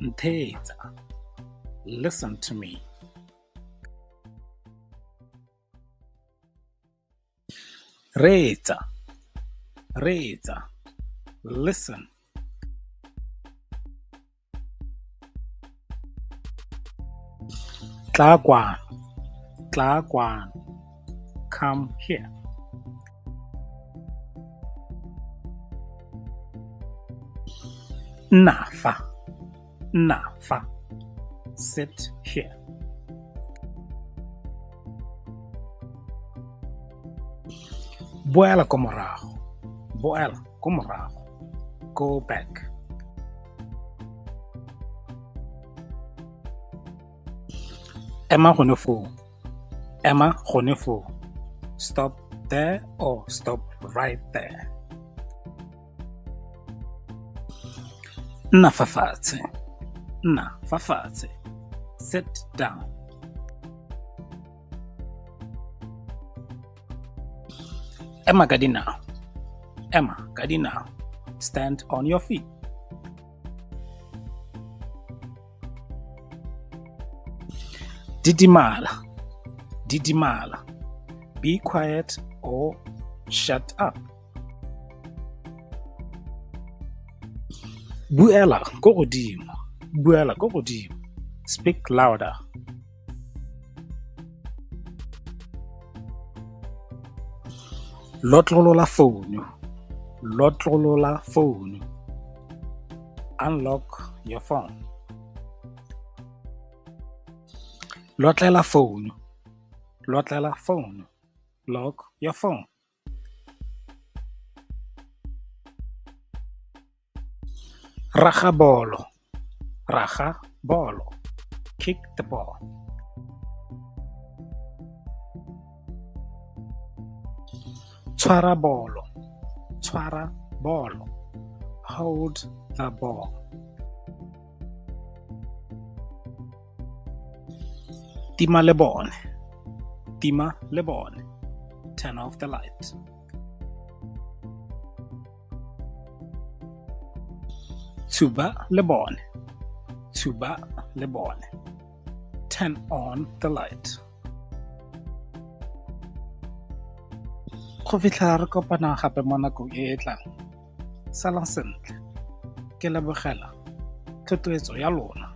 ntheetsa. Listen to me. Reetsa, reetsa. Listen. Tla kwano, tla kwano. Come here. Nna fa, nna fa. Sit here. Boela ko morago, boela ko morago. Go back. Ema gone foo, ema gone foo. Stop there or stop right there. Nna fa fatshe, nna fa fatshe. Sit down. Ema ka dinao, ema ka dinao. Stand on your feet. Didimala, didimala. Be quiet or shut up. Buela ko godimo, buela ko godimo. Speak louder. Lotlolola founu, lotlolola founu. Unlock your phone. Lotlela founu, lotlela founu. Lock your phone. Raga bolo, raga bolo. Kick the ball. Tshwara bolo, tshwara bolo. Hold the ball. Tima lebone, tima lebone. Turn off the light. Tshuba lebone, tshuba lebone. Turn on the light. Go fitlhela re kopana gape mo nakong e e tlang. Salang sentle. Ke lebogela thotloetso ya lona.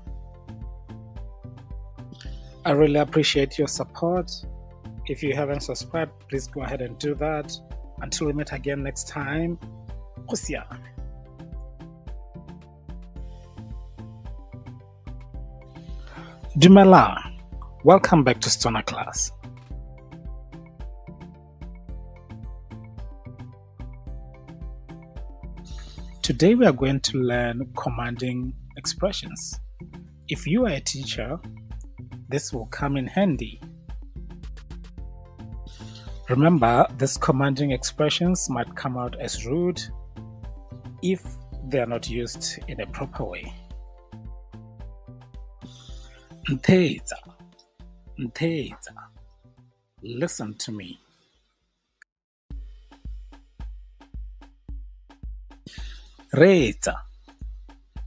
I really appreciate your support. If you haven't subscribed, please go ahead and do that. Until we meet again next time, go siame. Dumelang. Welcome back to Setswana class. Today we are going to learn commanding expressions. If you are a teacher, this will come in handy. Remember, these commanding expressions might come out as rude if they are not used in a proper way. Ntheetsa, ntheetsa. Listen to me. Reetsa,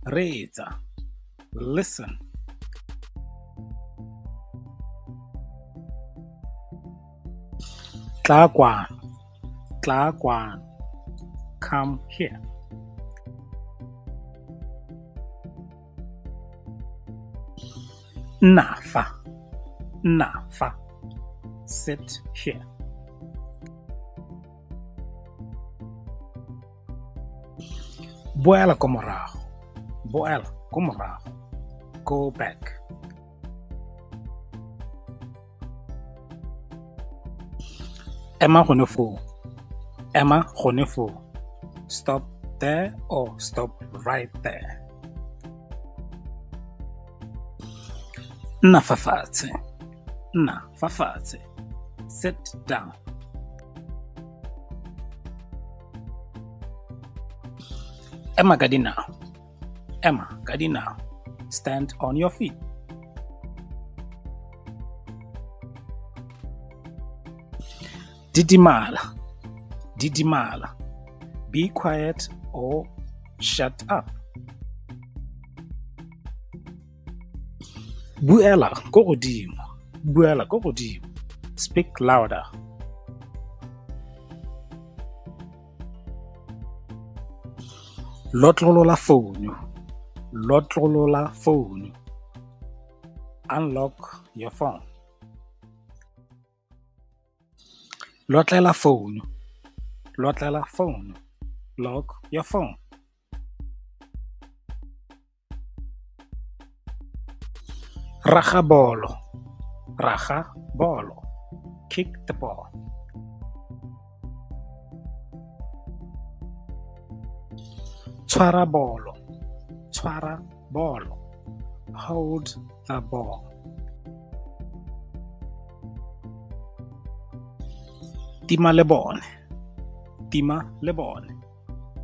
reetsa. Listen. Tla kwano, tla kwano. Come here. Nna fa, nna fa. Sit here. Boela ko morago, boela ko morago. Go back. Ema gone foo, ema gone foo. Stop there or stop right there. Nna fa fatshe, nna fa fatshe. Sit down. Ema ka dinao, ema ka dinao. Stand on your feet. Didimala, didimala. Be quiet or shut up. Buela ko godimo, buela ko godimo. Speak louder. Lotlolola founu, lotlolola founu. Unlock your phone. Lotlela founu, lotlela founu. Lock your phone. Raga bolo, raga bolo. Kick the ball. Tshwara bolo, tshwara bolo. Hold the ball. Tima lebone, tima lebone.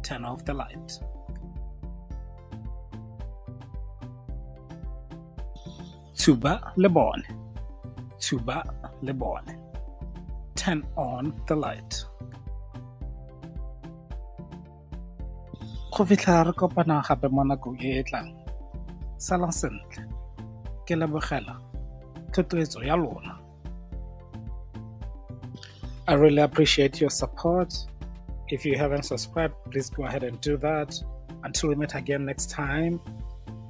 Turn off the light. Tshuba lebone, tshuba lebone. Turn on the light. Go fitlha re kopana gape mo nakong e e tlang. Salang sentle. Ke lebogela thotloetso ya lona. I really appreciate your support. If you haven't subscribed, please go ahead and do that. Until we meet again next time,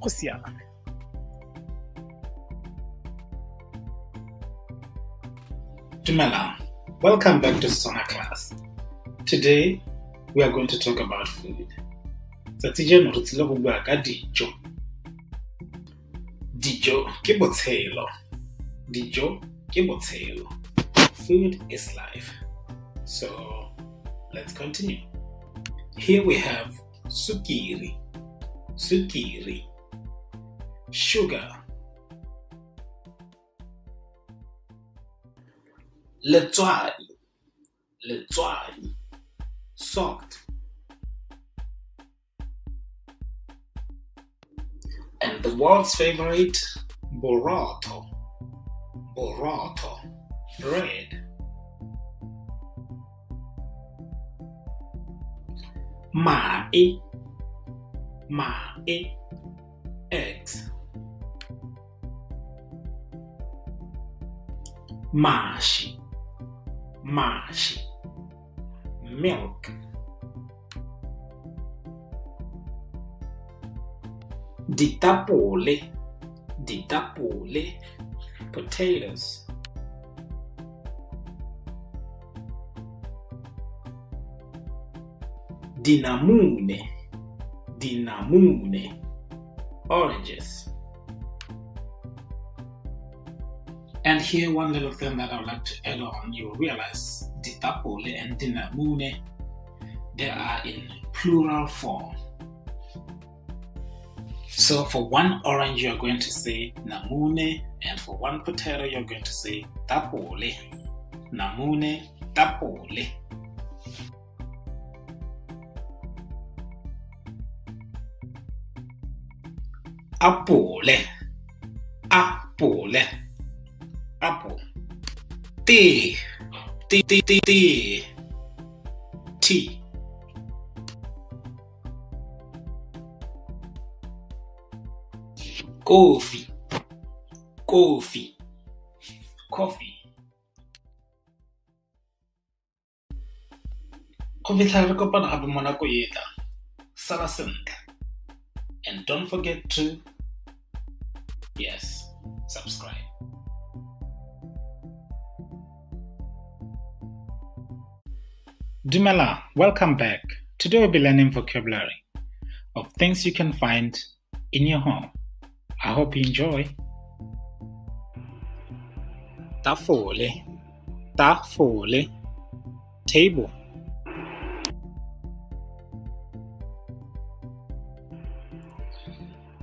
go siame. Dumelang. Welcome back to Setswana class. Today, we are going to talk about food. Tsatsi jeno re tsile go bua ka dijo. Dijo ke botshelo. Dijo ke botshelo. Food is life. So, let's continue. Here we have sukiri, sukiri, sugar. Letswai, letswai, salt. And the world's favorite, borotho, borotho, bread. Mae, mae, eggs. Mashi, mashi, milk. Ditapole, ditapole, potatoes. Dinamune, dinamune, oranges. And here, one little thing that I would like to add on, you'll realize ditapole and dinamune, they are in plural form. So for one orange, you're going to say namune, and for one potato, you're going to say tapole. Namune, tapole. Apole, apole, apple. T, T, T, T, T, T. Kofi, coffee, coffee. Go fitlhela re kopana gape mo nako e tlang. Sala sentle. And don't forget to, yes, subscribe. Dumela, welcome back. Today we'll be learning vocabulary of things you can find in your home. I hope you enjoy. Tafole, tafole, table.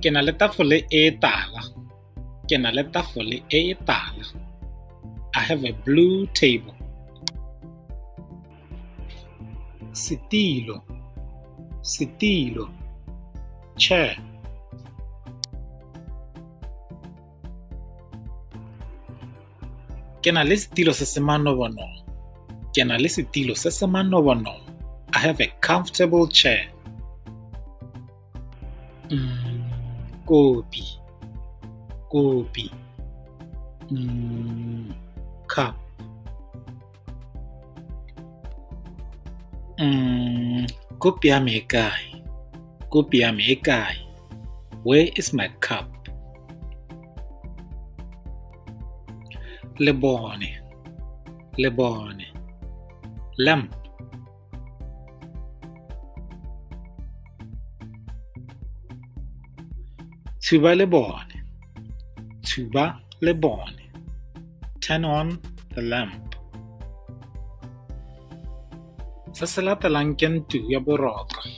Ke na le tafole e tala. Ke na le tafole e tala. I have a blue table. Setilo, setilo, chair. Ke na le setilo se se manobonobo. Ke na le setilo se se manobonobo. I have a comfortable chair. Kopi, kopi. Cup. Kopi ya me e kae? Kopi ya me e kae? Where is my cup? Lebone, lebone, lamp. Tshuba lebone, tshuba lebone. Turn on the lamp. Se se latelang ke ntlo ya boroko.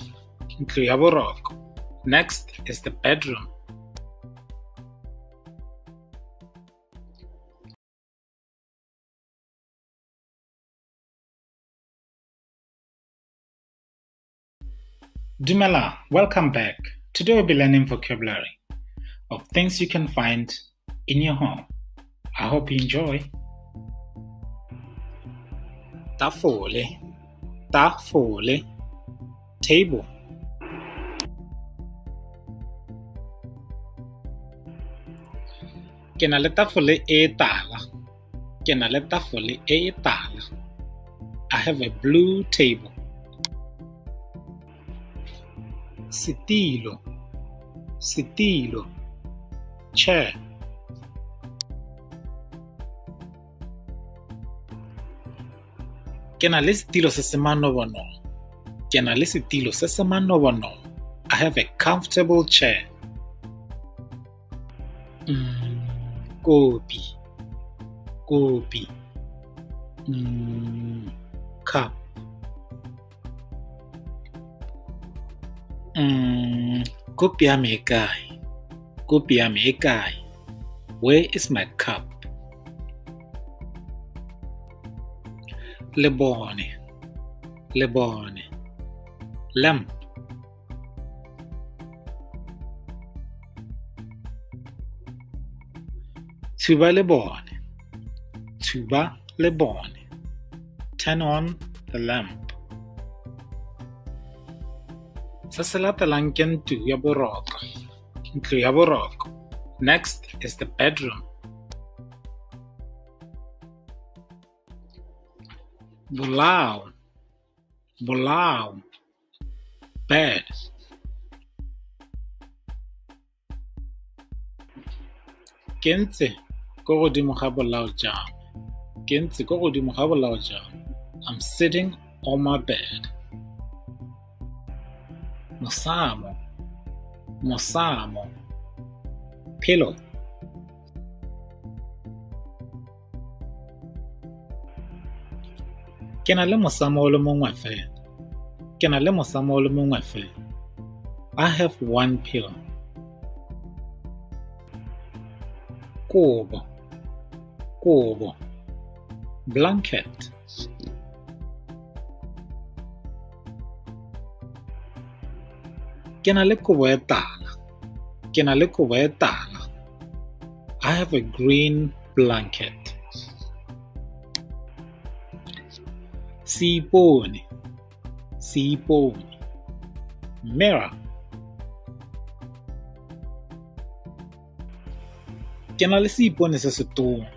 Ntlo ya boroko. Next is the bedroom. Dumela, welcome back. Today we'll be learning vocabulary of things you can find in your home. I hope you enjoy. Tafole, tafole, table. Ke na le tafole e tala. Ke na le tafole e tala. I have a blue table. Setilo, setilo, chair. Ke na le setilo se se manobonobo. Ke na le setilo se se manobonobo. I have a comfortable chair. Kopi, kopi. Cup. Kopi ya me e kae? Kopi ya me e kae? Where is my cup? Lebone, lebone, lamp. Tshuba lebone, tshuba lebone. Turn on the lamp. Se se latelang ke ntlo ya boroko. Ntlo ya boroko. Next is the bedroom. Bolao, bolao, bed. Ke ntse ko godimo ga bolao jwa me. Ke ntse ko godimo ga bolao jwa me. I'm sitting on my bed. Mosamo, mosamo. Pillow. Ke na le mosamo o le mongwe fela. Ke na le mosamo o le mongwe fela. I have one pillow. Kobo, kobo. Blanket. Ke na le kobo e tala. Ke na le kobo e tala. I have a green blanket. Seipone, seipone. Mirror. Ke na le seipone se se tona.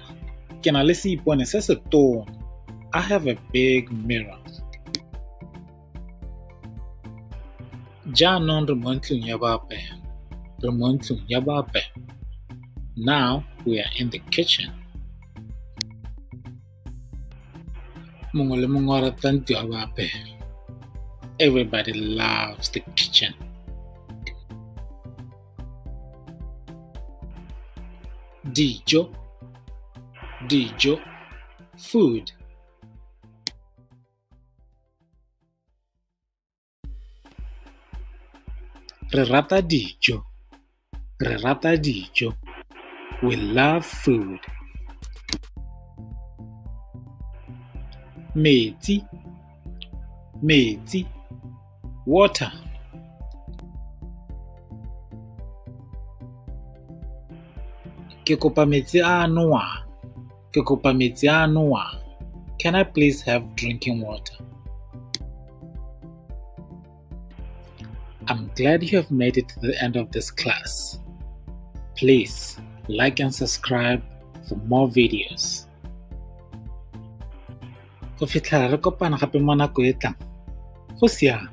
Ke na le seipone se se tona. I have a big mirror. Jaanong re mo ntlong ya boapelo. Re mo ntlong ya boapelo. Now we are in the kitchen. Mongwe le mongwe o rata ntlo ya boapelo. Everybody loves the kitchen. Dijo, dijo, food. Re rata dijo. Re rata dijo. We love food. Metsi, metsi, water. Ke kopa metsi a a nowang. Ke kopa metsi a a nowang. Can I please have drinking water? I'm glad you have made it to the end of this class. Please like and subscribe for more videos. Go fitlhela re kopana gape mo nako e tlang. Go siame.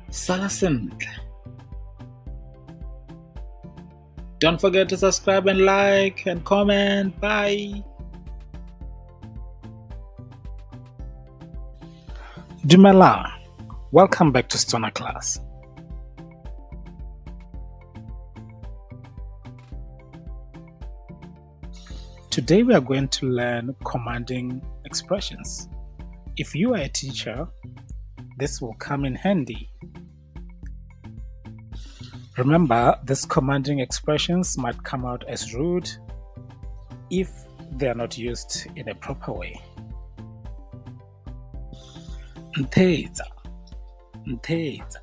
Sala sentle. Don't forget to subscribe and like and comment. Bye. Dumelang. Welcome back to Setswana class. Today we are going to learn commanding expressions. If you are a teacher, this will come in handy. Remember, these commanding expressions might come out as rude if they are not used in a proper way. Ntheetsa, ntheetsa.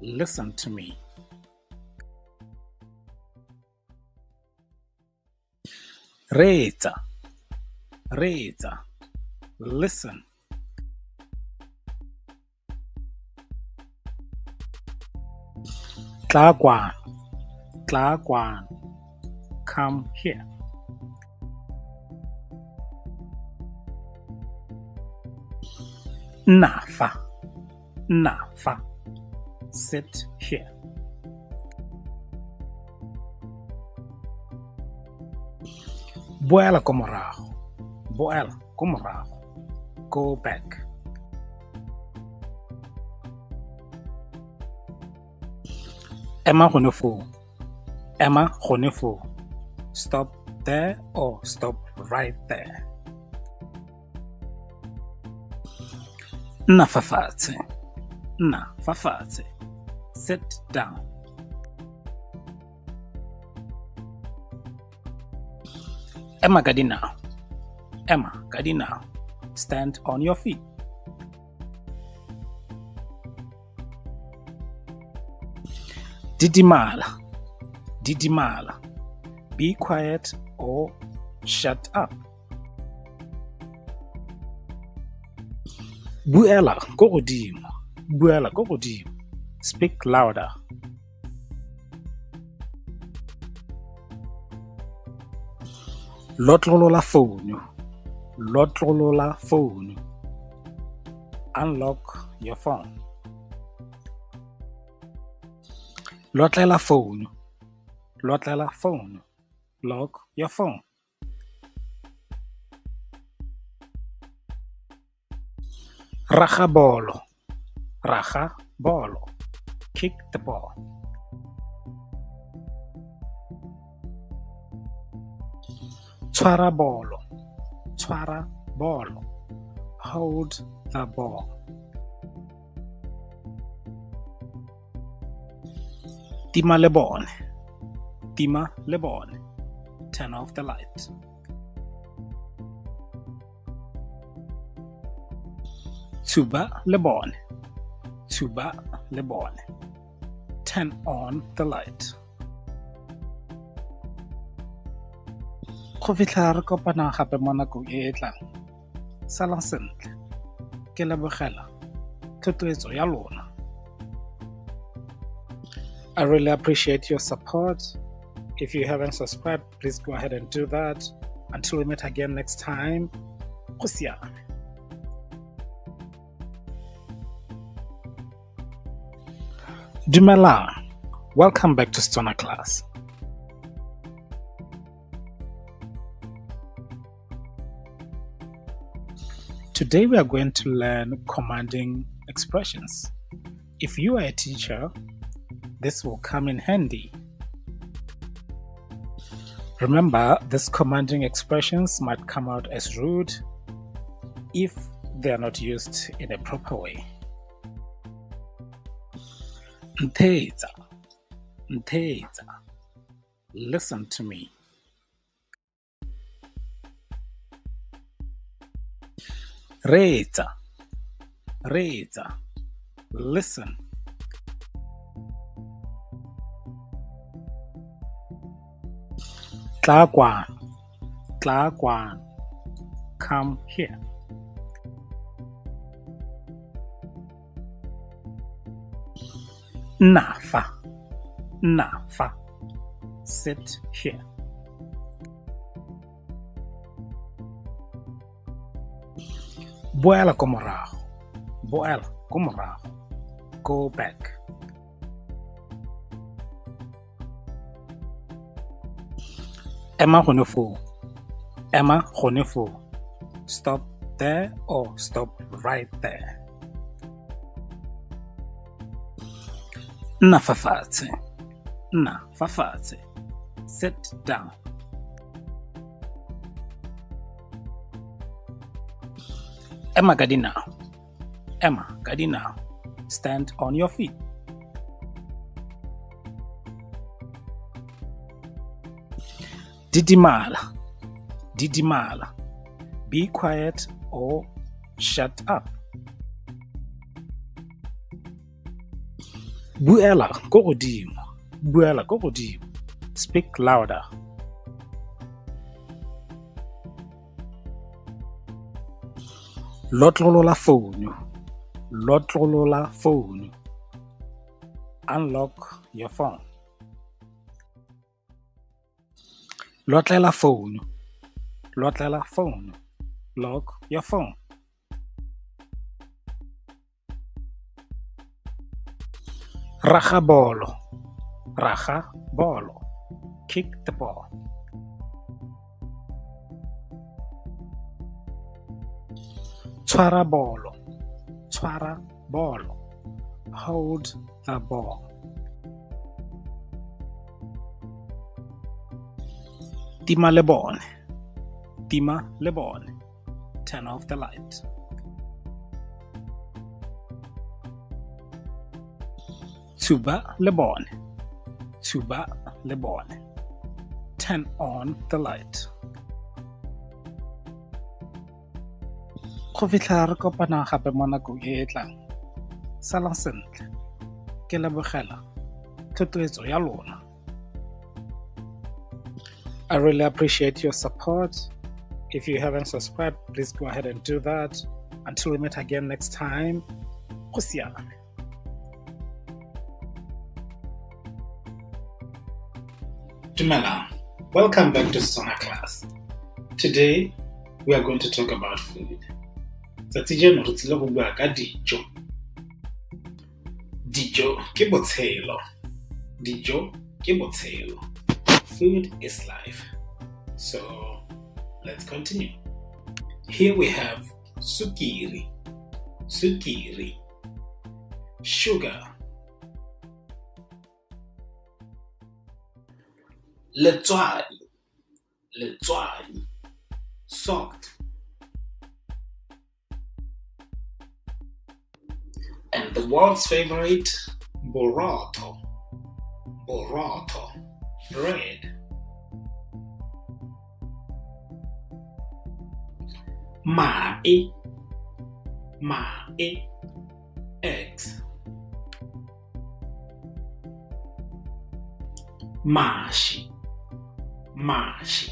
Listen to me. Reetsa, reetsa. Listen. Tla kwano, tla kwano. Come here. Nna fa, nna fa. Sit here. Boela ko morago, boela ko morago. Go back. Ema gone foo, ema gone foo. Stop there or stop right there. Nna fa fatshe, nna fa fatshe. Sit down. Ema ka dinao, ema ka dinao. Stand on your feet. Didimala, didimala. Be quiet or shut up. Buela ko godimo, buela ko godimo. Speak louder. Lotlolola founu, lotlolola founu. Unlock your phone. Lotlela founu, lotlela founu. Lock your phone. Raga bolo, raga bolo, kick the ball. Tshwara bolo, tshwara bolo, hold the ball. Tima lebone, tima lebone, turn off the light. Tshuba lebone, tshuba lebone, turn on the light. Go fitlha re kopana gape mo nakong e e tlang, salang sentle. Ke lebogela thotloetso ya lona. I really appreciate your support. If you haven't subscribed, please go ahead and do that. Until we meet again next time, go siame. Dumelang. Welcome back to Setswana class. Today we are going to learn commanding expressions. If you are a teacher, this will come in handy. Remember, these commanding expressions might come out as rude if they are not used in a proper way. Ntheetsa, ntheetsa. Listen to me. Reetsa, reetsa. Listen. Tla kwano, tla kwano. Come here. Nna fa, nna fa. Sit here. Boela ko morago, boela ko morago. Go back. Ema gone foo, ema gone foo. Stop there or stop right there. Nna fa fatshe, nna fa fatshe. Sit down. Ema ka dinao, ema ka dinao. Stand on your feet. Didimala, didimala. Be quiet or shut up. Buela ko godimo, buela ko godimo. Speak louder. Lotlolola founu, lotlolola founu. Unlock your phone. Lotlela founu, lotlela founu. Lock your phone. Raga bolo, raga bolo. Kick the ball. Tshwara bolo, tshwara bolo. Hold the ball. Tima lebone, tima lebone. Turn off the light. Tshuba lebone, tshuba lebone. Turn on the light. Go fitlha re kopana gape mo nakong e e tlang, salang sentle. Ke lebogela thotloetso ya lona. I really appreciate your support. If you haven't subscribed, please go ahead and do that. Until we meet again next time, go siame. Dumelang. Welcome back to Setswana class. Today, we are going to talk about food. Tsatsi jeno re tsile go bua ka dijo. Dijo ke botshelo. Dijo ke botshelo. Food is life. So, let's continue. Here we have sukiri. Sukiri, sugar. Letswai, letswai, salt. And the world's favorite, borotho, borotho, bread. Mae, mae, eggs. Mashi, mashi,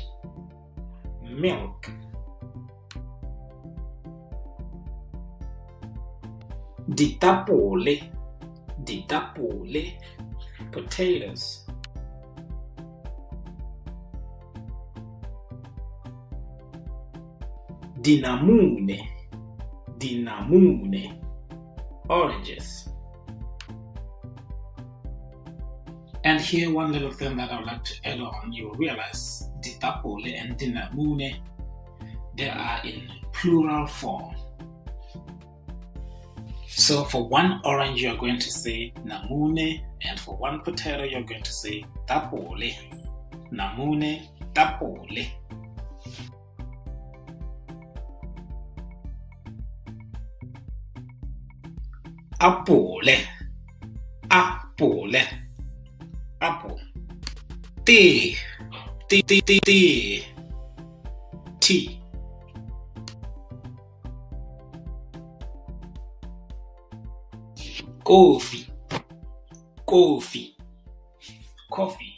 milk. Ditapole, ditapole, potatoes. Dinamune, dinamune, oranges. And here, one little thing that I would like to add on, you'll realize ditapole and dinamune, they are in plural form. So for one orange, you're going to say namune, and for one potato, you're going to say tapole. Namune, tapole. Apole, apole, apple. T, T, T, T, T, tea. Coffee, coffee, coffee.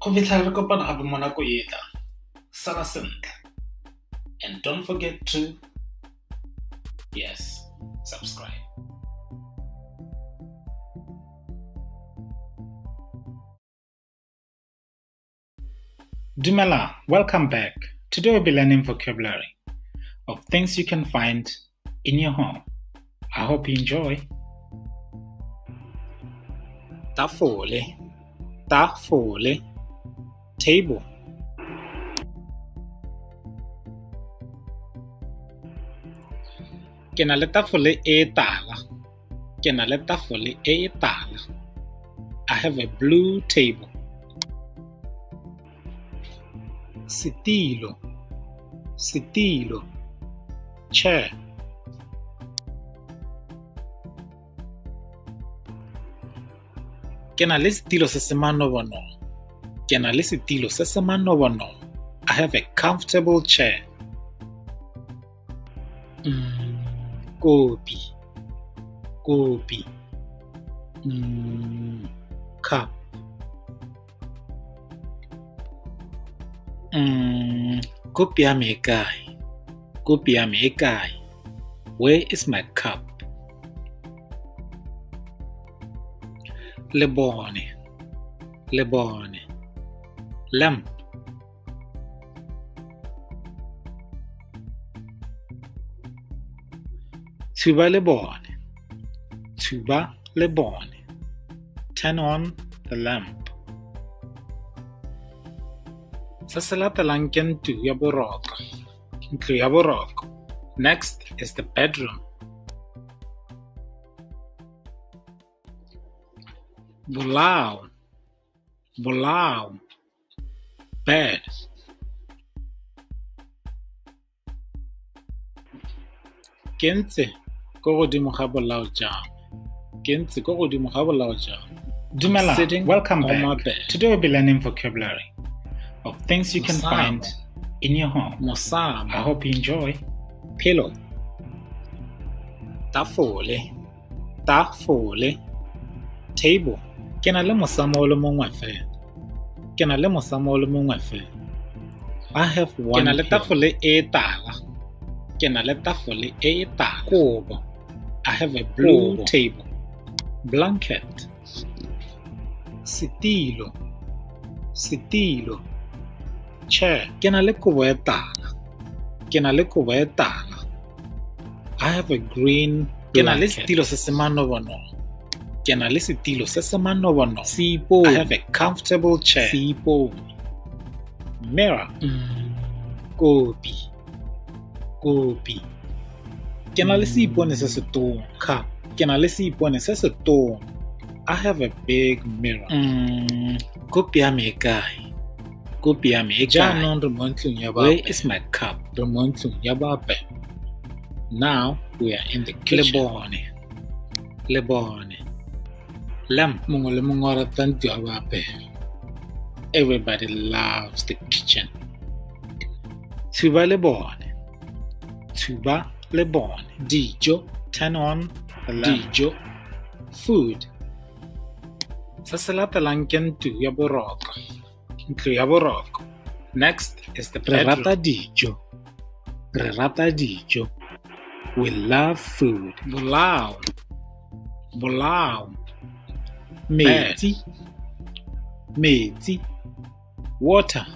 Go fitlha re kopana gape mo nako e tlang. Sala sentle. And don't forget to, yes, subscribe. Dumela, welcome back. Today we'll be learning vocabulary of things you can find in your home. I hope you enjoy. Tafole, tafole, table. Ke na le tafole e tala. Ke na le tafole e tala. I have a blue table. Setilo, setilo, chair. Ke na le setilo se se manobonobo. Ke na le setilo se se manobonobo. I have a comfortable chair. Kopi, kopi. Cup. Kopi ya me e kae? Kopi ya me e kae? Where is my cup? Lebone, lebone, lamp. Tshuba lebone, tshuba lebone. Turn on the lamp. Se se latelang ke ntlo ya boroko. Ntlo ya boroko. Next is the bedroom. Bolao, bolao, bed. Ke ntse ko godimo ga bolao jwa me. Ke ntse ko godimo ga bolao jwa me. Dumela, Sitting welcome on my back. bed. Today we'll be learning vocabulary of things you can Mosamo. find in your home. Mosamo. I hope you enjoy. Pillow. Tafole, tafole, table. Ke na le mosamo o le mongwe fela. Ke na le mosamo o le mongwe fela. I have one Ke na le pillow. tafole e tala. Ke na le tafole e tala. Kobo. I have a blue Kobo. table. Blanket. Setilo, setilo, chair. Ke na le kobo e tala. Ke na le kobo e tala. I have a green Ke na le blanket. setilo se se manobonobo. Ke na le setilo se se manobonobo. Seipone. I have a comfortable chair. Seipone. Mirror. Kopi. Kopi. Ke na le seipone se se tona. Cup. Ke na le seipone se se tona. I have a big mirror. Kopi ya me e kae? Kopi ya me e kae? Jaanong re mo ntlong ya Where is my cup? Re mo ntlong ya boapelo. Now we are in the kitchen. Lebone. Lebone. Lamp. Mongwe le mongwe o rata ntlo ya boapelo. Everybody loves the kitchen. Tshuba lebone. Tshuba lebone. Dijo. Turn on the lamp. Dijo. Food. Se se latelang ke ntlo ya boroko. Ntlo ya boroko. Next is the bedroom. Re rata dijo. Re rata dijo. We love food. Bolao. Bolao. Metsi. Metsi. Water.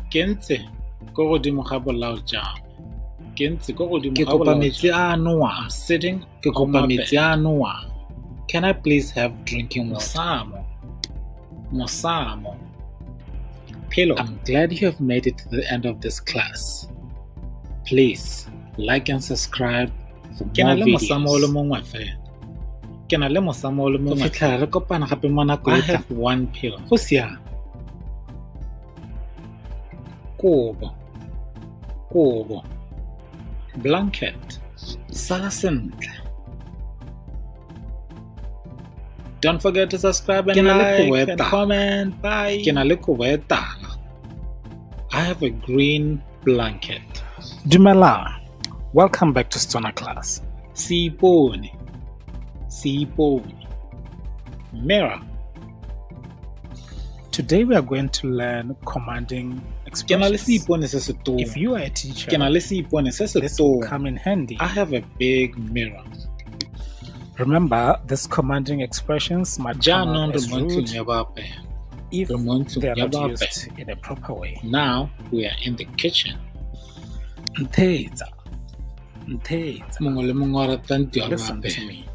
Ke ntse ko godimo ga bolao jwa me. Ke ntse ko godimo ga bolao. Ke kopa metsi a a nowang. I'm sitting. Ke kopa metsi a a nowang. Can I please have drinking water? Mosamo. Mosamo. Pillow. I'm glad you have made it to the end of this class. Please like and subscribe for more videos. Ke na le mosamo o le mongwe fela. Ke na le mosamo o le mongwe. Go fitlhela re kopana gape mo nako e. I have one pillow. Go siame. Kobo. Kobo. Blanket. Sala sentle. Don't forget to subscribe and like and comment. Bye. Ke na le kobo e tala. I have a green blanket. Dumelang. Welcome back to Setswana class. Seipone. Seipone. Mirror. Today we are going to learn commanding Ke na le expressions. seipone se se tona. If you are a teacher, Ke na le seipone se se this will tona. come in handy. I have a big mirror. Remember, these commanding expressions might come Jaanong out re as mo ntlong rude ya boapelo. if Re mo ntlong they are ya not boapelo. used in a proper way. Now we are in the kitchen. Ntheetsa. Ntheetsa. Mongwe le mongwe o rata ntlo ya Listen to boapelo. me.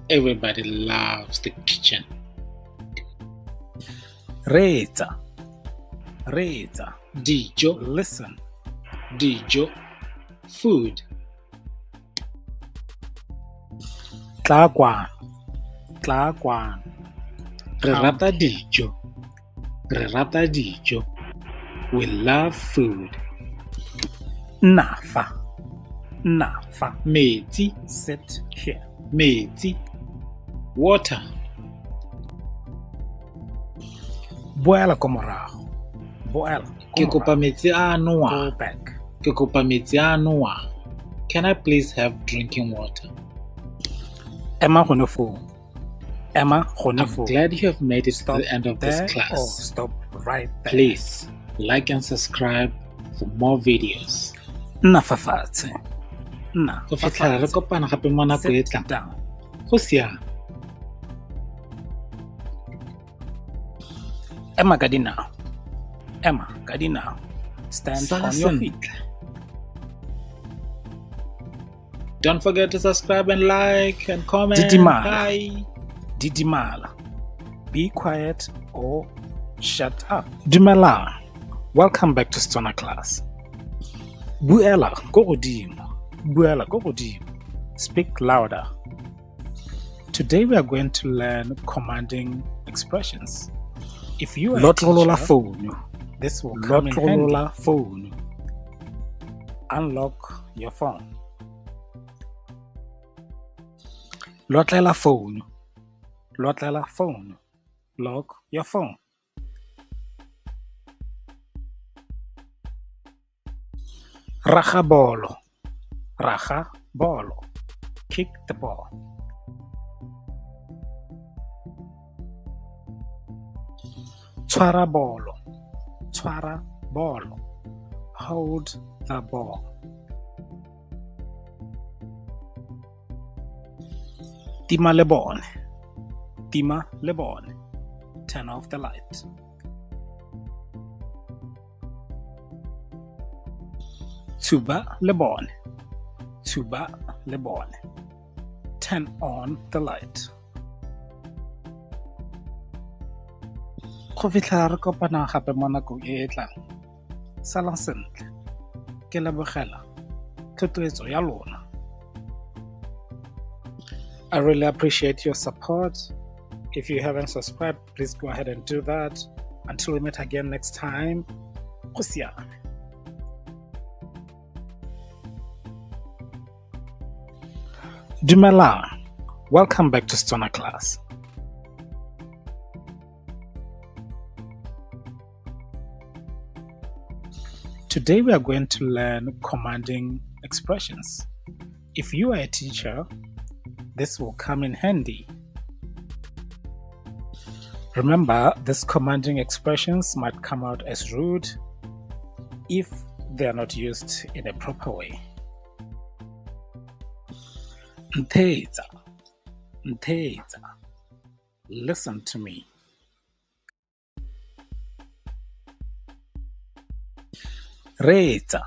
Everybody loves the kitchen. Reetsa. Reetsa. Dijo. Listen. Dijo. Food. Tla kwano. Tla kwano. Re rata dijo. Re rata dijo. We love food. Nna fa. Nna fa. Metsi. Sit here. Metsi. Water. Boela ko morago. Boela ko Ke kopa morago. metsi a a nowang. Go back. Ke kopa metsi a a nowang. Can I please have drinking water? Ema gone foo. Ema gone I'm foo. glad you have made it to Stop the end of this there or class. stop right there. Please like and subscribe for more videos. Nna fa fatshe. Nna Go fa fitlhela re fatshe. kopana gape mo nako e Sit tlang. down. Go siame. Ema ka dinao. Ema ka dinao. Stand Sala on your feet. sentle. Don't forget to subscribe and like and comment. Didimala. Bye. Didimala. Be quiet or shut up. Dumelang. Welcome back to Setswana class. Buela ko godimo. Buela ko godimo. Speak louder. Today we are going to learn commanding expressions. If you are a Lotlolola teacher, founu. this will come in handy. Lotlolola founu. Unlock your phone. Lotlela founu. Lotlela phone. Lock your phone. Raga bolo. Raga bolo. Kick the ball. Tshwara bolo. Tshwara bolo. Hold the ball. Tima lebone. Tima lebone. Turn off the light. Tshuba lebone. Tshuba lebone. Turn on the light. Go fitlhela re kopana gape mo nakong e e tlang. Salang sentle. Ke lebogela thotloetso ya lona. I really appreciate your support. If you haven't subscribed, please go ahead and do that. Until we meet again next time, go siame. Dumelang. Welcome back to Setswana class. Today we are going to learn commanding expressions. If you are a teacher, this will come in handy. Remember, these commanding expressions might come out as rude if they are not used in a proper way. Ntheetsa, ntheetsa. Listen to me. Reetsa,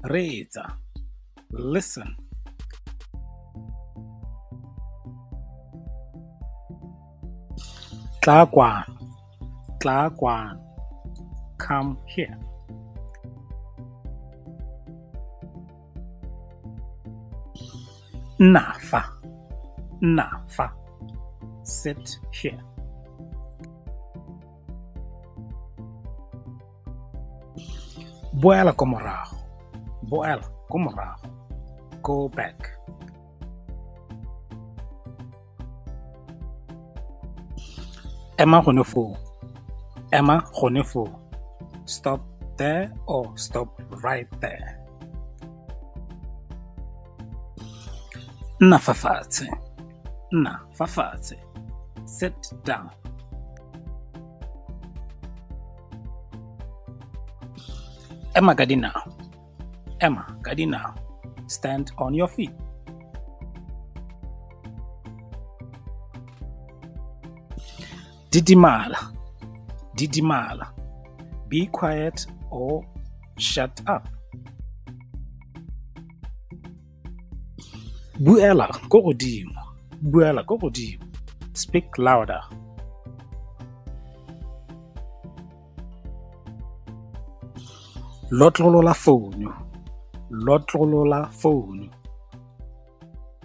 reetsa. Listen. Tla kwano, tla kwano. Come here. Nna fa, nna fa. Sit here. Boela ko morago, boela ko morago. Go back. Ema gone foo, ema gone foo. Stop there or stop right there. Nna fa fatshe, nna fa fatshe. Sit down. Ema ka dinao, ema ka dinao. Stand on your feet. Didimala, didimala. Be quiet or shut up. Buela ko godimo, buela ko godimo. Speak louder. Lotlolola founu, lotlolola founu.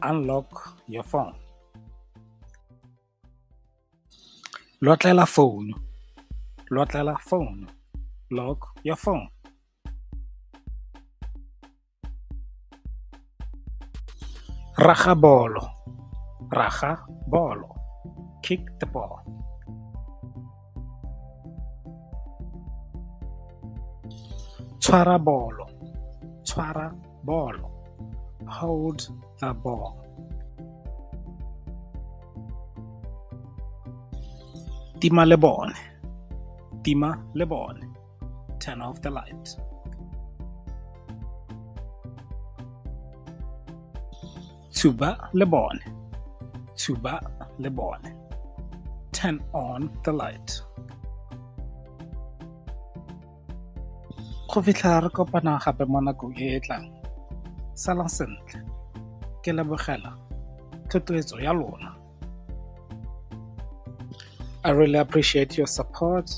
Unlock your phone. Lotlela founu, lotlela founu. Lock your phone. Raga bolo, raga bolo. Kick the ball. Tshwara bolo, tshwara bolo. Hold the ball. Tima lebone, tima lebone. Turn off the light. Tshuba lebone, tshuba lebone. Turn on the light. Go fitlha re kopana gape mo nakong e e tlang. Salang sentle. Ke lebogela thotloetso ya lona. I really appreciate your support.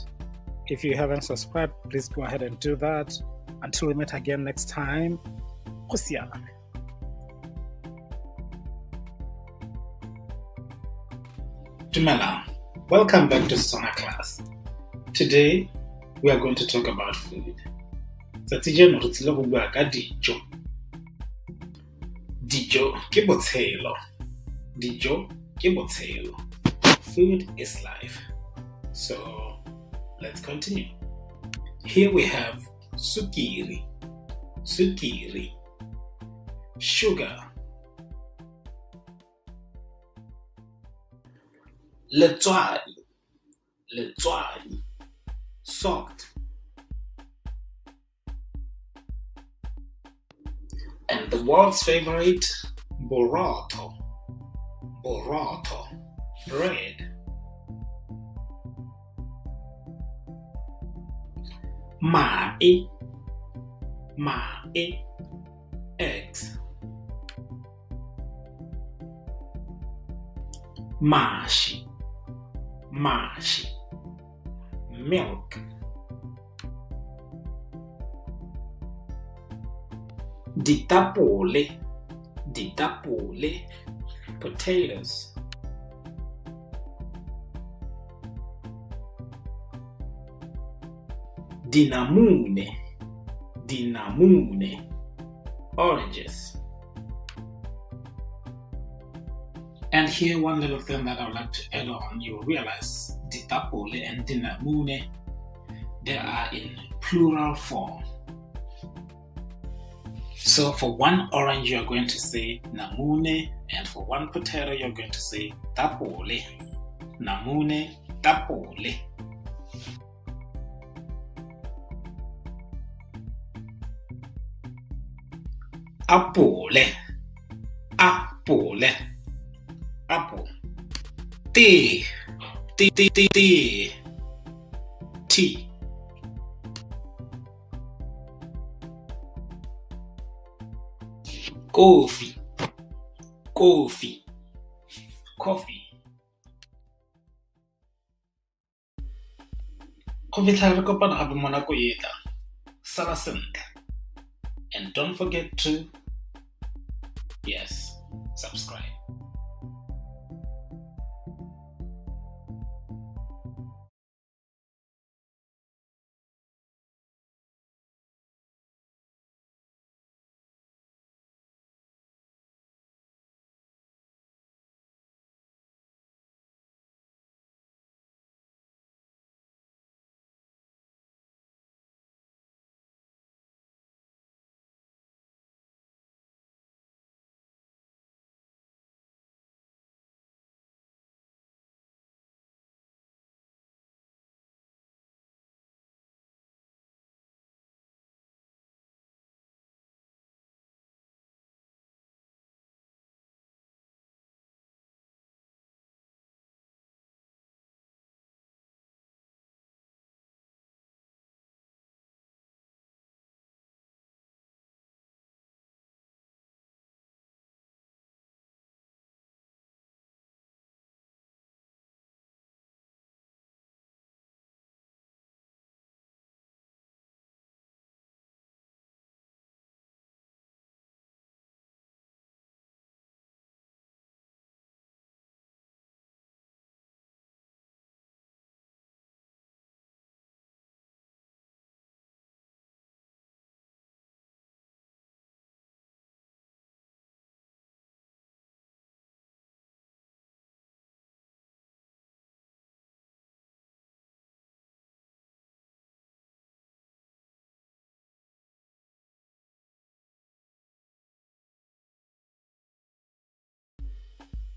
If you haven't subscribed, please go ahead and do that. Until we meet again next time, go siame. Dumelang. Welcome back to Setswana class. Today, we are going to talk about food. Tsatsi jeno re tsile go bua ka dijo. Dijo ke botshelo. Dijo ke botshelo. Food is life. So, let's continue. Here we have sukiri, sukiri, sugar. Letswai, letswai, salt. And the world's favorite, borotho, borotho, bread. Mae, mae, eggs. Mashi, mashi, milk. Ditapole, ditapole, potatoes. Dinamune, dinamune, oranges. And here, one little thing that I would like to add on, you'll realize ditapole and dinamune, they are in plural form. So for one orange, you're going to say namune, and for one potato, you're going to say tapole. Namune, tapole. Apole, apole, apple. T, T, T, T, T, T. Kofi, coffee, coffee. Go fitlha re kopana gape mo nako e tlang. Sala sentle. And don't forget to, yes, subscribe.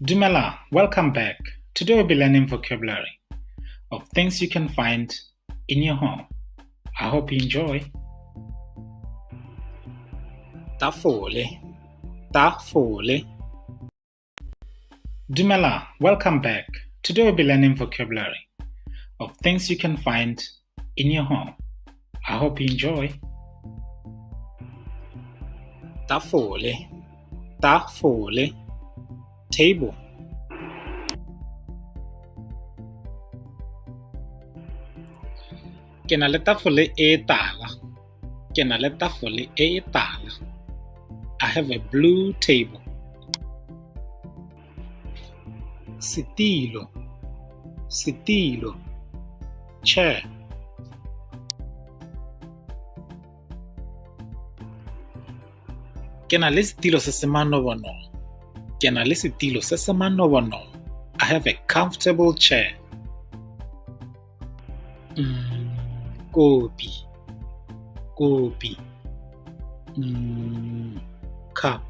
Dumela, welcome back. Today we'll be learning vocabulary of things you can find in your home. I hope you enjoy. Tafole, tafole. Dumela, welcome back. Today we'll be learning vocabulary of things you can find in your home. I hope you enjoy. Tafole, tafole. Table. Ke na le tafole e tala. Ke na le tafole e tala. I have a blue table. Setilo, setilo, chair. Ke na le setilo se se manobonobo. Ke na le setilo se se manobonobo. I have a comfortable chair. Kopi, kopi. Cup.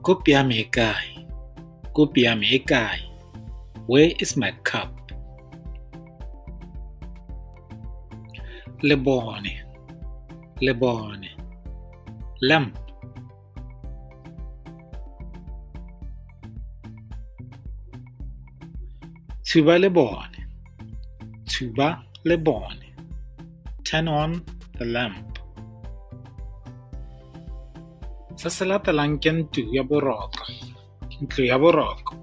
Kopi ya me e kae? Kopi ya me e kae? Where is my cup? Lebone, lebone. Lamp. Tshuba lebone, tshuba lebone. Turn on the lamp. Se se latelang ke ntlo ya boroko. Ntlo ya boroko.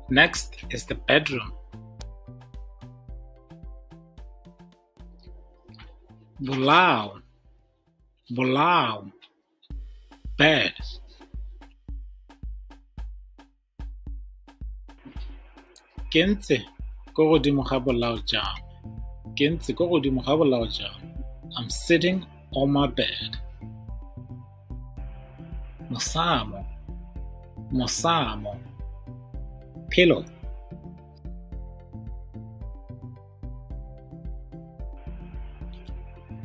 Next is the bedroom. Bolao, bolao, bed. Ke ntse ko godimo ga bolao jwa me. Ke ntse ko godimo ga bolao jwa me. I'm sitting on my bed. Mosamo, mosamo, pillow.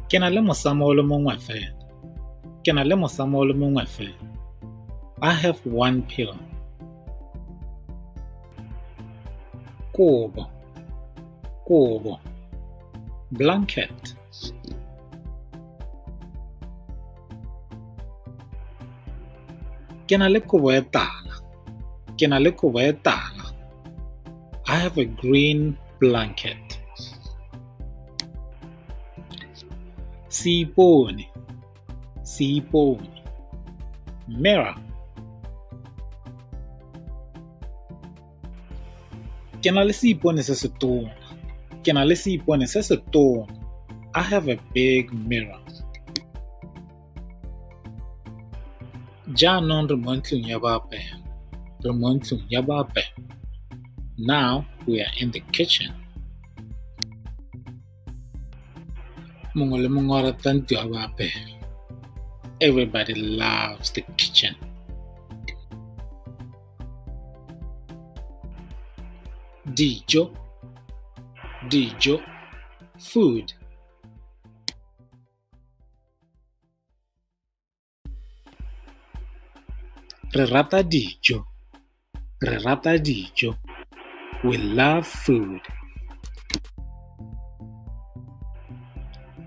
Ke na le mosamo o le mongwe fela. Ke na le mosamo o le mongwe fela. I have one pillow. Kobo, kobo, blanket. Ke na le kobo e tala. Ke na le kobo e tala. I have a green blanket. Seipone, seipone, mirror. Ke na le seipone se se tona. Ke na le seipone se se tona. I have a big mirror. Jaanong re mo ntlong ya boapelo. Re mo ntlong ya boapelo. Now we are in the kitchen. Mongwe le mongwe o rata ntlo ya boapelo. Everybody loves the kitchen. Dijo, dijo, food. Re rata dijo. Re rata dijo. We love food.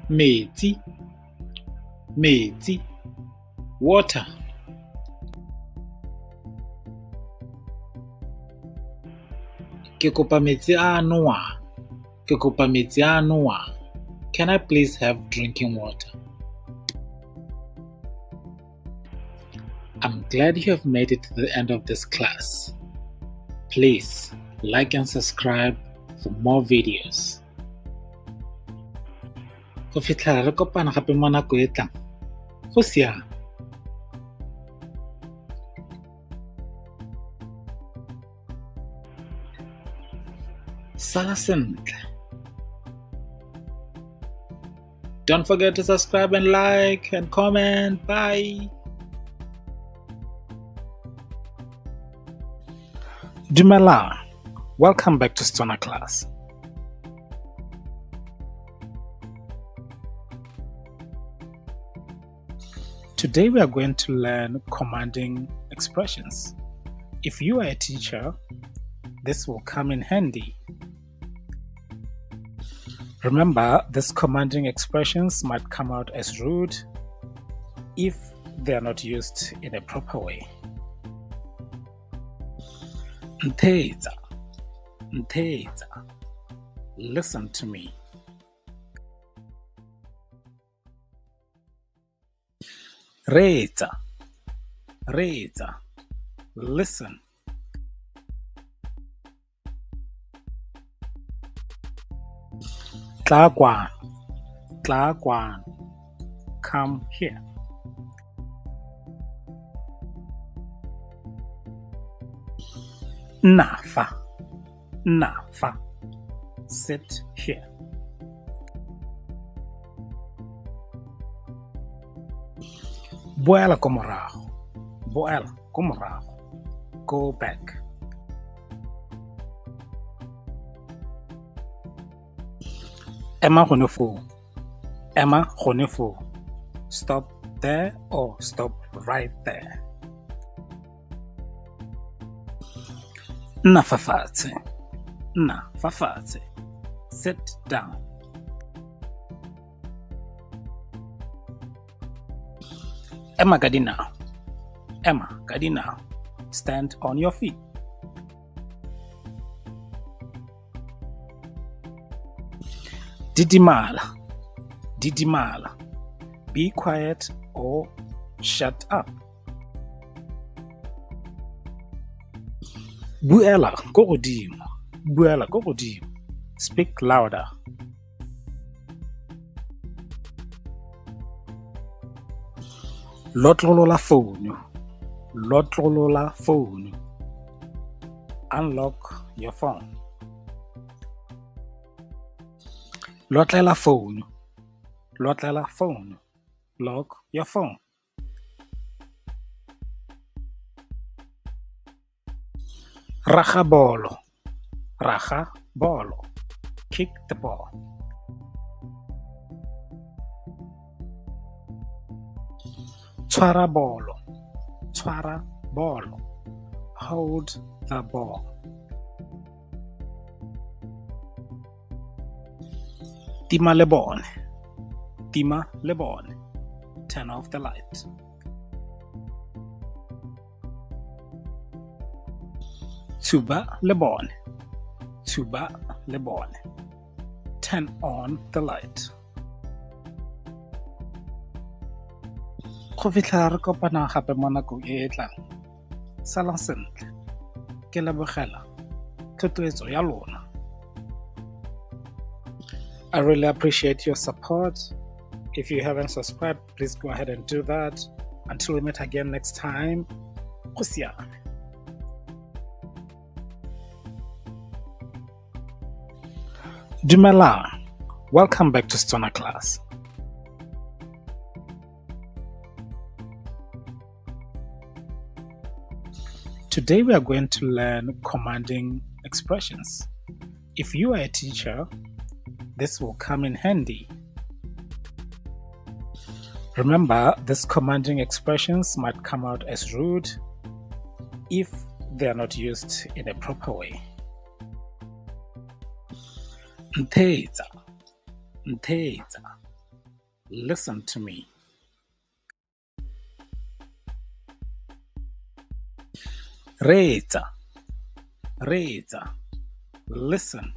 Metsi, metsi, water. Ke kopa metsi a a nowang. Ke kopa metsi a a nowang. Can I please have drinking water? I'm glad you have made it to the end of this class. Please like and subscribe for more videos. Go fitlhela re kopana gape mo nako e tlang. Go siame. Sala sentle. Don't forget to subscribe and like and comment. Bye. Dumelang. Welcome back to Setswana class. Today we are going to learn commanding expressions. If you are a teacher, this will come in handy. Remember, these commanding expressions might come out as rude if they are not used in a proper way. Ntheetsa, ntheetsa. Listen to me. Reetsa, reetsa. Listen. Tla kwano, tla kwano. Come here. Nna fa, nna fa. Sit here. Boela ko morago, boela ko morago. Go back. Ema gone foo, ema gone foo. Stop there or stop right there. Nna fa fatshe, nna fa fatshe. Sit down. Ema ka dinao, ema ka dinao. Stand on your feet. Didimala, didimala. Be quiet or shut up. Buela ko godimo, buela ko godimo. Speak louder. Lotlolola founu. Lotlolola founu. Unlock your phone. Lotlela founu. Lotlela founu. Lock your phone. Raga bolo. Raga bolo. Kick the ball. Tshwara bolo. Tshwara bolo. Hold the ball. Tima lebone. Tima lebone. Turn off the light. Tshuba lebone. Tshuba lebone. Turn on the light. Go fitlhela re kopana gape mo nakong e e tlang. Salang sentle. Ke lebogela thotloetso ya lona. I really appreciate your support. If you haven't subscribed, please go ahead and do that. Until we meet again next time, go siame. Dumelang. Welcome back to Setswana class. Today we are going to learn commanding expressions. If you are a teacher, this will come in handy. Remember, these commanding expressions might come out as rude if they are not used in a proper way. Ntheetsa, ntheetsa. Listen to me. Reetsa, reetsa. Listen.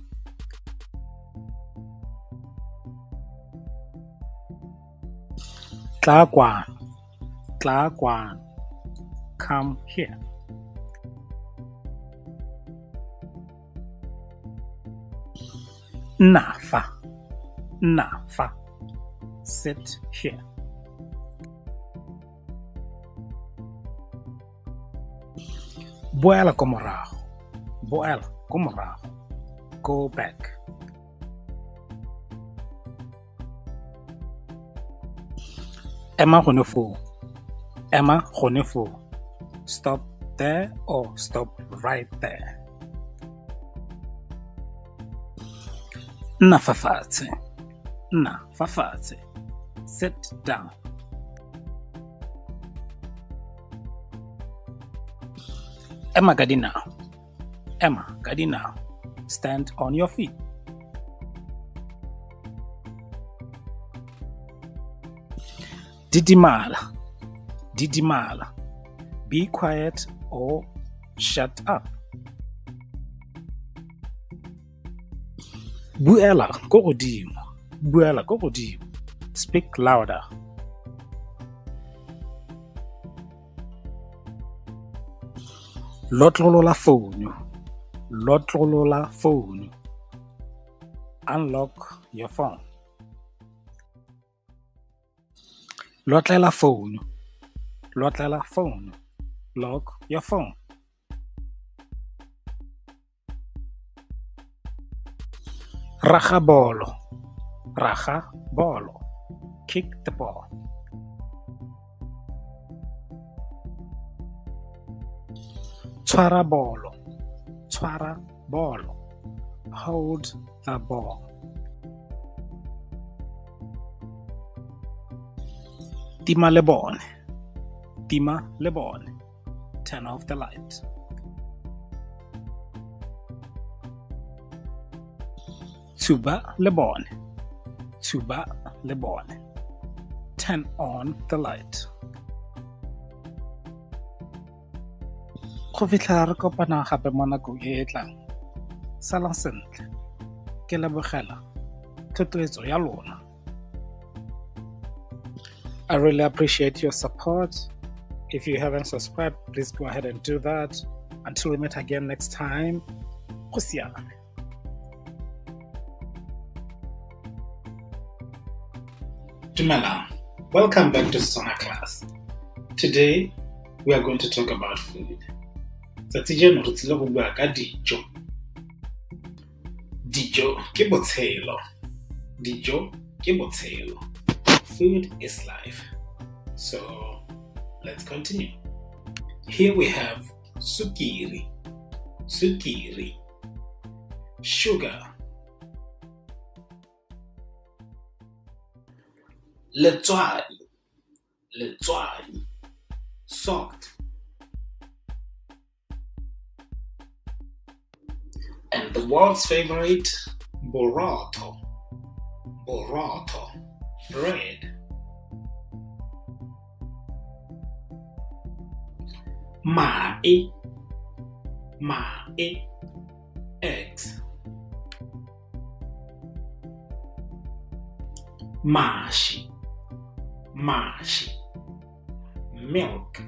Tla kwano, tla kwano. Come here. Nna fa, nna fa. Sit here. Boela ko morago, boela ko morago. Go back. Ema gone foo, ema gone foo. Stop there or stop right there. Nna fa fatshe, nna fa fatshe. Sit down. Ema ka dinao, ema ka dinao. Stand on your feet. Didimala, didimala. Be quiet or shut up. Buela ko godimo, buela ko godimo. Speak louder. Lotlolola founu, lotlolola founu. Unlock your phone. Lotlela founu, lotlela founu. Lock your phone. Raga bolo, raga bolo. Kick the ball. Tshwara bolo, tshwara bolo. Hold the ball. Tima lebone, tima lebone. Turn off the light. Tshuba lebone, tshuba lebone. Turn on the light. Go fitlhela re kopana gape mo nakong e e tlang. Salang sentle. Ke lebogela thotloetso ya lona. I really appreciate your support. If you haven't subscribed, please go ahead and do that. Until we meet again next time, go siame. Dumelang. Welcome back to Setswana class. Today, we are going to talk about food. Tsatsi jeno re tsile go bua ka dijo. Dijo ke botshelo. Dijo ke botshelo. Food is life. So, let's continue. Here we have sukiri, sukiri, sugar. Letswai, letswai, salt. And the world's favorite, borotho, borotho, bread. Mae, mae, eggs. Mashi, mashi, milk.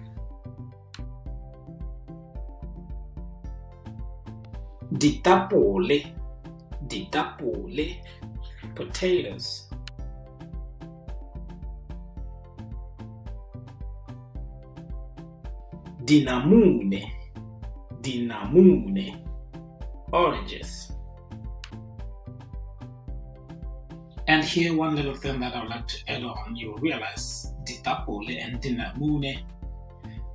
Ditapole, ditapole, potatoes. Dinamune, dinamune, oranges. And here, one little thing that I would like to add on, you'll realize ditapole and dinamune,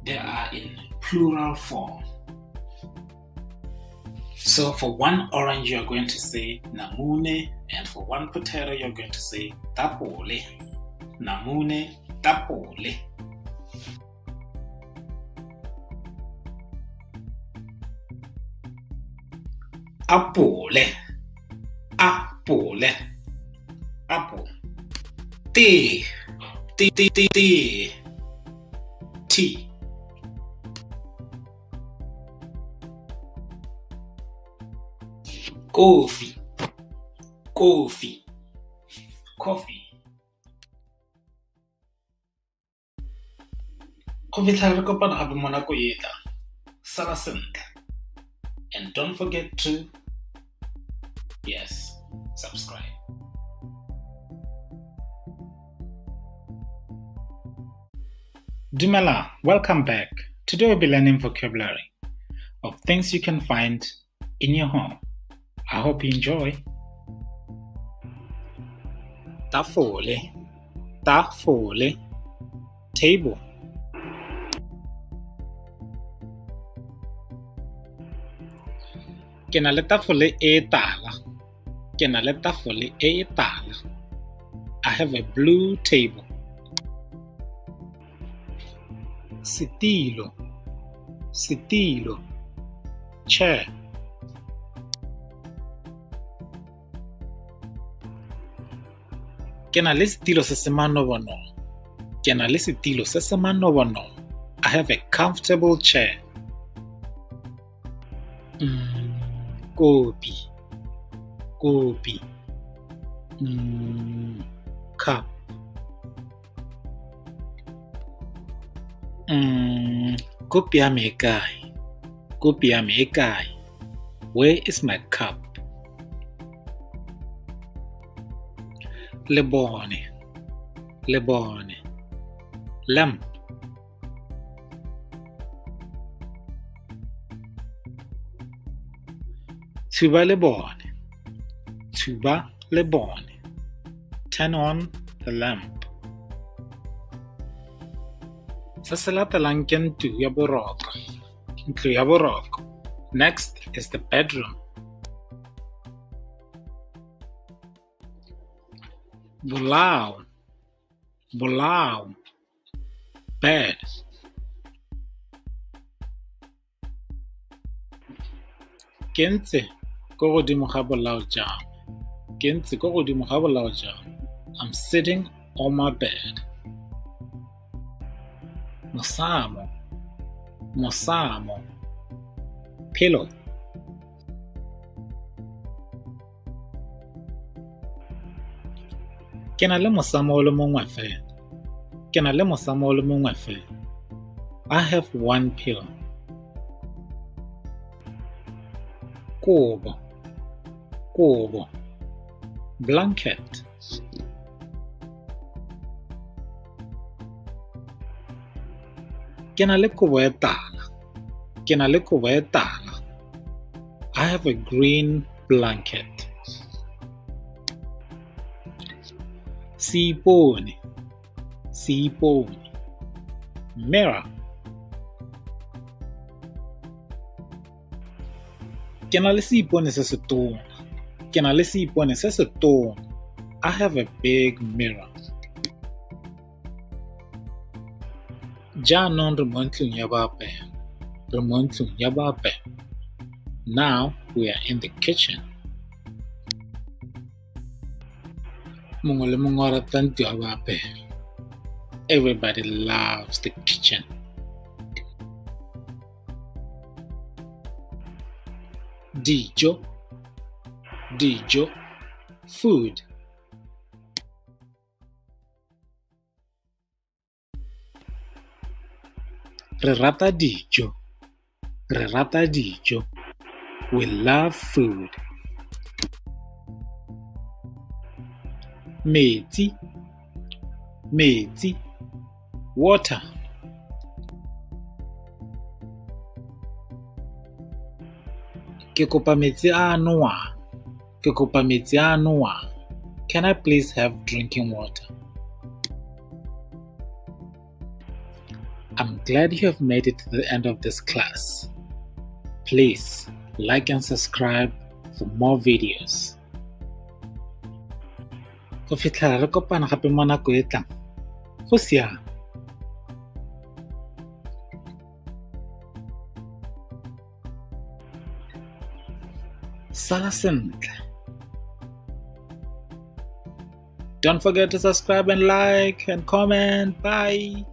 they are in plural form. So for one orange, you're going to say namune, and for one potato, you're going to say tapole. Namune, tapole. Apole, apole, apple. T, T, T, T, T, T. Coffee, coffee, coffee. Go fitlhela re kopana gape mo nako e tlang. Sala sentle. And don't forget to, yes, subscribe. Dumela, welcome back. Today we'll be learning vocabulary of things you can find in your home. I hope you enjoy. Tafole, tafole, table. Ke na le tafole e tala. Ke na le tafole e tala. I have a blue table. Setilo, setilo, chair. Ke na le setilo se se manobonobo. Ke na le setilo se se manobonobo. I have a comfortable chair. Kopi, kopi. Cup. Kopi ya me e kae? Kopi ya me e kae? Where is my cup? Lebone, lebone, lamp. Tshuba lebone, tshuba lebone. Turn on the lamp. Se se latelang ke ntlo ya boroko. Ntlo ya boroko. Next is the bedroom. Bolao, bolao, bed. Ke ntse ko godimo ga bolao jwa me. Ke ntse ko godimo ga bolao jwa me. I'm sitting on my bed. Mosamo, mosamo, pillow. Ke na le mosamo o le mongwe fela. Ke na le mosamo o le mongwe fela. I have one pillow. Kobo, kobo, blanket. Ke na le kobo e tala. Ke na le kobo e tala. I have a green blanket. Seipone. Seipone. Mirror. Ke na le seipone se setona. Ke na le seipone se setona. I have a big mirror. Jaanong re mo ntlong ya boapelo. Re mo ntlong ya boapelo. Now we are in the kitchen. Mongwe le mongwe o rata ntlo ya boapelo. Everybody loves the kitchen. Dijo, dijo, food. Re rata dijo. Re rata dijo. We love food. Metsi, metsi, water. Ke kopa metsi a a nowang. Ke kopa metsi a a nowang. Can I please have drinking water? I'm glad you have made it to the end of this class. Please like and subscribe for more videos. Go fitlhela re kopana gape mo nako e tlang. Go siame. Sala sentle. Don't forget to subscribe and like and comment. Bye.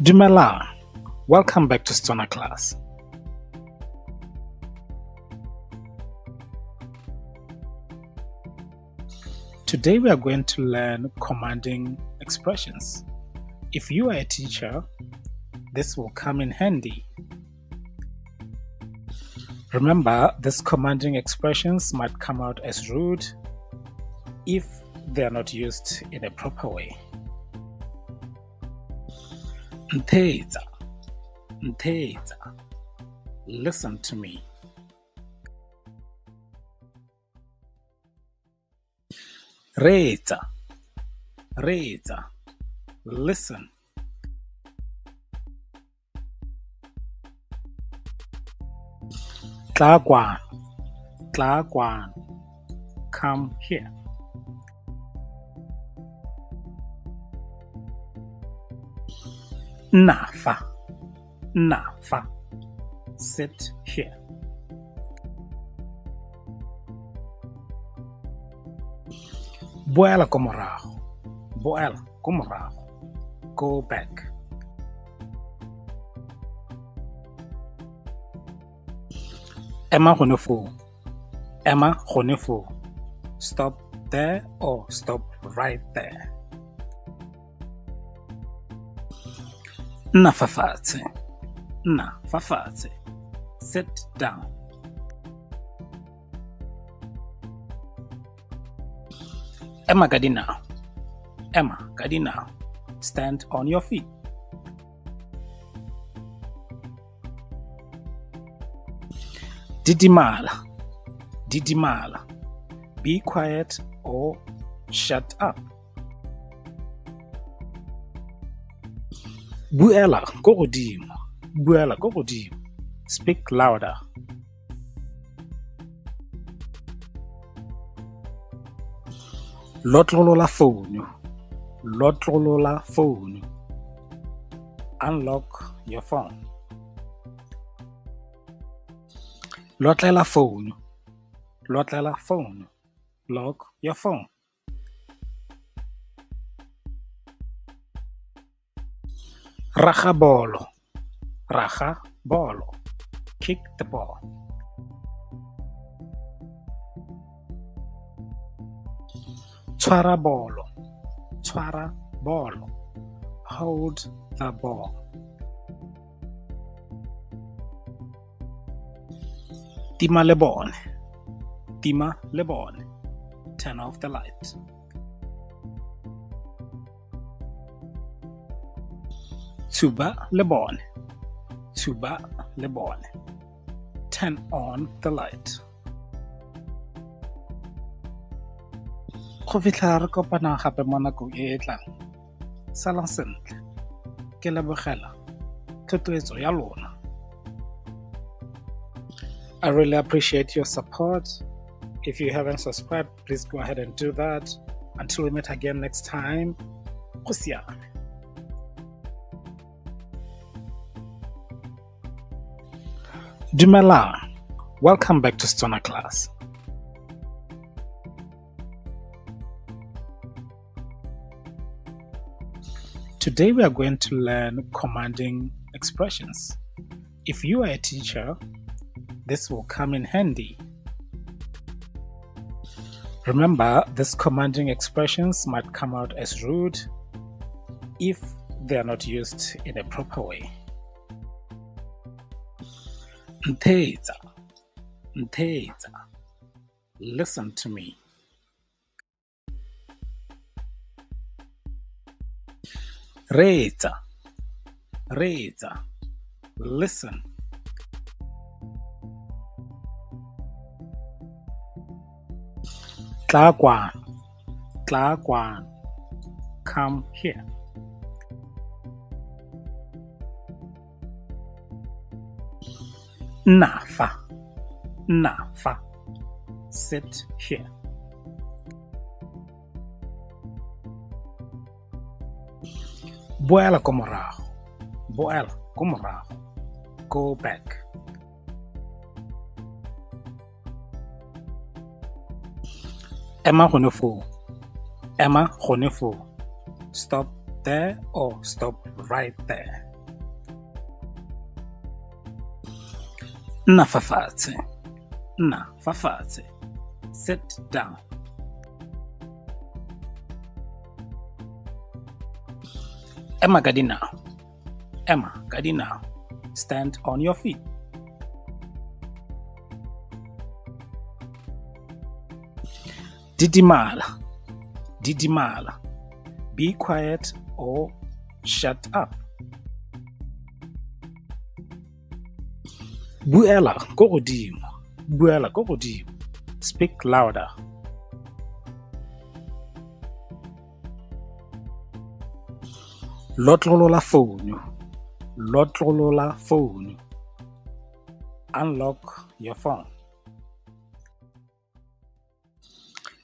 Dumelang. Welcome back to Setswana class. Today we are going to learn commanding expressions. If you are a teacher, this will come in handy. Remember, these commanding expressions might come out as rude if they are not used in a proper way. Ntheetsa, ntheetsa. Listen to me. Reetsa, reetsa. Listen. Tla kwano, tla kwano. Come here. Nna fa, nna fa. Sit here. Boela ko morago, boela ko morago. Go back. Ema gone foo, ema gone foo. Stop there or stop right there. Nna fa fatshe, nna fa fatshe. Sit down. Ema ka dinao, ema ka dinao. Stand on your feet. Didimala, didimala. Be quiet or shut up. Buela ko godimo, buela ko godimo. Speak louder. Lotlolola founu, lotlolola founu. Unlock your phone. Lotlela founu, lotlela founu. Lock your phone. Raga bolo, raga bolo. Kick the ball. Tshwara bolo, tshwara bolo. Hold the ball. Tima lebone, tima lebone. Turn off the light. Tshuba lebone. Tshuba lebone. Turn on the light. Go fitlha re kopana gape mo nakong e e tlang. Salang sentle. Ke lebogela thotloetso ya lona. I really appreciate your support. If you haven't subscribed, please go ahead and do that. Until we meet again next time, go siame. Dumelang. Welcome back to Setswana class. Today we are going to learn commanding expressions. If you are a teacher, this will come in handy. Remember, these commanding expressions might come out as rude if they are not used in a proper way. Ntheetsa, ntheetsa. Listen to me. Reetsa, reetsa. Listen. Tla kwano, tla kwano. Come here. Nna fa, nna fa. Sit here. Boela ko morago, boela ko morago. Go back. Ema gone foo, ema gone foo. Stop there or stop right there. Nna fa fatshe, nna fa fatshe. Sit down. Ema ka dinao, ema ka dinao. Stand on your feet. Didimala, didimala. Be quiet or shut up. Buela ko godimo, buela ko godimo. Speak louder. Lotlolola founu, lotlolola founu. Unlock your phone.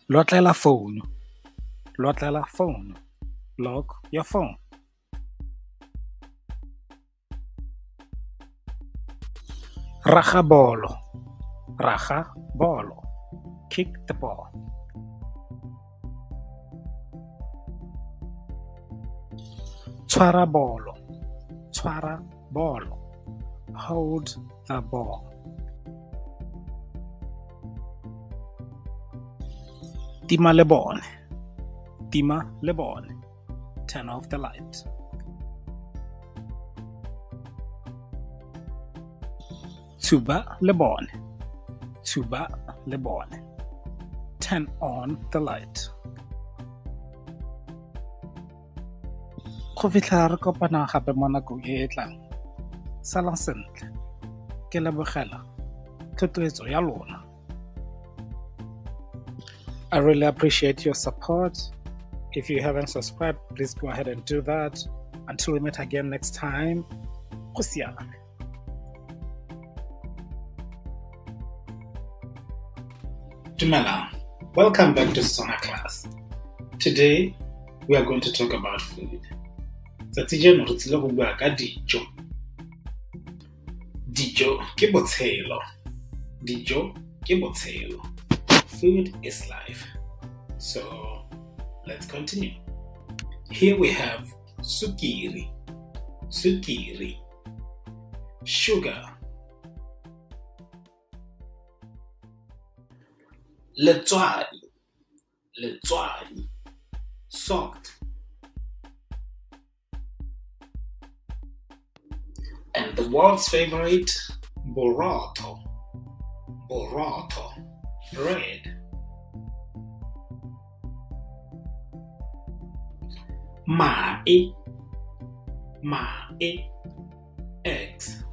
Lotlela founu, lotlela founu. Lock your phone. Raga bolo, raga bolo. Kick the ball. Tshwara bolo, tshwara bolo. Hold the ball. Tima lebone, tima lebone. Turn off the light. Tshuba lebone, tshuba lebone. Turn on the light. Go fitlha re kopana gape mo nakong e e tlang. Salang sentle. Ke lebogela thotloetso ya lona. I really appreciate your support. If you haven't subscribed, please go ahead and do that. Until we meet again next time, go siame. Dumelang. Welcome back to Setswana class. Today, we are going to talk about food. Tsatsi jeno re tsile go bua ka dijo. Dijo ke botshelo. Dijo ke botshelo. Food is life. So, let's continue. Here we have sukiri, sukiri, sugar. Letswai, letswai, salt. And the world's favorite, borotho, borotho, bread. Mae, Mae, eggs.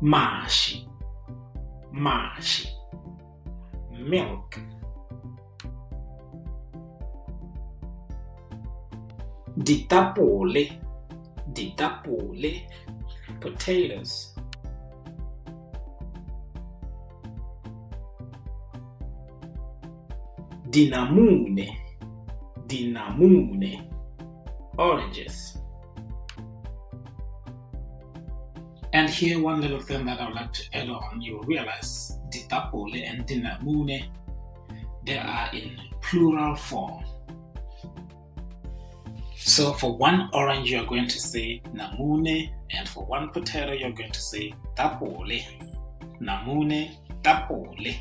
Mashi, mashi, milk. Ditapole, ditapole, potatoes. Dinamune, dinamune, oranges. And here, one little thing that I would like to add on, you'll realize ditapole and dinamune, they are in plural form. So for one orange, you're going to say namune, and for one potato, you're going to say tapole. Namune, tapole.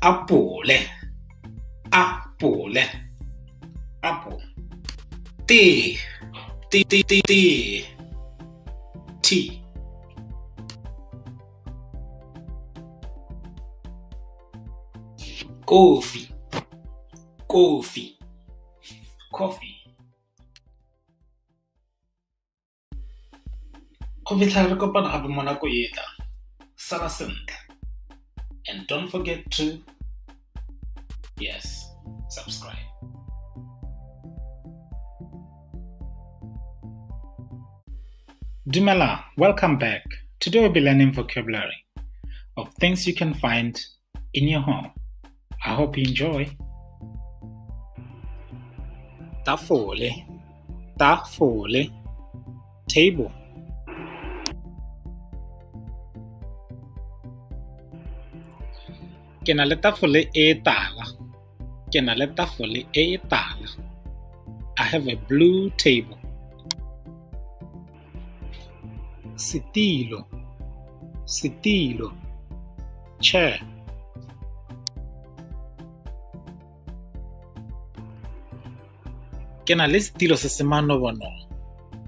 Apole, apole, apple. T, T, T, T, T, tea. Kofi, coffee, coffee. Go fitlha re kopana gape mo nako e tlang. Sala sentle. And don't forget to, yes, subscribe. Dumela, welcome back. Today we'll be learning vocabulary of things you can find in your home. I hope you enjoy. Tafole, tafole, table. Ke na le tafole e tala. Ke na le tafole e tala. I have a blue table. Setilo, setilo, chair. Ke na le setilo se se manobonobo.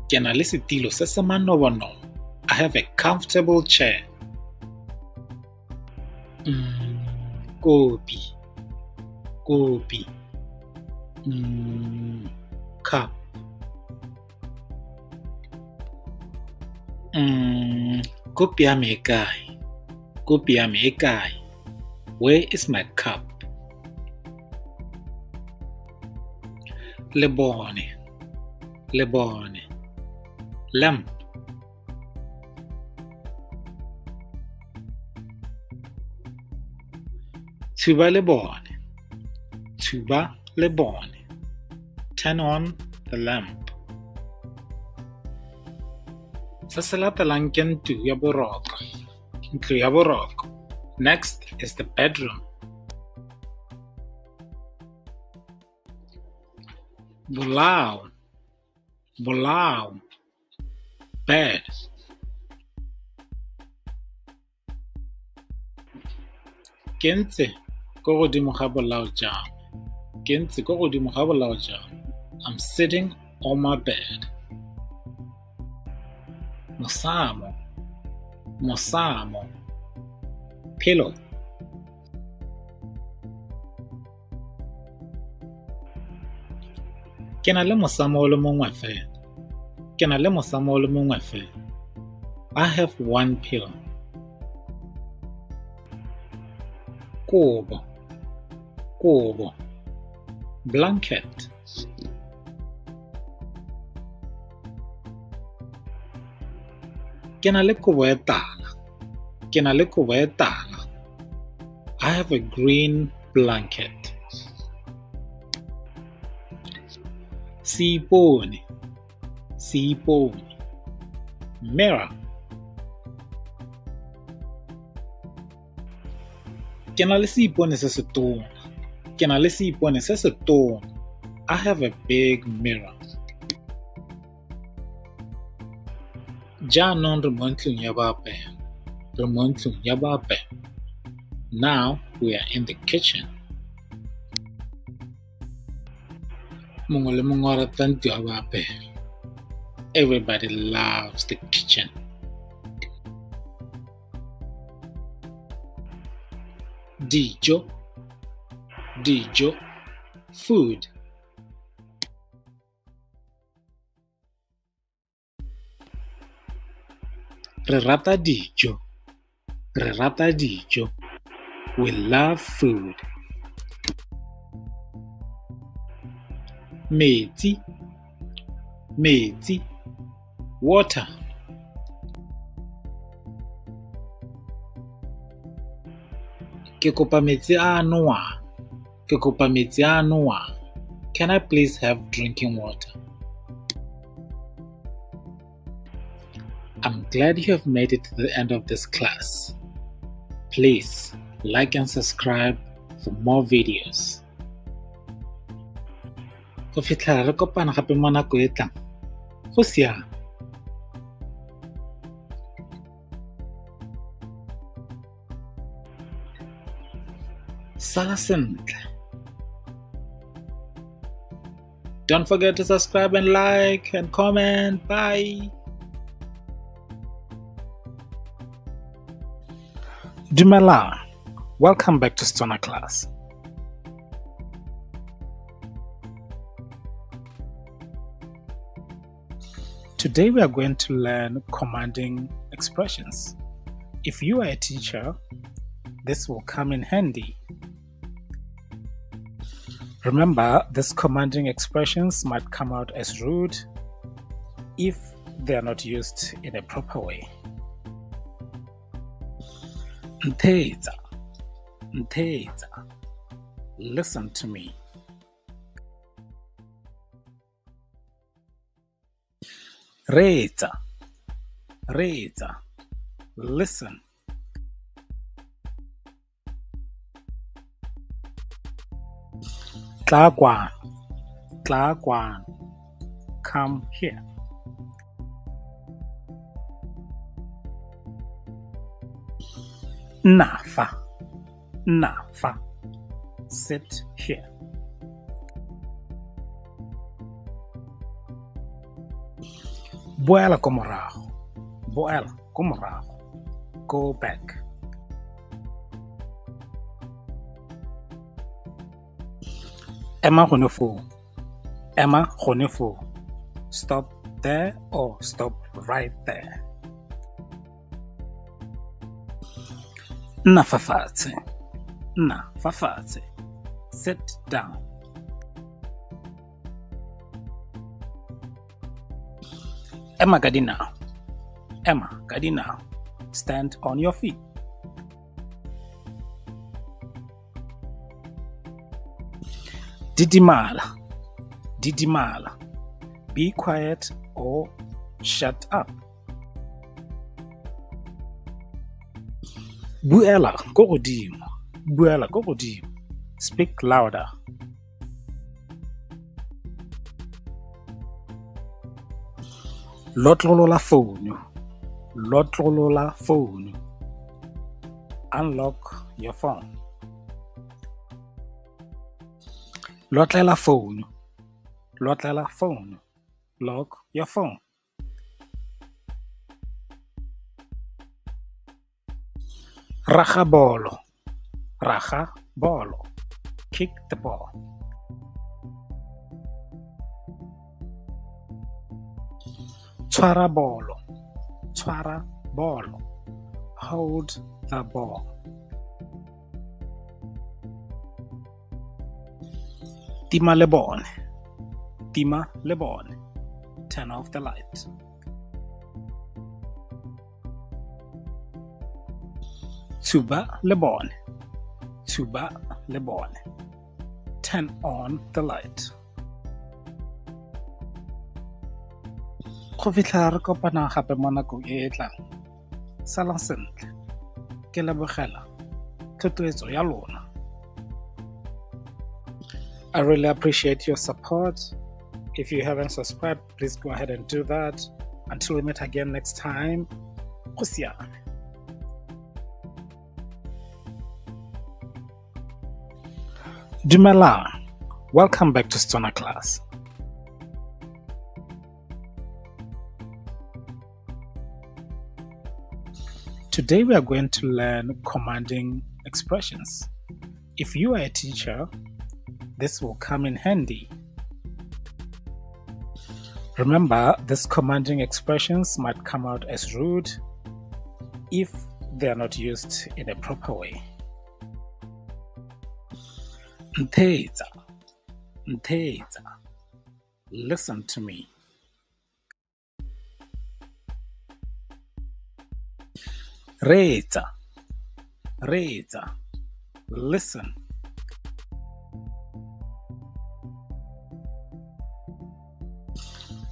Ke na le setilo se se manobonobo. I have a comfortable chair. Kopi, kopi. Cup. Kopi ya me e kae? Kopi ya me e kae? Where is my cup? Lebone, lebone, lamp. Tshuba lebone, tshuba lebone. Turn on the lamp. Se se latelang ke ntlo ya boroko. Ntlo ya boroko. Next is the bedroom. Bolao, bolao, bed. Ke ntse ko godimo ga bolao jwa me. Ke ntse ko godimo ga bolao jwa me. I'm sitting on my bed. Mosamo, mosamo, pillow. Ke na le mosamo o le mongwe fela. Ke na le mosamo o le mongwe fela. I have one pillow. Kobo, kobo, blanket. Ke na le kobo e tala. Ke na le kobo e tala. I have a green blanket. Seipone, seipone, mirror. Ke na le seipone se setona. Ke na le seipone se setona. I have a big mirror. Jaanong re mo ntlong ya boapelo. Re mo ntlong ya boapelo. Now we are in the kitchen. Mongwe le mongwe o rata ntlo ya boapelo. Everybody loves the kitchen. Dijo, dijo, food. Re rata dijo, re rata dijo. We love food. Metsi, metsi, water. Ke kopa metsi a a nowang. Ke kopa metsi a a nowang. Can I please have drinking water? I'm glad you have made it to the end of this class. Please like and subscribe for more videos. Go fitlhela re kopana gape mo nako e tlang. Go siame. Sala sentle. Don't forget to subscribe and like and comment. Bye. Dumelang. Welcome back to Setswana class. Today we are going to learn commanding expressions. If you are a teacher, this will come in handy. Remember, these commanding expressions might come out as rude if they are not used in a proper way. Ntheetsa, ntheetsa. Listen to me. Reetsa, reetsa. Listen. Tla kwano, tla kwano. Come here. Nna fa, nna fa. Sit here. Boela ko morago, boela ko morago. Go back. Ema gone foo, ema gone foo. Stop there or stop right there. Nna fa fatshe, nna fa fatshe. Sit down. Ema ka dinao, ema ka dinao. Stand on your feet. Didimala, didimala. Be quiet or shut up. Buela ko godimo, buela ko godimo. Speak louder. Lotlolola founu, lotlolola founu. Unlock your phone. Lotlela founu, lotlela founu. Lock your phone. Raga bolo, raga bolo. Kick the ball. Tshwara bolo, tshwara bolo. Hold the ball. Tima lebone, tima lebone. Turn off the light. Tshuba lebone, tshuba lebone. Turn on the light. Go fitlhela re kopana gape mo nakong e e tlang. Salang sentle. Ke lebogela thotloetso ya lona. I really appreciate your support. If you haven't subscribed, please go ahead and do that. Until we meet again next time, go siame. Dumelang. Welcome back to Setswana class. Today we are going to learn commanding expressions. If you are a teacher, this will come in handy. Remember, these commanding expressions might come out as rude if they are not used in a proper way. Ntheetsa, ntheetsa. Listen to me. Reetsa, reetsa. Listen.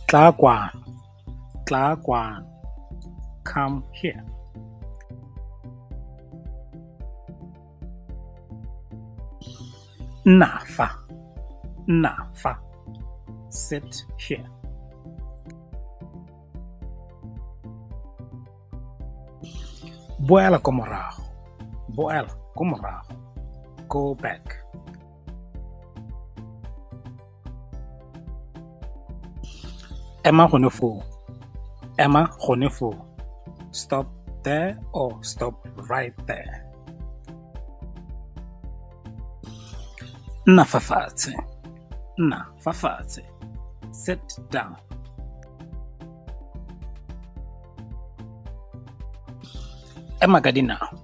Tla kwano, tla kwano. Come here. Nna fa, nna fa. Sit here. Boela ko morago, boela ko morago. Go back. Ema gone foo, ema gone foo. Stop there or stop right there. Nna fa fatshe, nna fa fatshe. Sit down. Ema ka dinao,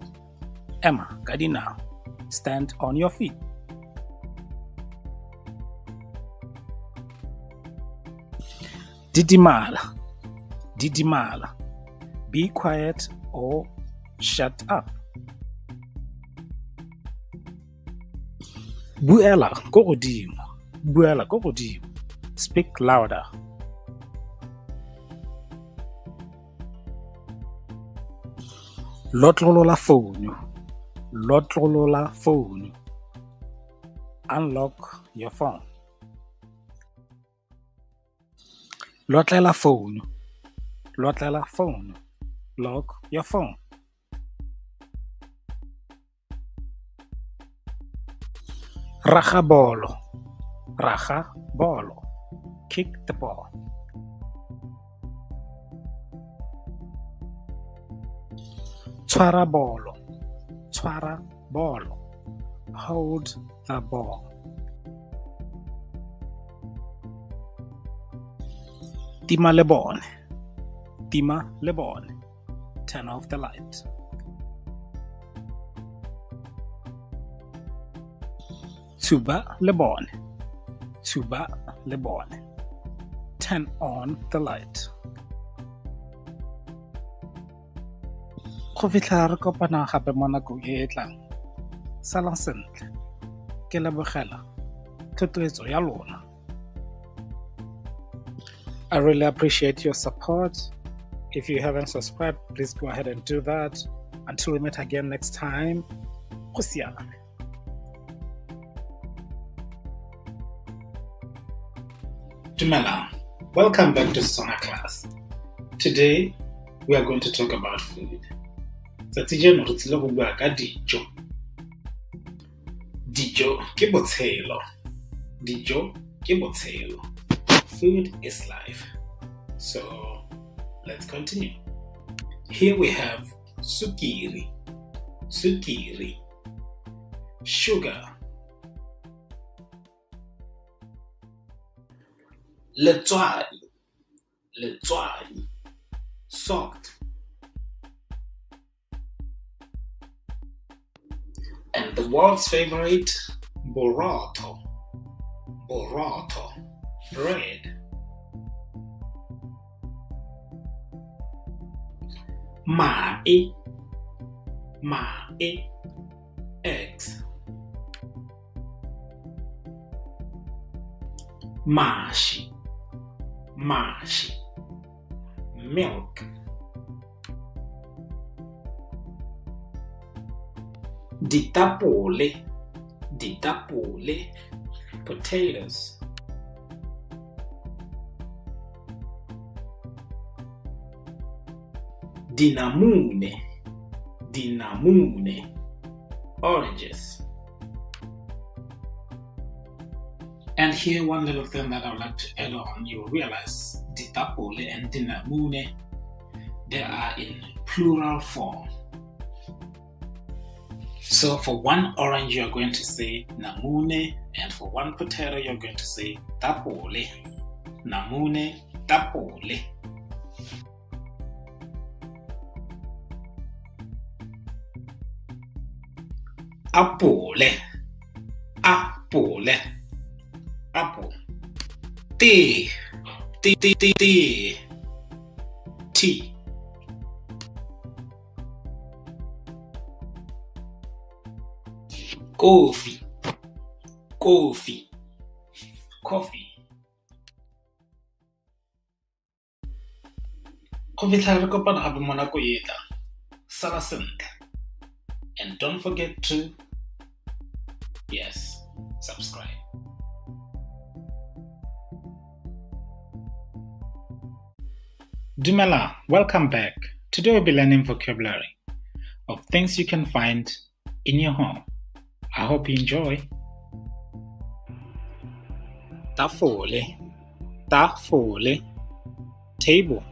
ema ka dinao. Stand on your feet. Didimala, didimala. Be quiet or shut up. Buela ko godimo, buela ko godimo. Speak louder. Lotlolola founu, lotlolola founu. Unlock your phone. Lotlela founu, lotlela founu. Lock your phone. Raga bolo, raga bolo. Kick the ball. Tshwara bolo, tshwara bolo. Hold the ball. Tima lebone, tima lebone. Turn off the light. Tshuba lebone, tshuba lebone. Turn on the light. Go fitlha re kopana gape mo nakong e e tlang. Salang sentle. Ke lebogela thotloetso ya lona. I really appreciate your support. If you haven't subscribed, please go ahead and do that. Until we meet again next time, go siame. Dumelang. Welcome back to Setswana class. Today, we are going to talk about food. Tsatsi jeno re tsile go bua ka dijo. Dijo ke botshelo. Dijo ke botshelo. Food is life. So, let's continue. Here we have sukiri, sukiri, sugar. Letswai, letswai, salt. And the world's favorite, borotho, borotho, bread. Mae, mae, eggs. Mashi, mashi, milk. Ditapole, ditapole, potatoes. Dinamune, dinamune, oranges. And here, one little thing that I would like to add on, you will realize ditapole and dinamune, they are in plural form. So for one orange, you're going to say namune, and for one potato, you're going to say tapole. Namune, tapole. Apole, apole, apple. T, T, T, T, T, T. Kofi, kofi, coffee. Go fitlha re kopana gape mo nako e tlang, sala sentle. And don't forget to, yes, subscribe. Dumela, welcome back. Today we'll be learning vocabulary of things you can find in your home. I hope you enjoy. Tafole, tafole, table.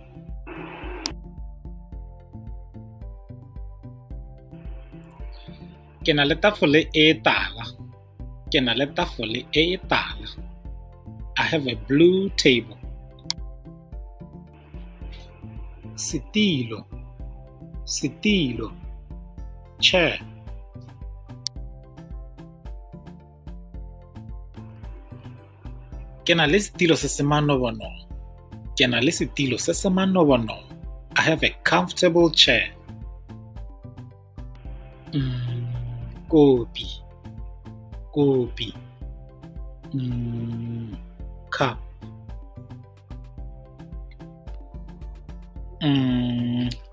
Ke na le tafole e tala. Ke na le tafole e tala. I have a blue table. Setilo, setilo, chair. Ke na le setilo se se manobonobo. Ke na le setilo se se manobonobo. I have a comfortable chair. Kopi, kopi. Cup.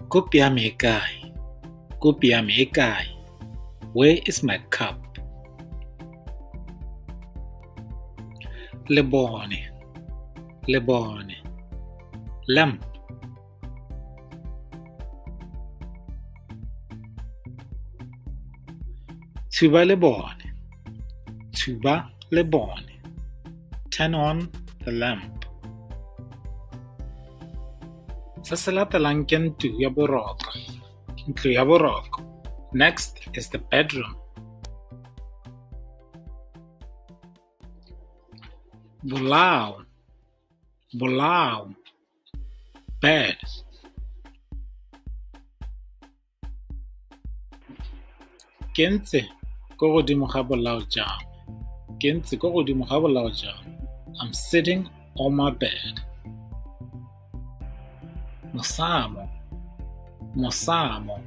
Kopi ya me e kae? Kopi ya me e kae? Where is my cup? Lebone, lebone, lamp. Tshuba lebone, tshuba lebone. Turn on the lamp. Se se latelang ke ntlo ya boroko. Ntlo ya boroko. Next is the bedroom. Bolao, bolao, bed. Ke ntse ko godimo ga bolao jwa me. Ke ntse ko godimo ga bolao jwa me. I'm sitting on my bed. Mosamo, mosamo,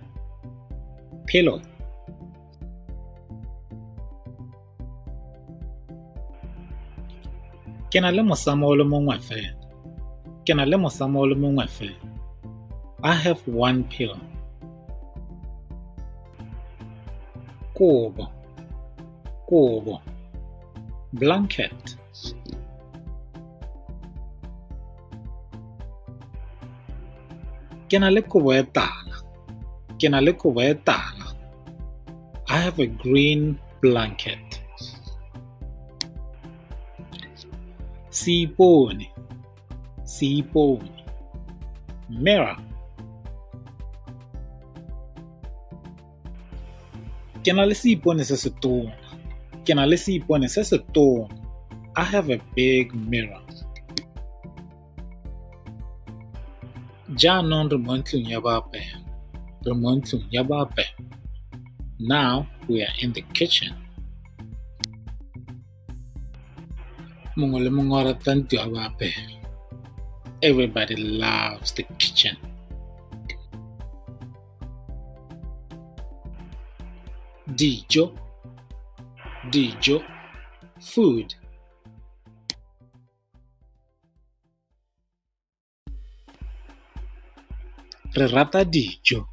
pillow. Ke na le mosamo o le mongwe fela. Ke na le mosamo o le mongwe fela. I have one pillow. Kobo, kobo, blanket. Ke na le kobo e tala. Ke na le kobo e tala. I have a green blanket. Seipone, seipone, mirror. Ke na le seipone se setona. Ke na le seipone se setona. I have a big mirror. Jaanong re mo ntlong ya boapelo. Re mo ntlong ya boapelo. Now we are in the kitchen. Mongwe le mongwe o rata ntlo ya boapelo. Everybody loves the kitchen. Dijo, dijo, food. Re rata dijo.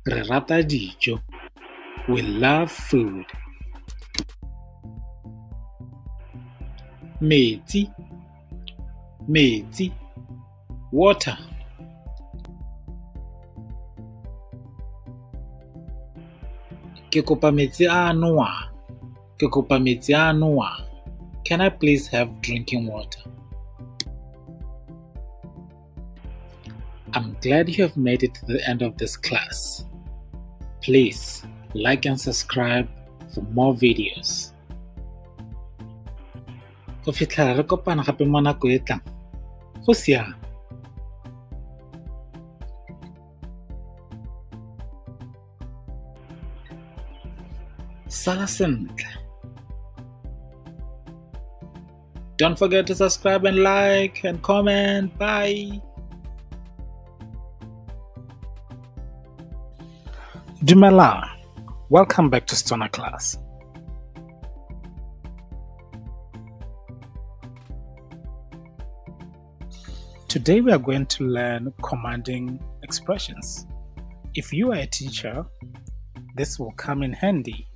Re rata dijo. We love food. Metsi, metsi, water. Ke kopa metsi a nowang. Ke kopa metsi a nowang. Can I please have drinking water? I'm glad you have made it to the end of this class. Please Like and subscribe for more videos. Go fitlhela re kopana gape mo nako e tlang. Go siame. Sala sentle. Don't forget to subscribe and like and comment. Bye. Dumelang. Welcome back to Setswana class. Today we are going to learn commanding expressions. If you are a teacher, this will come in handy.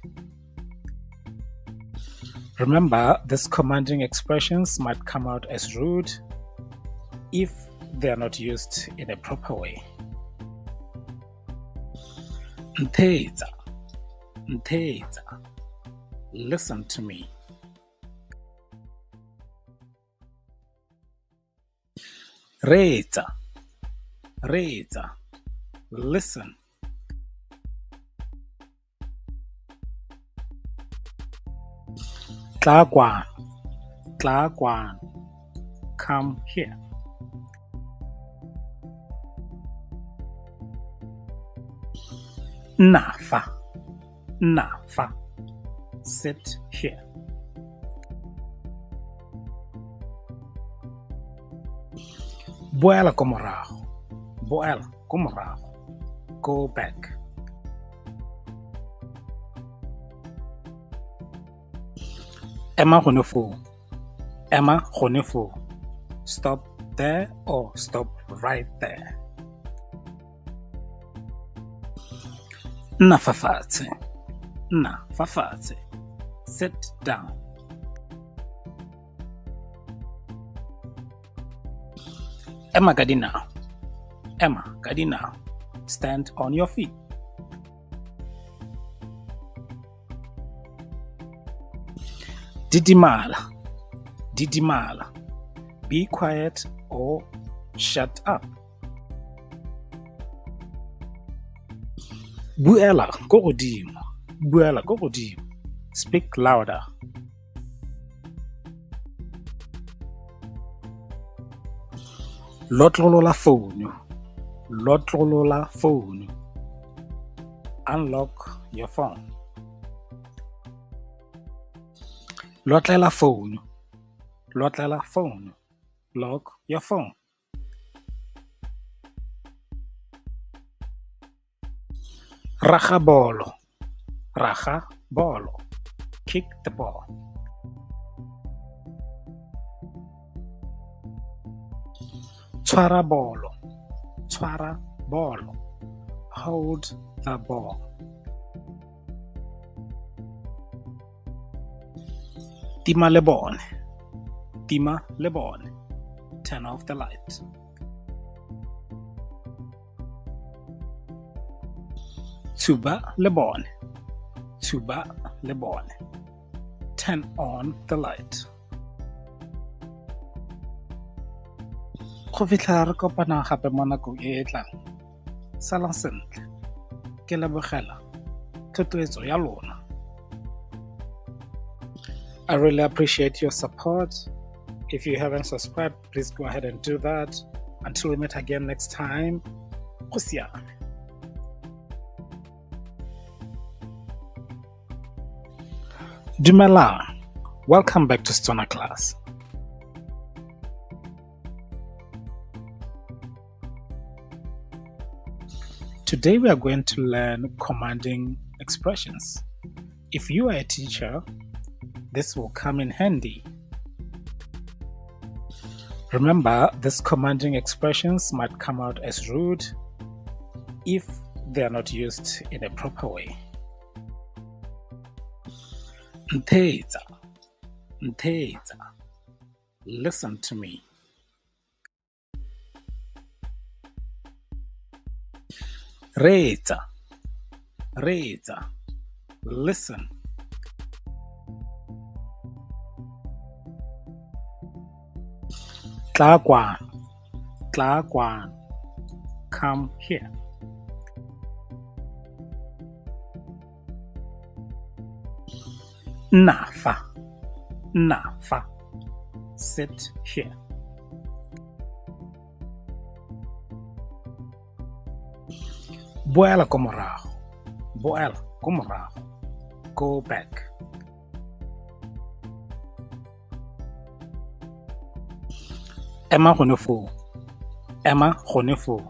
Remember, these commanding expressions might come out as rude if they are not used in a proper way. Ntheetsa, ntheetsa. Listen to me. Reetsa, reetsa. Listen. Tla kwano, tla kwano. Come here. Nna fa, nna fa. Sit here. Boela ko morago, boela ko morago. Go back. Ema gone foo, ema gone foo. Stop there or stop right there. Nna fa fatshe, nna fa fatshe. Sit down. Ema ka dinao, ema ka dinao. Stand on your feet. Didimala, didimala. Be quiet or shut up. Buela ko godimo, buela ko godimo. Speak louder. Lotlolola founu, lotlolola founu. Unlock your phone. Lotlela founu, lotlela founu. Lock your phone. Raga bolo, raga bolo. Kick the ball. Tshwara bolo, tshwara bolo. Hold the ball. Tima lebone, tima lebone. Turn off the light. Tshuba lebone, tshuba lebone. Turn on the light. Go fitlhela re kopana gape mo nakong e e tlang. Salang sentle. Ke lebogela thotloetso ya lona. I really appreciate your support. If you haven't subscribed, please go ahead and do that. Until we meet again next time, go siame. Dumelang. Welcome back to Setswana class. Today we are going to learn commanding expressions. If you are a teacher, this will come in handy. Remember, these commanding expressions might come out as rude if they are not used in a proper way. Ntheetsa, ntheetsa. Listen to me. Reetsa, reetsa. Listen. Tla kwano, tla kwano. Come here. Nna fa. Nna fa. Sit here. Boela ko morago. Boela ko morago. Go back. Ema gone foo. Ema gone foo.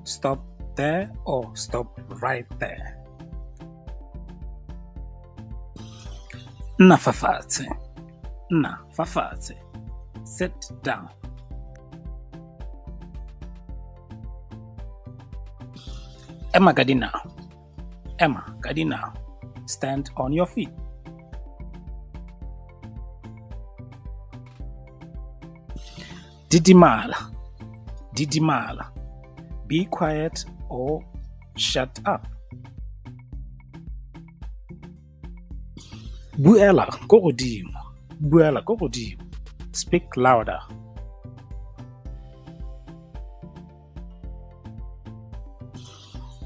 Stop there or stop right there. Nna fa fatshe. Nna fa fatshe. Sit down. Ema ka dinao. Ema ka dinao. Stand on your feet. Didimala. Didimala. Be quiet or shut up. Buela ko godimo. Buela ko godimo. Speak louder.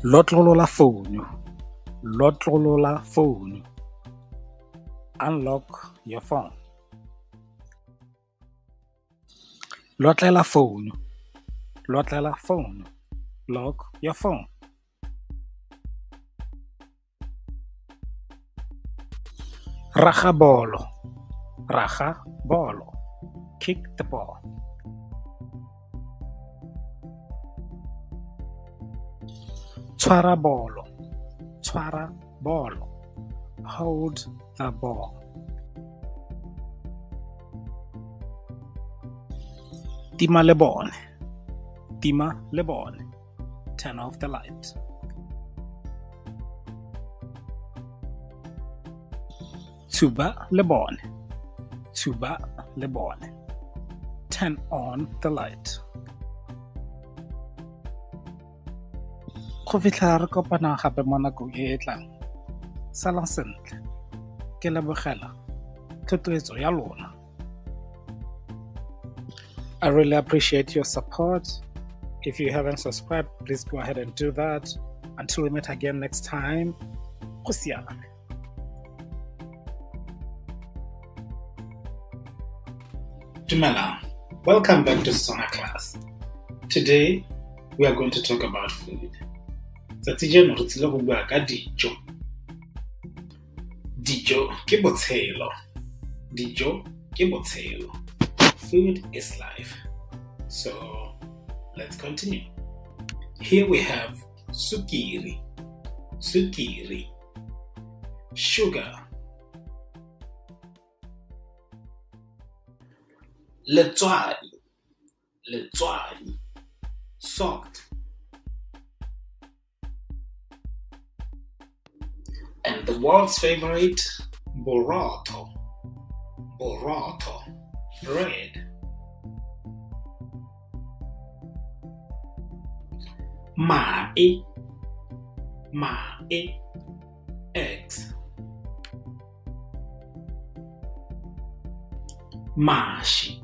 Lotlolola founu. Lotlolola founu. Unlock your phone. Lotlela founu. Lotlela founu. Lock your phone. Raga bolo. Raga bolo. Kick the ball. Tshwara bolo. Tshwara bolo. Hold the ball. Tima lebone. Tima lebone. Turn off the light. Tshuba lebone. Tshuba lebone. Turn on the light. Go fitlha re kopana gape mo nakong e e tlang. Salang sentle. Ke lebogela thotloetso ya lona. I really appreciate your support. If you haven't subscribed, please go ahead and do that. Until we meet again next time, go siame. Dumelang. Welcome back to Setswana class. Today, we are going to talk about food. Tsatsi jeno re tsile go bua ka dijo. Dijo ke botshelo. Dijo ke botshelo. Food is life. So, let's continue. Here we have sukiri, sukiri, sugar, letswai, letswai, salt, and the world's favorite, borotho, borotho, bread. Mae, mae, eggs. Mashi,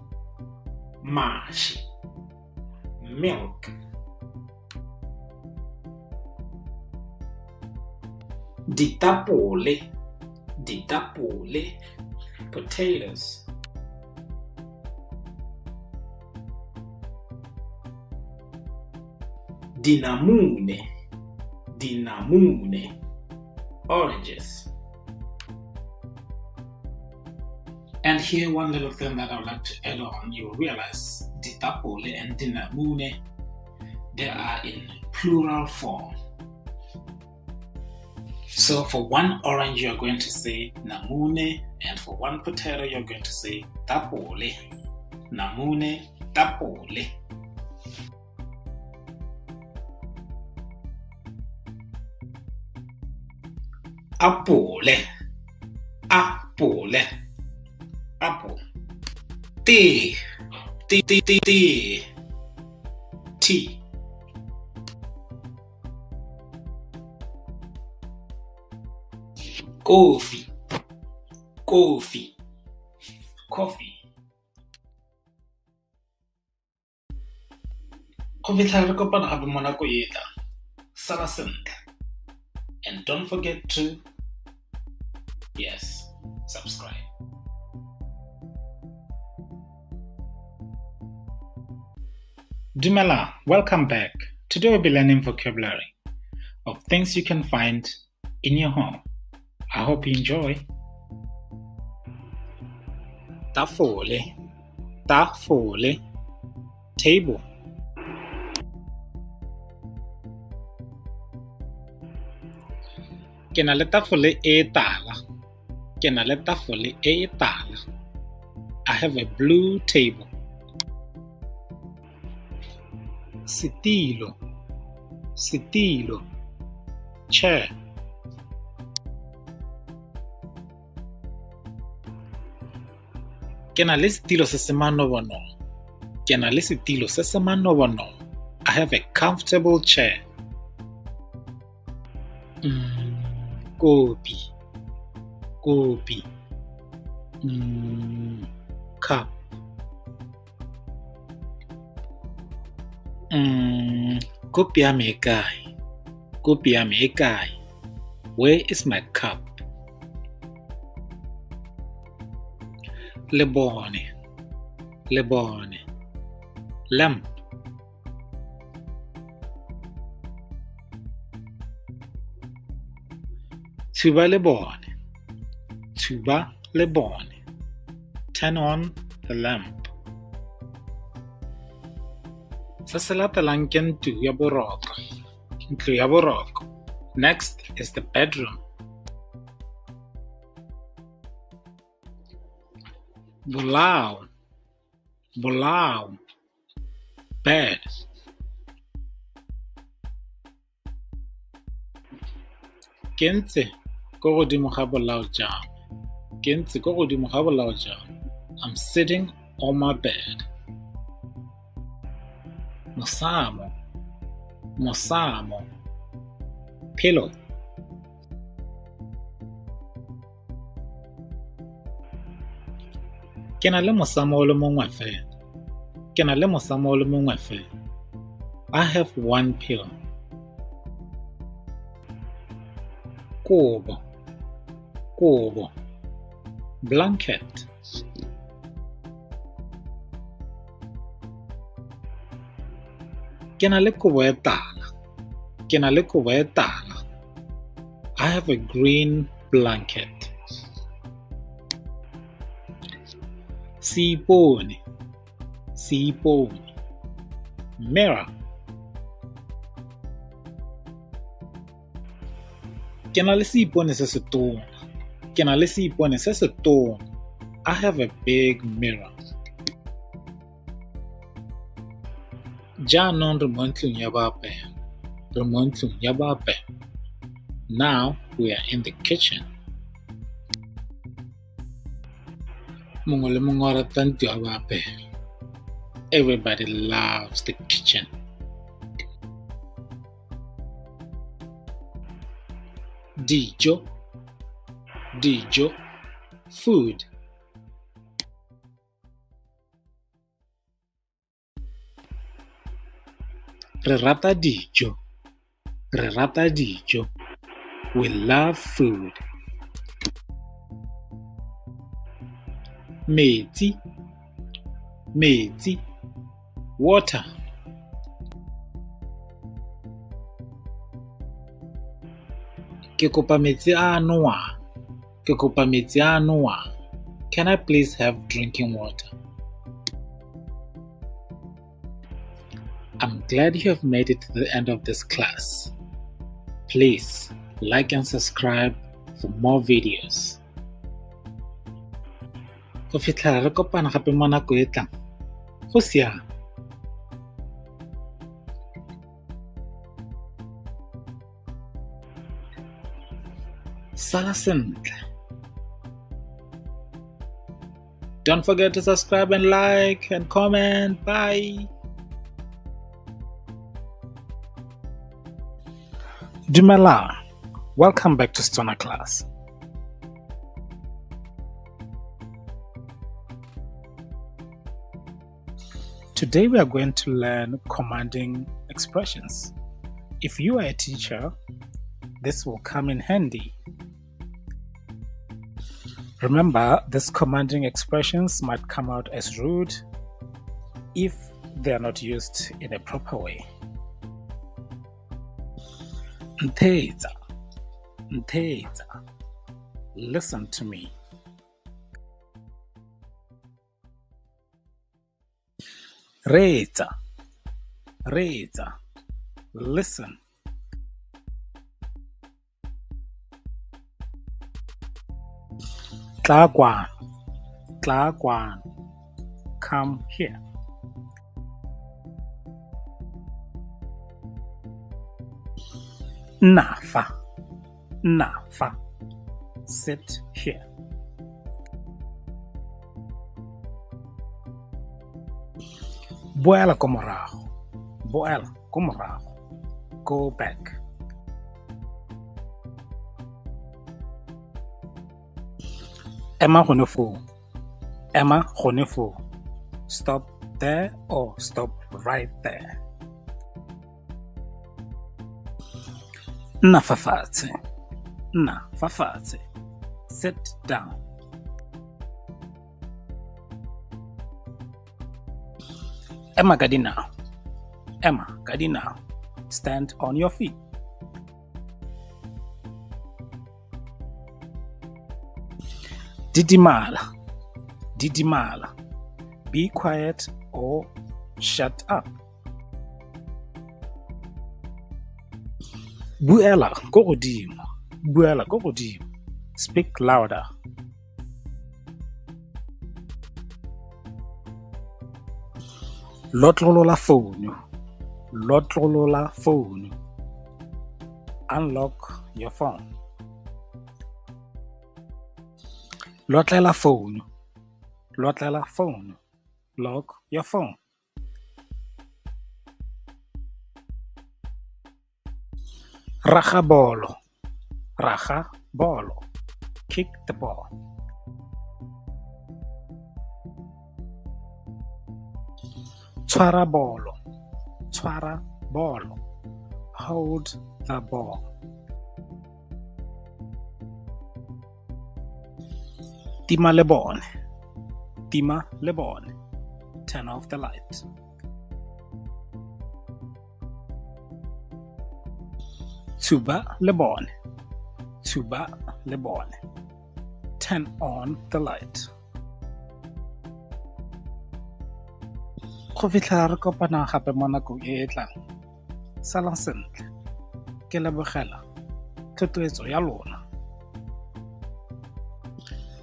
mashi, milk. Ditapole, ditapole, potatoes. Dinamune, dinamune, oranges. And here, one little thing that I would like to add on, you realize ditapole and dinamune, they are in plural form. So for one orange, you're going to say namune, and for one potato, you're going to say tapole. Namune, tapole. Apole, apole, apple. T, T, T, T, T, tea. Kofi, kofi, coffee. Go fitlha re kopana gape mo nako e tlang. Sala sentle. And don't forget to, yes, Subscribe. Dumela, welcome back. Today we'll be learning vocabulary of things you can find in your home. I hope you enjoy. Tafole, tafole, table. Ke na le tafole e tala. Ke na le tafole e tala. I have a blue table. Setilo, setilo, chair. Ke na le setilo se se manobonobo. Ke na le setilo se se manobonobo. I have a comfortable chair. Kopi, kopi. Cup. Kopi ya me e kae? Kopi ya me e kae? Where is my cup? Lebone, lebone, lamp. Tshuba lebone, tshuba lebone. Turn on the lamp. Se se latelang ke ntlo ya boroko. Ntlo ya boroko. Next is the bedroom. Bolao, bolao, bed. Ke ntse ko godimo ga bolao jwa me. Ke ntse ko godimo ga bolao jwa me. I'm sitting on my bed. Mosamo, mosamo, pillow. Ke na le mosamo o le mongwe fela. Ke na le mosamo o le mongwe fela. I have one pillow. Kobo, kobo, blanket. Ke na le kobo e tala. Ke na le kobo e tala. I have a green blanket. Seipone, seipone, mirror. Ke na le seipone se se tona. Ke na le seipone se se tona. I have a big mirror. Jaanong re mo ntlong ya boapelo. Re mo ntlong ya boapelo. Now we are in the kitchen. Mongwe le mongwe o rata ntlo ya boapelo. Everybody loves the kitchen. Dijo, dijo, food. Re rata dijo. Re rata dijo. We love food. Metsi, metsi, water. Ke kopa metsi a nowang. Ke kopa metsi a nowang. Can I please have drinking water? I'm glad you have made it to the end of this class. Please like and subscribe for more videos. Go fitlhela re kopana gape mo nako e tlang. Go siame. Sala sentle. Don't forget to subscribe and like and comment. Bye. Dumelang. Welcome back to Setswana class. Today we are going to learn commanding expressions. If you are a teacher, this will come in handy. Remember, these commanding expressions might come out as rude if they are not used in a proper way. Ntheetsa, ntheetsa. Listen to me. Reetsa, reetsa. Listen. Tla kwano, tla kwano. Come here. Nna fa, nna fa. Sit here. Boela ko morago, boela ko morago. Go back. Ema gone foo, ema gone foo. Stop there or stop right there. Nna fa fatshe, nna fa fatshe. Sit down. Ema ka dinao, ema ka dinao. Stand on your feet. Didimala, didimala. Be quiet or shut up. Buela ko godimo, buela ko godimo. Speak louder. Lotlolola founu, lotlolola founu. Unlock your phone. Lotlela founu, lotlela founu. Lock your phone. Raga bolo, raga bolo. Kick the ball. Tshwara bolo, tshwara bolo. Hold the ball. Tima lebone, tima lebone. Turn off the light. Tshuba lebone, tshuba lebone. Turn on the light. Go fitlhela re kopana gape mo nakong e e tlang. Salang sentle. Ke lebogela thotloetso ya lona.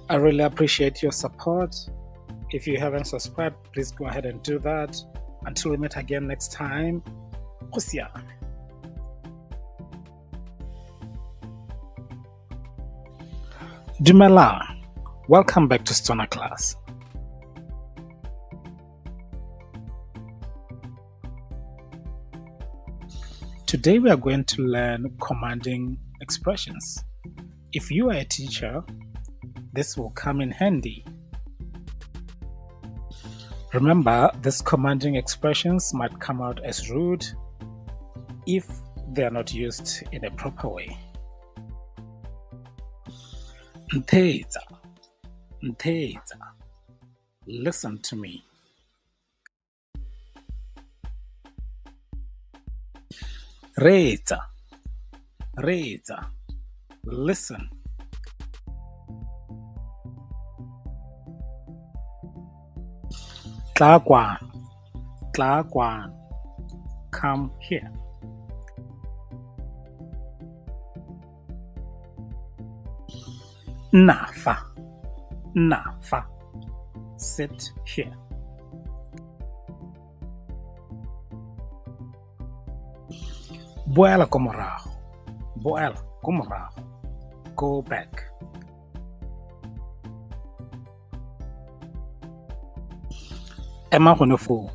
I really appreciate your support. If you haven't subscribed, please go ahead and do that. Until we meet again next time, go siame. Dumelang. Welcome back to Setswana class. Today we are going to learn commanding expressions. If you are a teacher, this will come in handy. Remember, these commanding expressions might come out as rude if they are not used in a proper way. Ntheetsa, ntheetsa. Listen to me. Reetsa, reetsa. Listen. Tla kwano, tla kwano. Come here. Nna fa, nna fa. Sit here. Boela ko morago, boela ko morago. Go back. Ema gone foo,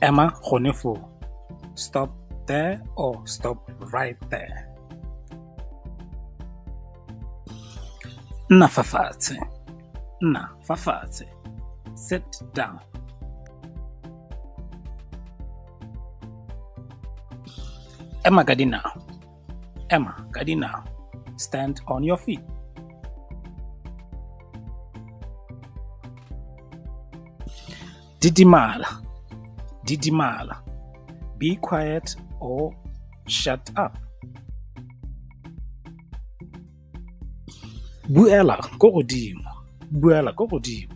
ema gone foo. Stop there or stop right there. Nna fa fatshe, nna fa fatshe. Sit down. Ema ka dinao, ema ka dinao. Stand on your feet. Didimala, didimala. Be quiet or shut up. Buela ko godimo, buela ko godimo.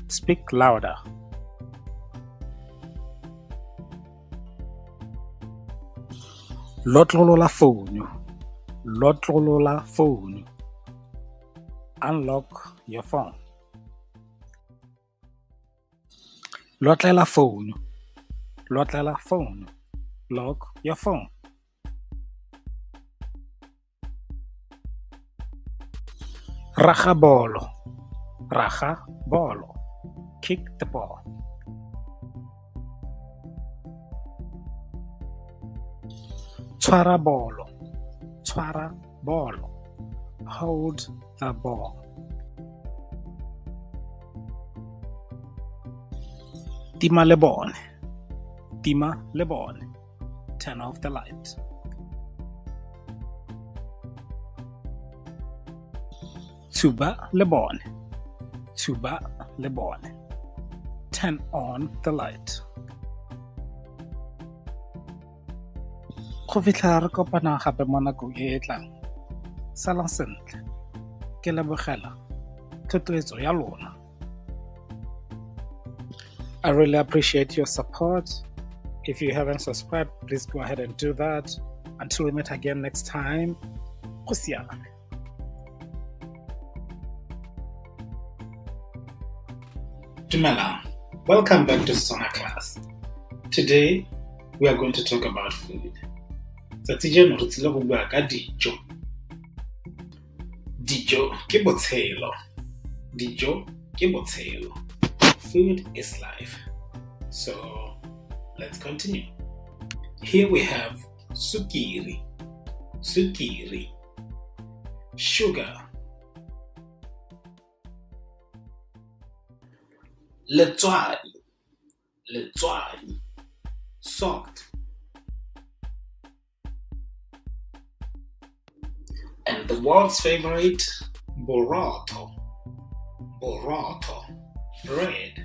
Speak louder. Lotlolola founu, lotlolola founu. Unlock your phone. Lotlela founu, lotlela founu. Lock your phone. Raga bolo, raga bolo. Kick the ball. Tshwara bolo, tshwara bolo. Hold the ball. Tima lebone, tima lebone. Turn off the light. Tshuba lebone, tshuba lebone. Turn on the light. Go fitlha re kopana gape mo nakong e e tlang. Salang sentle. Ke lebogela thotloetso ya lona. I really appreciate your support. If you haven't subscribed, please go ahead and do that. Until we meet again next time, go siame. Dumelang. Welcome back to Setswana class. Today, we are going to talk about food. Tsatsi jeno re tsile go bua ka dijo. Dijo ke botshelo. Dijo ke botshelo. Food is life. So, let's continue. Here we have sukiri, sukiri, sugar. Letswai, letswai, salt. And the world's favorite, borotho, borotho, bread.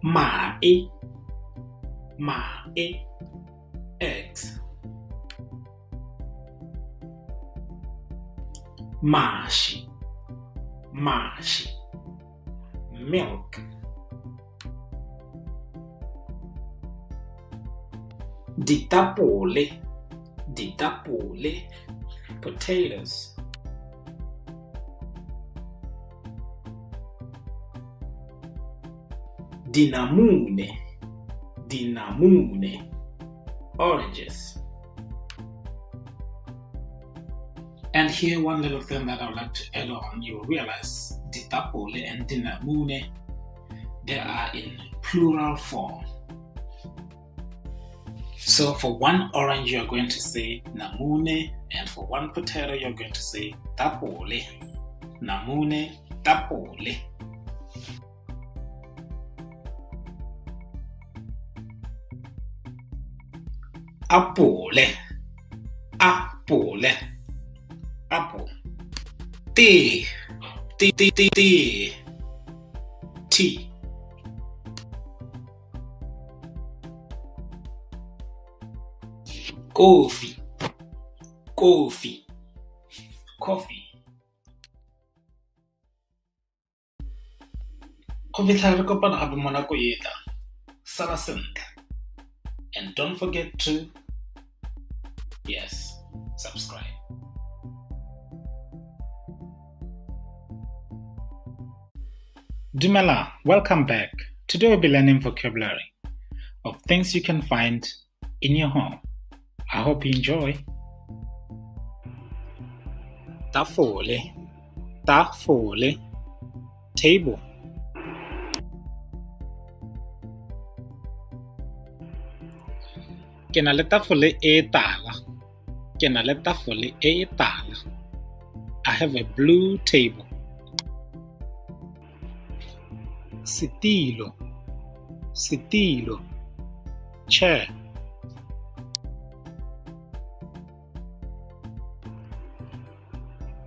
Mae, mae, eggs. Mashi, mashi, milk. Ditapole, ditapole, potatoes. Dinamune, dinamune, oranges. And here, one little thing that I would like to add on, you realize ditapole and dinamune, they are in plural form. So for one orange, you're going to say namune, and for one potato, you're going to say tapole. Namune, tapole. Apole, apole, apple. T, T, T, T, T, tea. Coffee, coffee, coffee. Go fitlha re kopana gape mo nako e tlang. Sala sentle. And don't forget to, yes, subscribe. Dumela, welcome back. Today we'll be learning vocabulary of things you can find in your home. I hope you enjoy. Tafole, tafole, table. Ke na le tafole e tala. Ke na le tafole e tala. I have a blue table. Setilo, setilo, chair.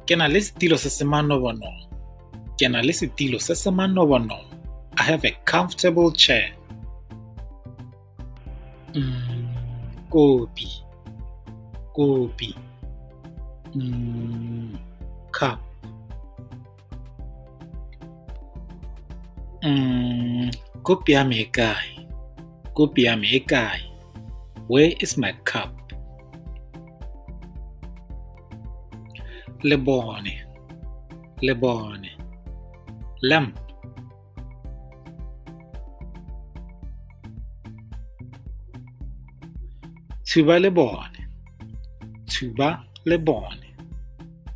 Ke na le setilo se se manobonobo. Ke na le setilo se se manobonobo. I have a comfortable chair. Kopi, kopi. Cup. Kopi ya me e kae? Kopi ya me e kae? Where is my cup? Lebone, lebone. Lamp. Tshuba lebone, tshuba lebone.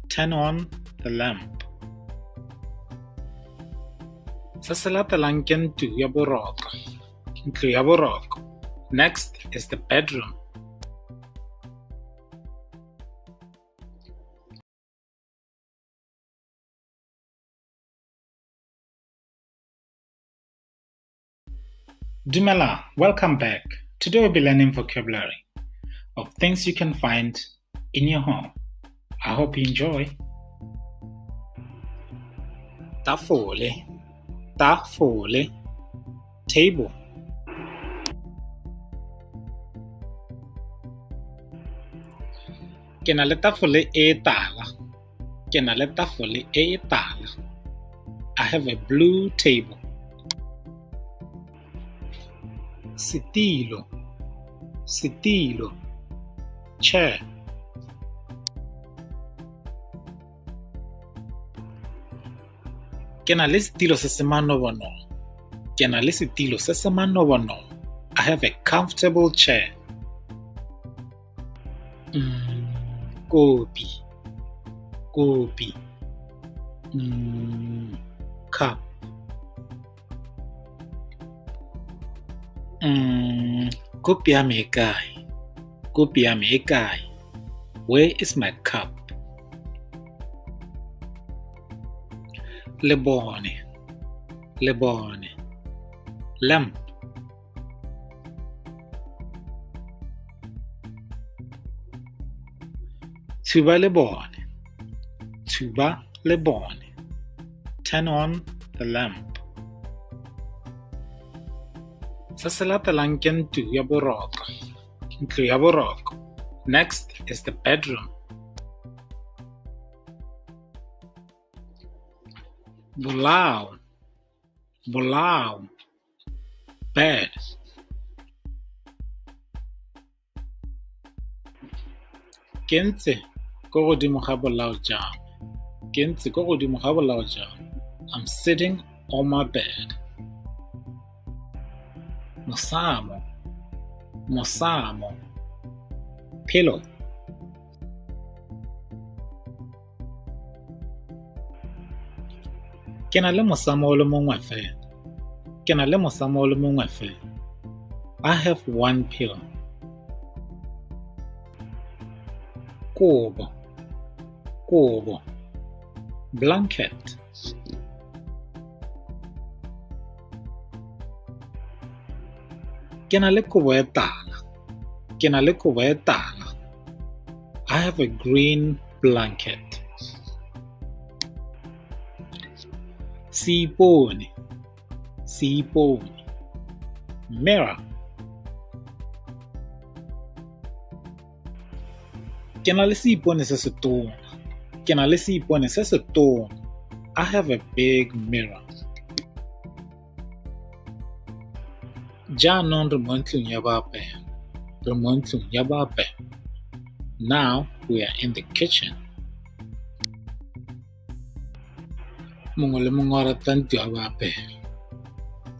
Turn on the lamp. Se se latelang ke ntlo ya boroko, ntlo ya boroko. Next is the bedroom. Dumela, welcome back. Today we'll be learning vocabulary of things you can find in your home. I hope you enjoy. Tafole, tafole, table. Ke na le tafole e tala. Ke na le tafole e tala. I have a blue table. Setilo, setilo, chair. Ke na le setilo se se manobonobo. Ke na le setilo se se manobonobo. I have a comfortable chair. Kopi, kopi. Cup. Kopi ya me e kae? Kopi ya me e kae? Where is my cup? Lebone, lebone. Lamp. Tshuba lebone, tshuba lebone. Turn on the lamp. Se se latelang ke ntlo ya boroko, ntlo ya boroko. Next is the bedroom. Bolao, bolao, bed. Ke ntse ko godimo ga bolao jwa me. Ke ntse ko godimo ga bolao jwa me. I'm sitting on my bed. Mosamo, mosamo, pillow. Ke na le mosamo o le mongwe fela. Ke na le mosamo o le mongwe fela. I have one pillow. Kobo, kobo, blanket. Ke na le kobo e tala. Ke na le kobo e tala. I have a green blanket. Seipone, seipone, mirror. Ke na le seipone se se tona. Ke na le seipone se se tona. I have a big mirror. Jaanong re mo ntlong ya boapelo. Re mo ntlong ya boapelo. Now we are in the kitchen. Mongwe le mongwe o rata ntlo ya boapelo.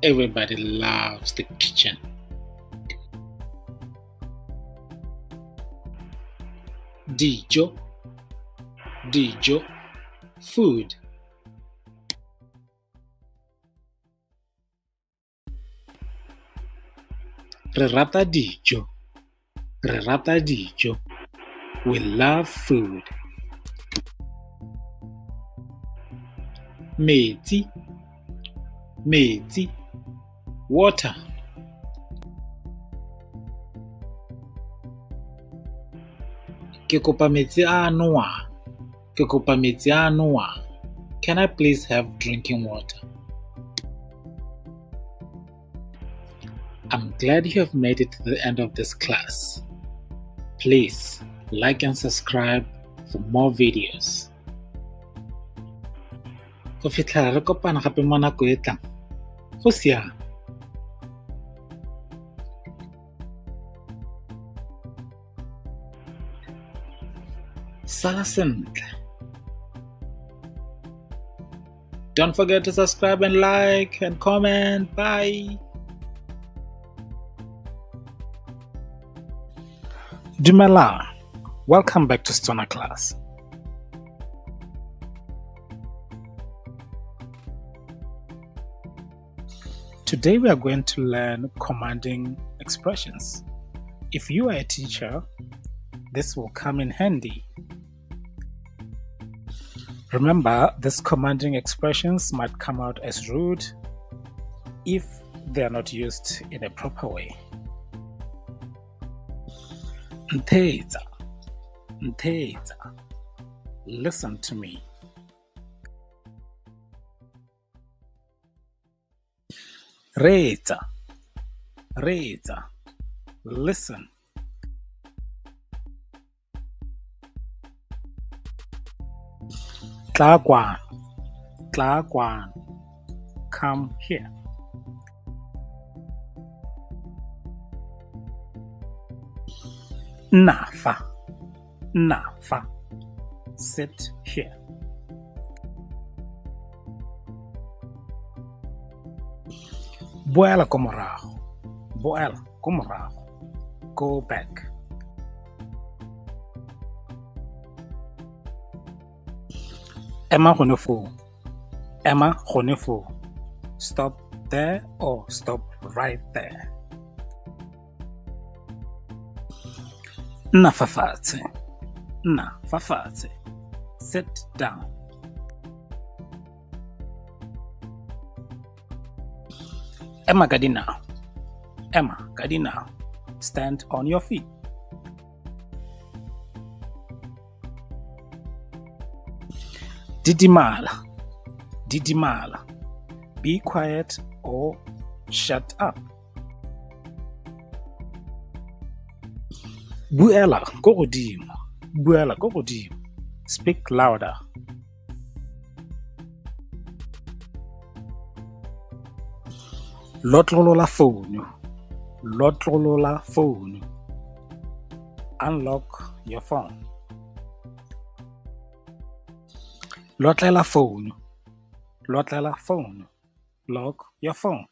Everybody loves the kitchen. Dijo, dijo, food. Re rata dijo, re rata dijo. We love food. Metsi, metsi, water. Ke kopa metsi a a nowang. Ke kopa metsi a a nowang. Can I please have drinking water? I'm glad you have made it to the end of this class. Please like and subscribe for more videos. Go fitlhela re kopana gape mo nako e tlang. Go siame. Sala sentle. Don't forget to subscribe and like and comment. Bye. Dumelang. Welcome back to Setswana class. Today we are going to learn commanding expressions. If you are a teacher, this will come in handy. Remember, these commanding expressions might come out as rude if they are not used in a proper way. Ntheetsa, ntheetsa. Listen to me. Reetsa, reetsa. Listen. Tla kwano, tla kwano. Come here. Nna fa, nna fa. Sit here. Boela ko morago, boela ko morago. Go back. Ema gone foo, ema gone foo. Stop there or stop right there. Nna fa fatshe, nna fa fatshe. Sit down. Ema ka dinao, ema ka dinao. Stand on your feet. Didimala, didimala. Be quiet or shut up. Buela ko godimo, buela ko godimo. Speak louder. Lotlolola founu, lotlolola founu. Unlock your phone. Lotlela founu, lotlela founu. Lock your phone.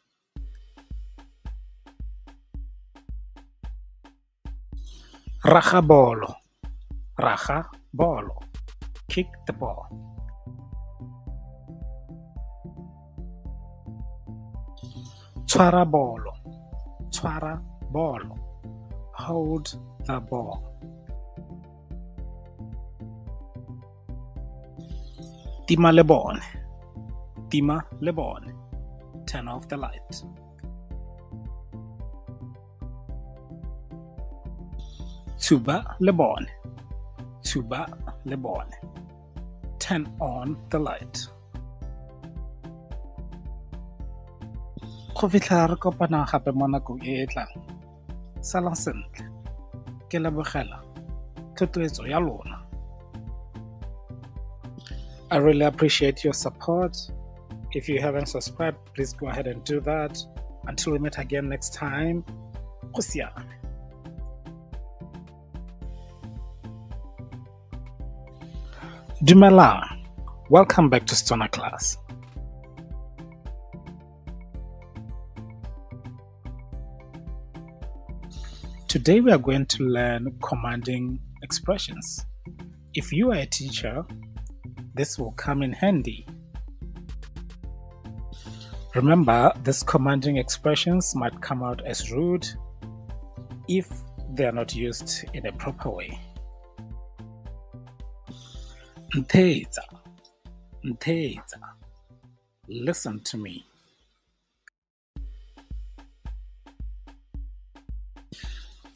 Raga bolo, raga bolo. Kick the ball. Tshwara bolo, tshwara bolo. Hold the ball. Tima lebone, tima lebone. Turn off the light. Tshuba lebone, tshuba lebone. Turn on the light. Go fitlhela re kopana gape mo nakong e e tlang. Salang sentle. Ke lebogela thotloetso ya lona. I really appreciate your support. If you haven't subscribed, please go ahead and do that. Until we meet again next time, go siame. Dumelang. Welcome back to Setswana class. Today we are going to learn commanding expressions. If you are a teacher, this will come in handy. Remember, these commanding expressions might come out as rude if they are not used in a proper way. Ntheetsa, ntheetsa. Listen to me.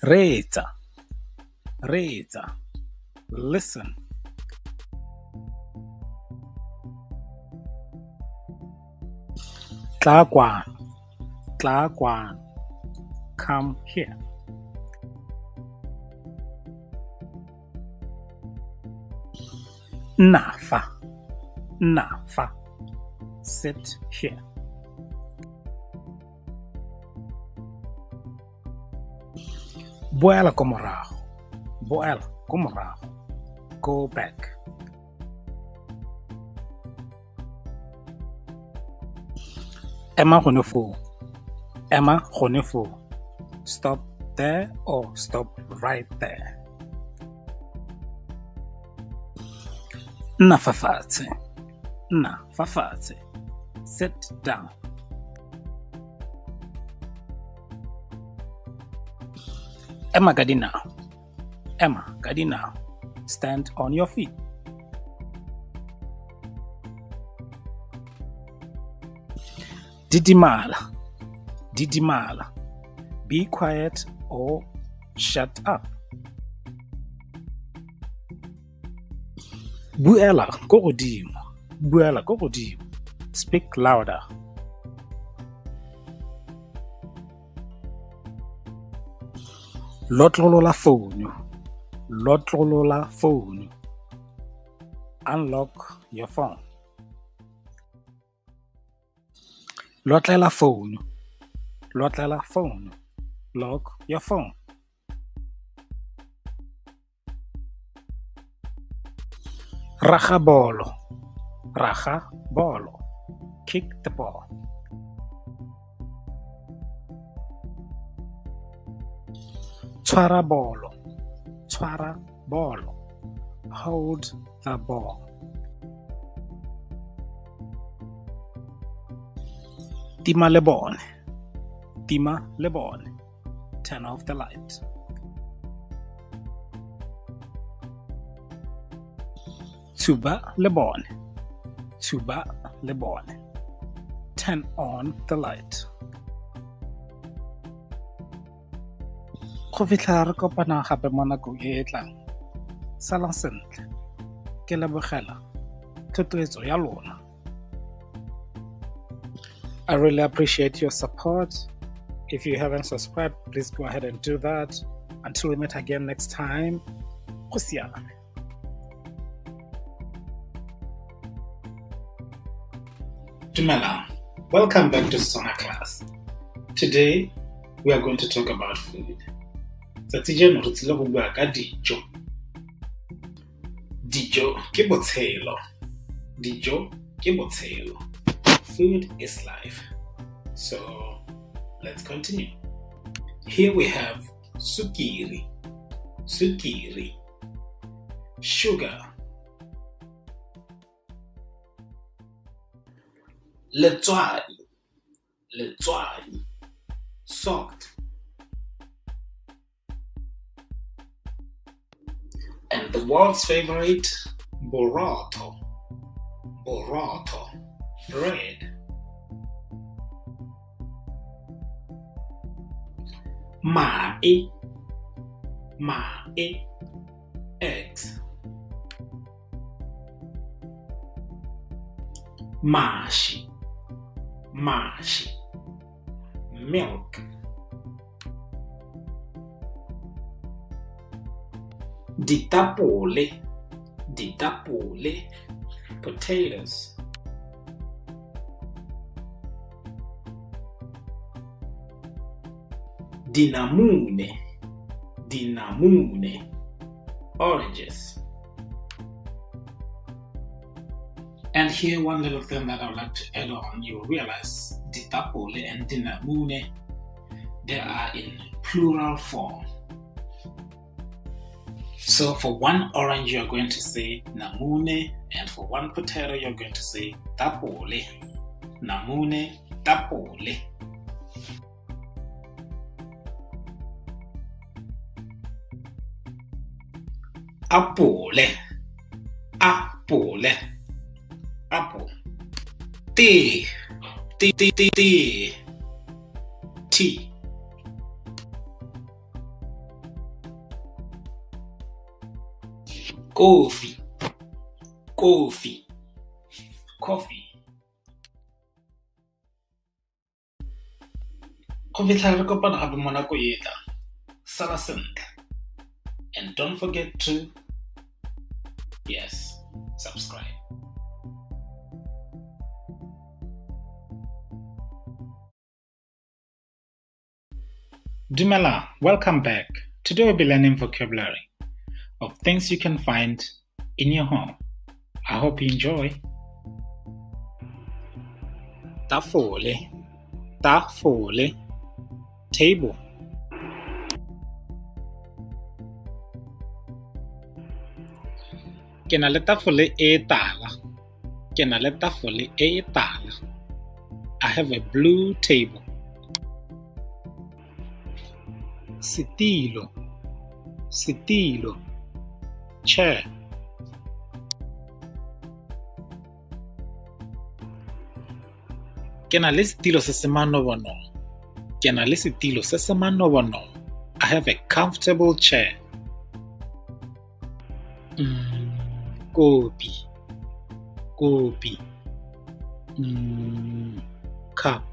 Reetsa, reetsa. Listen. Tlaa kwano. Tlaa kwano. Come here. Nna fa. Nna fa. Sit here. Boela ko morago. Boela ko morago. Go back. Ema gone foo. Ema gone foo. Stop there or stop right there. Nna fa fatshe. Nna fa fatshe. Sit down. Ema ka dinao. Ema ka dinao. Stand on your feet. Didimala. Didimala. Be quiet or shut up. Buela ko godimo. Buela ko godimo. Speak louder. Lotlolola founu. Lotlolola founu. Unlock your phone. Lotlela founu. Lotlela founu. Lock your phone. Raga bolo. Raga bolo. Kick the ball. Tshwara bolo. Tshwara bolo. Hold the ball. Tima lebone. Tima lebone. Turn off the light. Tshuba lebone. Tshuba lebone. Turn on the light. Go fitlha re kopana gape mo nakong e e tlang. Salang sentle. Ke lebogela thotloetso ya lona. I really appreciate your support. If you haven't subscribed, please go ahead and do that. Until we meet again next time, go siame. Dumelang. Welcome back to Setswana class. Today, we are going to talk about food. Tsatsi jeno re tsile go bua ka dijo. Dijo ke botshelo. Dijo ke botshelo. Food is life. So, let's continue. Here we have sukiri, sukiri, sugar. Letswai, letswai, salt. And the world's favorite, borotho, borotho, bread. Mae, mae, eggs. Mashi, mashi, milk. Ditapole, ditapole, potatoes. Dinamune, dinamune, oranges. And here, one little thing that I would like to add on, you realize ditapole and dinamune, they are in plural form. So for one orange, you're going to say namune, and for one potato, you're going to say tapole. Namune, tapole. Apole, apole, apple. T, T, T, T, T, tea. Coffee, coffee, coffee. Go fitlhela re kopana gape mo nako e tlang. Sala sentle. And don't forget to, yes, subscribe. Dumela, welcome back. Today we'll be learning vocabulary of things you can find in your home. I hope you enjoy. Tafole, tafole, table. Ke na le tafole e tala. Ke na le tafole e tala. I have a blue table. Setilo, setilo, chair. Ke na le setilo se se manobonobo. Ke na le setilo se se manobonobo. I have a comfortable chair. Kopi, kopi. Cup.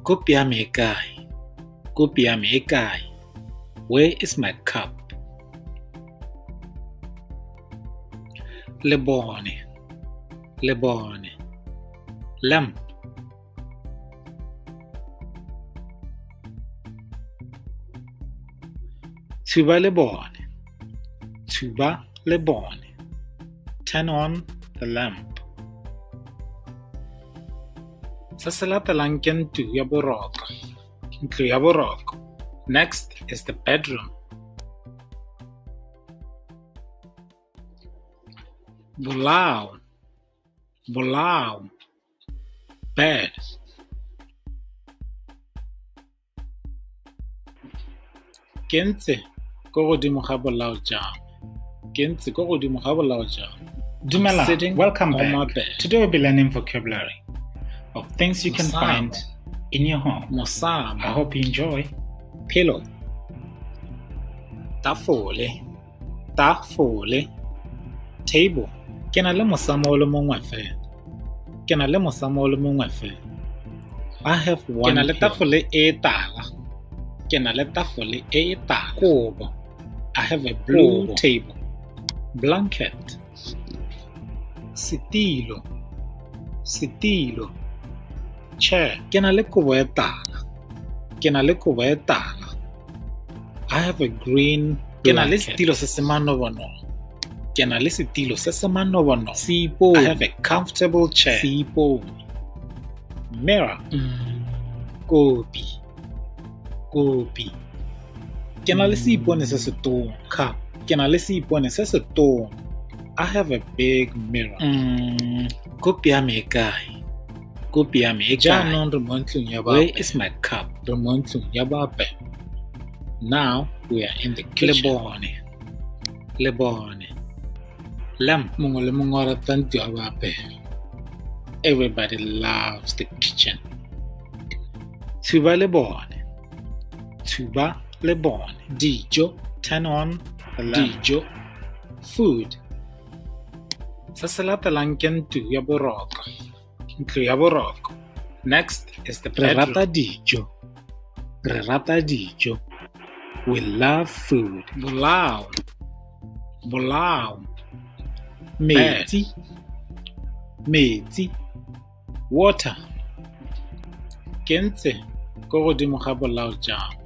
Kopi ya me e kae? Kopi ya me e kae? Where is my cup? Lebone, lebone, lamp. Tshuba lebone, tshuba lebone. Turn on the lamp. Se se latelang ke ntlo ya boroko. Ntlo ya boroko. Next is the bedroom. Bolao, bolao, bed. Ke ntse ko godimo ga bolao jwa me. Ke ntse ko godimo ga bolao jwa me. Dumela, sitting welcome on my back. bed. Today we'll be learning vocabulary of things you can Mosamo. find in your home. Mosamo. I hope you enjoy. Pillow. Tafole, tafole, table. Ke na le mosamo o le mongwe fela. Ke na le mosamo o le mongwe fela. I have one Ke na le pillow. tafole e tala. Ke na le tafole e tala. Kobo. I have a blue Kobo. table. Blanket. Setilo. Setilo. Chair. Ke na le kobo e tala. Ke na le kobo e tala. I have a green Ke na le blanket. setilo se se manobonobo. Ke na le setilo se se manobonobo. Seipone. I have a comfortable chair. Seipone. Mirror. Kopi, kopi. Ke na le seipone se se tona. Cup. Ke na le seipone se se tona. I have a big mirror. Kopi ya me e kae? Kopi ya me e kae? Jaanong re mo ntlong ya Where boapelo. is my cup? Re mo ntlong ya boapelo. Now we are in the kitchen. Lebone, lebone, lamp. Mongwe le mongwe o rata ntlo ya boapelo. Everybody loves the kitchen. Tshuba lebone, tshuba lebone. Dijo. Turn on the lamp. Dijo. Food. Se se latelang ke ntlo ya boroko. Ntlo ya boroko. Next is the Re bedroom. rata dijo. Re rata dijo. We love food. Bolao. Bolao. Metsi. Metsi. Water. Ke ntse ko godimo ga bolao jwa me.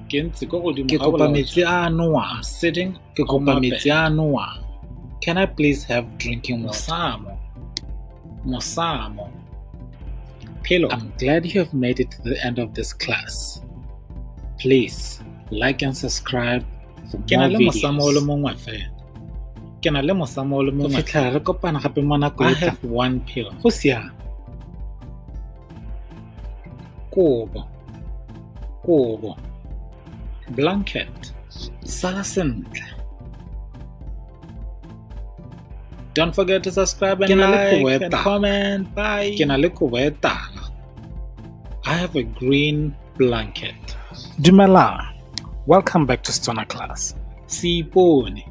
Ke ntse ko godimo Ke ga kopa bolao metsi jwa me. a a nowang. I'm sitting Ke on kopa my metsi bed. a a nowang. Can I please have drinking water? Mosamo. Mosamo. Pillow. I'm glad you have made it to the end of this class. Please like and subscribe for Ke na more le mosamo o le videos. mongwe fela. Ke na le mosamo o le Go mongwe fitlhela fela. re kopana gape mo nakong I e tlang. have one pillow. Go siame. Kobo. Kobo. Blanket. Sala sentle. Don't forget to subscribe and Ke na le kobo e like and tala. comment. Bye. Ke na le kobo e tala. I have a green blanket. Dumelang. Welcome back to Setswana class. Seipone.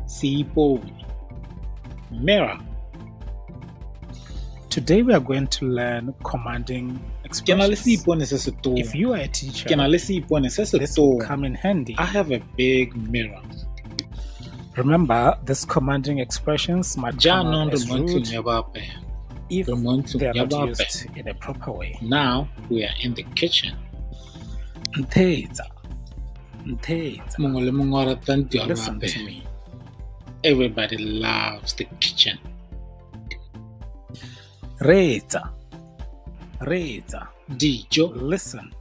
Seipone. Mirror. To Today we are going to learn commanding Ke na le expressions. seipone se se tona. If you are a teacher, Ke na le seipone se se this will tona. come in handy. I have a big mirror. Remember, these commanding expressions might come Jaanong out re as mo ntlong rude ya boapelo. if Re mo ntlong they are ya not boapelo. used in a proper way. Now we are in the kitchen. Ntheetsa. Ntheetsa. Mongwe le mongwe o rata ntlo ya Listen to boapelo. me. Everybody loves the kitchen. Reetsa. Reetsa. Dijo, Listen.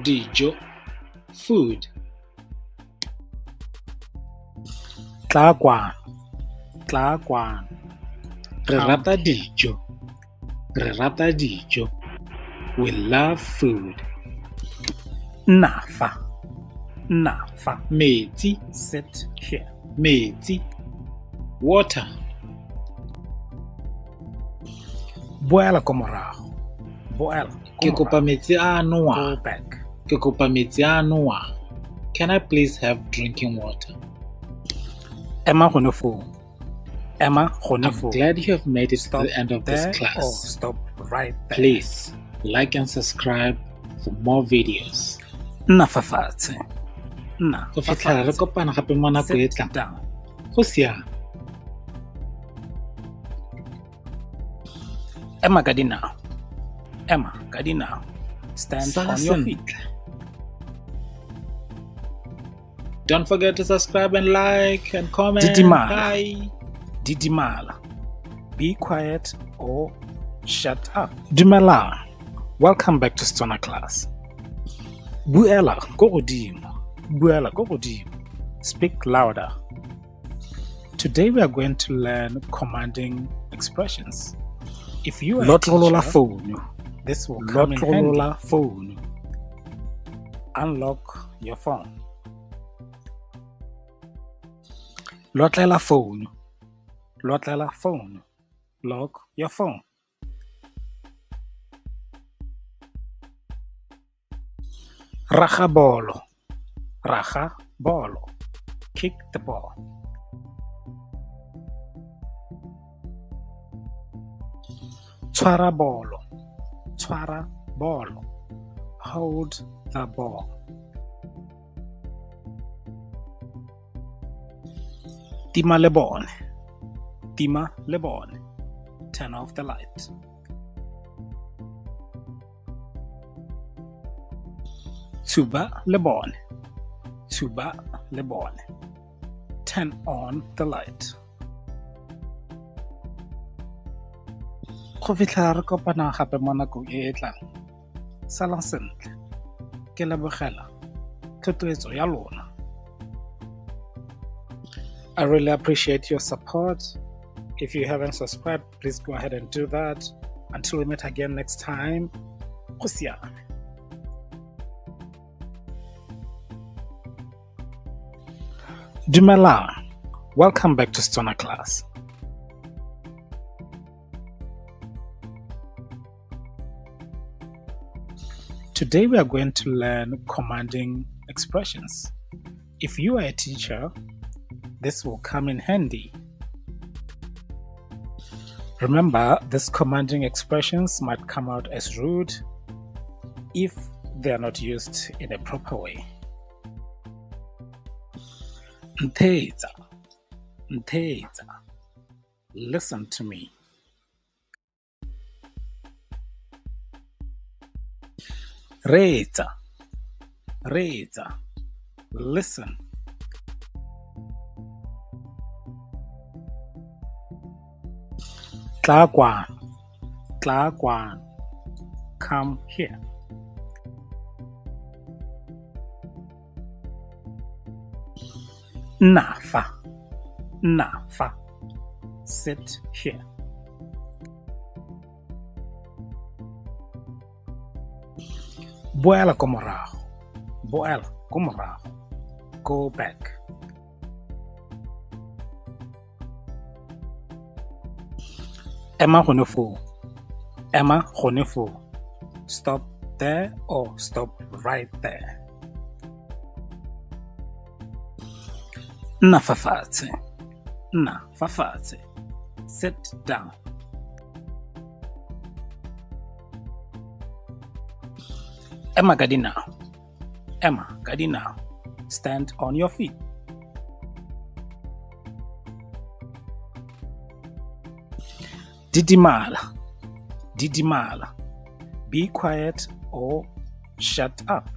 dijo, food. Tla kwano. Tla kwano. Re Come rata here. dijo. Re rata dijo. We love food. Nna fa. Nna fa. Metsi, Sit here. metsi. Water. Boela ko morago. Boela ko Ke kopa morago. metsi a a Go nowang. back. Ke kopa metsi a a nowang. Can I please have drinking water? Ema gone foo. Ema gone I'm foo. glad you have made it to Stop the end of this there or class. stop right there. Please like and subscribe for more videos. Nna fa fatshe. Nna Go fa fitlhela re fatshe. kopana gape mo nako e Sit tlang. down. Go siame. Ema ka dinao. Ema ka dinao. Stand Sala on your feet. sentle. Don't forget to subscribe and like and comment. Didimala. Bye. Didimala. Be quiet or shut up. Dumelang. Welcome back to Setswana class. Buela ko godimo. Buela ko godimo. Speak louder. Today we are going to learn commanding expressions. If you are a Lotlolola teacher, founu. this will come in handy. Lotlolola founu. Unlock your phone. Lotlela founu. Lotlela phone. Lock your phone. Raga bolo. Raga bolo. Kick the ball. Tshwara bolo. Tshwara bolo. Hold the ball. Tima lebone. Tima lebone. Turn off the light. Tshuba lebone. Tshuba lebone. Turn on the light. Go fitlhela re kopana gape mo nakong e e tlang. Salang sentle. Ke lebogela thotloetso ya lona. I really appreciate your support. If you haven't subscribed, please go ahead and do that. Until we meet again next time, go siame. Dumelang. Welcome back to Setswana class. Today we are going to learn commanding expressions. If you are a teacher, this will come in handy. Remember, these commanding expressions might come out as rude if they are not used in a proper way. Ntheetsa. Ntheetsa. Listen to me. Reetsa. Reetsa. Listen. Tla kwano. Tla kwano. Come here. Nna fa. Nna fa. Sit here. Boela ko morago. Boela ko morago. Go back. Ema gone foo. Ema gone foo. Stop there or stop right there. Nna fa fatshe. Nna fa fatshe. Sit down. Ema ka dinao. Ema ka dinao. Stand on your feet. Didimala. Didimala. Be quiet or shut up.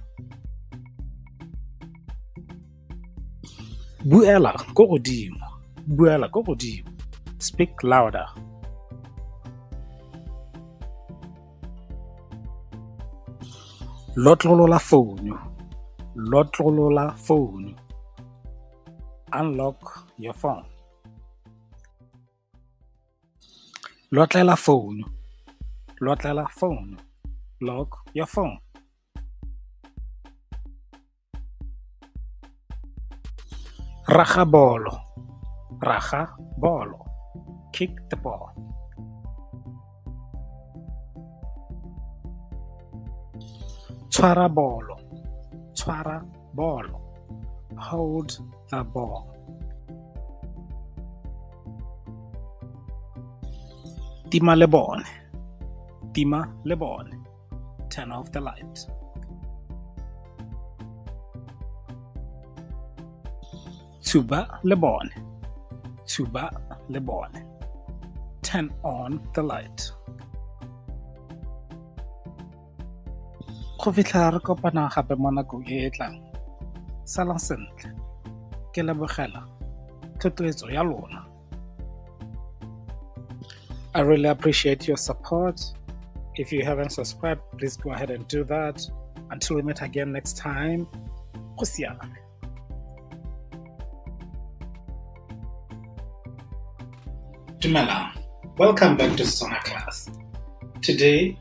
Buela ko godimo. Buela ko godimo. Speak louder. Lotlolola founu. Lotlolola founu. Unlock your phone. Lotlela founu. Lotlela founu. Lock your phone. Raga bolo. Raga bolo. Kick the ball. Tshwara bolo. Tshwara bolo. Hold the ball. Tima lebone. Tima lebone. Turn off the light. Tshuba lebone. Tshuba lebone. Turn on the light. Go fitlhela re kopana gape mo nakong e e tlang. Salang sentle. Ke lebogela thotloetso ya lona. I really appreciate your support. If you haven't subscribed, please go ahead and do that. Until we meet again next time, go siame. Dumelang. Welcome back to Setswana class. Today,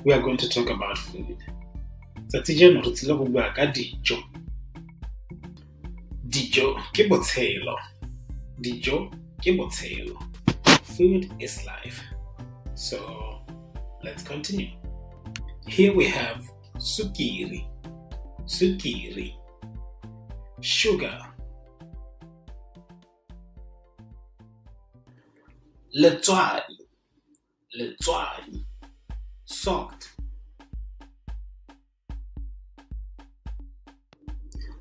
we are going to talk about food. Tsatsi jeno re tsile go bua ka dijo. Dijo ke botshelo. Dijo ke botshelo. Food is life. So, let's continue. Here we have sukiri, sukiri, sugar. Letswai, letswai, salt.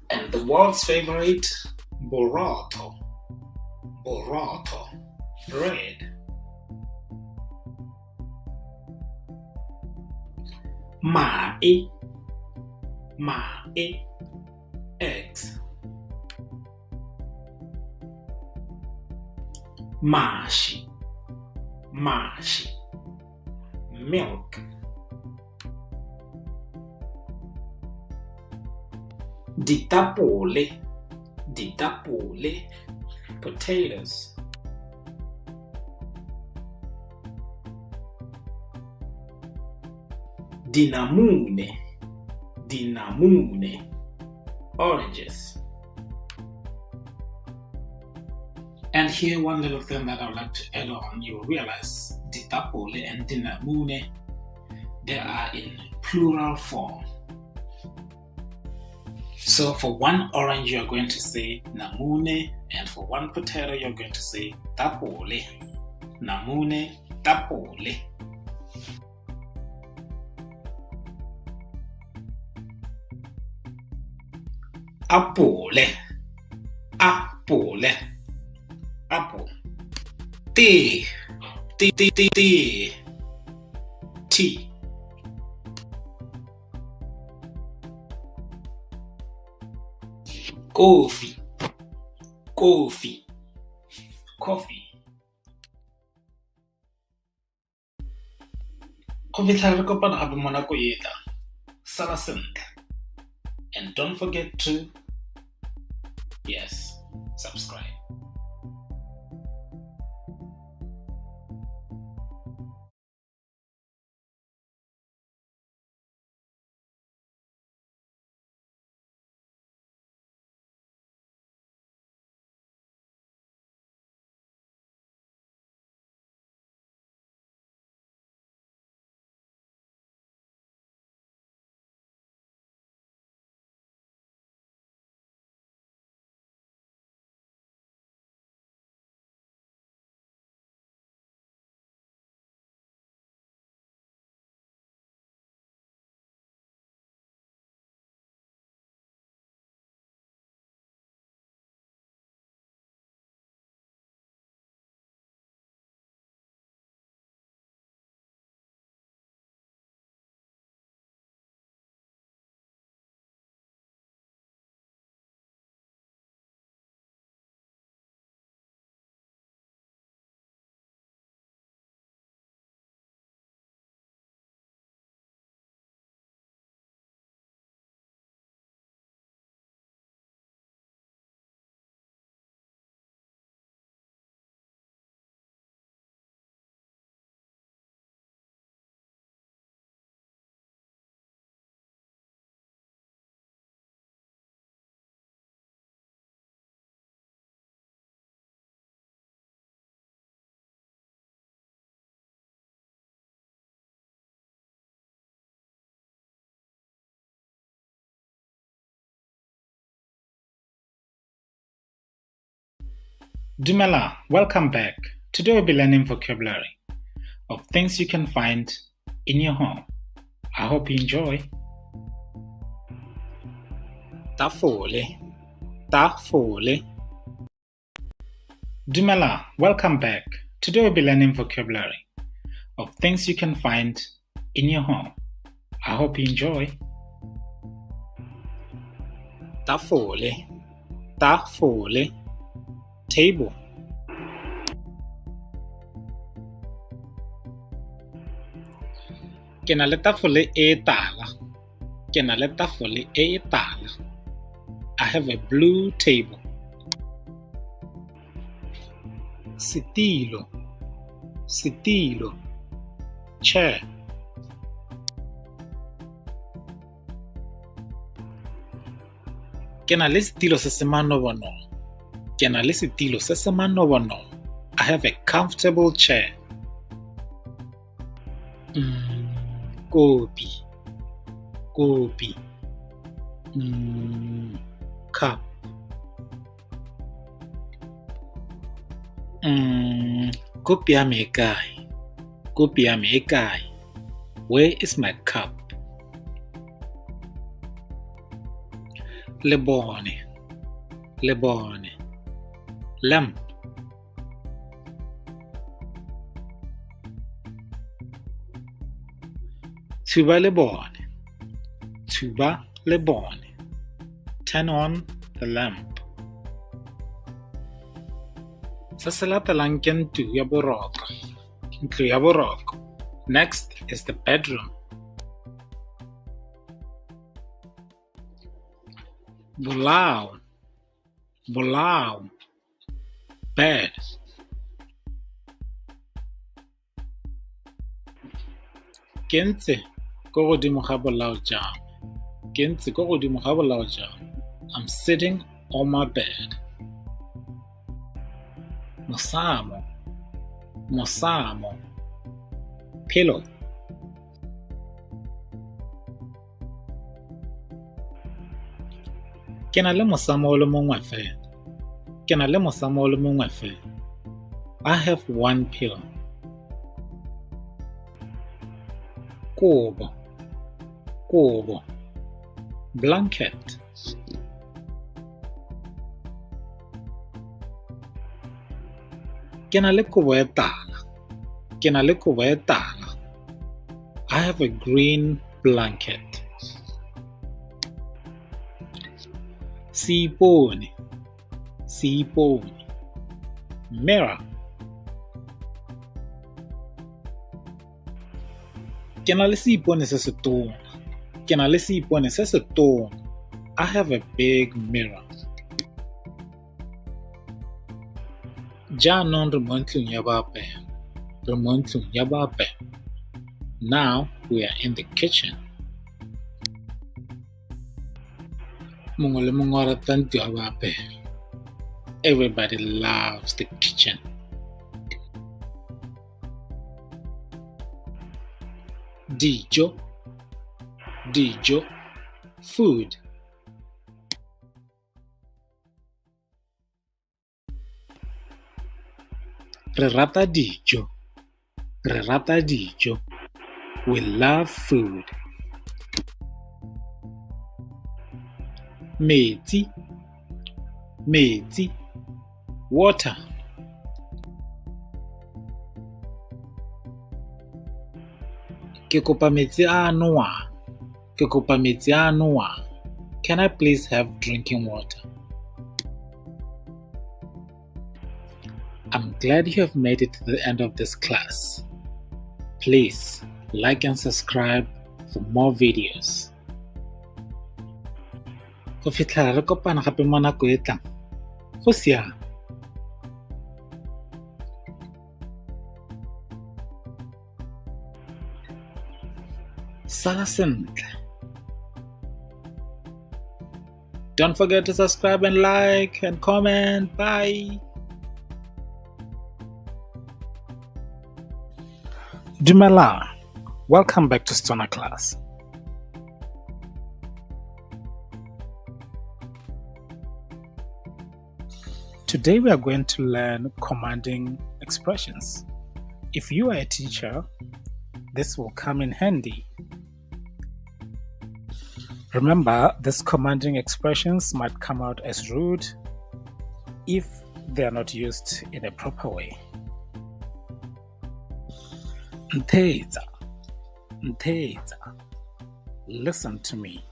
And the world's favorite, borotho, borotho, bread. Mae, mae, eggs. Mashi, mashi, milk. Ditapole, ditapole, potatoes. Dinamune, dinamune, oranges. And here one little thing that I would like to add on, you realize ditapole and dinamune, they are in plural form. So for one orange, you're going to say namune, and for one potato, you're going to say tapole. Namune, tapole. Apole, apole, apple. Tea, tea, tea, tea, tea, tea. Coffee, coffee, coffee. Go fitlhela re kopana gape mo nakong e tlang. Sala sentle. And don't forget to, yes, subscribe. Dumela, welcome back. Today we'll be learning vocabulary of things you can find in your home. I hope you enjoy. Tafole, tafole. Dumela, welcome back. Today we'll be learning vocabulary of things you can find in your home. I hope you enjoy. Tafole, tafole, table. Ke na le tafole e tala. Ke na le tafole e tala. I have a blue table. Setilo, setilo, chair. Ke na le setilo se se manobonobo. Ke na le setilo se se manobonobo. I have a comfortable chair. Kopi, kopi. Cup. Kopi ya me e kae? Kopi ya me e kae? Where is my cup? Lebone, lebone, lamp. Tshuba lebone, tshuba lebone. Turn on the lamp. Se se latelang ke ntlo ya boroko. Ntlo ya boroko. Next is the bedroom. Bolao, bolao, bed. Ke ntse ko godimo ga bolao jwa me. Ke ntse ko godimo ga bolao jwa me. I'm sitting on my bed. Mosamo, mosamo, pillow. Ke na le mosamo o le mongwe fela. Ke na le mosamo o le mongwe fela. I have one pillow. Kobo, kobo, blanket. Ke na le kobo e tala. Ke na le kobo e tala. I have a green blanket. Seipone, seipone, mirror. Ke na le seipone se setona. Ke na le seipone se setona. I have a big mirror. Jaanong re mo ntlong ya boapelo. Re mo ntlong ya boapelo. Now we are in the kitchen. Mongwe le mongwe o rata ntlo ya boapelo. Everybody loves the kitchen. Dijo, dijo, food. Re rata dijo. Re rata dijo. We love food. Metsi, metsi, water. Ke kopa metsi a nowang. Ke kopa metsi a nowang. Can I please have drinking water? I'm glad you have made it to the end of this class. Please like and subscribe for more videos. Go fitlhela re kopana gape mo nako e tlang. Go siame. Sala sentle. Don't forget to subscribe and like and comment. Bye. Dumelang. Welcome back to Setswana class. Today we are going to learn commanding expressions. If you are a teacher, this will come in handy. Remember, these commanding expressions might come out as rude if they are not used in a proper way. Ntheetsa, ntheetsa. Listen to me.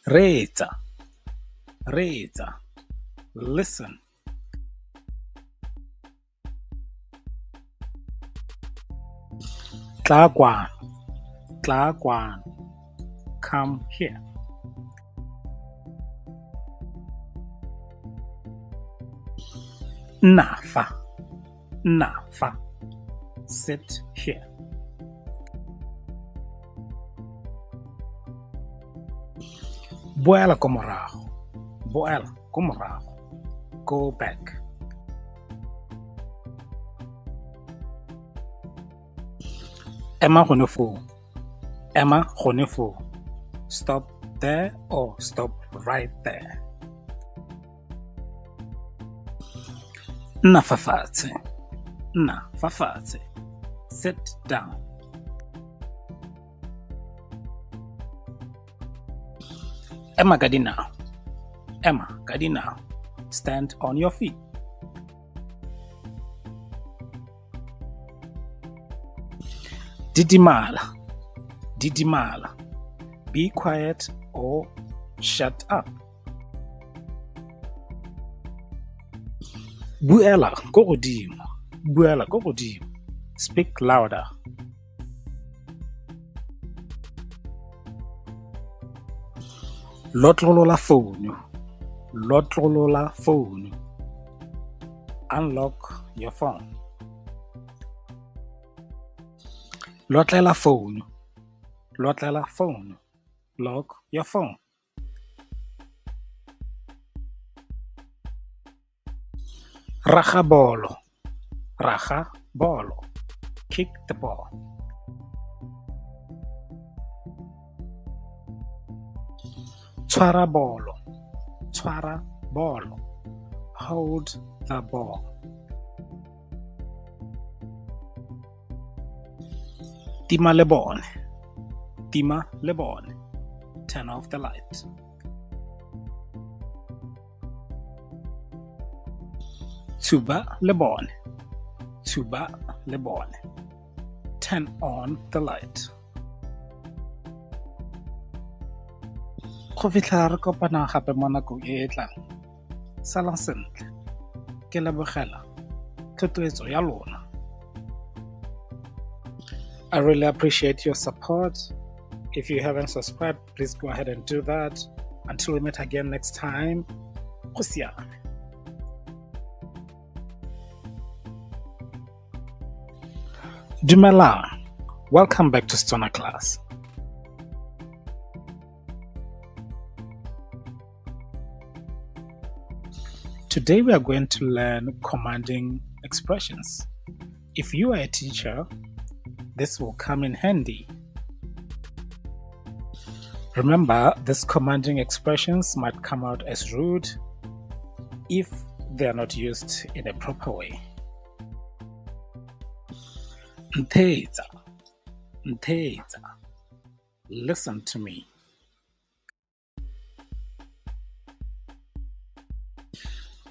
Reetsa, reetsa. Listen. Tla kwano, tla kwano. Come here. Nna fa, nna fa. Sit here. Boela ko morago, boela ko morago. Go back. Ema gone foo, ema gone foo. Stop there or stop right there. Nna fa fatshe, nna fa fatshe. Sit down. Ema ka dinao, ema ka dinao. Stand on your feet. Didimala, didimala. Be quiet or shut up. Buela ko godimo, buela ko godimo. Speak louder. Lotlolola founu, lotlolola founu. Unlock your phone. Lotlela founu, lotlela founu. Lock your phone. Raga bolo, raga bolo. Kick the ball. Tshwara bolo, tshwara bolo. Hold the ball. Tima lebone, tima lebone. Turn off the light. Tshuba lebone, tshuba lebone. Turn on the light. Go fitlhela re kopana gape mo nakong e e tlang. Salang sentle. Ke lebogela thotloetso ya lona. I really appreciate your support. If you haven't subscribed, please go ahead and do that. Until we meet again next time, go siame. Dumelang. Welcome back to Setswana class. Today we are going to learn commanding expressions. If you are a teacher, this will come in handy. Remember, these commanding expressions might come out as rude if they are not used in a proper way. Ntheetsa, ntheetsa. Listen to me.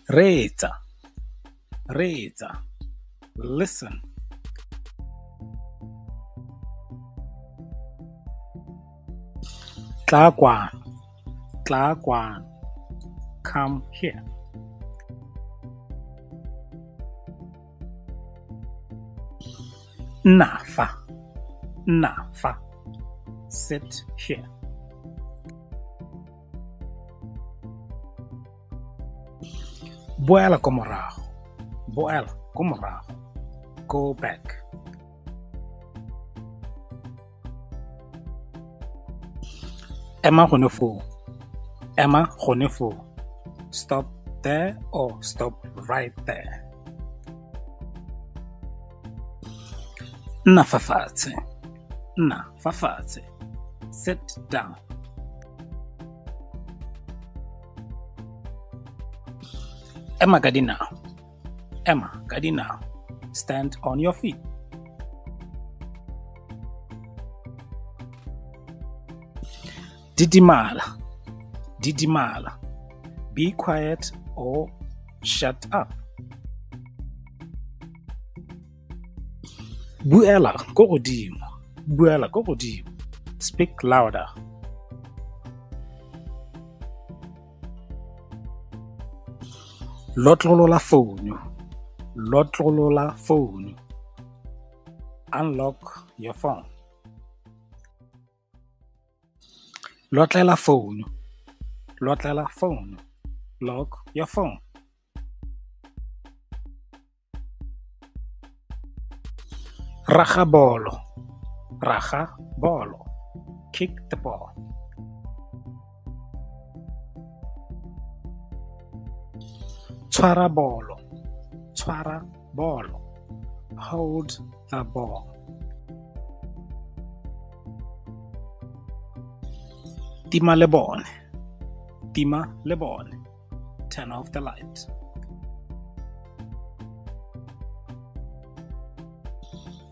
Reetsa, reetsa. Listen. Tla kwano, tla kwano. Come here. Nna fa, nna fa. Sit here. Boela ko morago, boela ko morago. Go back. Ema gone foo, ema gone foo. Stop there or stop right there. Nna fa fatshe, nna fa fatshe. Sit down. Ema ka dinao. Ema ka dinao. Stand on your feet. Didimala. Didimala. Be quiet or shut up. Buela ko godimo. Buela ko godimo. Speak louder. Lotlolola founu. Lotlolola founu. Unlock your phone. Lotlela founu. Lotlela founu. Lock your phone. Raga bolo. Raga bolo. Kick the ball. Tshwara bolo. Tshwara bolo. Hold the ball. Tima lebone. Tima lebone. Turn off the light.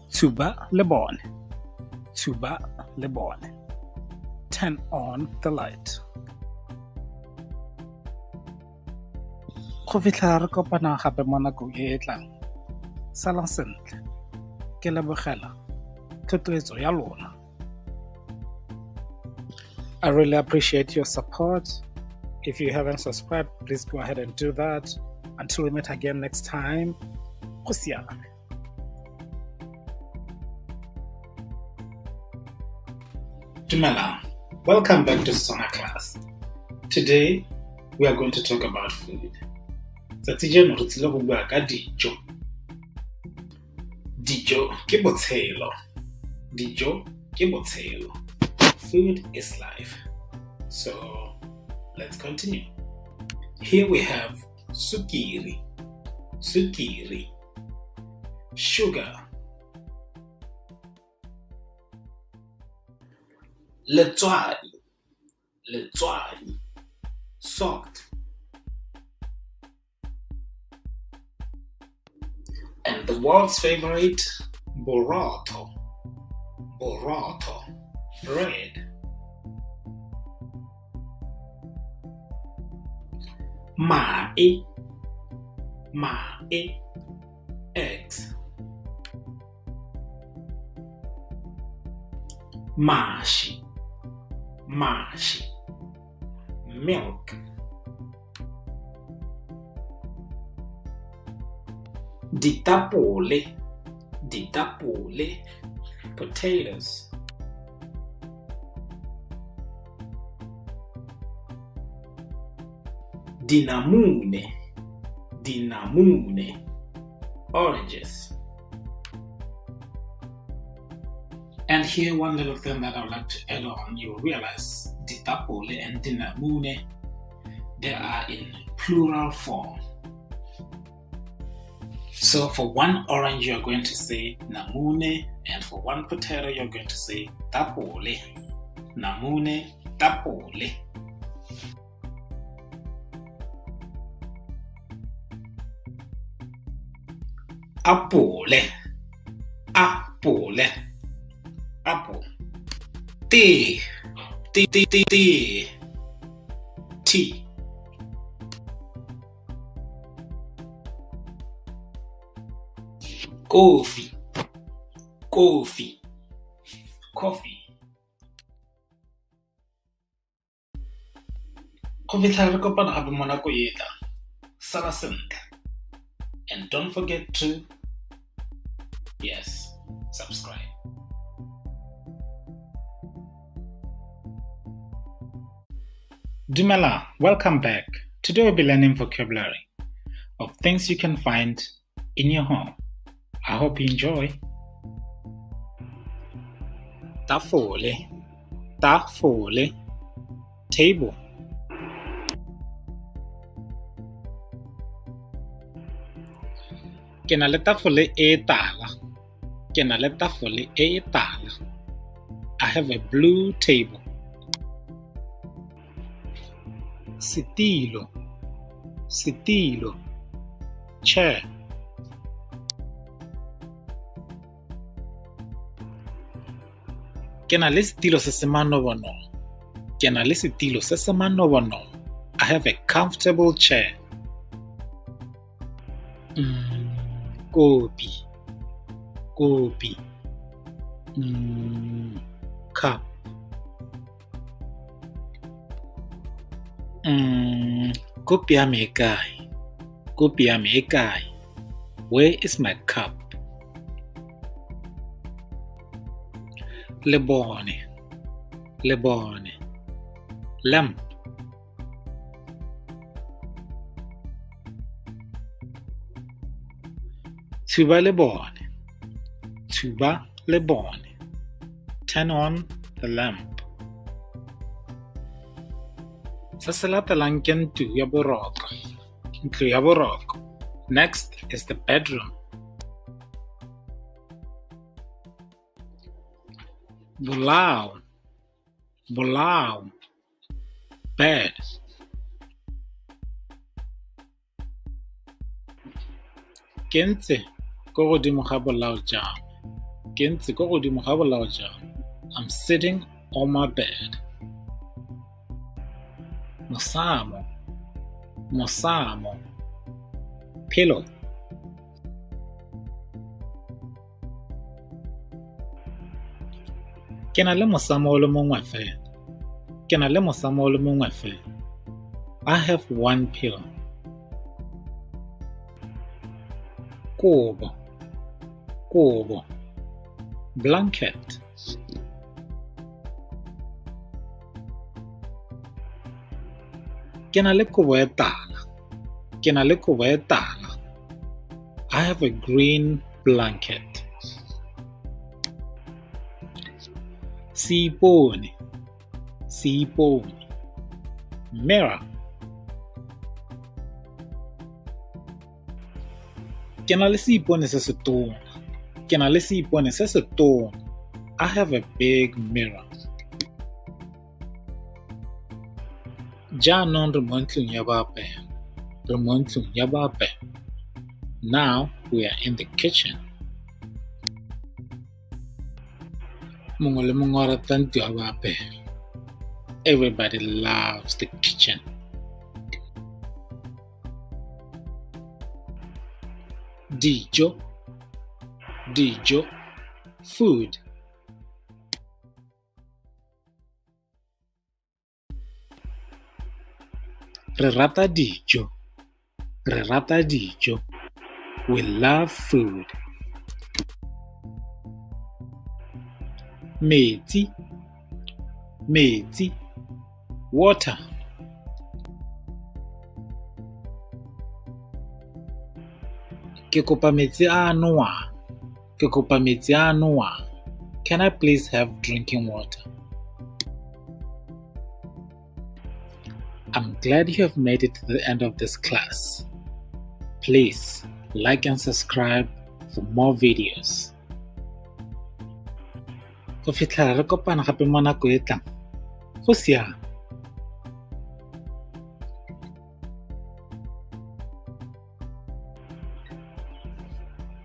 Tshuba lebone. Tshuba lebone. Turn on the light. Go fitlhela re kopana gape mo nakong e e tlang. Salang sentle. Ke lebogela thotloetso ya lona. I really appreciate your support. If you haven't subscribed, please go ahead and do that. Until we meet again next time, go siame. Dumelang. Welcome back to Setswana class. Today, we are going to talk about food. Tsatsi jeno re tsile go bua ka dijo. Dijo ke botshelo. Dijo ke botshelo. Food is life. So, let's continue. Here we have sukiri, sukiri, sugar. Letswai, letswai, salt. And the world's favorite, borotho, borotho, bread. Mae, mae, eggs. Mashi, mashi, milk. Ditapole, ditapole, potatoes. Dinamune, dinamune, oranges. And here one little thing that I would like to add on, you realize ditapole and dinamune, they are in plural form. So for one orange, you're going to say namune, and for one potato, you're going to say tapole. Namune, tapole. Apole, apole, apple. T, T, T, T, T, tea. Coffee, coffee, coffee. Go fitlhela re kopana gape mo nako e tlang. Sala sentle. And don't forget to, yes, subscribe. Dumela, welcome back. Today we'll be learning vocabulary of things you can find in your home. I hope you enjoy. Tafole, tafole, table. Ke na le tafole e tala. Ke na le tafole e tala. I have a blue table. Setilo, setilo, Chair. Ke na le setilo se se manobonobo. Ke na le setilo se se manobonobo. I have a comfortable chair. Kopi, kopi. Cup. Kopi ya me e kae? Kopi ya me e kae? Where is my cup? Lebone, lebone. Lamp. Tshuba lebone, tshuba lebone. Turn on the lamp. Se se latelang ke ntlo ya boroko. Ntlo ya boroko. Next is the bedroom. Bolao, bolao. Bed. Ke ntse ko godimo ga bolao jwa me. Ke ntse ko godimo ga bolao jwa me. I'm sitting on my bed. Mosamo, mosamo. Pillow. Ke na le mosamo o le mongwe fela. Ke na le mosamo o le mongwe fela. I have one pillow. Kobo, kobo. Blanket. Ke na le kobo e tala. Ke na le kobo e tala. I have a green blanket. Seipone, seipone. Mirror. Ke na le seipone se se tona. Ke na le seipone se se tona. I have a big mirror. Jaanong re mo ntlong ya boapelo. Re mo ntlong ya boapelo. Now we are in the kitchen. Mongwe le mongwe o rata ntlo ya boapelo. Everybody loves the kitchen. Dijo, dijo, food. Re rata dijo, re rata dijo. We love food. Metsi, metsi, water. Ke kopa metsi a a nowang. Ke kopa metsi a a nowang. Can I please have drinking water? I'm glad you have made it to the end of this class. Please like and subscribe for more videos. Go fitlhela re kopana gape mo nako e tlang. Go siame.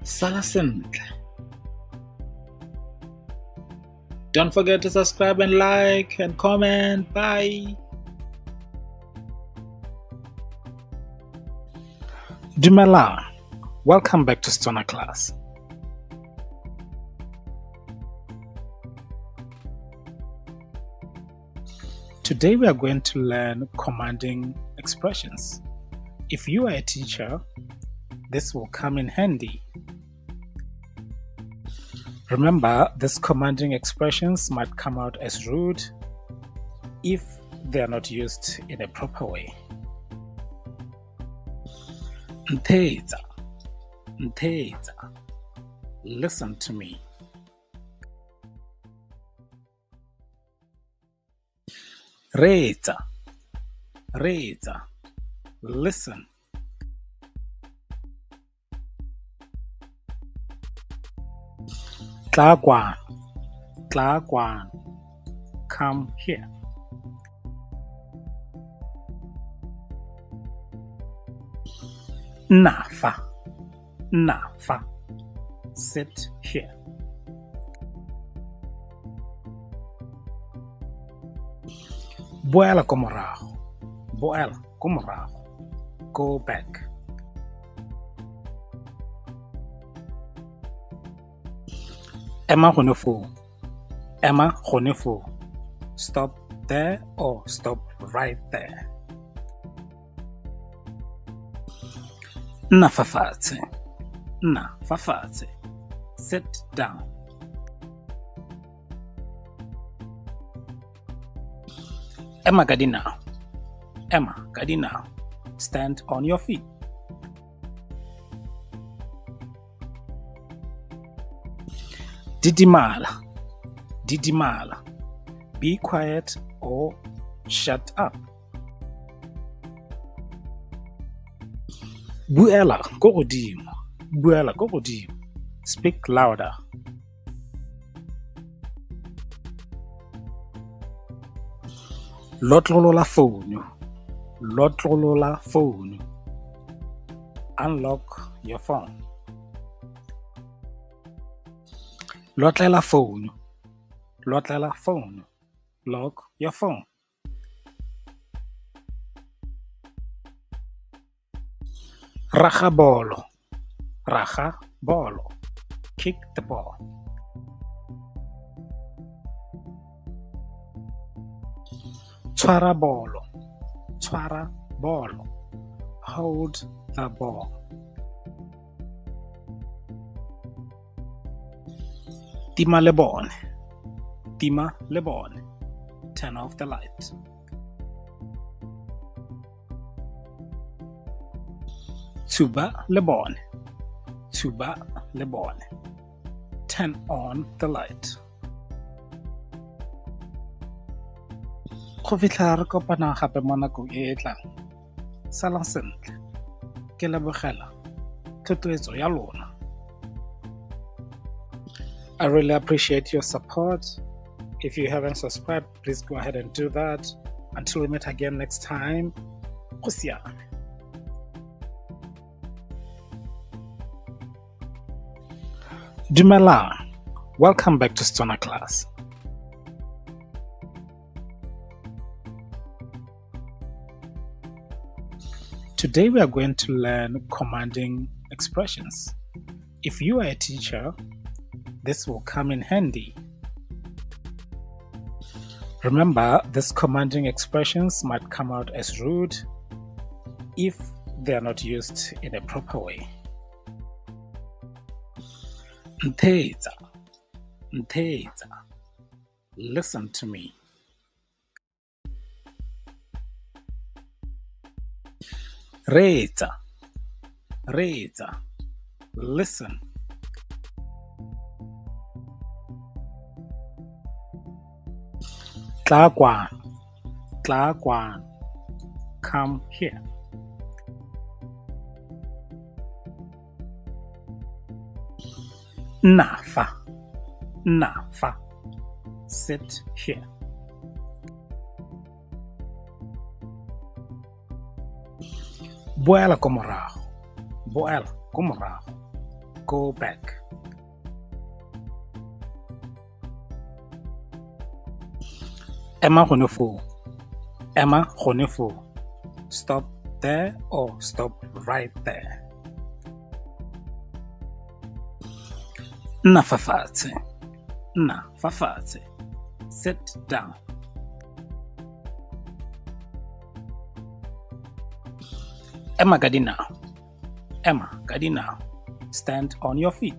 Sala sentle. Don't forget to subscribe and like and comment. Bye. Dumelang. Welcome back to Setswana class. Today we are going to learn commanding expressions. If you are a teacher, this will come in handy. Remember, these commanding expressions might come out as rude if they are not used in a proper way. Ntheetsa, ntheetsa. Listen to me. Reetsa, reetsa. Listen. Tla kwano, tla kwano. Come here. Nna fa, Nna fa. Sit here. Boela ko morago. Boela ko morago. Go back. Ema gone foo. Ema gone foo. Stop there or stop right there. Nna fa fatshe. Nna fa fatshe. Sit down. Ema ka dinao. Ema ka dinao. Stand on your feet. Didimala. Didimala. Be quiet or shut up. Buela ko godimo. Buela ko godimo. Speak louder. Lotlolola founu. Lotlolola founu. Unlock your phone. Lotlela founu. Lotlela founu. Lock your phone. Raga bolo. Raga bolo. Kick the ball. Tshwara bolo. Tshwara bolo. Hold the ball. Tima lebone. Tima lebone. Turn off the light. Tshuba lebone. Tshuba lebone. Turn on the light. Go fitlha re kopana gape mo nakong e e tlang. Salang sentle. Ke lebogela thotloetso ya lona. I really appreciate your support. If you haven't subscribed, please go ahead and do that. Until we meet again next time, go siame. Dumelang. Welcome back to Setswana class. Today we are going to learn commanding expressions. If you are a teacher, this will come in handy. Remember, these commanding expressions might come out as rude if they are not used in a proper way. Ntheetsa, ntheetsa. Listen to me. Reetsa, reetsa. Listen. Tla kwano, tla kwano. Come here. Nna fa, nna fa. Sit here. Boela ko morago, boela ko morago. Go back. Ema gone foo. Ema gone foo. Stop there or stop right there. Nna fa fatshe. Nna fa fatshe. Sit down. Ema ka dinao. Ema ka dinao. Stand on your feet.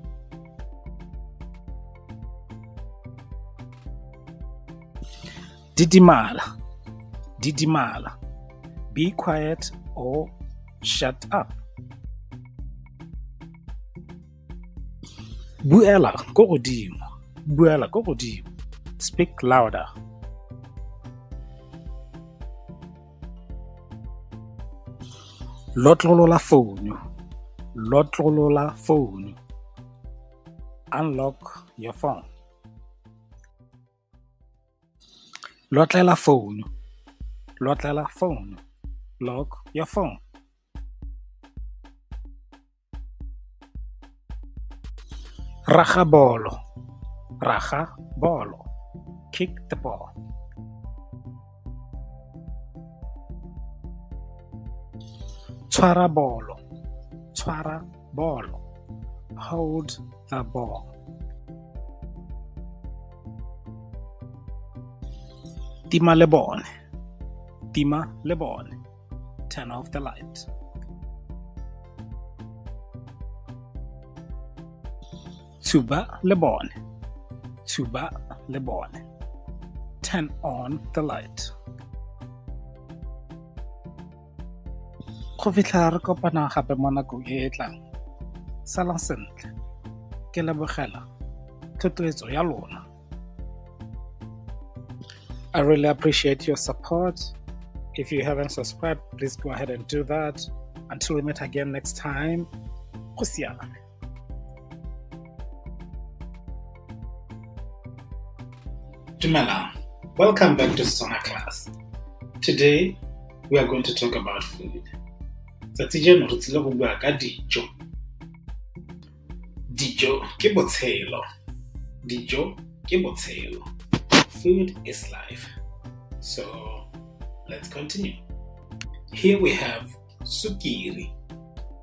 Didimala. Didimala. Be quiet or shut up. Buela ko godimo. Buela ko godimo. Speak louder. Lotlolola founu. Lotlolola founu. Unlock your phone. Lotlela founu. Lotlela founu. Lock your phone. Raga bolo, raga bolo. Kick the ball. Tshwara bolo, tshwara bolo. Hold the ball. Tima lebone, tima lebone. Turn off the light. Tshuba lebone, tshuba lebone. Turn on the light. Go fitlha re kopana gape mo nakong e e tlang. Salang sentle. Ke lebogela thotloetso ya lona. I really appreciate your support. If you haven't subscribed, please go ahead and do that. Until we meet again next time, go siame. Dumelang. Welcome back to Setswana class. Today, we are going to talk about food. Tsatsi jeno re tsile go bua ka dijo. Dijo ke botshelo. Dijo ke botshelo. Food is life. So, let's continue. Here we have sukiri,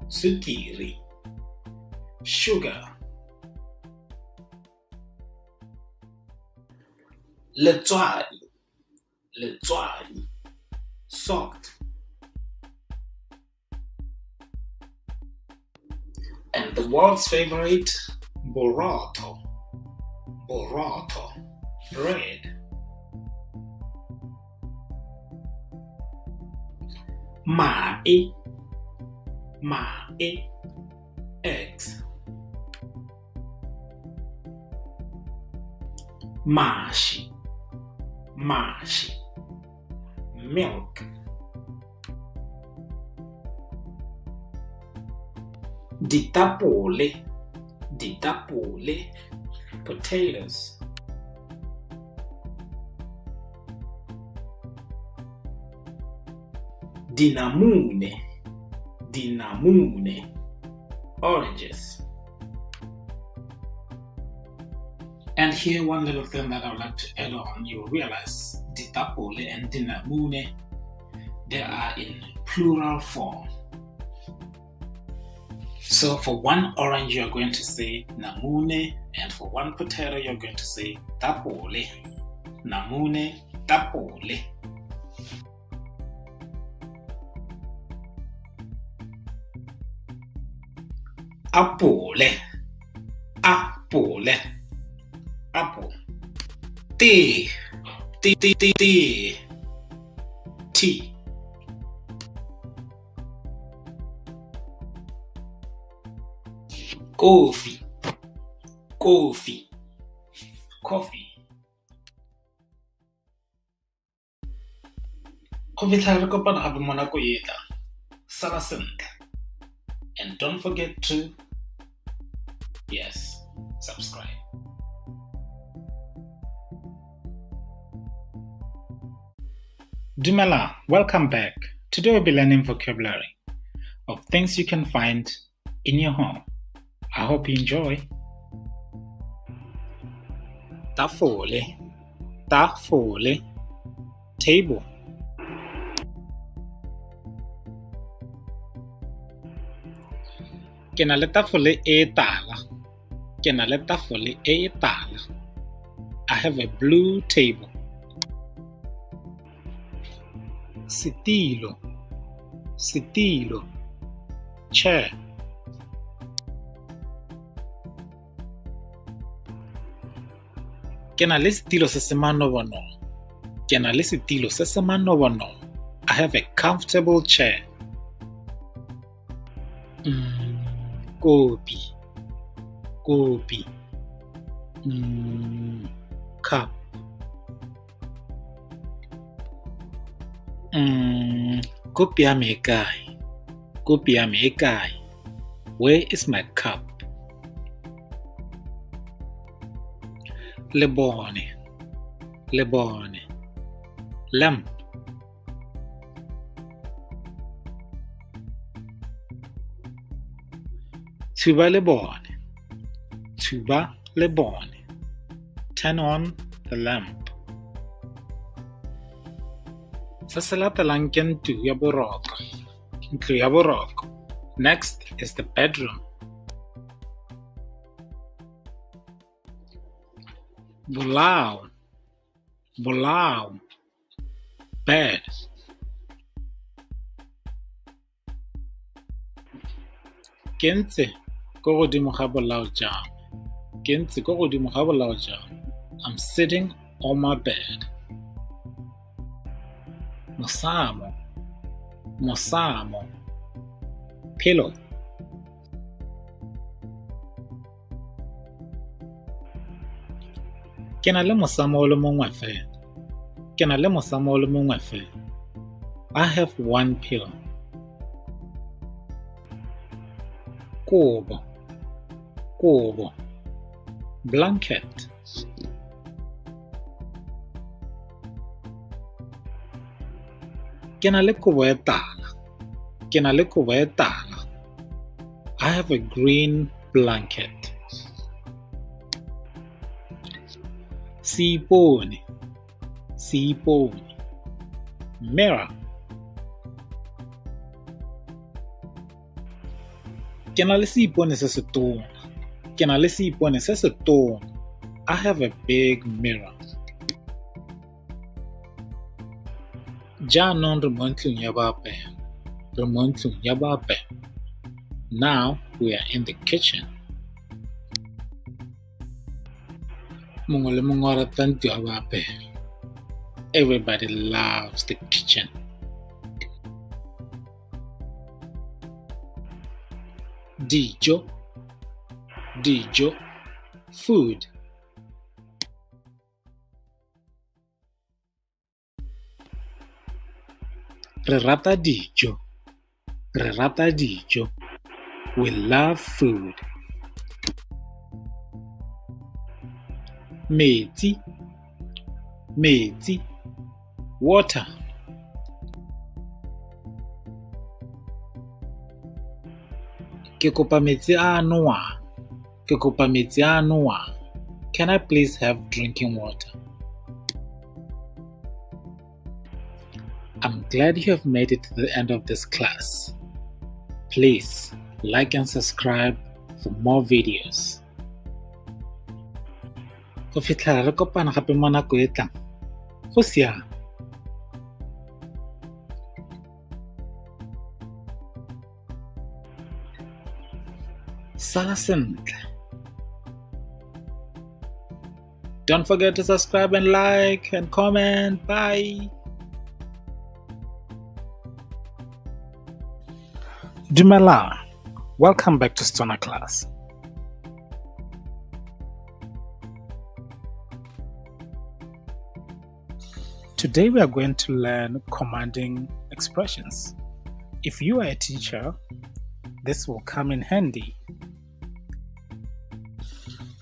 sukiri, sugar. Letswai, letswai, salt. And the world's favorite, borotho, borotho, bread. Mae, mae, eggs. Mashi, mashi, milk. Ditapole, ditapole, potatoes. Dinamune, dinamune, oranges. And here, one little thing that I would like to add on, you realize ditapole and dinamune, they are in plural form. So for one orange, you're going to say namune, and for one potato, you're going to say tapole. Namune, tapole. Apole, apole, apple. T, T, T, T, T, tea. Coffee, coffee, coffee. Go fitlha re kopana gape mo nako e tlang. Sala sentle. And don't forget to, yes, subscribe. Dumela, welcome back. Today we'll be learning vocabulary of things you can find in your home. I hope you enjoy. Tafole, tafole, table. Ke na le tafole e tala. Ke na le tafole e tala. I have a blue table. Setilo, setilo, chair. Ke na le setilo se se manobonobo. Ke na le setilo se se manobonobo. I have a comfortable chair. Kopi, kopi. Cup. Kopi ya me e kae? Kopi ya me e kae? Where is my cup? Lebone, lebone, lamp. Tshuba lebone, Tshuba lebone. Turn on the lamp. Se se latelang ke ntlo ya boroko. Ntlo ya boroko. Next is the bedroom. Bolao. Bolao. Bed. Ke ntse ko godimo ga bolao jwa me. Ke ntse ko godimo ga bolao jwa me. I'm sitting on my bed. Mosamo. Mosamo. Pillow. Ke na le mosamo o le mongwe fela. Ke na le mosamo o le mongwe fela. I have one pillow. Kobo. Kobo. Blanket. Ke na le kobo e tala. Ke na le kobo e tala. I have a green blanket. Seipone. Seipone. Mirror. Ke na le seipone se setona. Ke na le seipone se setona. I have a big mirror. Jaanong re mo ntlong ya boapelo. Re mo ntlong ya boapelo. Now we are in the kitchen. Mongwe le mongwe o rata ntlo ya boapelo. Everybody loves the kitchen. Dijo. Dijo. Food. Re rata dijo. Re rata dijo. We love food. Metsi. Metsi. Water. Ke kopa metsi a a nowang. Ke kopa metsi a a nowang. Can I please have drinking water? I'm glad you have made it to the end of this class. Please like and subscribe for more videos. Go fitlhela re kopana gape mo nako e tlang. Go siame. Sala sentle. Don't forget to subscribe and like and comment. Bye. Dumelang. Welcome back to Setswana class. Today we are going to learn commanding expressions. If you are a teacher, this will come in handy.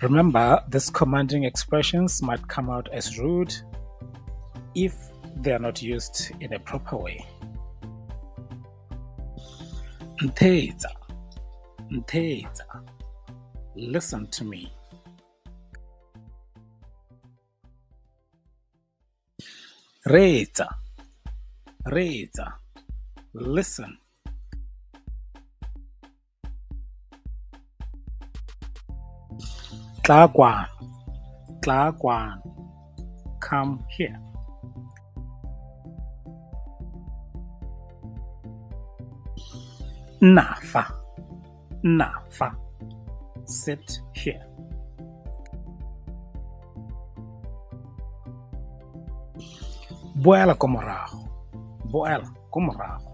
Remember, these commanding expressions might come out as rude if they are not used in a proper way. Ntheetsa, ntheetsa. Listen to me. Reetsa, reetsa. Listen. Tla kwano, tla kwano. Come here. Nna fa, nna fa. Sit here. Boela ko morago, boela ko morago.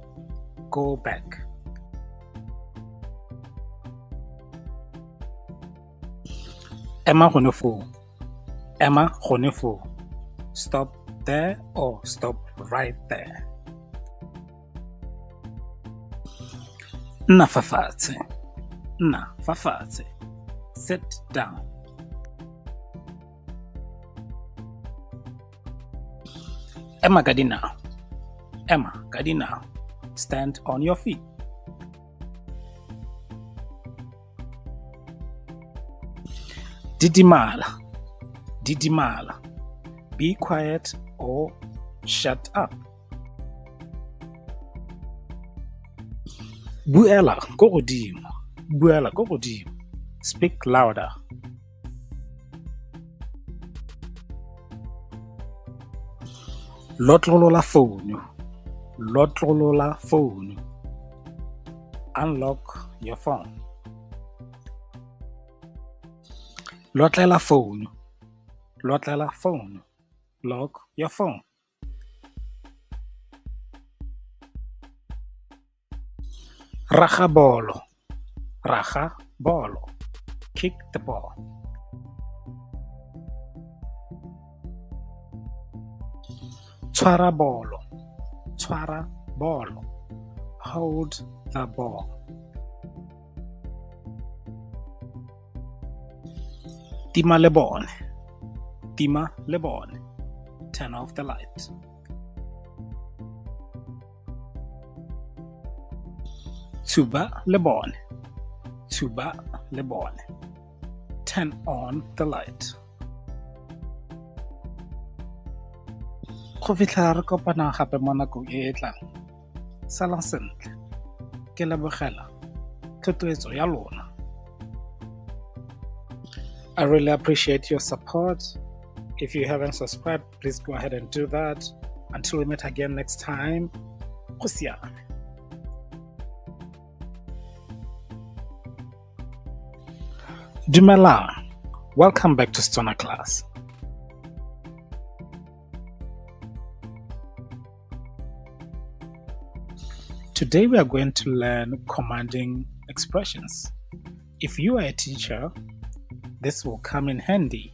Go back. Ema gone foo, ema gone foo. Stop there or stop right there. Nna fa fatshe, nna fa fatshe. Sit down. Ema ka dinao, ema ka dinao. Stand on your feet. Didimala, didimala. Be quiet or shut up. Buela ko godimo, buela ko godimo. Speak louder. Lotlolola founu, lotlolola founu. Unlock your phone. Lotlela founu, lotlela founu. Lock your phone. Raga bolo, raga bolo. Kick the ball. Tshwara bolo, tshwara bolo. Hold the ball. Tima lebone, tima lebone. Turn off the light. Tshuba lebone, tshuba lebone. Turn on the light. Go fitlhela re kopana gape mo nakong e e tlang, salang sentle. Ke lebogela thotloetso ya lona. I really appreciate your support. If you haven't subscribed, please go ahead and do that. Until we meet again next time, go siame. Dumelang. Welcome back to Setswana class. Today we are going to learn commanding expressions. If you are a teacher, this will come in handy.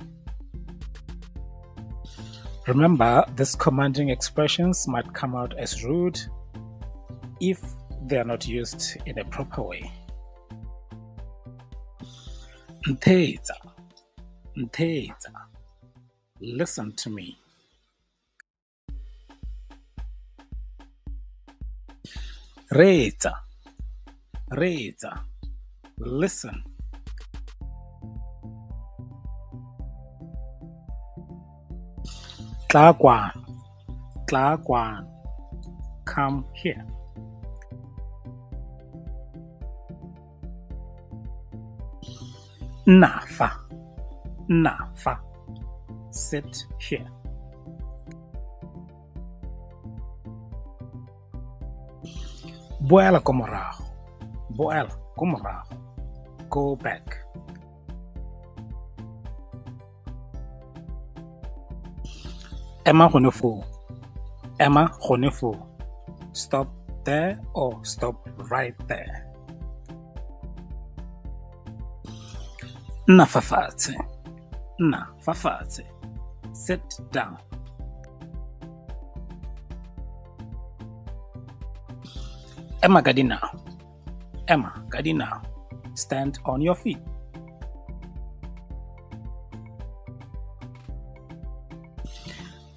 Remember, these commanding expressions might come out as rude if they are not used in a proper way. Ntheetsa, ntheetsa. Listen to me. Reetsa, reetsa. Listen. Tla kwano, tla kwano. Come here. Nna fa, nna fa. Sit here. Boela ko morago, boela ko morago. Go back. Ema gone foo, ema gone foo. Stop there or stop right there. Nna fa fatshe, nna fa fatshe. Sit down. Ema ka dinao, ema ka dinao. Stand on your feet.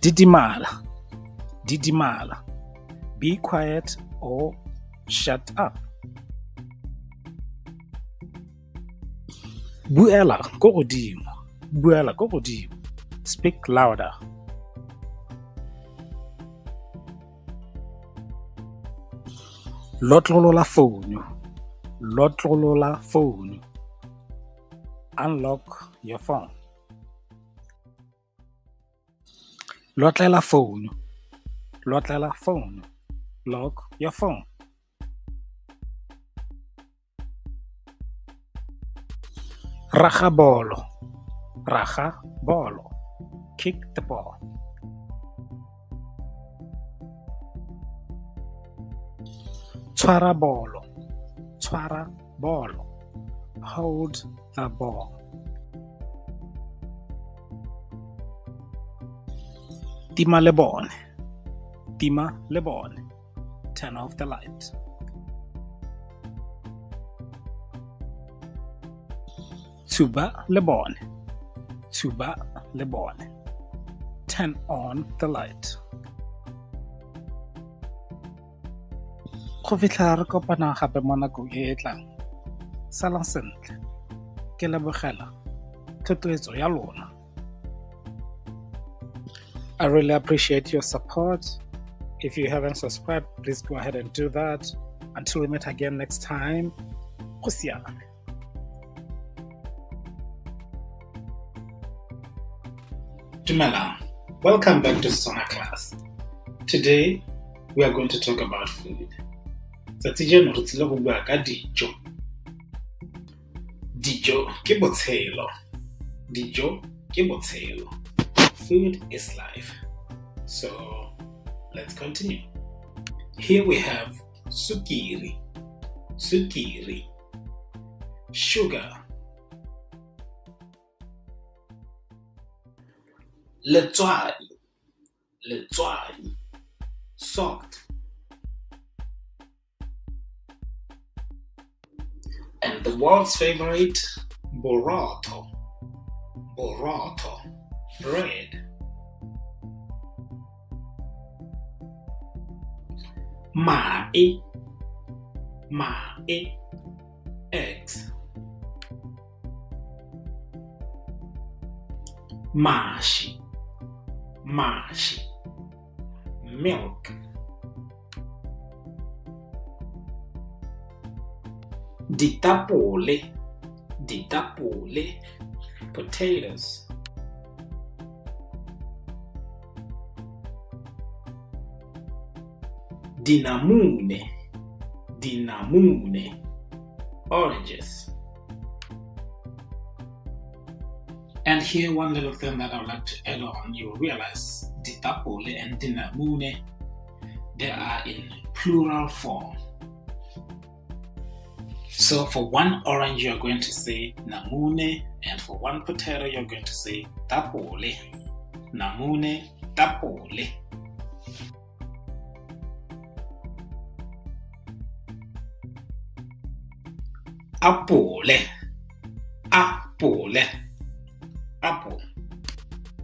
Didimala, didimala. Be quiet or shut up. Buela ko godimo, buela ko godimo. Speak louder. Lotlolola founu, lotlolola founu. Unlock your phone. Lotlela founu, lotlela founu. Lock your phone. Raga bolo, raga bolo. Kick the ball. Tshwara bolo, tshwara bolo. Hold the ball. Tima lebone, tima lebone. Turn off the light. Tshuba lebone, tshuba lebone. Turn on the light. Go fitlhela re kopana gape mo nakong e e tlang, salang sentle. Ke lebogela thotloetso ya lona. I really appreciate your support. If you haven't subscribed, please go ahead and do that. Until we meet again next time, go siame. Dumelang. Welcome back to Setswana class. Today, we are going to talk about food. Tsatsi jeno re tsile go bua ka dijo. Dijo ke botshelo. Dijo ke botshelo. Food is life. So, let's continue. Here we have sukiri, sukiri, sugar. Letswai, letswai, salt. And the world's favorite, borotho, borotho, bread. Mae, mae, eggs. Mashi, mashi, milk. Ditapole, ditapole, potatoes. Dinamune, dinamune, oranges. And here one little thing that I would like to add on, you realize ditapole and dinamune, they are in plural form. So for one orange, you're going to say namune, and for one potato, you're going to say tapole. Namune, tapole. Apole, apole, apple.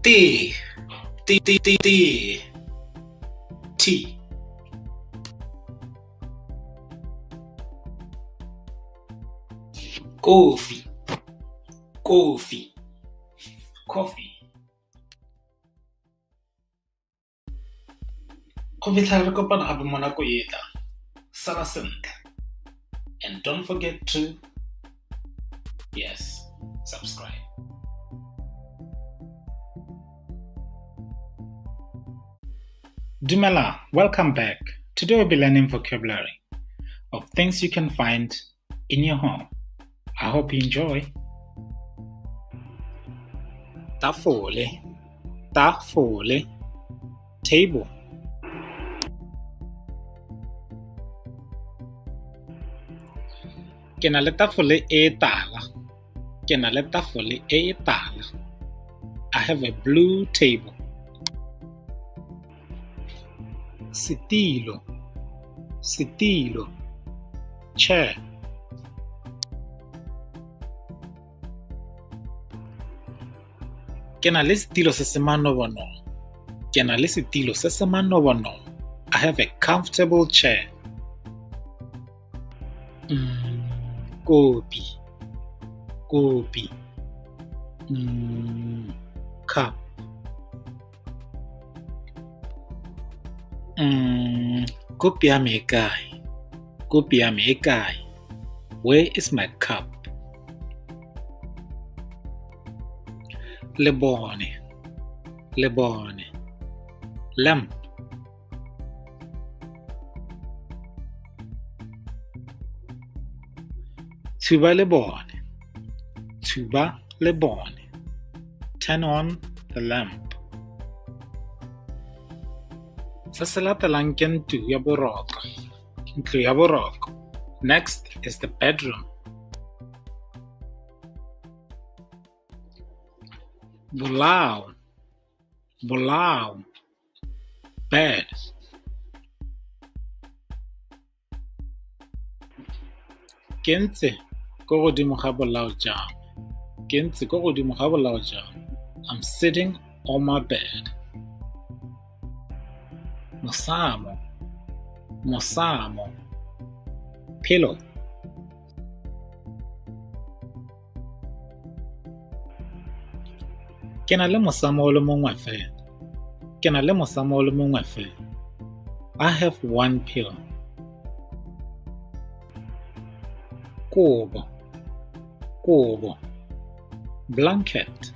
Tea, tea, tea, tea, tea, tea. Coffee, coffee, coffee. Go fitlhela re kopana gape mo nako e tlang. Sala sentle. And don't forget to, yes, subscribe. Dumela, welcome back. Today we'll be learning vocabulary of things you can find in your home. I hope you enjoy. Tafole, tafole, table. Ke na le tafole e tala. Ke na le tafole e tala. I have a blue table. Setilo, setilo, chair. Ke na le setilo se se manobonobo. Ke na le setilo se se manobonobo. I have a comfortable chair. Kopi, kopi, cup. Kopi ya me e kae? Kopi ya me e kae? Where is my cup? Lebone, lebone, lamp. Tshuba lebone, tshuba lebone. Turn on the lamp. Se se latelang ke ntlo ya boroko. Ntlo ya boroko. Next is the bedroom. Bolao, bolao, bed. Ke ntse ko godimo ga bolao jwa me. Ke ntse ko godimo ga bolao jwa me. I'm sitting on my bed. Mosamo, mosamo, pillow. Ke na le mosamo o le mongwe fela. Ke na le mosamo o le mongwe fela. I have one pillow. Kobo, kobo. Blanket.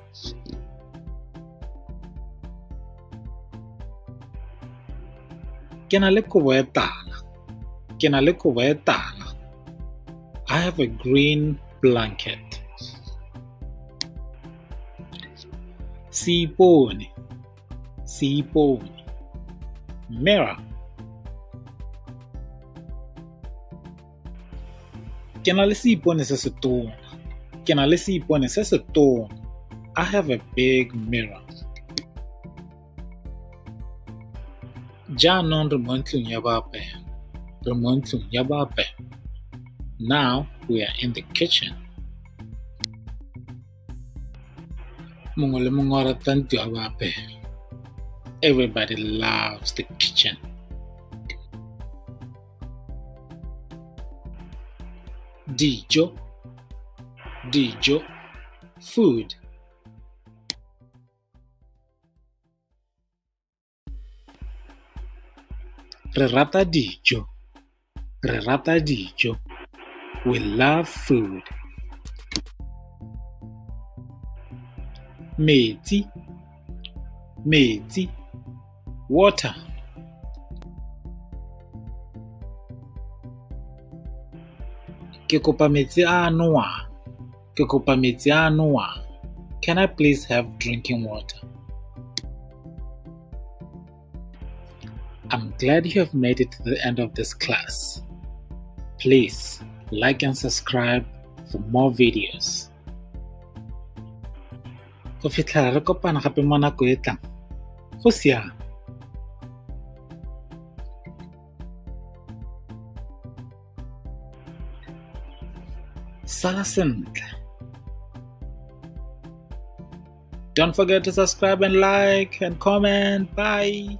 Ke na le kobo e tala. Ke na le kobo e tala. I have a green blanket. Seipone, seipone. Mirror. Ke na le seipone se setona. Ke na le seipone se setona. I have a big mirror. Jaanong re mo ntlong ya boapelo. Re mo ntlong ya boapelo. Now we are in the kitchen. Mongwe le mongwe o rata ntlo ya boapelo. Everybody loves the kitchen. Dijo, dijo, food. Re rata dijo. Re rata dijo. We love food. Metsi, metsi, water. Ke kopa metsi a a nowang. Ke kopa metsi a a nowang. Can I please have drinking water? I'm glad you have made it to the end of this class. Please like and subscribe for more videos. Go fitlhela re kopana gape mo nako e tlang. Go siame. Sala sentle. Don't forget to subscribe and like and comment. Bye.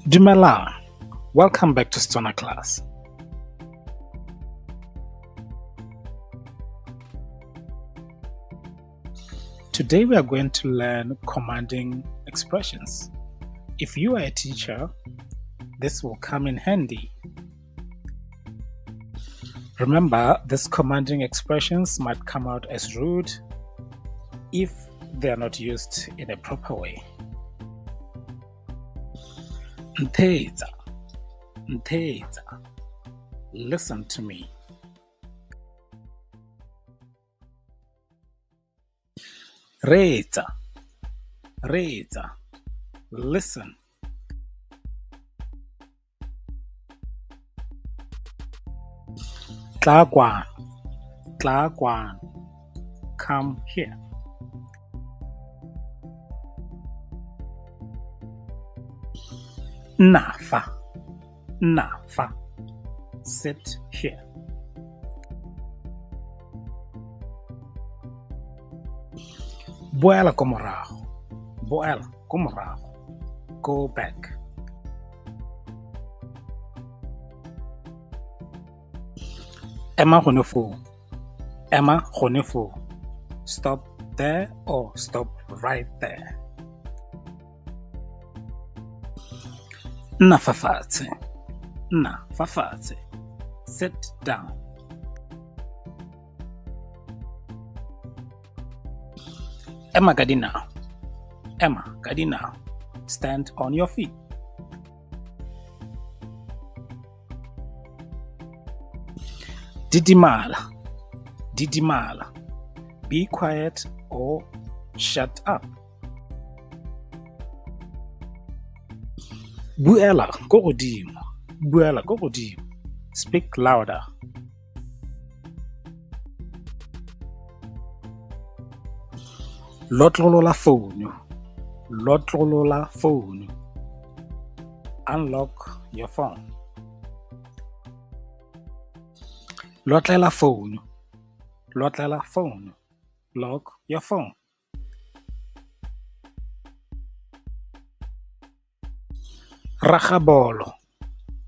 Dumelang. Welcome back to Setswana class. Today we are going to learn commanding expressions. If you are a teacher, this will come in handy. Remember, these commanding expressions might come out as rude if they are not used in a proper way. Ntheetsa, ntheetsa. Listen to me. Reetsa, reetsa. Listen. Tla kwano, tla kwano. Come here. Nna fa, nna fa. Sit here. Boela ko morago, boela ko morago. Go back. Ema gone foo, ema gone foo. Stop there or stop right there. Nna fa fatshe, nna fa fatshe. Sit down. Ema ka dinao, ema ka dinao. Stand on your feet. Didimala, didimala. Be quiet or shut up. Buela ko godimo, buela ko godimo. Speak louder. Lotlolola founu, lotlolola founu. Unlock your phone. Lotlela founu, lotlela founu. Lock your phone. Raga bolo,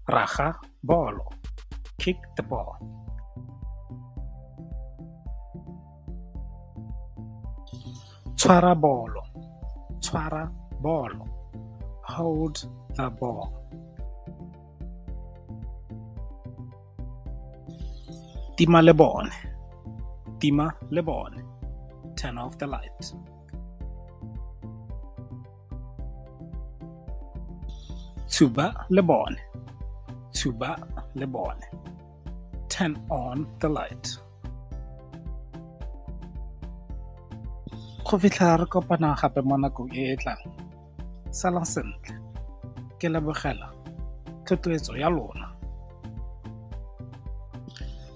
raga bolo. Kick the ball. Tshwara bolo. Tshwara bolo. Hold the ball. Tima lebone. Tima lebone. Turn off the light. Tshuba lebone. Tshuba lebone. Turn on the light. Go fitlha re kopana gape mo nakong e e tlang. Salang sentle. Ke lebogela thotloetso ya lona.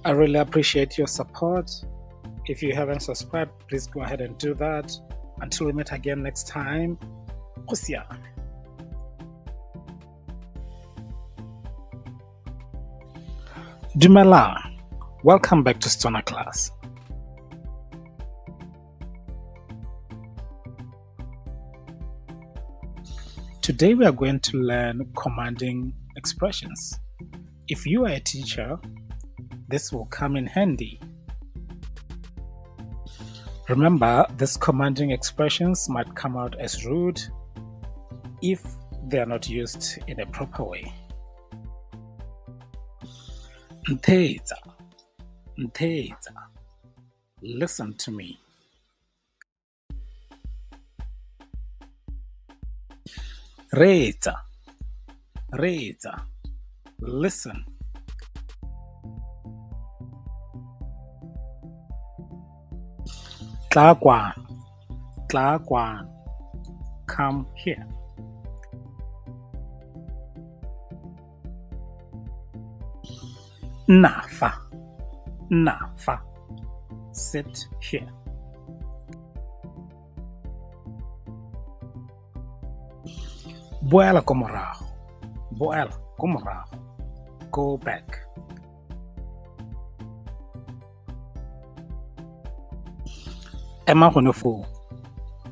I really appreciate your support. If you haven't subscribed, please go ahead and do that. Until we meet again next time, go siame. Dumelang. Welcome back to Setswana class. Today we are going to learn commanding expressions. If you are a teacher, this will come in handy. Remember, these commanding expressions might come out as rude if they are not used in a proper way. Ntheetsa, ntheetsa. Listen to me. Reetsa, reetsa. Listen. Tla kwano, tla kwano. Come here. Nna fa, nna fa. Sit here. Boela ko morago, boela ko morago. Go back. Ema gone foo,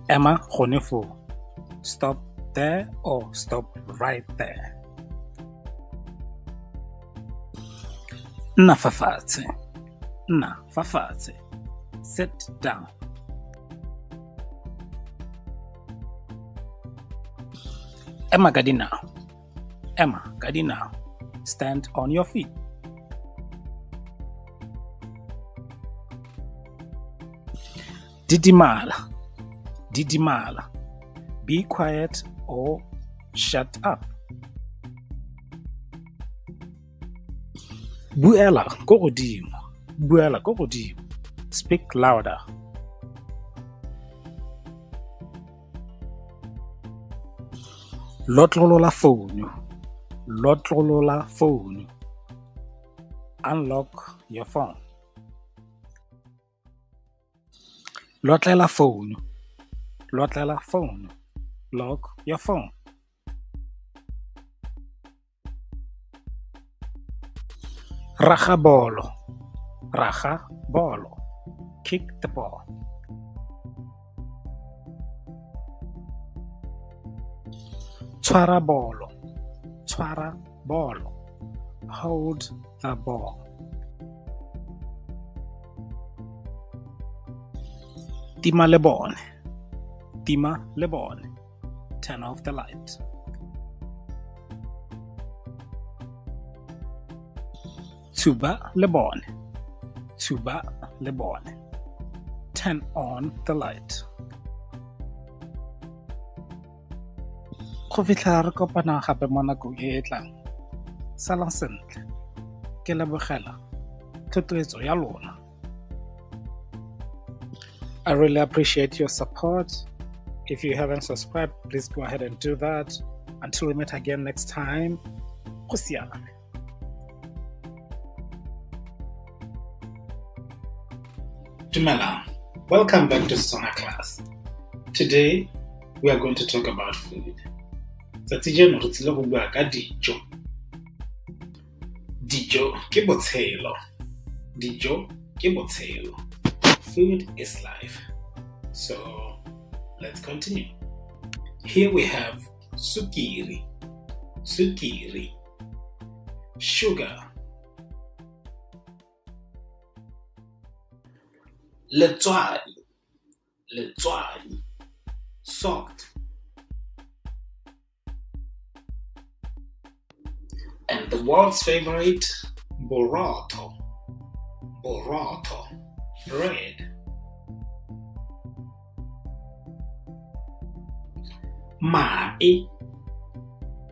ema gone foo. Stop there or stop right there. Nna fa fatshe, nna fa fatshe. Sit down. Ema ka dinao, ema ka dinao. Stand on your feet. Didimala, didimala. Be quiet or shut up. Buela ko godimo, buela ko godimo. Speak louder. Lotlolola founu, lotlolola founu. Unlock your phone. Lotlela founu, lotlela founu. Lock your phone. Raga bolo, raga bolo. Kick the ball. Tshwara bolo, tshwara bolo. Hold the ball. Tima lebone, tima lebone. Turn off the light. Tshuba lebone, tshuba lebone. Turn on the light. Go fitlha re kopana gape mo nakong e e tlang. Salang sentle. Ke lebogela thotloetso ya lona. I really appreciate your support. If you haven't subscribed, please go ahead and do that. Until we meet again next time, go siame. Dumelang. Welcome back to Setswana class. Today, we are going to talk about food. Tsatsi jeno re tsile go bua ka dijo. Dijo ke botshelo. Dijo ke botshelo. Food is life. So, let's continue. Here we have sukiri, sukiri, sugar. Letswai, letswai, Salt. And the world's favorite, borotho. Borotho, bread. Mae,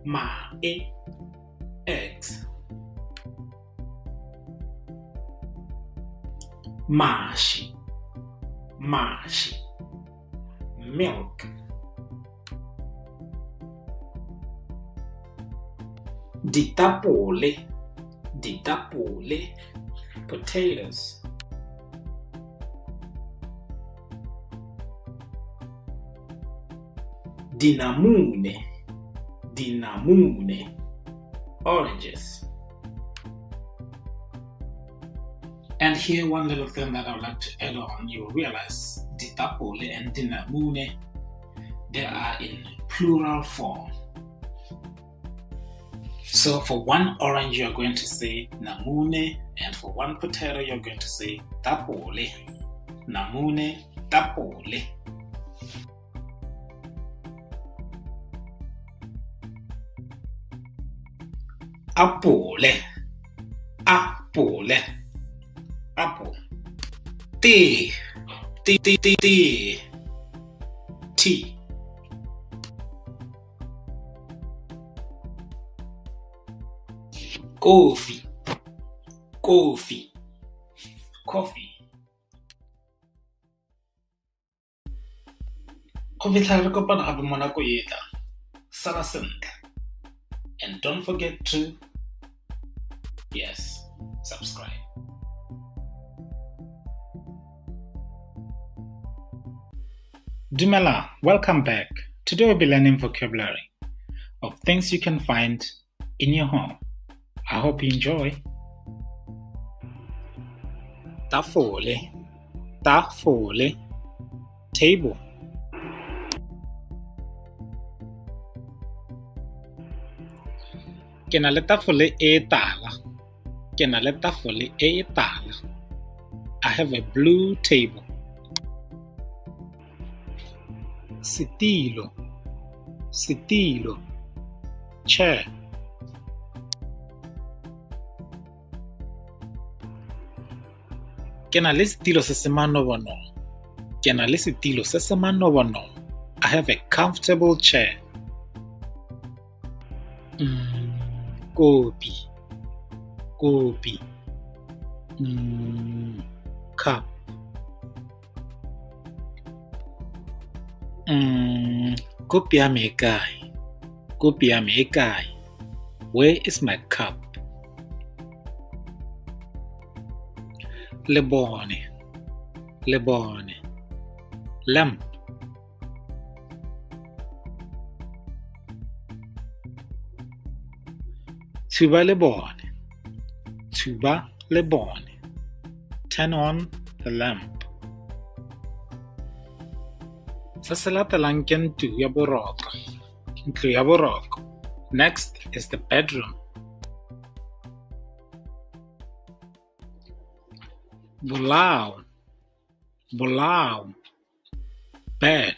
mae, eggs. Mashi, mashi, milk. Ditapole, ditapole, potatoes. Dinamune, dinamune, oranges. And here, one little thing that I would like to add on, you'll realize ditapole and dinamune, they are in plural form. So for one orange, you're going to say namune, and for one potato, you're going to say tapole. Namune, tapole. Apole, apole, apple. T, T, T, T, T, tea. Coffee, coffee, coffee. Go fitlha re kopana gape mo nako e tlang. Sala sentle. And don't forget to, yes, subscribe. Dumela, welcome back. Today we'll be learning vocabulary of things you can find in your home. I hope you enjoy. Tafole, tafole, table. Ke na le tafole e tala. Ke na le tafole e tala. I have a blue table. Setilo, setilo, chair. Ke na le setilo se se manobonobo. Ke na le setilo se se manobonobo. I have a comfortable chair. Kopi, kopi. Cup. Kopi ya me e kae? Kopi ya me e kae? Where is my cup? Lebone, lebone, lamp. Tshuba lebone, tshuba lebone. Turn on the lamp. Se se latelang ke ntlo ya boroko. Ntlo ya boroko. Next is the bedroom. Bolao, bolao, bed.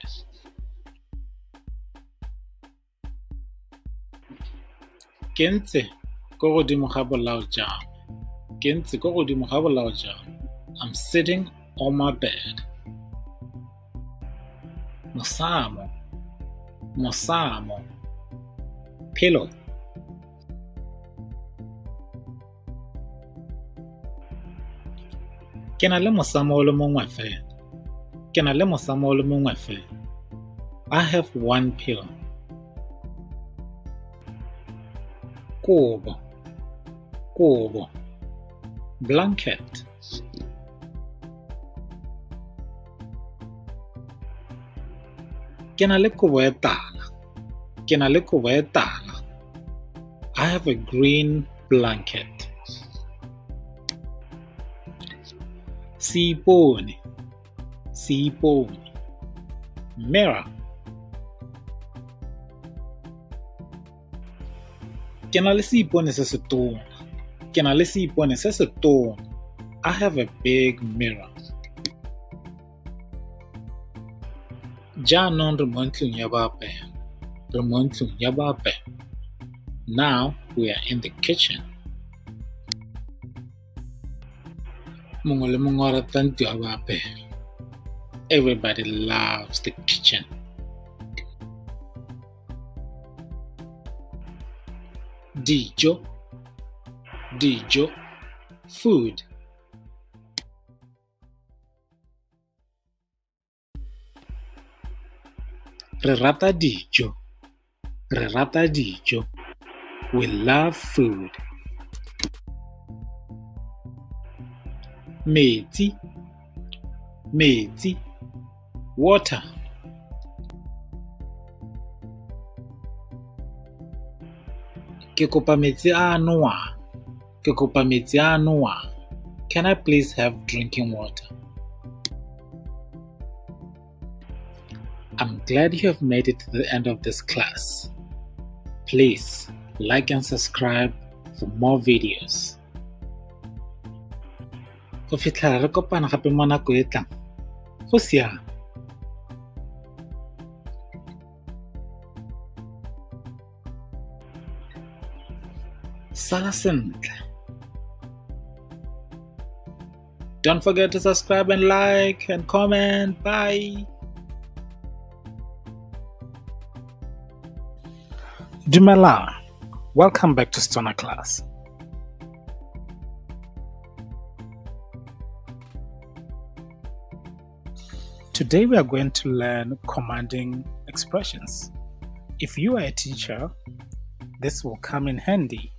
Ke ntse ko godimo ga bolao jwa me. Ke ntse ko godimo ga bolao jwa me. I'm sitting on my bed. Mosamo, mosamo, pillow. Ke na le mosamo o le mongwe fela. Ke na le mosamo o le mongwe fela. I have one pillow. Kobo, kobo, blanket. Ke na le kobo e tala. Ke na le kobo e tala. I have a green blanket. Seipone, seipone, mirror. Ke na le seipone se setona. Ke na le seipone se setona. I have a big mirror. Jaanong re mo ntlong ya boapelo. Re mo ntlong ya boapelo. Now we are in the kitchen. Mongwe le mongwe o rata ntlo ya boapelo. Everybody loves the kitchen. Dijo, dijo, food. Re rata dijo. Re rata dijo. We love food. Metsi, metsi, water. Ke kopa metsi a a nowang. Ke kopa metsi a a nowang. Can I please have drinking water? I'm glad you have made it to the end of this class. Please like and subscribe for more videos. Go fitlhela re kopana gape mo nako e tlang. Go siame. Sala sentle. Don't forget to subscribe and like and comment. Bye. Dumelang. Welcome back to Setswana class. Today we are going to learn commanding expressions. If you are a teacher, this will come in handy.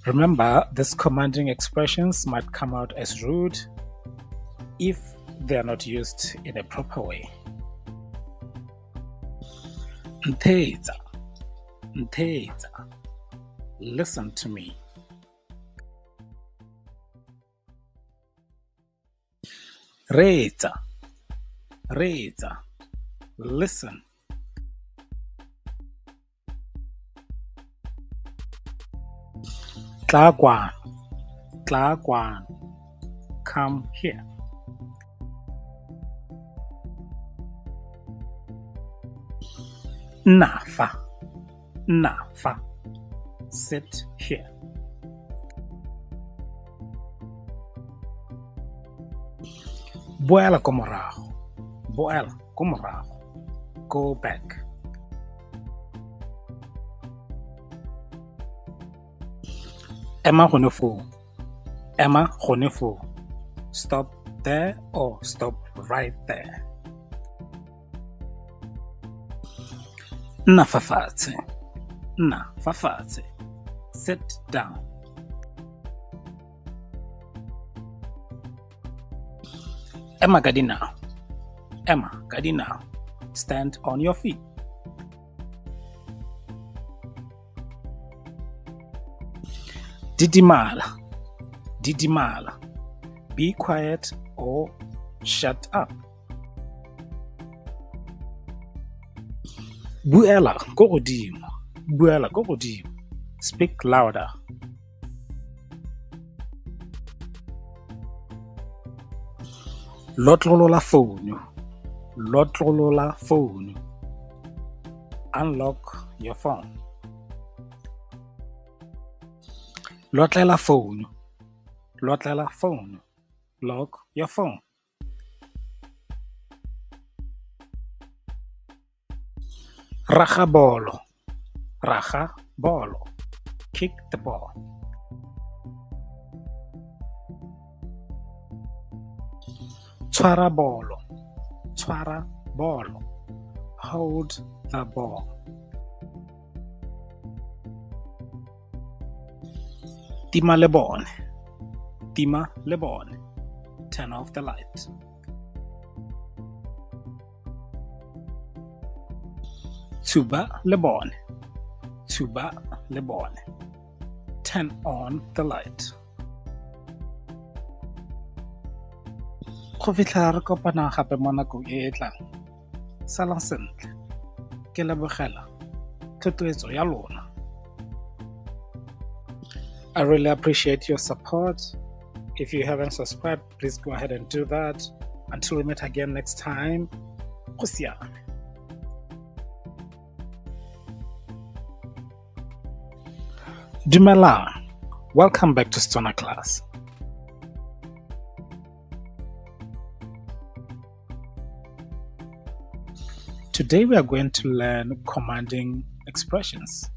Remember, these commanding expressions might come out as rude if they are not used in a proper way. Ntheetsa, ntheetsa. Listen to me. Reetsa, reetsa. Listen. Tla kwano, tla kwano. Come here. Nna fa, nna fa. Sit here. Boela ko morago, boela ko morago. Go back. Ema gone foo, ema gone foo. Stop there or stop right there. Nna fa fatshe, nna fa fatshe. Sit down. Ema ka dinao, ema ka dinao. Stand on your feet. Didimala, didimala. Be quiet or shut up. Buela ko godimo, buela ko godimo. Speak louder. Lotlolola founu, lotlolola founu. Unlock your phone. Lotlela founu, lotlela founu. Lock your phone. Raga bolo, raga bolo. Kick the ball. Tshwara bolo, tshwara bolo. Hold the ball. Tima lebone, tima lebone. Turn off the light. Tshuba lebone, tshuba lebone. Turn on the light. Go fitlhela re kopana gape mo nakong e e tlang. Salang sentle. Ke lebogela thotloetso ya lona. I really appreciate your support. If you haven't subscribed, please go ahead and do that. Until we meet again next time, go siame. Dumelang. Welcome back to Setswana class. Today we are going to learn commanding expressions.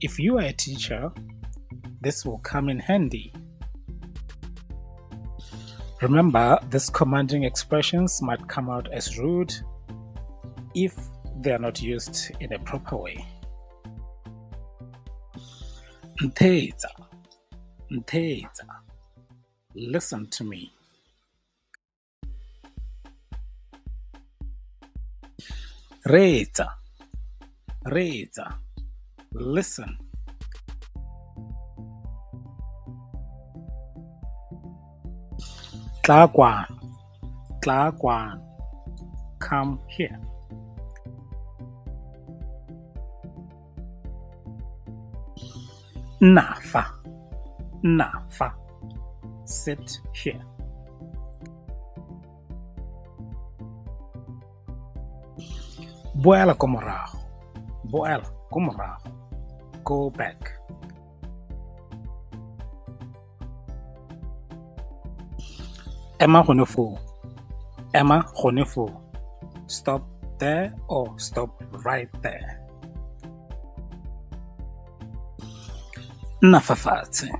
If you are a teacher, this will come in handy. Remember, these commanding expressions might come out as rude if they are not used in a proper way. Ntheetsa, ntheetsa. Listen to me. Reetsa, reetsa. Listen. Tla kwano, tla kwano. Come here. Nna fa, nna fa. Sit here. Boela ko morago, boela ko morago. Go back. Ema gone foo, ema gone foo. Stop there or stop right there. Nna fa fatshe,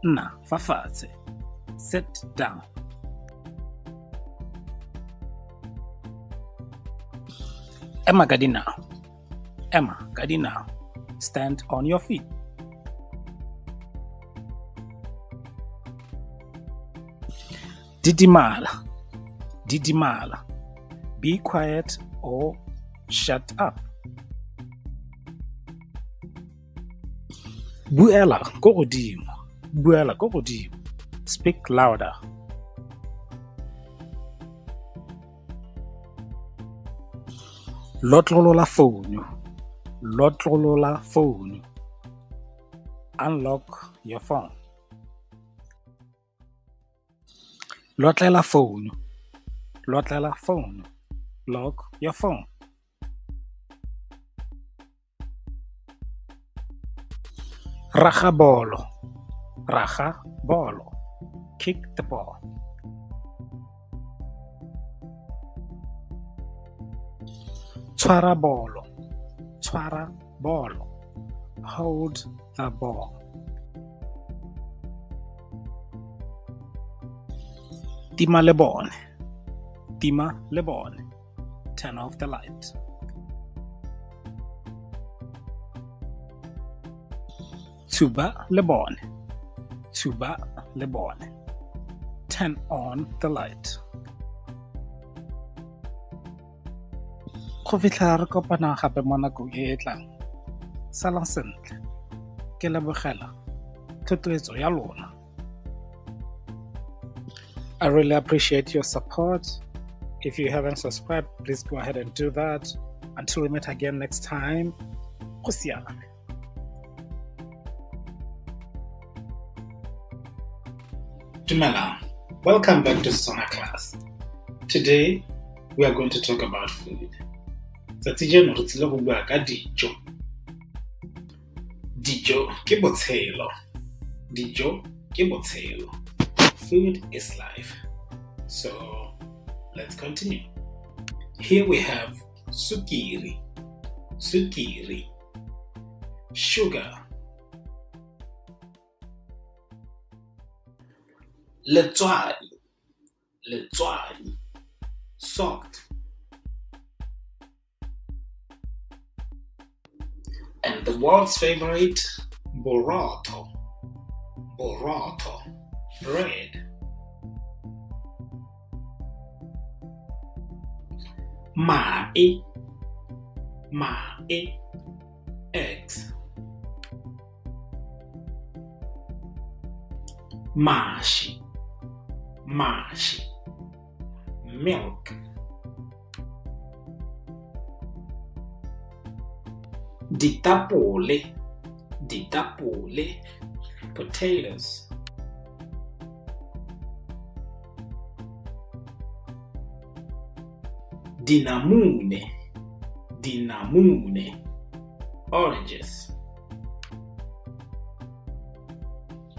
nna fa fatshe. Sit down. Ema ka dinao, ema ka dinao. Stand on your feet. Didimala, didimala. Be quiet or shut up. Buela ko godimo, buela ko godimo. Speak louder. Lotlolola founu, lotlolola founu. Unlock your phone. Lotlela founu, lotlela founu. Lock your phone. Raga bolo, raga bolo. Kick the ball. Tshwara bolo, tshwara bolo. Hold the ball. Tima lebone, tima lebone. Turn off the light. Tshuba lebone, tshuba lebone. Turn on the light. Go fitlhela re kopana gape mo nakong e e tlang. Salang sentle. Ke lebogela thotloetso ya lona. I really appreciate your support. If you haven't subscribed, please go ahead and do that. Until we meet again next time, go siame. Dumelang. Welcome back to Setswana class. Today, we are going to talk about food. Tsatsi jeno re tsile go bua ka dijo. Dijo ke botshelo. Dijo ke botshelo. Food is life. So, let's continue. Here we have sukiri, sukiri, sugar. Letswai, letswai, salt. And the world's favorite, borotho, borotho, bread. Mae, mae, eggs. Mashi, mashi, milk. Ditapole, ditapole, potatoes. Dinamune, dinamune, oranges.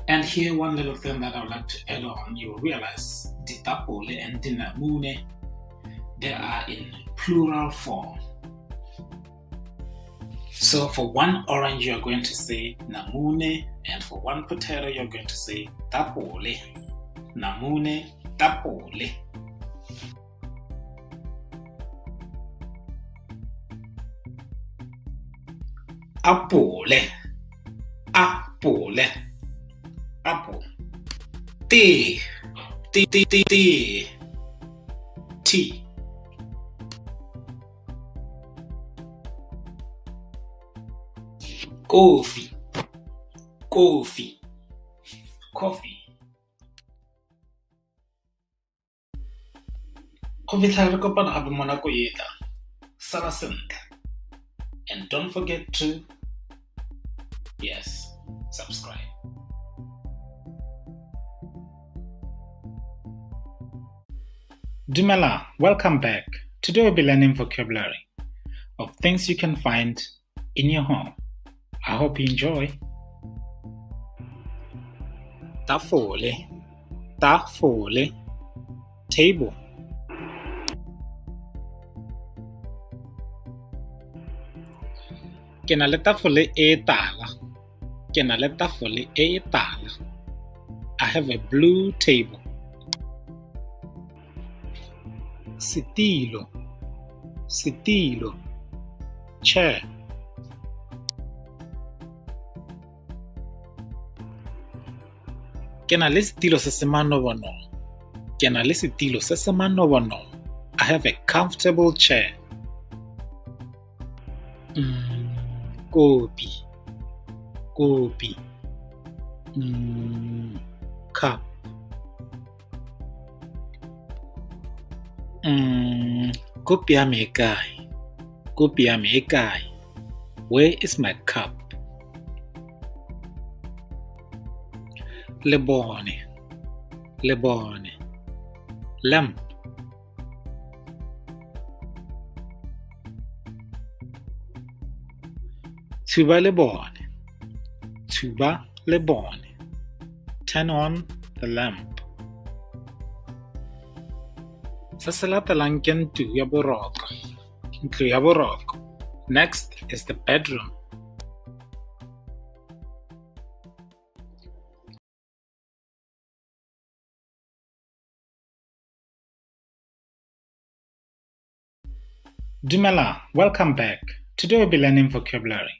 And here, one little thing that I would like to add on, you realize ditapole and dinamune, they are in plural form. So for one orange, you're going to say namune, and for one potato, you're going to say tapole. Namune, tapole. Apole, apole, apple. T, T, T, T, T, T. Coffee, coffee, coffee. Go fitlha re kopana gape mo nako e tlang. Sala sentle. And don't forget to, yes, subscribe. Dumela, welcome back. Today we'll be learning vocabulary of things you can find in your home. I hope you enjoy. Tafole, tafole, table. Ke na le tafole e tala. Ke na le tafole e tala. I have a blue table. Setilo, setilo, chair. Ke na le setilo se se manobonobo. Ke na le setilo se se manobonobo. I have a comfortable chair. Kopi, kopi. Cup. Kopi ya me e kae? Kopi ya me e kae? Where is my cup? Lebone, lebone, lamp. Tshuba lebone, tshuba lebone. Turn on the lamp. Se se latelang ke ntlo ya boroko. Ntlo ya boroko. Next is the bedroom. Dumela, welcome back. Today we'll be learning vocabulary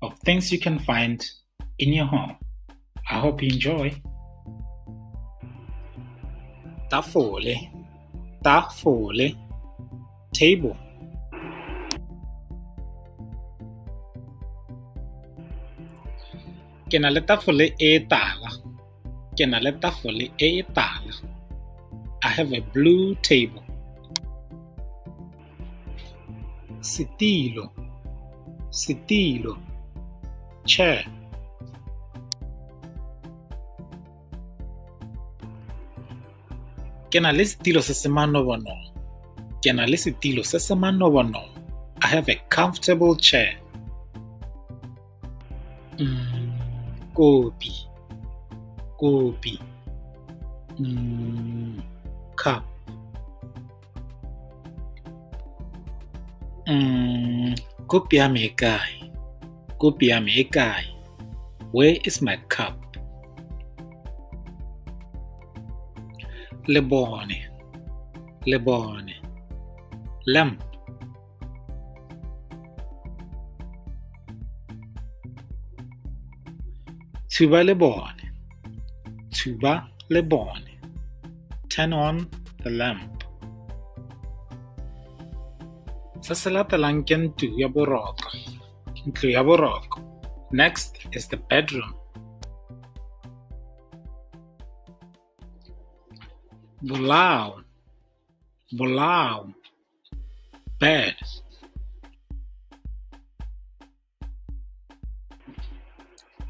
of things you can find in your home. I hope you enjoy. Tafole, tafole, table. Ke na le tafole e tala. Ke na le tafole e tala. I have a blue table. Setilo, setilo, chair. Ke na le setilo se se manobonobo. Ke na le setilo se se manobonobo. I have a comfortable chair. Kopi, kopi. Cup. Kopi ya me e kae? Kopi ya me e kae? Where is my cup? Lebone, lebone, lamp. Tshuba lebone, tshuba lebone. Turn on the lamp. Se se latelang ke ntlo ya boroko. Ntlo ya boroko. Next is the bedroom. Bolao, bolao, bed.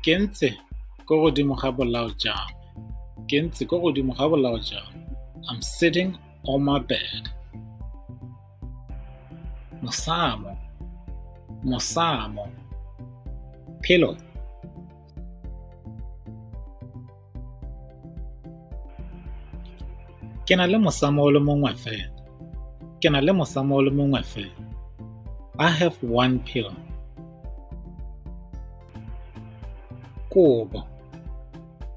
Ke ntse ko godimo ga bolao jwa me. Ke ntse ko godimo ga bolao jwa me. I'm sitting on my bed. Mosamo, mosamo. Pillow. Ke na le mosamo o le mongwe fela. Ke na le mosamo o le mongwe fela. I have one pillow. Kobo,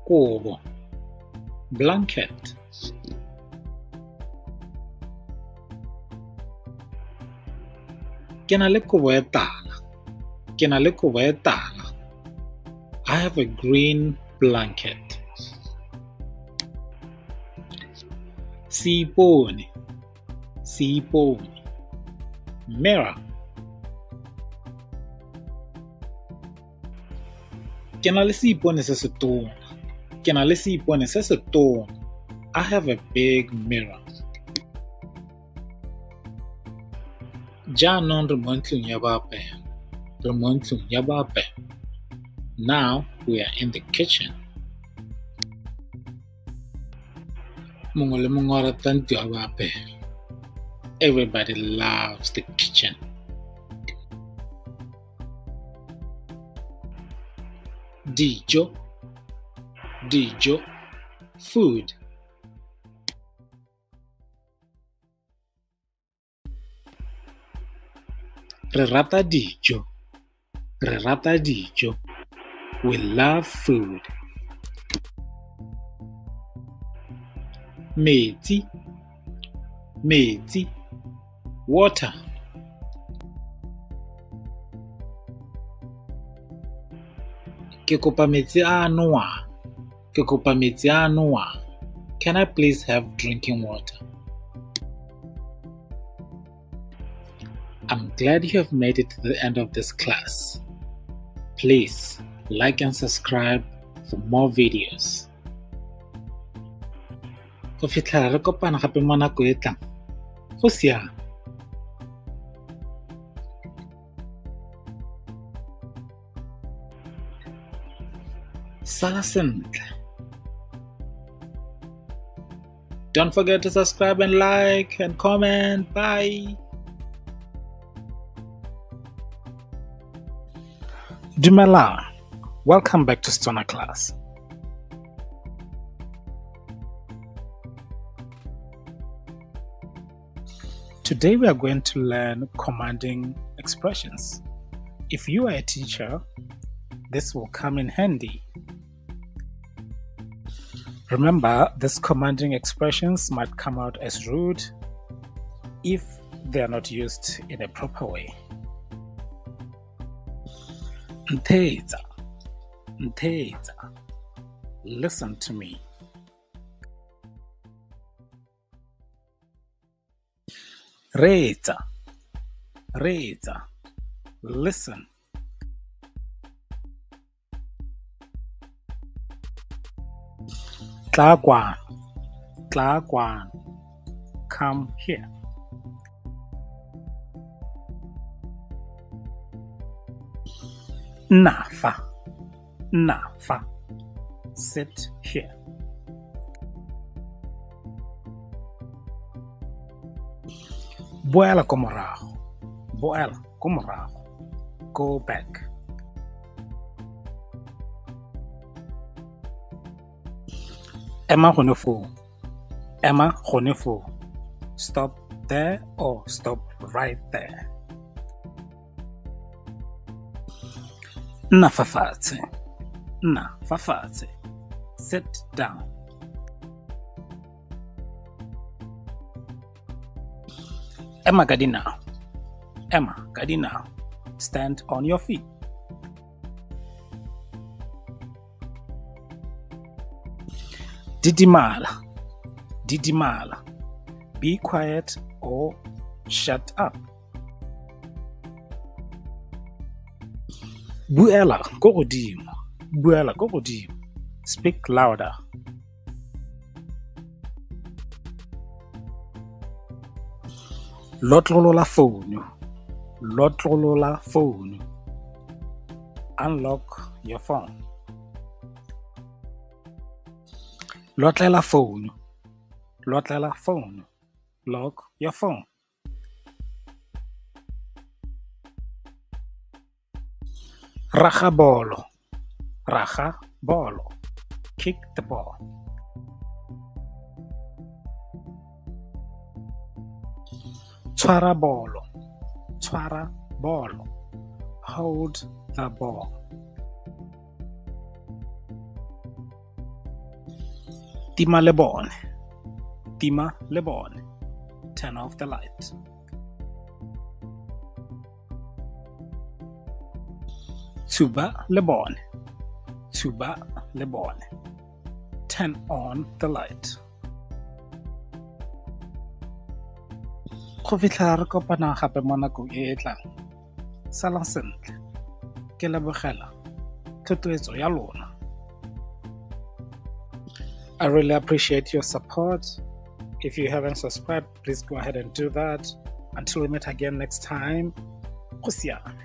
kobo. Blanket. Ke na le kobo e tala. Ke na le kobo e tala. I have a green blanket. Seipone, seipone. Mirror. Ke na le seipone se setona. Ke na le seipone se setona. I have a big mirror. Jaanong re mo ntlong ya boapelo. Re mo ntlong ya boapelo. Now we are in the kitchen. Mongwe le mongwe o rata ntlo ya boapelo. Everybody loves the kitchen. Dijo, dijo, food. Re rata dijo. Re rata dijo. We love food. Metsi, metsi, water. Ke kopa metsi a a nowang. Ke kopa metsi a a nowang. Can I please have drinking water? I'm glad you have made it to the end of this class. Please like and subscribe for more videos. Go fitlhela re kopana gape mo nako e tlang. Go siame. Sala sentle. Don't forget to subscribe and like and comment. Bye. Dumelang. Welcome back to Setswana class. Today we are going to learn commanding expressions. If you are a teacher, this will come in handy. Remember, these commanding expressions might come out as rude if they are not used in a proper way. Ntheetsa, ntheetsa. Listen to me. Reetsa, reetsa. Listen. Tla kwano, tla kwano. Come here. Nna fa, nna fa. Sit here. Boela ko morago, boela ko morago. Go back. Ema gone foo, ema gone foo. Stop there or stop right there. Nna fa fatshe, nna fa fatshe. Sit down. Ema ka dinao, ema ka dinao. Stand on your feet. Didimala, didimala. Be quiet or shut up. Buela ko godimo, buela ko godimo. Speak louder. Lotlolola founu, lotlolola founu. Unlock your phone. Lotlela founu, lotlela founu. Lock your phone. Raga bolo. Raga bolo. Kick the ball. Tshwara bolo. Tshwara bolo. Hold the ball. Tima lebone. Tima lebone. Turn off the light. Tshuba lebone. Tshuba lebone. Turn on the light. Go fitlhela re kopana gape mo nakong e e tlang. Salang sentle. Ke lebogela thotloetso ya lona. I really appreciate your support. If you haven't subscribed, please go ahead and do that. Until we meet again next time, go siame.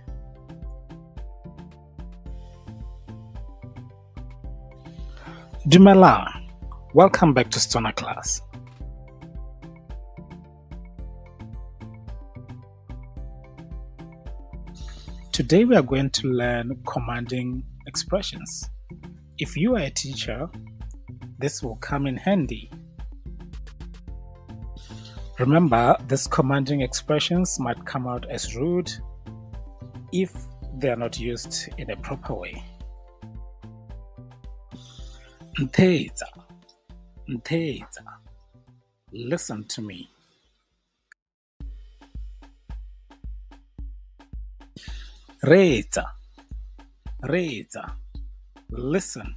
Dumelang. Welcome back to Setswana class. Today we are going to learn commanding expressions. If you are a teacher, this will come in handy. Remember, these commanding expressions might come out as rude if they are not used in a proper way. Ntheetsa, ntheetsa. Listen to me. Reetsa, reetsa. Listen.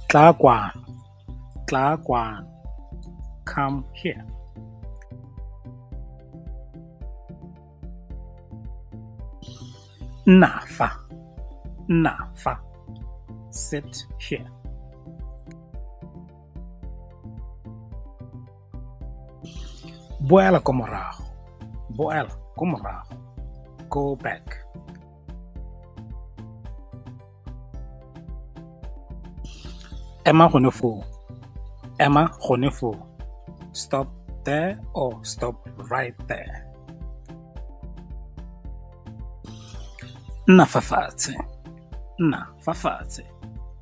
Tla kwano, tla kwano. Come here. Nna fa, nna fa. Sit here. Boela ko morago, boela ko morago. Go back. Ema gone foo, ema gone foo. Stop there or stop right there. Nna fa fatshe, nna fa fatshe.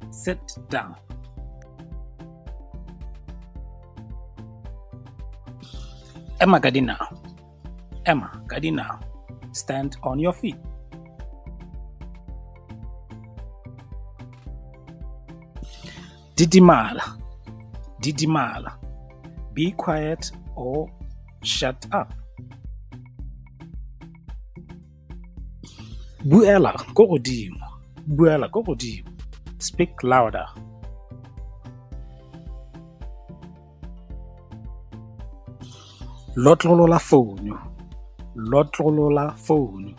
Sit down. Ema ka dinao, ema ka dinao. Stand on your feet. Didimala, didimala. Be quiet or shut up. Buela ko godimo, buela ko godimo. Speak louder. Lotlolola founu, lotlolola founu.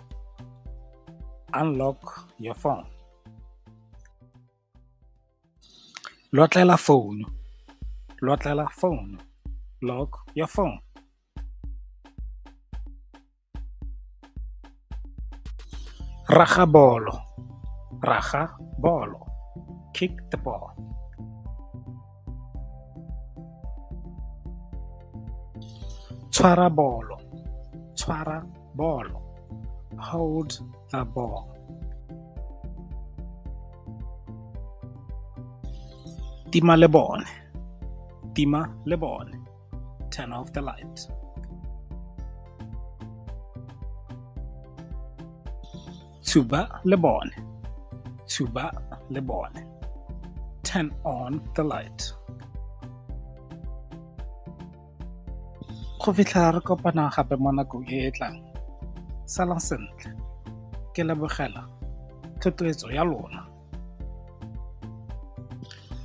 Unlock your phone. Lotlela founu, lotlela founu. Lock your phone. Raga bolo, raga bolo. Kick the ball. Tshwara bolo, tshwara bolo. Hold the ball. Tima lebone, tima lebone. Turn off the light. Tshuba lebone, tshuba lebone. Turn on the light. Go fitlhela re kopana gape mo nakong e e tlang. Salang sentle. Ke lebogela thotloetso ya lona.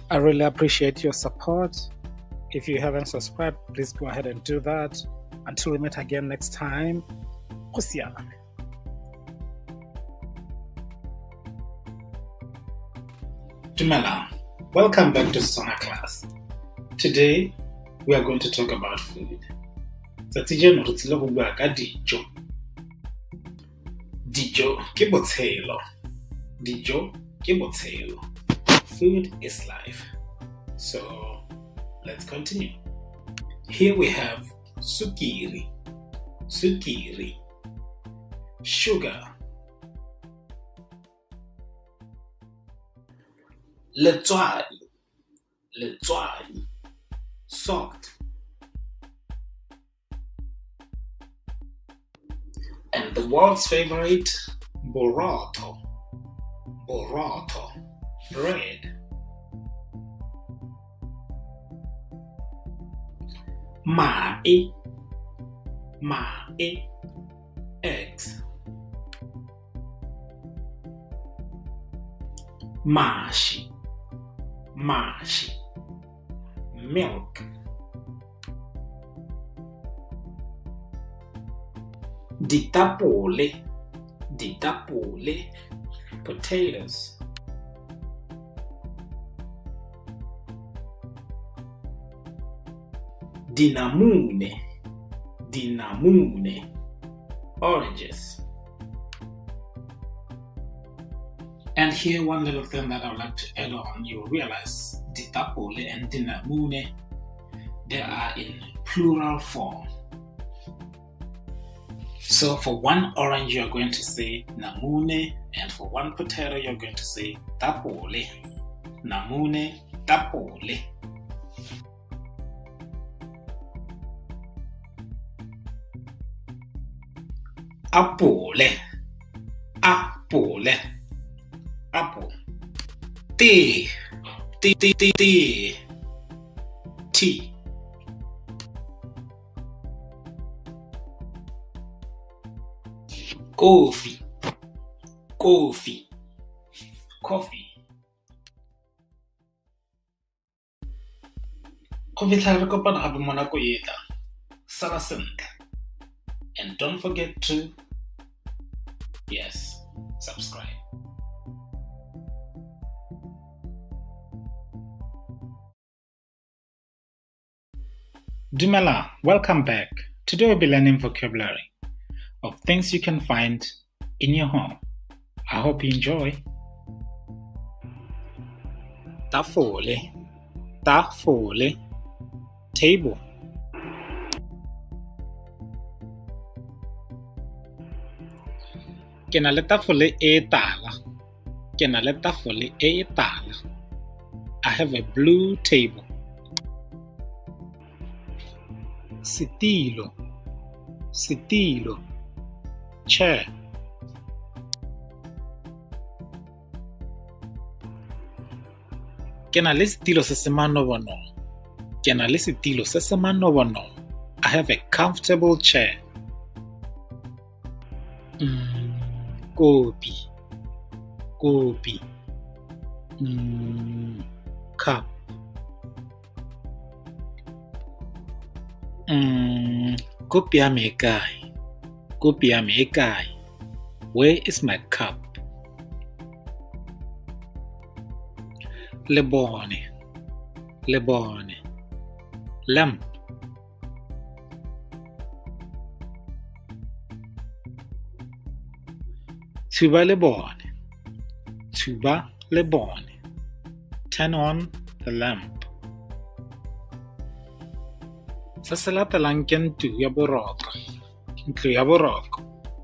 I really appreciate your support. If you haven't subscribed, please go ahead and do that. Until we meet again next time, go siame. Dumelang. Welcome back to Setswana class. Today, we are going to talk about food. Tsatsi jeno re tsile go bua ka dijo. Dijo ke botshelo. Dijo ke botshelo. Food is life. So, let's continue. Here we have sukiri. Sukiri, sugar. Letswai, letswai, salt. And the world's favorite, borotho, borotho, bread. Mae, mae, eggs. Mashi, mashi, milk. Ditapole, ditapole, potatoes. Dinamune, dinamune, oranges. And here, one little thing that I would like to add on, you'll realize ditapole and dinamune, they are in plural form. So for one orange, you're going to say namune, and for one potato, you're going to say tapole. Namune, tapole. Apole, apole, apple. T, T, T, T, T, tea. Coffee, coffee, coffee. Go fitlha re kopana gape mo nako e tlang. Sala sentle. And don't forget to, yes, subscribe. Dumela, welcome back. Today we'll be learning vocabulary of things you can find in your home. I hope you enjoy. Tafole, tafole, table. Ke na le tafole e tala. Ke na le tafole e tala. I have a blue table. Setilo, setilo, chair. Ke na le setilo se se manobonobo. Ke na le setilo se se manobonobo. I have a comfortable chair. Kopi, kopi. Cup. Kopi ya me e kae? Kopi ya me e kae? Where is my cup? Lebone, lebone, lamp. Tshuba lebone, tshuba lebone. Turn on the lamp. Se se latelang ke ntlo ya boroko. Ntlo ya boroko.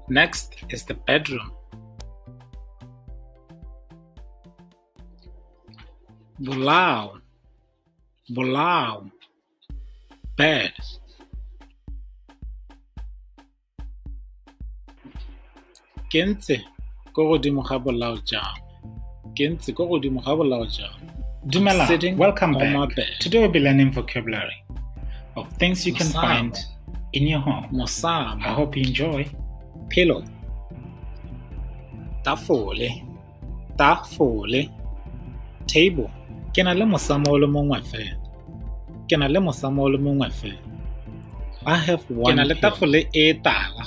Next is the bedroom. Bolao, bolao, bed. Ke ntse ko godimo ga bolao jwa me. Ke ntse ko godimo ga bolao jwa me. Dumela, welcome back. Today we'll be learning vocabulary of things you can find in your home. Mosamo. I hope you enjoy. Pillow. Tafole, tafole, table. Ke na le mosamo o le mongwe fela. Ke na le mosamo o le mongwe fela. I have one. Ke na le tafole e tala.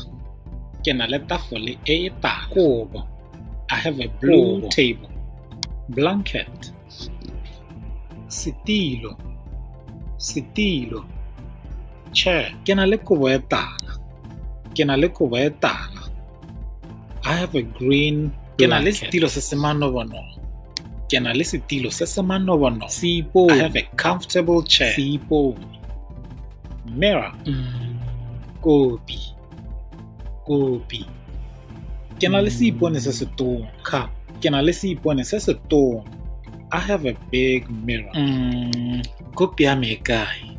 Ke na le tafole e tala. Kobo. I have a blue Kobo. Table. Blanket. Setilo, setilo, chair. Ke na le kobo e tala. Ke na le kobo e tala. I have a green blanket. Ke na le setilo se se manobonobo. Ke na le setilo se se manobonobo. Seipone. I have a comfortable chair. Seipone. Mirror. Kopi. Kopi. Ke na le seipone se se tona. Cup. Ke na le seipone se se tona. I have a big mirror. Kopi ya me e kae?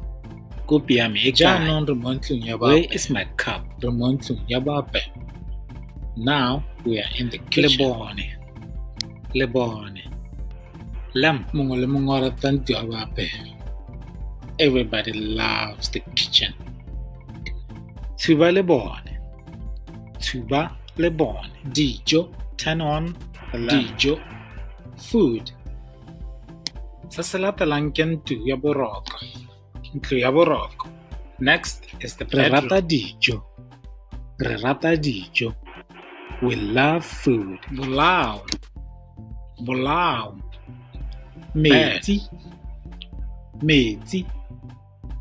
Kopi ya me e kae? Jaanong re mo ntlong ya Where is my cup? Re mo ntlong ya boapelo. Now we are in the kitchen. Lebone. Lebone. Lamp. Mongwe le mongwe o rata ntlo ya boapelo. Everybody loves the kitchen. Tshuba lebone. Tshuba lebone. Dijo. Turn on the lamp. Dijo. Food. Se se latelang ke ntlo ya boroko. Ntlo ya boroko. Next is the bedroom. Re rata dijo. Re rata dijo. We love food. Bolao. Bolao. Metsi. Metsi.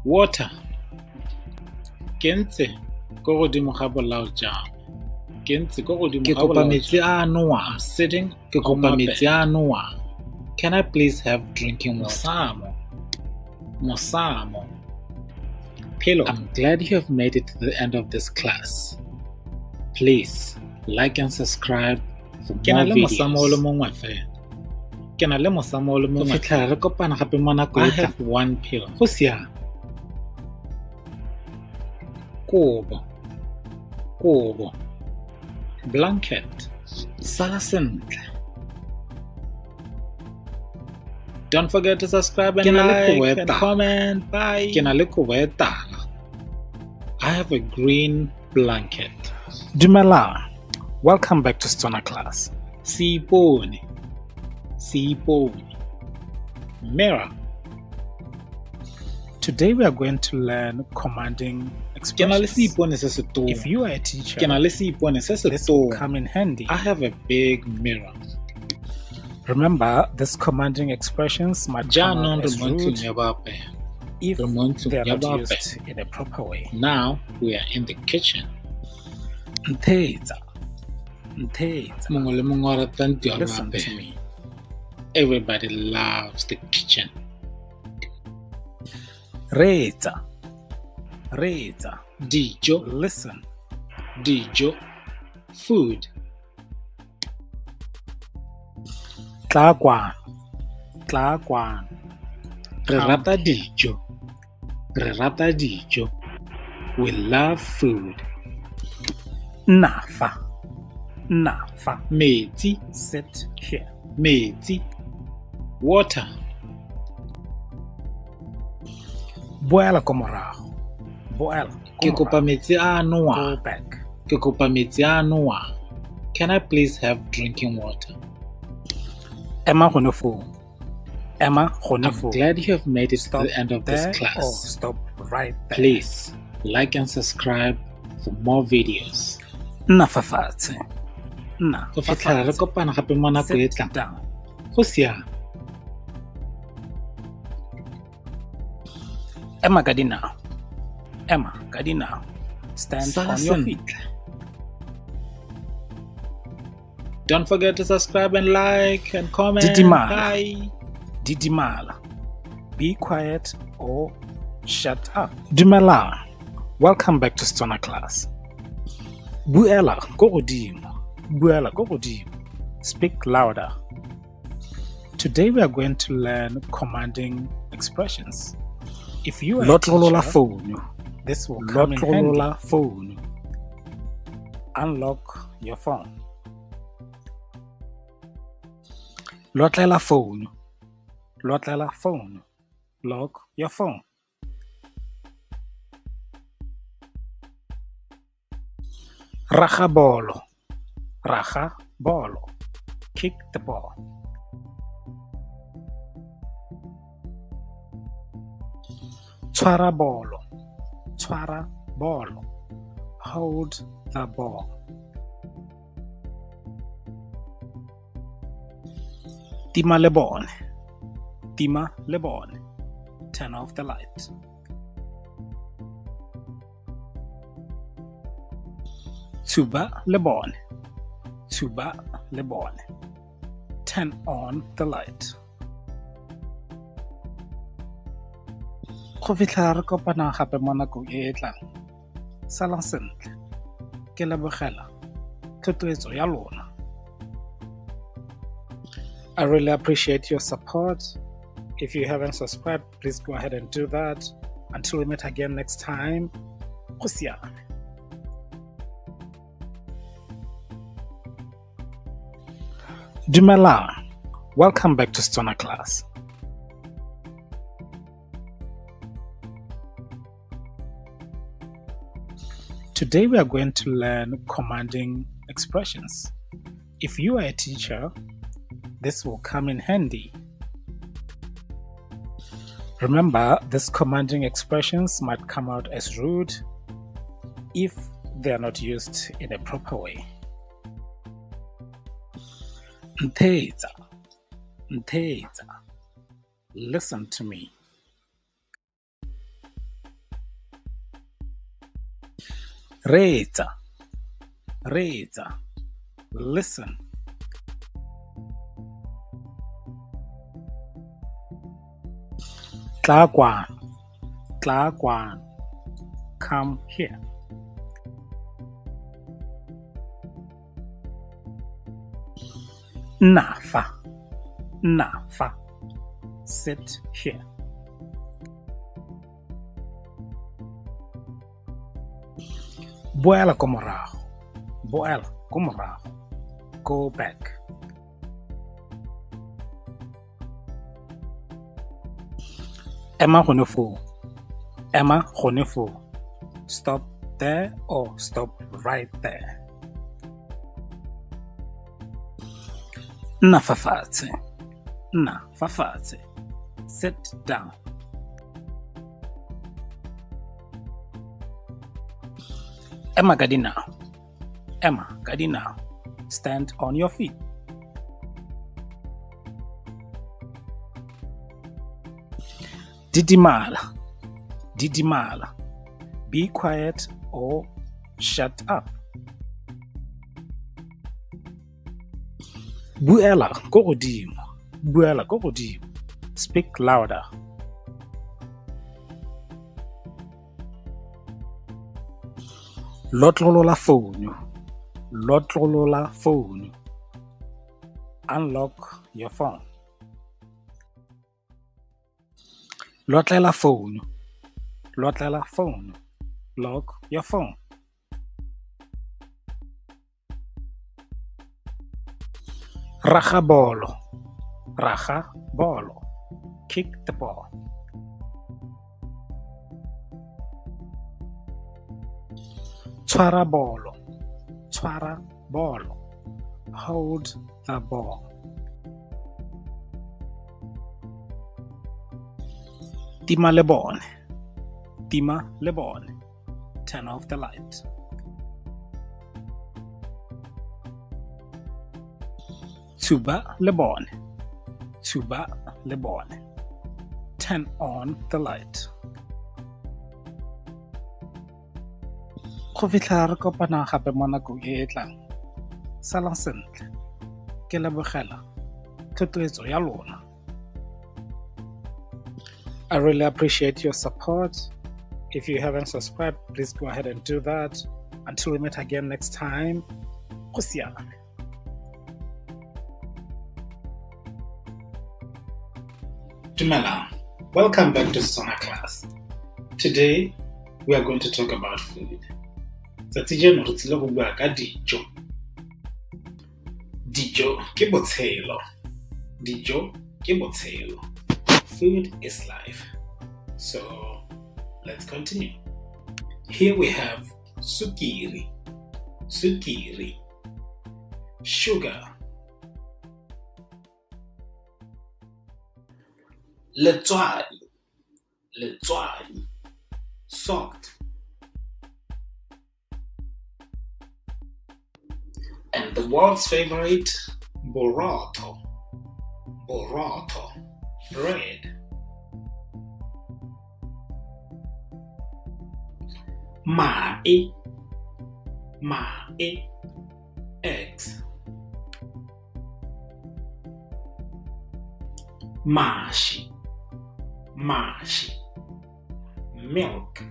Water. Ke ntse ko godimo ga bolao jang. Ke ntse ko godimo ga bolao. Ke kopa metsi a a nowang. I'm sitting. Ke kopa metsi a a nowang. Can I please have drinking water? Mosamo. Mosamo. Pillow. I'm glad you have made it to the end of this class. Please like and subscribe for more videos. Ke na le mosamo o le mongwe fela. Ke na le mosamo o le mongwe. Go fitlhela re kopana gape mo nako e have one pillow. Go siame. Kobo. Kobo. Blanket. Sala sentle. Don't forget to subscribe and like and comment. Bye. Ke na le kobo e tala. I have a green blanket. Dumelang. Welcome back to Setswana class. Seipone. Seipone. Mirror. Today we are going to learn commanding Ke na le expressions. seipone se se tona. If you are a teacher, Ke na le seipone se se this will tona. come in handy. I have a big mirror. Remember, these commanding expressions might come Jaanong out re as mo ntlong rude ya boapelo. if Re mo ntlong they are ya not boapelo. used in a proper way. Now we are in the kitchen. Ntheetsa. Ntheetsa. Mongwe le mongwe o rata ntlo ya Listen to boapelo. me. Everybody loves the kitchen. Reetsa. Reetsa. Dijo. Listen. Dijo. Food. Tla kwano. Tla kwano. Re rata dijo. Re rata dijo. We love food. Nna fa. Nna fa. Metsi. Sit here. Metsi. Water. Boela ko morago. Boela ko Ke kopa morago. metsi a a nowang. Go back. Ke kopa metsi a a nowang. Can I please have drinking water? Ema gone foo. Ema gone I'm foo. glad you have made it to Stop the end of this there or class. stop right there. Please like and subscribe for more videos. Nna fa fatshe. Nna Go fa fitlhela re fatshe. kopana gape mo nako e Sit tlang. down. Go siame. Ema ka dinao. Ema ka dinao. Stand Sala on your feet. sentle. Don't forget to subscribe and like and comment. Didimala. Bye. Didimala. Be quiet or shut up. Dumelang. Welcome back to Setswana class. Buela ko godimo. Buela ko godimo. Speak louder. Today we are going to learn commanding expressions. If you are a Lotlolola teacher, founu. this will come in handy. Lotlolola founu. Unlock your phone. Lotlela founu. Lotlela phone. Lock your phone. Raga bolo. Raga bolo. Kick the ball. Tshwara bolo. Tshwara bolo. Hold the ball. Tima lebone. Tima lebone. Turn off the light. Tshuba lebone. Tshuba lebone. Turn on the light. Go fitlhela re kopana gape mo nakong e e tlang. Salang sentle. Ke lebogela thotloetso ya lona. I really appreciate your support. If you haven't subscribed, please go ahead and do that. Until we meet again next time, go siame. Dumelang. Welcome back to Setswana class. Today we are going to learn commanding expressions. If you are a teacher, this will come in handy. Remember, these commanding expressions might come out as rude if they are not used in a proper way. Ntheetsa, ntheetsa. Listen to me. Reetsa, reetsa. Listen. Tla kwano, tla kwano. Come here. Nna fa, nna fa. Sit here. Boela ko morago, boela ko morago. Go back. Ema gone foo, ema gone foo. Stop there or stop right there. Nna fa fatshe, nna fa fatshe. Sit down. Ema ka dinao, ema ka dinao. Stand on your feet. Didimala, didimala. Be quiet or shut up. Buela ko godimo, buela ko godimo. Speak louder. Lotlolola founu, lotlolola founu. Unlock your phone. Lotlela founu, lotlela founu. Lock your phone. Raga bolo, raga bolo. Kick the ball. Tshwara bolo, tshwara bolo. Hold the ball. Tima lebone, tima lebone. Turn off the light. Tshuba lebone, tshuba lebone. Turn on the light. Go fitlha re kopana gape mo nakong e e tlang. Salang sentle. Ke lebogela thotloetso ya lona. I really appreciate your support. If you haven't subscribed, please go ahead and do that. Until we meet again next time, go siame. Dumelang. Welcome back to Setswana class. Today, we are going to talk about food. Tsatsi jeno re tsile go bua ka dijo. Dijo ke botshelo. Dijo ke botshelo. Food is life. So, let's continue. Here we have sukiri, sukiri, sugar. Letswai, letswai, salt. And the world's favorite, borotho, borotho, bread. Mae, mae, eggs. Mashi, mashi, milk.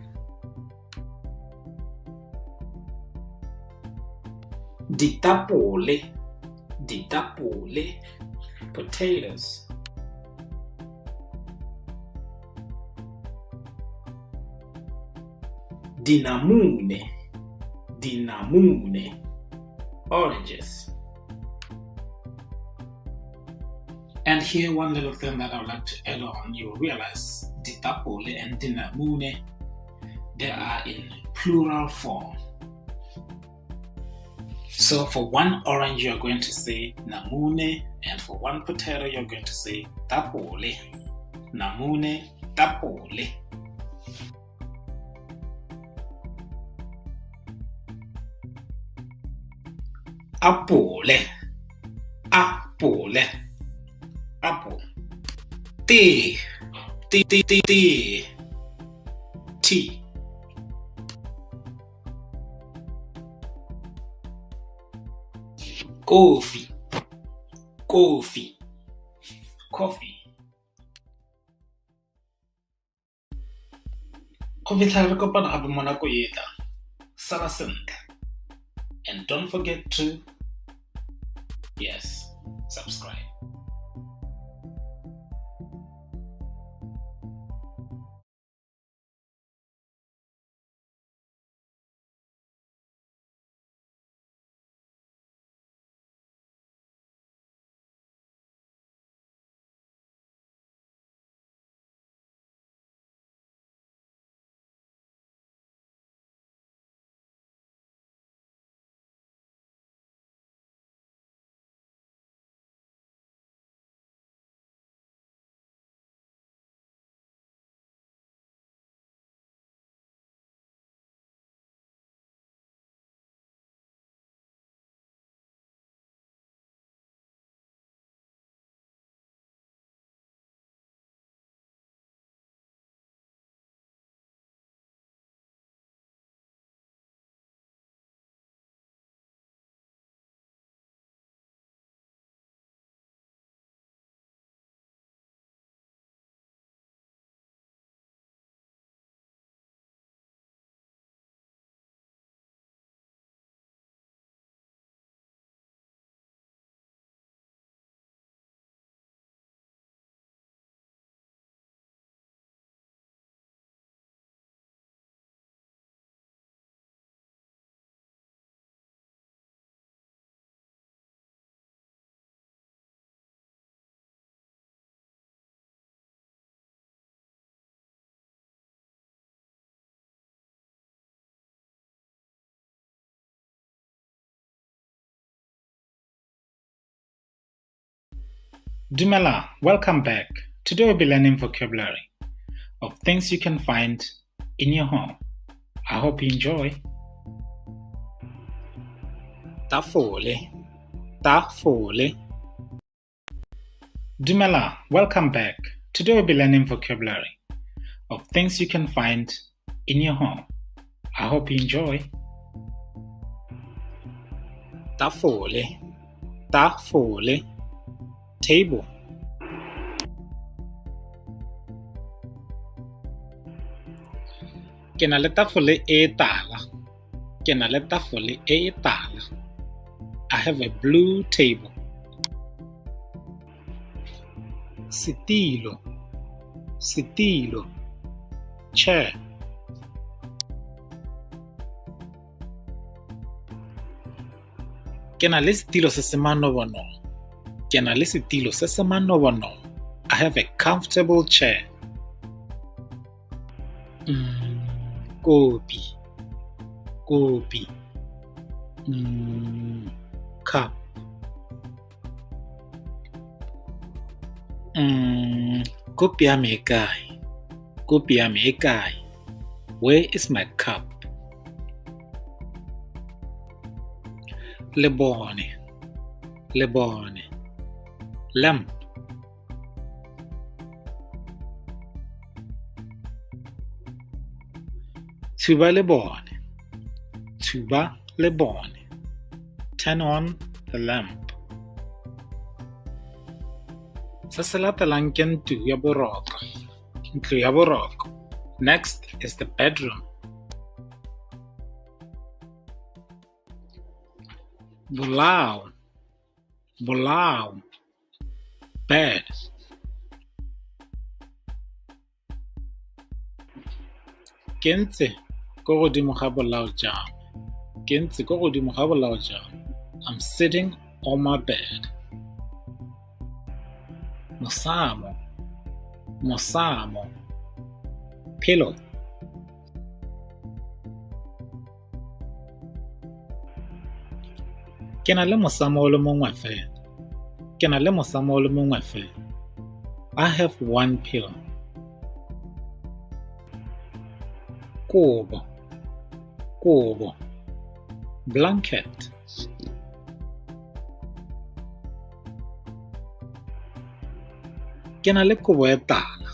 Ditapole, ditapole, potatoes. Dinamune, dinamune, oranges. And here, one little thing that I would like to add on, you'll realize ditapole and dinamune, they are in plural form. So for one orange, you're going to say namune, and for one potato, you're going to say tapole. Namune, tapole. Apole, apole, apple. T, T, T, T, T, T. Kofi, coffee, coffee. Go fitlhela re kopana gape mo nako e tlang. Sala sentle. And don't forget to, yes, subscribe. Dumela, welcome back. Today we'll be learning vocabulary of things you can find in your home. I hope you enjoy. Tafole, tafole. Dumela, welcome back. Today we'll be learning vocabulary of things you can find in your home. I hope you enjoy. Tafole, tafole. Table. Ke na le tafole e tala. Ke na le tafole e tala. I have a blue table. Setilo, setilo, chair. Ke na le setilo se se manobonobo. Ke na le setilo se se manobonobo. I have a comfortable chair. Kopi, kopi. Cup. Kopi ya me e kae? Kopi ya me e kae? Where is my cup? Lebone, lebone. Lamp. Tshuba lebone, tshuba lebone. Turn on the lamp. Se se latelang ke ntlo ya boroko. Ntlo ya boroko. Next is the bedroom. Bolao, bolao, bed. Ke ntse ko godimo ga bolao jwa me. Ke ntse ko godimo ga bolao jwa me. I'm sitting on my bed. Mosamo, mosamo, pillow. Ke na le mosamo o le mongwe fela. Ke na le mosamo o le mongwe fela. I have one pillow. Kobo, kobo, blanket. Ke na le kobo e tala.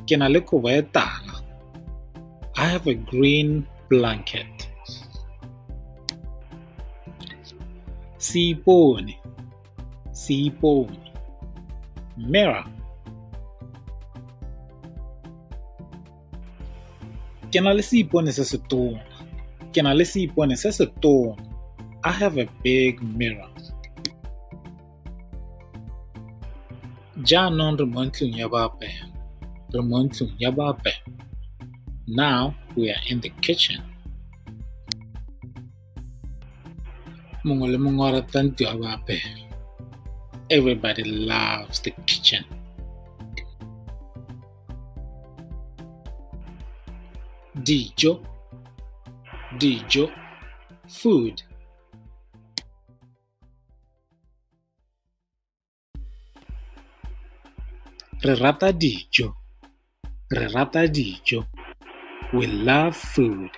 Ke na le kobo e tala. I have a green blanket. Seipone, seipone, mirror. Ke na le seipone se setona. Ke na le seipone se setona. I have a big mirror. Jaanong re mo ntlong ya boapelo. Re mo ntlong ya boapelo. Now we are in the kitchen. Mongwe le mongwe o rata ntlo ya boapelo. Everybody loves the kitchen. Dijo, dijo, food. Re rata dijo. Re rata dijo. We love food.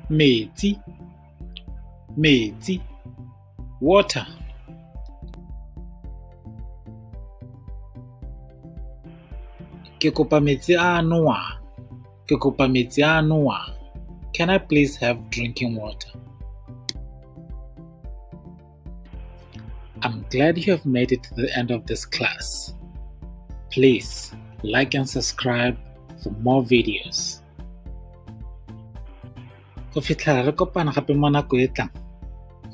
Metsi, metsi, water. Ke kopa metsi a a nowang. Ke kopa metsi a a nowang. Can I please have drinking water? I'm glad you have made it to the end of this class. Please like and subscribe for more videos. Go fitlhela re kopana gape mo nako e tlang.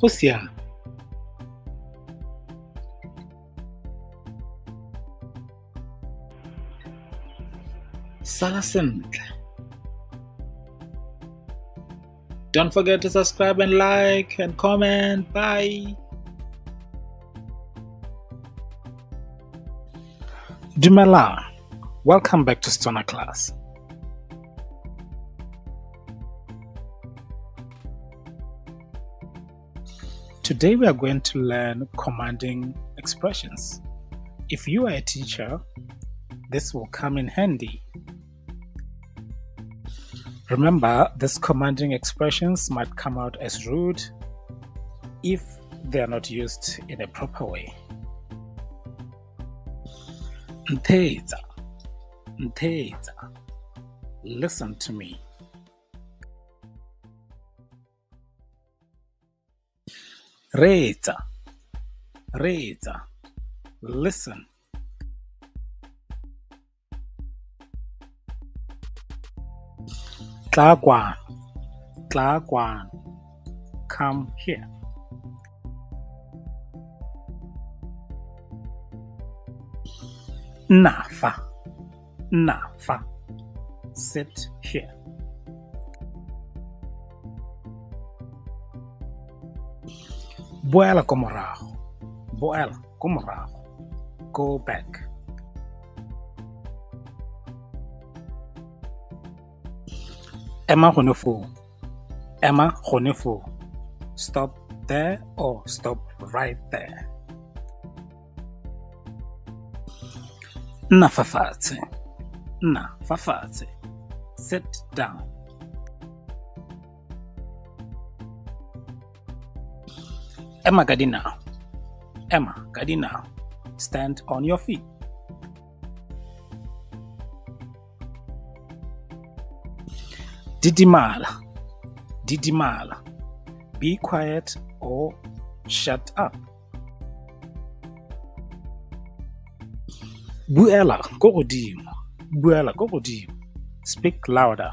Go siame. Sala sentle. Don't forget to subscribe and like and comment. Bye. Dumelang. Welcome back to Setswana class. Today we are going to learn commanding expressions. If you are a teacher, this will come in handy. Remember, these commanding expressions might come out as rude if they are not used in a proper way. Ntheetsa, ntheetsa. Listen to me. Reetsa, reetsa. Listen. Tla kwano, tla kwano. Come here. Nna fa, nna fa. Sit here. Boela ko morago, boela ko morago. Go back. Ema gone foo, ema gone foo. Stop there or stop right there. Nna fa fatshe, nna fa fatshe. Sit down. Ema ka dinao, ema ka dinao. Stand on your feet. Didimala, didimala. Be quiet or shut up. Buela ko godimo, buela ko godimo. Speak louder.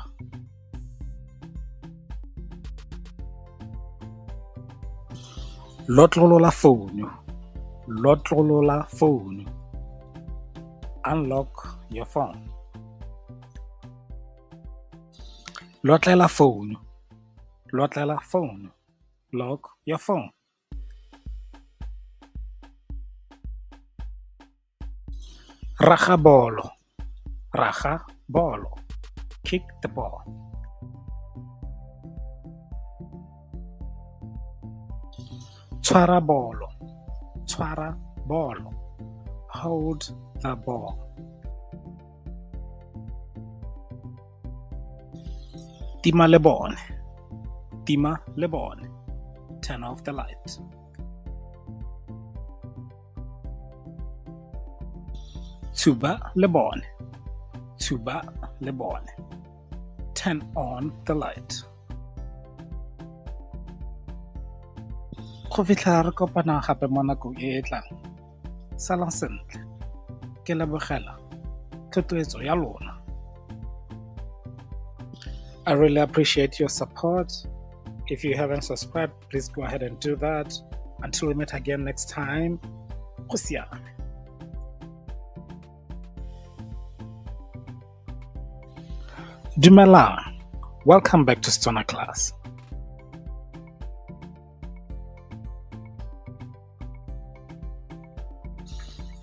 Lotlolola founu. Lotlolola founu. Unlock your phone. Lotlela founu. Lotlela founu. Lock your phone. Raga bolo. Raga bolo. Kick the ball. Tshwara bolo. Tshwara bolo. Hold the ball. Tima lebone. Tima lebone. Turn off the light. Tshuba lebone. Tshuba lebone. Turn on the light. Go fitlhela re kopana gape mo nakong e e tlang. Salang sentle. Ke lebogela thotloetso ya lona. I really appreciate your support. If you haven't subscribed, please go ahead and do that. Until we meet again next time, go siame. Dumelang. Welcome back to Setswana class.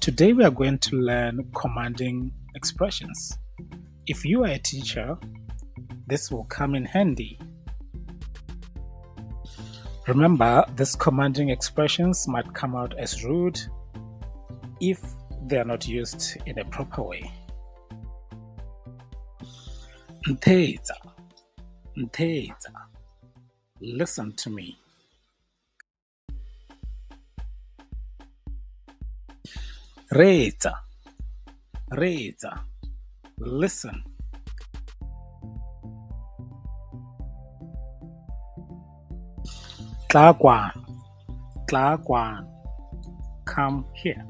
Today we are going to learn commanding expressions. If you are a teacher, this will come in handy. Remember, these commanding expressions might come out as rude if they are not used in a proper way. Ntheetsa, ntheetsa. Listen to me. Reetsa, reetsa. Listen. Tla kwano, tla kwano. Come here.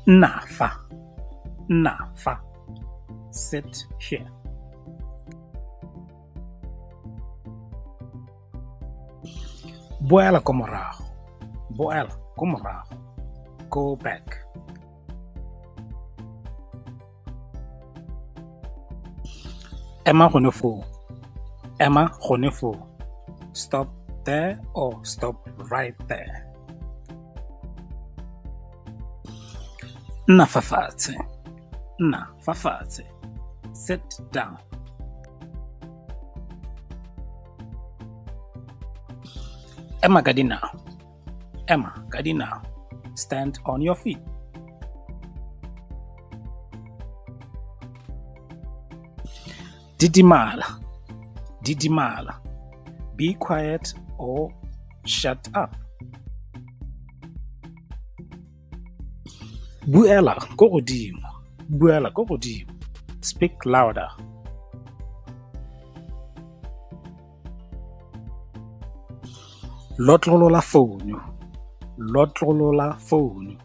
Nna fa, nna fa. Sit here. Boela ko morago, boela ko morago. Go back. Ema gone foo, ema gone foo. Stop there or stop right there. Nna fa fatshe, nna fa fatshe. Sit down. Ema ka dinao, ema ka dinao. Stand on your feet. Didimala, didimala. Be quiet or shut up. Buela ko godimo, buela ko godimo. Speak louder. Lotlolola founu, lotlolola founu.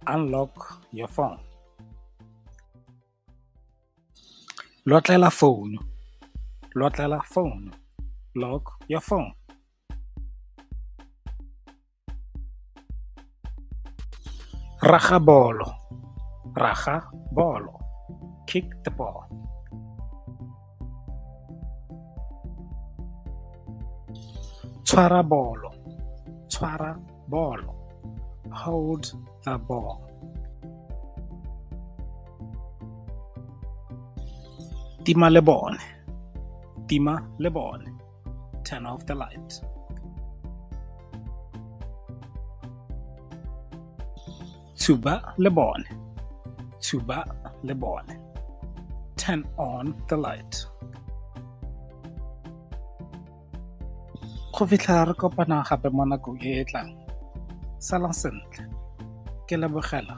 Unlock your phone. Lotlela founu, lotlela founu. Lock your phone. Raga bolo, raga bolo. Kick the ball. Tshwara bolo, tshwara bolo. Hold the ball. Tima lebone, tima lebone. Turn off the light. Tshuba lebone, tshuba lebone. Turn on the light. Go fitlhela re kopana gape mo nakong e e tlang. Salang sentle. Ke lebogela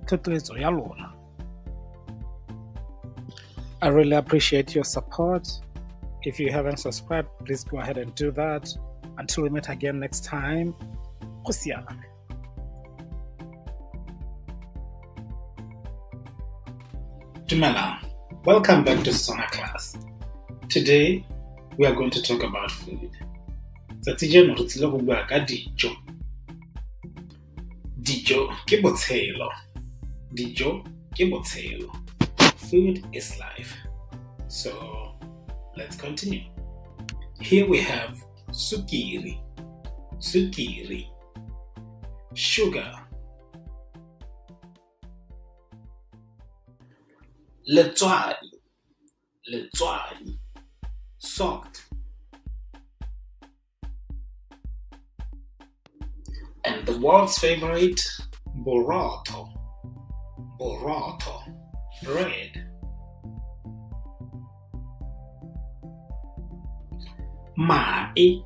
thotloetso ya lona. I really appreciate your support. If you haven't subscribed, please go ahead and do that. Until we meet again next time, go siame. Dumelang. Welcome back to Setswana class. Today, we are going to talk about food. Tsatsi jeno re tsile go bua ka dijo. Dijo ke botshelo. Dijo ke botshelo. Food is life. So, let's continue. Here we have sukiri, sukiri, sugar. Letswai, letswai, salt. And the world's favorite, borotho, borotho, bread. Mae,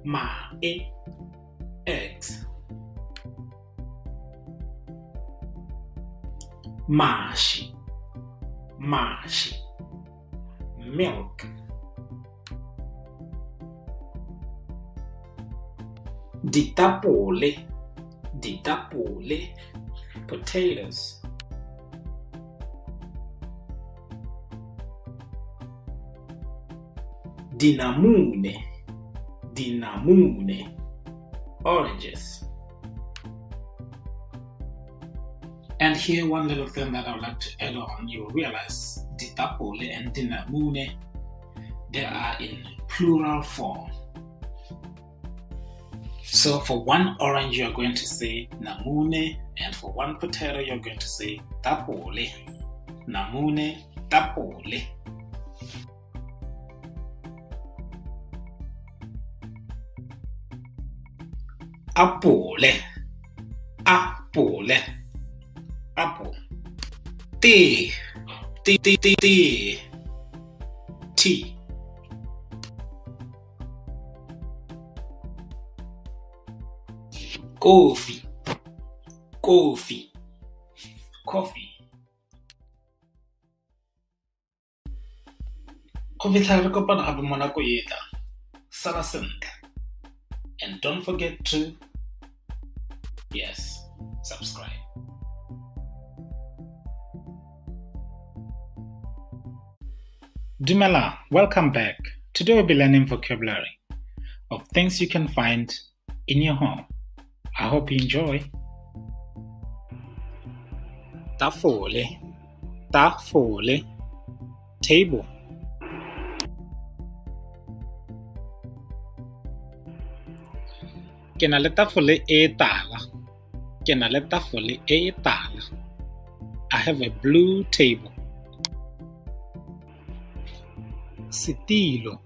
mae, eggs. Mashi, mashi, milk. Ditapole, ditapole, potatoes. Dinamune, dinamune, oranges. And here, one little thing that I would like to add on, you'll realize ditapole and dinamune, they are in plural form. So for one orange, you're going to say namune, and for one potato, you're going to say tapole. Namune, tapole. Apole, apole, apple. T, T, T, T, T, tea. Kofi, kofi, coffee. Go fitlha re kopana gape mo nako e tlang. Sala sentle. And don't forget to, yes, subscribe. Dumela, welcome back. Today we'll be learning vocabulary of things you can find in your home. I hope you enjoy. Tafole, tafole, table. Ke na le tafole e tala. Ke na le tafole e tala. I have a blue table. Setilo,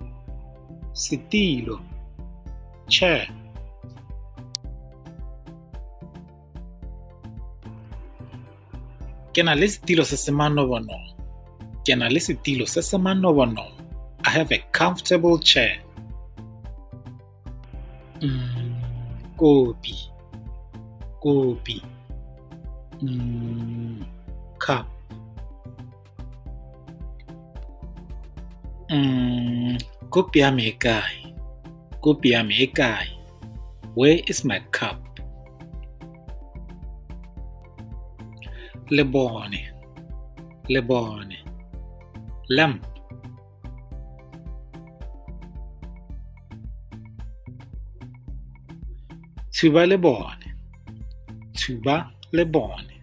setilo, chair. Ke na le setilo se se manobonobo. Ke na le setilo se se manobonobo. I have a comfortable chair. Kopi, kopi. Cup. Kopi ya me e kae? Kopi ya me e kae? Where is my cup? Lebone, lebone, lamp. Tshuba lebone, tshuba lebone.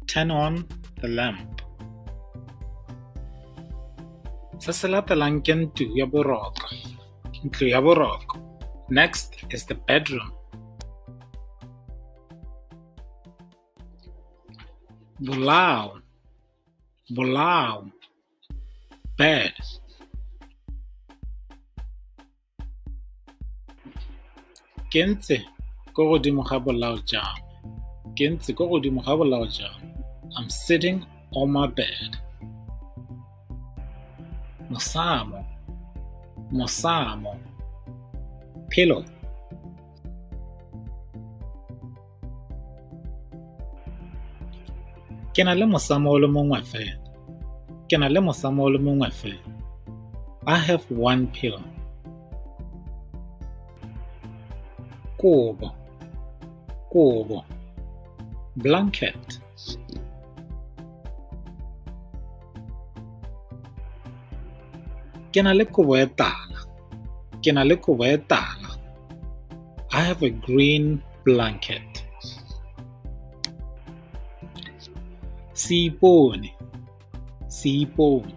Turn on the lamp. Se se latelang ke ntlo ya boroko. Ntlo ya boroko. Next is the bedroom. Bolao, bolao, bed. Ke ntse ko godimo ga bolao jwa me. Ke ntse ko godimo ga bolao jwa me. I'm sitting on my bed. Mosamo, mosamo, pillow. Ke na le mosamo o le mongwe fela. Ke na le mosamo o le mongwe fela. I have one pillow. Kobo, kobo, blanket. Ke na le kobo e tala. Ke na le kobo e tala. I have a green blanket. Seipone, seipone.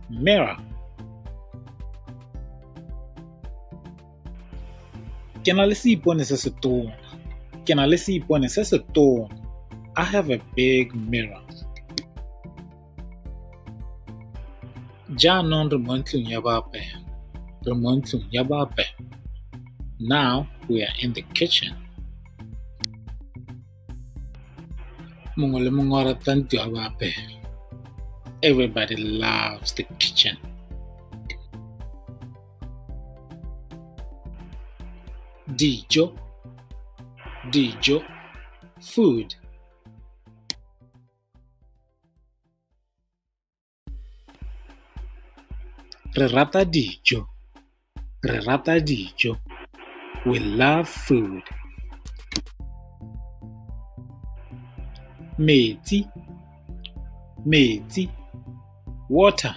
Mirror. Ke na le seipone se setona. Ke na le seipone se setona. I have a big mirror. Jaanong re mo ntlong ya boapelo. Re mo ntlong ya boapelo. Now we are in the kitchen. Mongwe le mongwe o rata ntlo ya boapelo. Everybody loves the kitchen. Dijo, dijo, food. Re rata dijo. Re rata dijo. We love food. Metsi, metsi, water.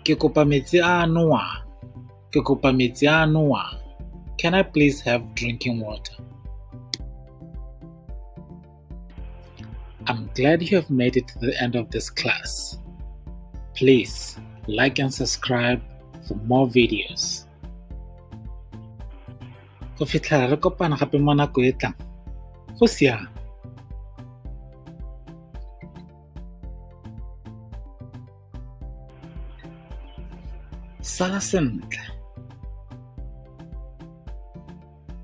Ke kopa metsi a a nowang. Ke kopa metsi a a nowang. Can I please have drinking water? I'm glad you have made it to the end of this class. Please like and subscribe for more videos. Go fitlhela re kopana gape mo nako e tlang. Go siame. Sala sentle.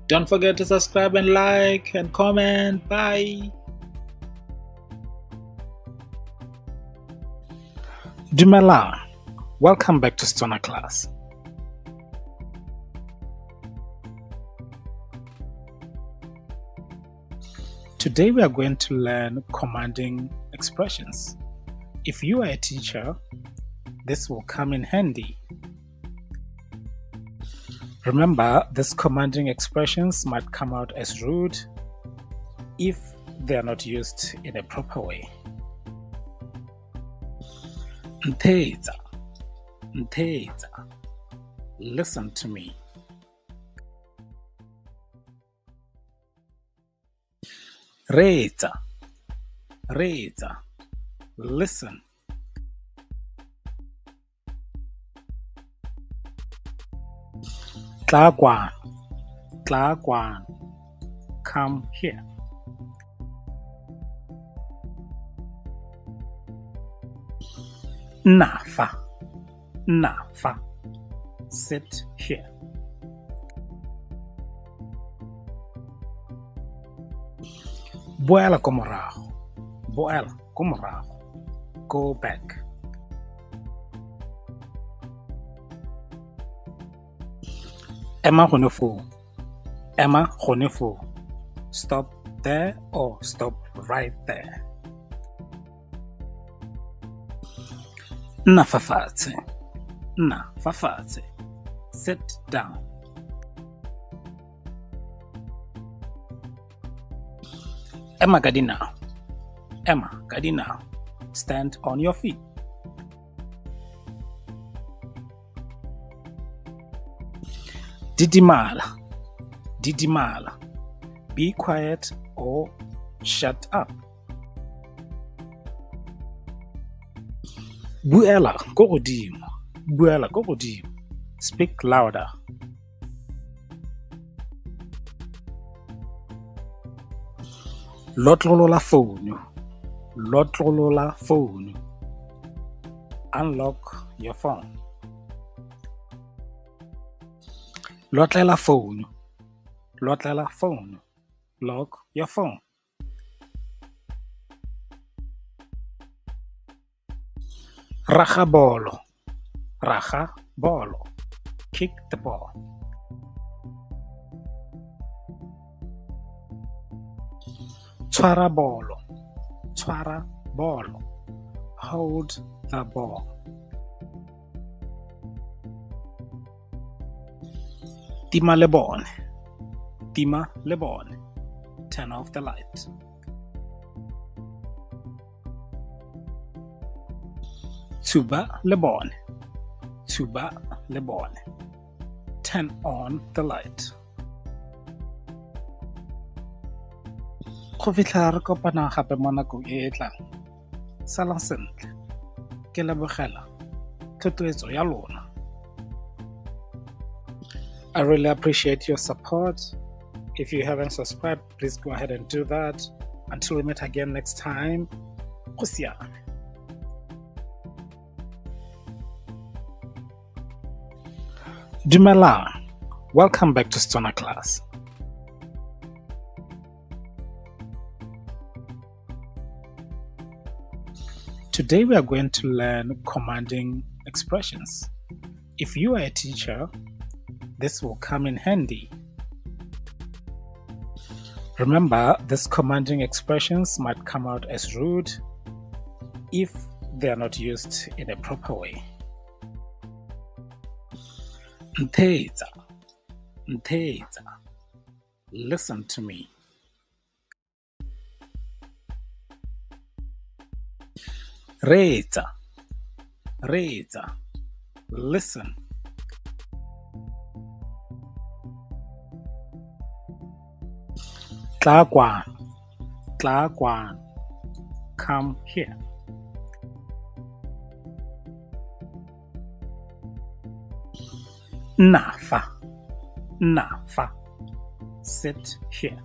Don't forget to subscribe and like and comment. Bye. Dumelang. Welcome back to Setswana class. Today we are going to learn commanding expressions. If you are a teacher, this will come in handy. Remember, these commanding expressions might come out as rude if they are not used in a proper way. Ntheetsa, ntheetsa. Listen to me. Reetsa, reetsa. Listen. Tla kwano, tla kwano. Come here. Nna fa, nna fa. Sit here. Boela ko morago, boela ko morago. Go back. Ema gone foo, ema gone foo. Stop there or stop right there. Nna fa fatshe, nna fa fatshe. Sit down. Ema ka dinao, ema ka dinao. Stand on your feet. Didimala, didimala. Be quiet or shut up. Buela ko godimo, buela ko godimo. Speak louder. Lotlolola founu, lotlolola founu. Unlock your phone. Lotlela founu, lotlela founu. Lock your phone. Raga bolo, raga bolo. Kick the ball. Tshwara bolo, tshwara bolo. Hold the ball. Tima lebone, tima lebone. Turn off the light. Tshuba lebone. Tshuba lebone. Turn on the light. Go fitlha re kopana gape mo nakong e e tlang. Salang sentle. Ke lebogela thotloetso ya lona. I really appreciate your support. If you haven't subscribed, please go ahead and do that. Until we meet again next time, go siame. Dumelang. Welcome back to Setswana class. Today we are going to learn commanding expressions. If you are a teacher, this will come in handy. Remember, these commanding expressions might come out as rude if they are not used in a proper way. Ntheetsa, ntheetsa. Listen to me. Reetsa, reetsa. Listen. Tla kwano, tla kwano. Come here. Nna fa, nna fa. Sit here.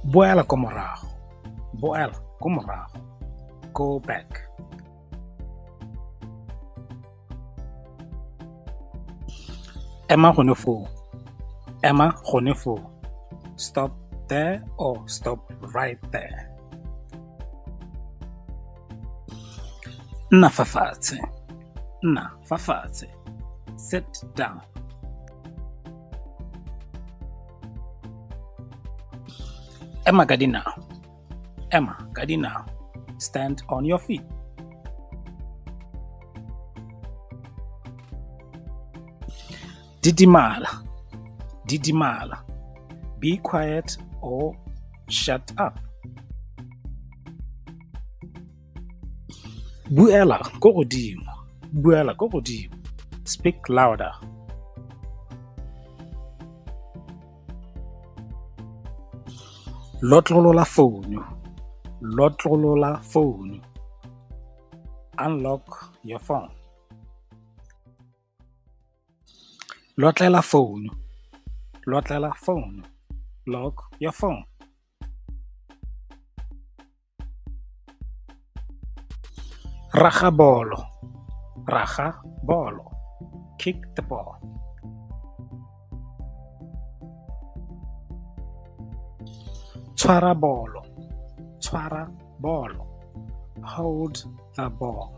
Boela ko morago, boela ko morago. Go back. Ema gone foo, ema gone foo. Stop there or stop right there. Nna fa fatshe, nna fa fatshe. Sit down. Ema ka dinao, ema ka dinao. Stand on your feet. Didimala, didimala. Be quiet or shut up. Buela ko godimo, buela ko godimo. Speak louder. Lotlolola founu, lotlolola founu. Unlock your phone. Lotlela founu, lotlela founu. Lock your phone. Raga bolo, raga bolo. Kick the ball. Tshwara bolo, tshwara bolo. Hold the ball.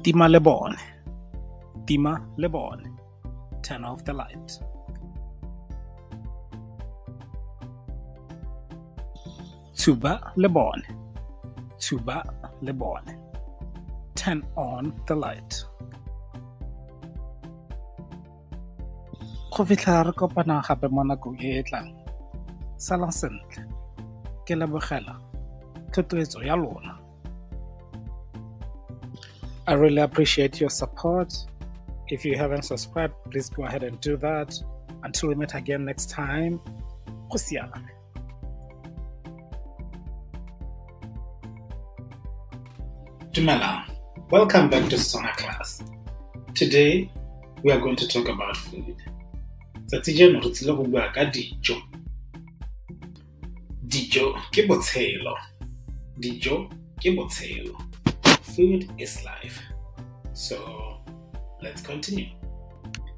Tima lebone, tima lebone. Turn off the light. Tshuba lebone, tshuba lebone. Turn on the light. Go fitlha re kopana gape mo nakong e e tlang. Salang sentle. Ke lebogela thotloetso ya lona. I really appreciate your support. If you haven't subscribed, please go ahead and do that. Until we meet again next time, go siame. Dumelang. Welcome back to Setswana class. Today, we are going to talk about food. Tsatsi jeno re tlile go bua ka dijo. Dijo ke botshelo. Dijo ke botshelo. Food is life. So let's continue.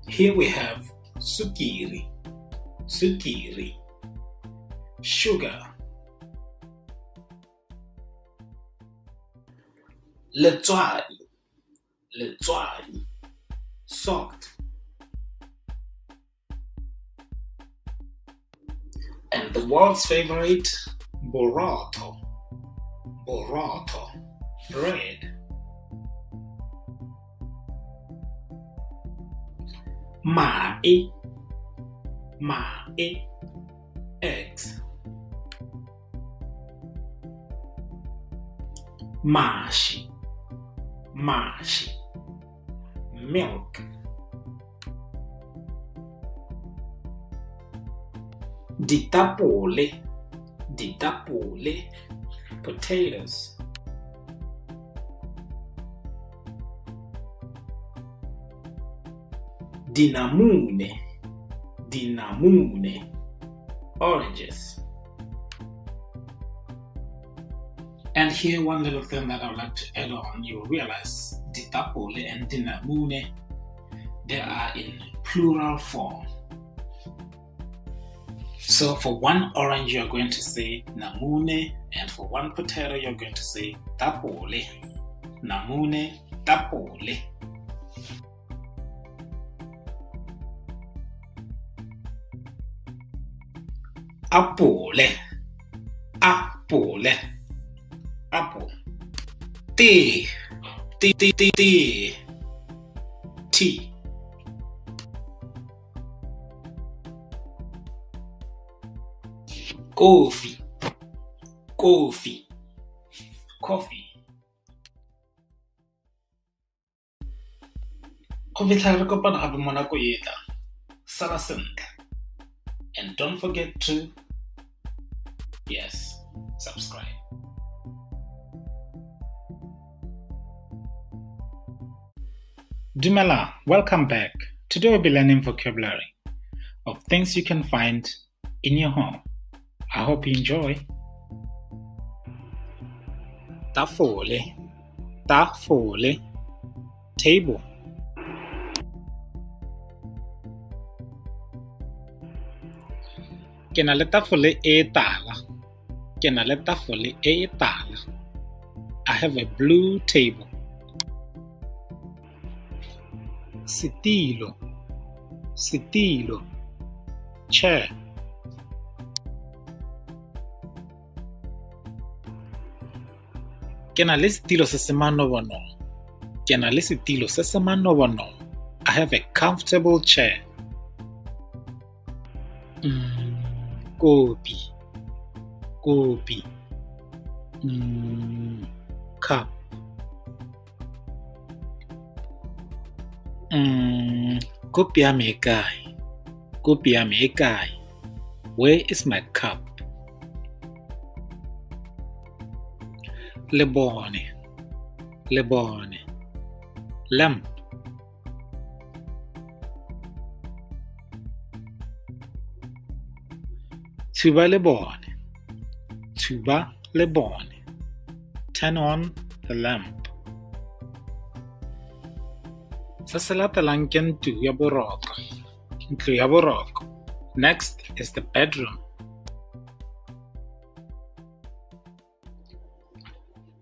Here we have sukiri, sukiri, sugar. Letswai, letswai, salt. And the world's favorite, borotho, borotho, bread. Mae, Mae, eggs. Mashi, mashi, milk. Ditapole, ditapole, potatoes. Dinamune, dinamune, oranges. And here, one little thing that I would like to add on, you realize ditapole and dinamune, they are in plural form. So for one orange, you're going to say namune, and for one potato, you're going to say tapole. Namune, tapole. Apole, apole, apple. T, T, T, T, T, tea. Coffee, coffee, coffee. Go fitlha re kopana gape mo nako e tlang. Sala sentle. And don't forget to, yes, subscribe. Dumela, welcome back. Today we'll be learning vocabulary of things you can find in your home. I hope you enjoy. Tafole, tafole, table. Ke na le tafole e tala. Ke na le tafole e tala. I have a blue table. Setilo, setilo, chair. Ke na le setilo se se manobonobo. Ke na le setilo se se manobonobo. I have a comfortable chair. Kopi, kopi. Cup. Kopi ya me e kae? Kopi ya me e kae? Where is my cup? Lebone, lebone, lamp. Tshuba lebone, tshuba lebone. Turn on the lamp. Se se latelang ke ntlo ya boroko. Ntlo ya boroko. Next is the bedroom.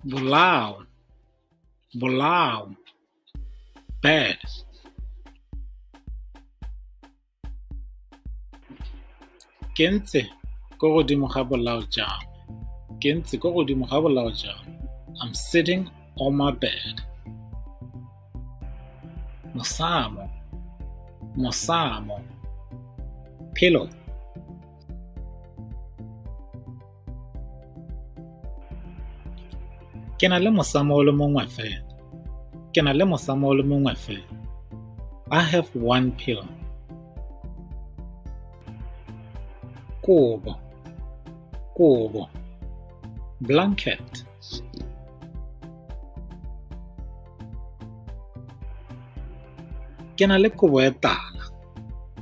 Bolao, bolao, bed. Ke ntse ko godimo ga bolao jwa me. Ke ntse ko godimo ga bolao jwa me. I'm sitting on my bed. Mosamo, mosamo, pillow. Ke na le mosamo o le mongwe fela. Ke na le mosamo o le mongwe fela. I have one pillow. Kobo, kobo, blanket. Ke na le kobo e tala.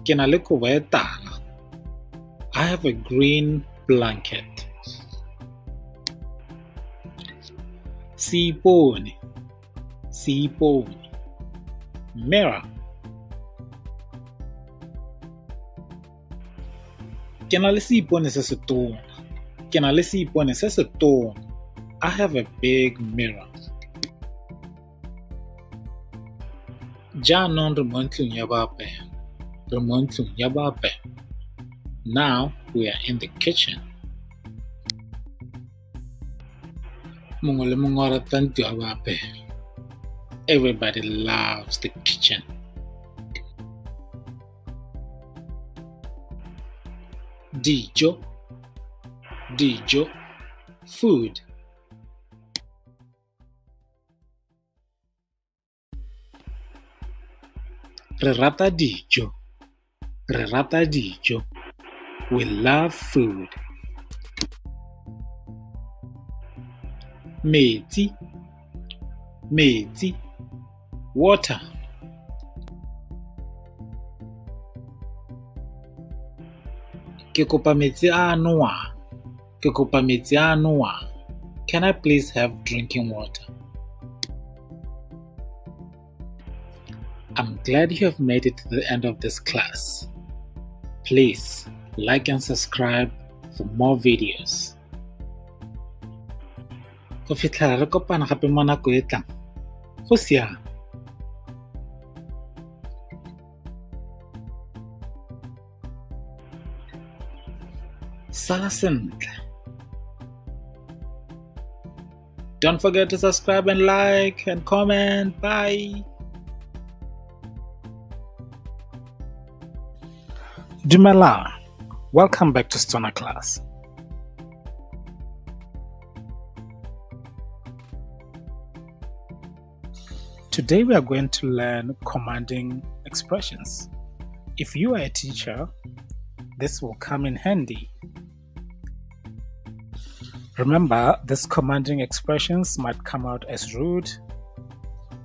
Ke na le kobo e tala. I have a green blanket. Seipone, seipone, mirror. Ke na le seipone se setona. Ke na le seipone se setona. I have a big mirror. Jaanong re mo ntlong ya boapelo. Re mo ntlong ya boapelo. Now we are in the kitchen. Mongwe le mongwe o rata ntlo ya boapelo. Everybody loves the kitchen. Dijo, dijo, food. Re rata dijo, re rata dijo. We love food. Metsi, metsi, water. Ke kopa metsi a a nowang. Ke kopa metsi a a nowang. Can I please have drinking water? I'm glad you have made it to the end of this class. Please like and subscribe for more videos. Go fitlhela re kopana gape mo nako e tlang. Go siame. Sala sentle. Don't forget to subscribe and like and comment. Bye. Dumelang. Welcome back to Setswana class. Today we are going to learn commanding expressions. If you are a teacher, this will come in handy. Remember, these commanding expressions might come out as rude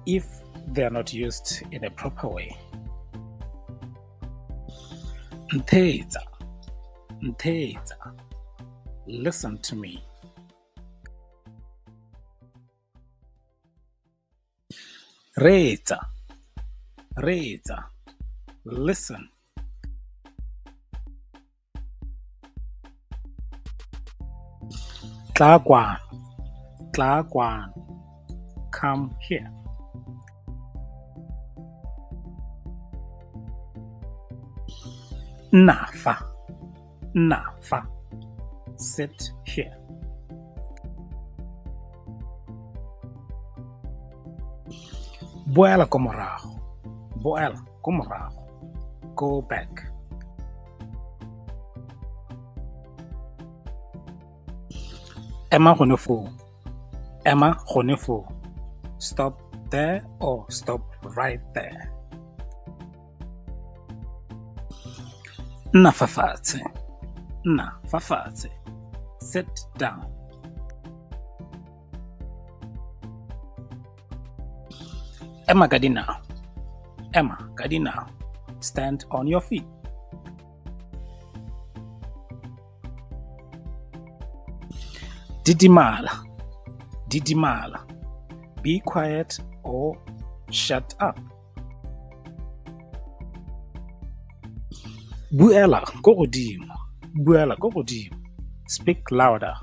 if they are not used in a proper way. Ntheetsa, ntheetsa. Listen to me. Reetsa, reetsa. Listen. Tla kwano, tla kwano. Come here. Nna fa, nna fa. Sit here. Boela ko morago, boela ko morago. Go back. Ema gone foo, ema gone foo. Stop there or stop right there. Nna fa fatshe, nna fa fatshe. Sit down. Ema ka dinao, ema ka dinao. Stand on your feet. Didimala, didimala. Be quiet or shut up. Buela ko godimo, buela ko godimo. Speak louder.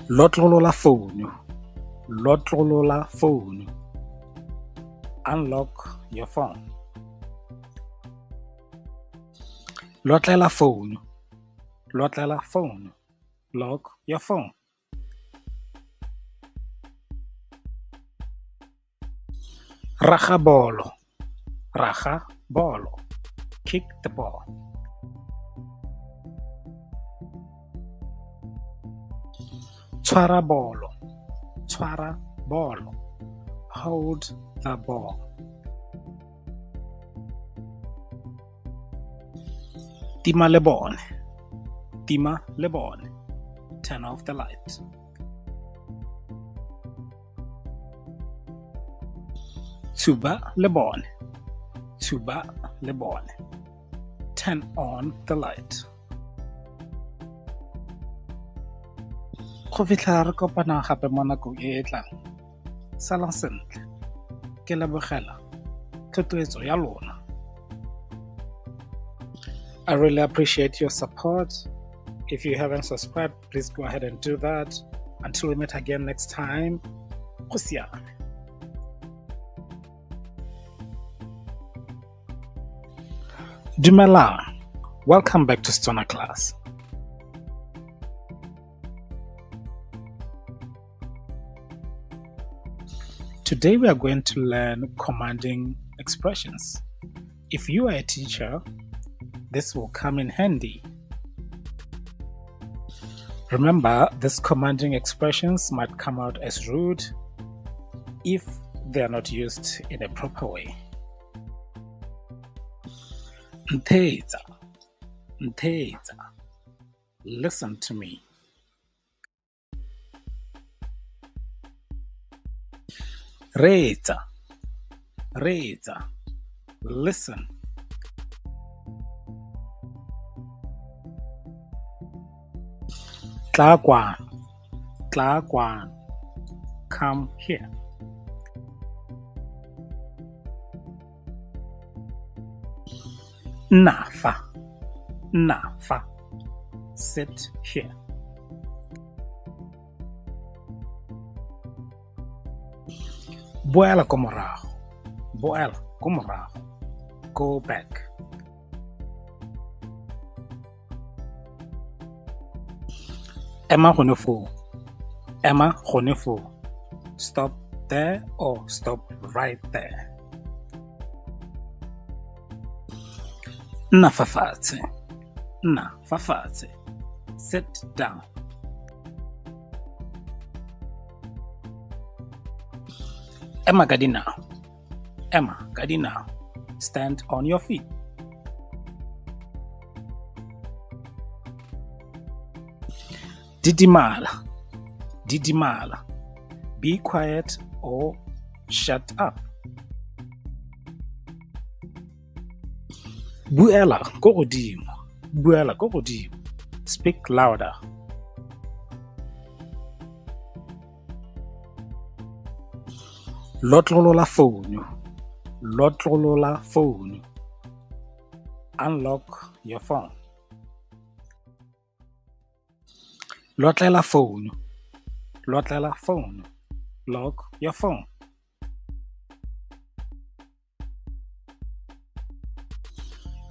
Lotlolola founu, lotlolola founu. Unlock your phone. Lotlela founu, lotlela founu. Lock your phone. Raga bolo, raga bolo. Kick the ball. Tshwara bolo, tshwara bolo. Hold the ball. Tima lebone, tima lebone. Turn off the light. Tshuba lebone, tshuba lebone. Turn on the light. Go fitlhela re kopana gape mo nakong e e tlang. Salang sentle. Ke lebogela thotloetso ya lona. I really appreciate your support. If you haven't subscribed, please go ahead and do that. Until we meet again next time, go siame. Dumelang. Welcome back to Setswana class. Today we are going to learn commanding expressions. If you are a teacher, this will come in handy. Remember, these commanding expressions might come out as rude if they are not used in a proper way. Ntheetsa, ntheetsa. Listen to me. Reetsa, reetsa. Listen. Tla kwano, tla kwano. Come here. Nna fa, nna fa. Sit here. Boela ko morago, boela ko morago. Go back. Ema gone foo, ema gone foo. Stop there or stop right there. Nna fa fatshe, nna fa fatshe. Sit down. Ema ka dinao, ema ka dinao. Stand on your feet. Didimala, didimala. Be quiet or shut up. Buela ko godimo, buela ko godimo. Speak louder. Lotlolola founu, lotlolola founu. Unlock your phone. Lotlela founu, lotlela founu. Lock your phone.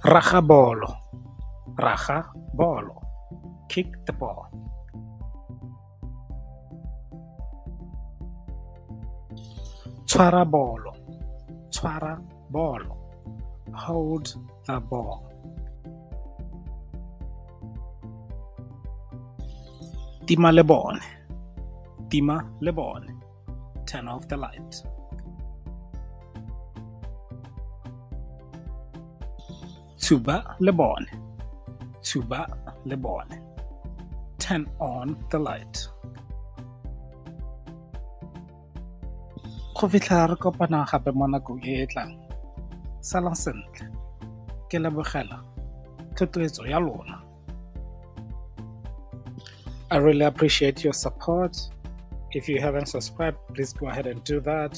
Raga bolo, raga bolo. Kick the ball. Tshwara bolo, tshwara bolo. Hold the ball. Tima lebone, tima lebone. Turn off the light. Tshuba lebone, tshuba lebone. Turn on the light. Go fitlha re kopana gape mo nakong e e tlang. Salang sentle. Ke lebogela thotloetso ya lona. I really appreciate your support. If you haven't subscribed, please go ahead and do that.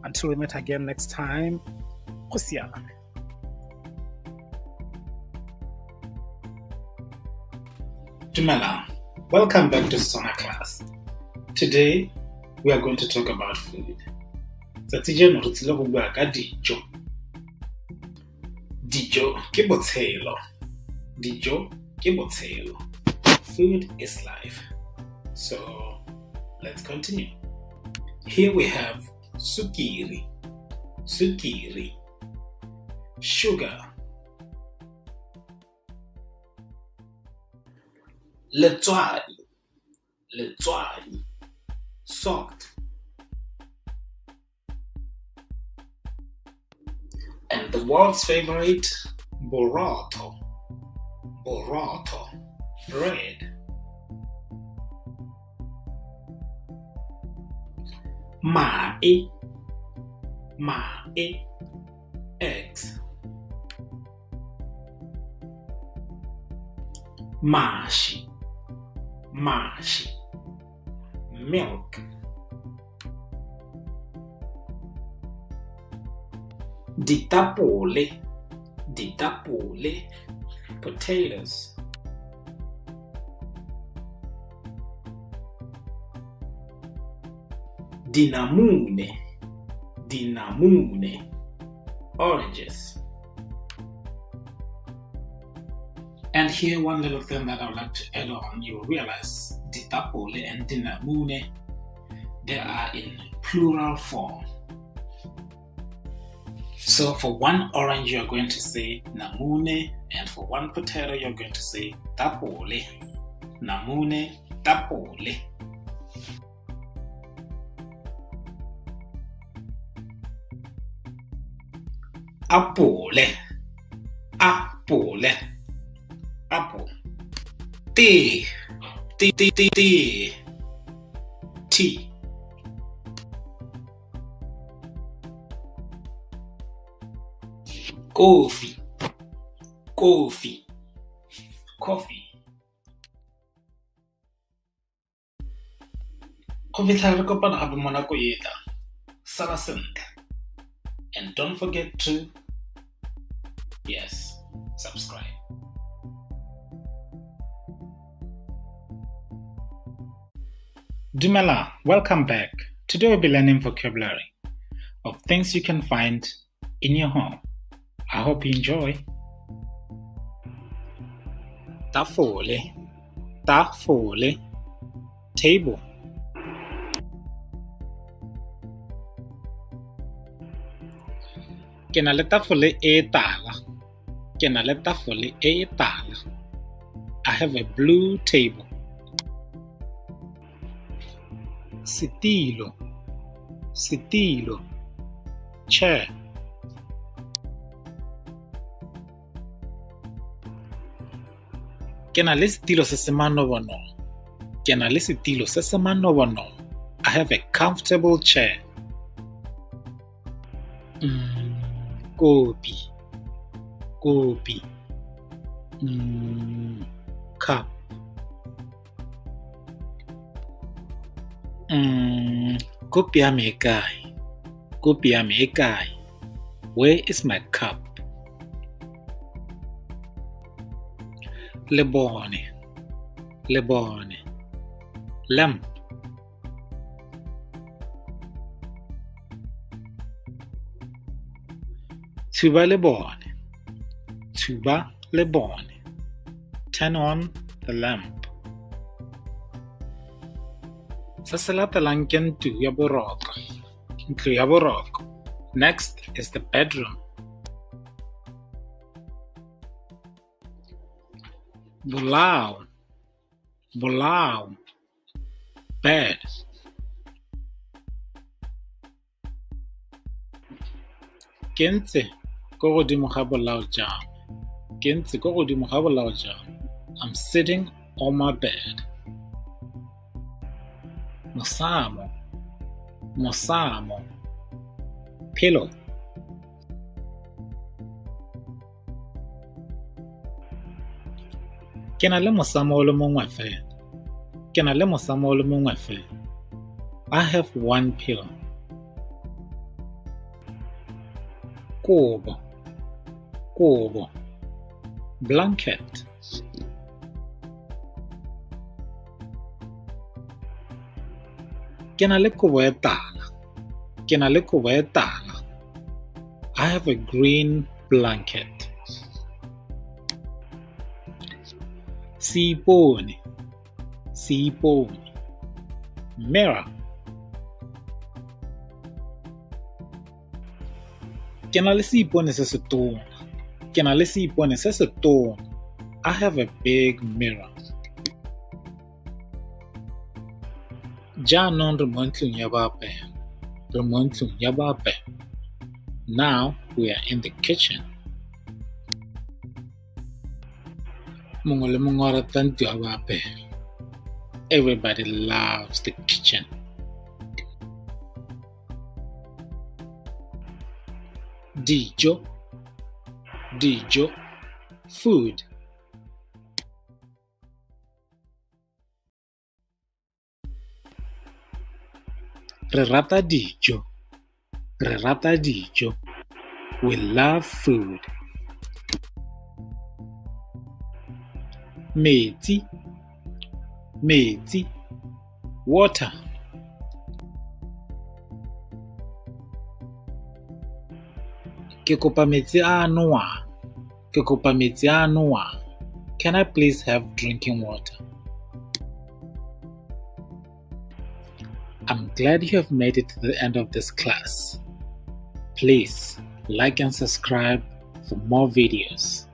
Until we meet again next time, go siame. Dumelang. Welcome back to Setswana class. Today, we are going to talk about food. Tsatsi jeno re tsile go bua ka dijo. Dijo ke botshelo. Dijo ke botshelo. Food is life. So, let's continue. Here we have sukiri, sukiri, sugar. Letswai, letswai, salt. And the world's favorite, borotho, borotho, bread. Mae, mae, eggs. Mashi, mashi, milk. Ditapole, ditapole, potatoes. Dinamune, dinamune, oranges. And here, one little thing that I would like to add on, you will realize ditapole and dinamune, they are in plural form. So for one orange, you're going to say namune, and for one potato, you're going to say tapole. Namune, tapole. Apole, apole, apple. T, T, T, T, T, T. Kofi, kofi, coffee. Go fitlha re kopana gape mo nako e tlang. Sala sentle. And don't forget to, yes, subscribe. Dumela, welcome back. Today we'll be learning vocabulary of things you can find in your home. I hope you enjoy. Tafole, tafole, table. Ke na le tafole e tala. Ke na le tafole e tala. I have a blue table. Setilo, setilo, chair. Ke na le setilo se se manobonobo. Ke na le setilo se se manobonobo. I have a comfortable chair. Kopi, kopi. Cup. Kopi ya me e kae? Kopi ya me e kae? Where is my cup? Lebone, lebone, lamp. Tshuba lebone, tshuba lebone. Turn on the lamp. Se se latelang ke ntlo ya boroko. Ntlo ya boroko. Next is the bedroom. Bolao, bolao, bed. Ke ntse ko godimo ga bolao jwa me. Ke ntse ko godimo ga bolao jwa me. I'm sitting on my bed. Mosamo, mosamo, pillow. Ke na le mosamo o le mongwe fela. Ke na le mosamo o le mongwe fela. I have one pillow. Kobo, kobo, blanket. Ke na le kobo e tala. Ke na le kobo e tala. I have a green blanket. Seipone, seipone, mirror. Ke na le seipone se setona. Ke na le seipone se setona. I have a big mirror. Jaanong re mo ntlong ya boapelo. Re mo ntlong ya boapelo. Now we are in the kitchen. Mongwe le mongwe o rata ntlo ya boapelo. Everybody loves the kitchen. Dijo, dijo, food. Re rata dijo. Re rata dijo. We love food. Metsi, metsi, water. Ke kopa metsi a nowang. Ke kopa metsi a nowang. Can I please have drinking water? I'm glad you have made it to the end of this class. Please Like and subscribe for more videos.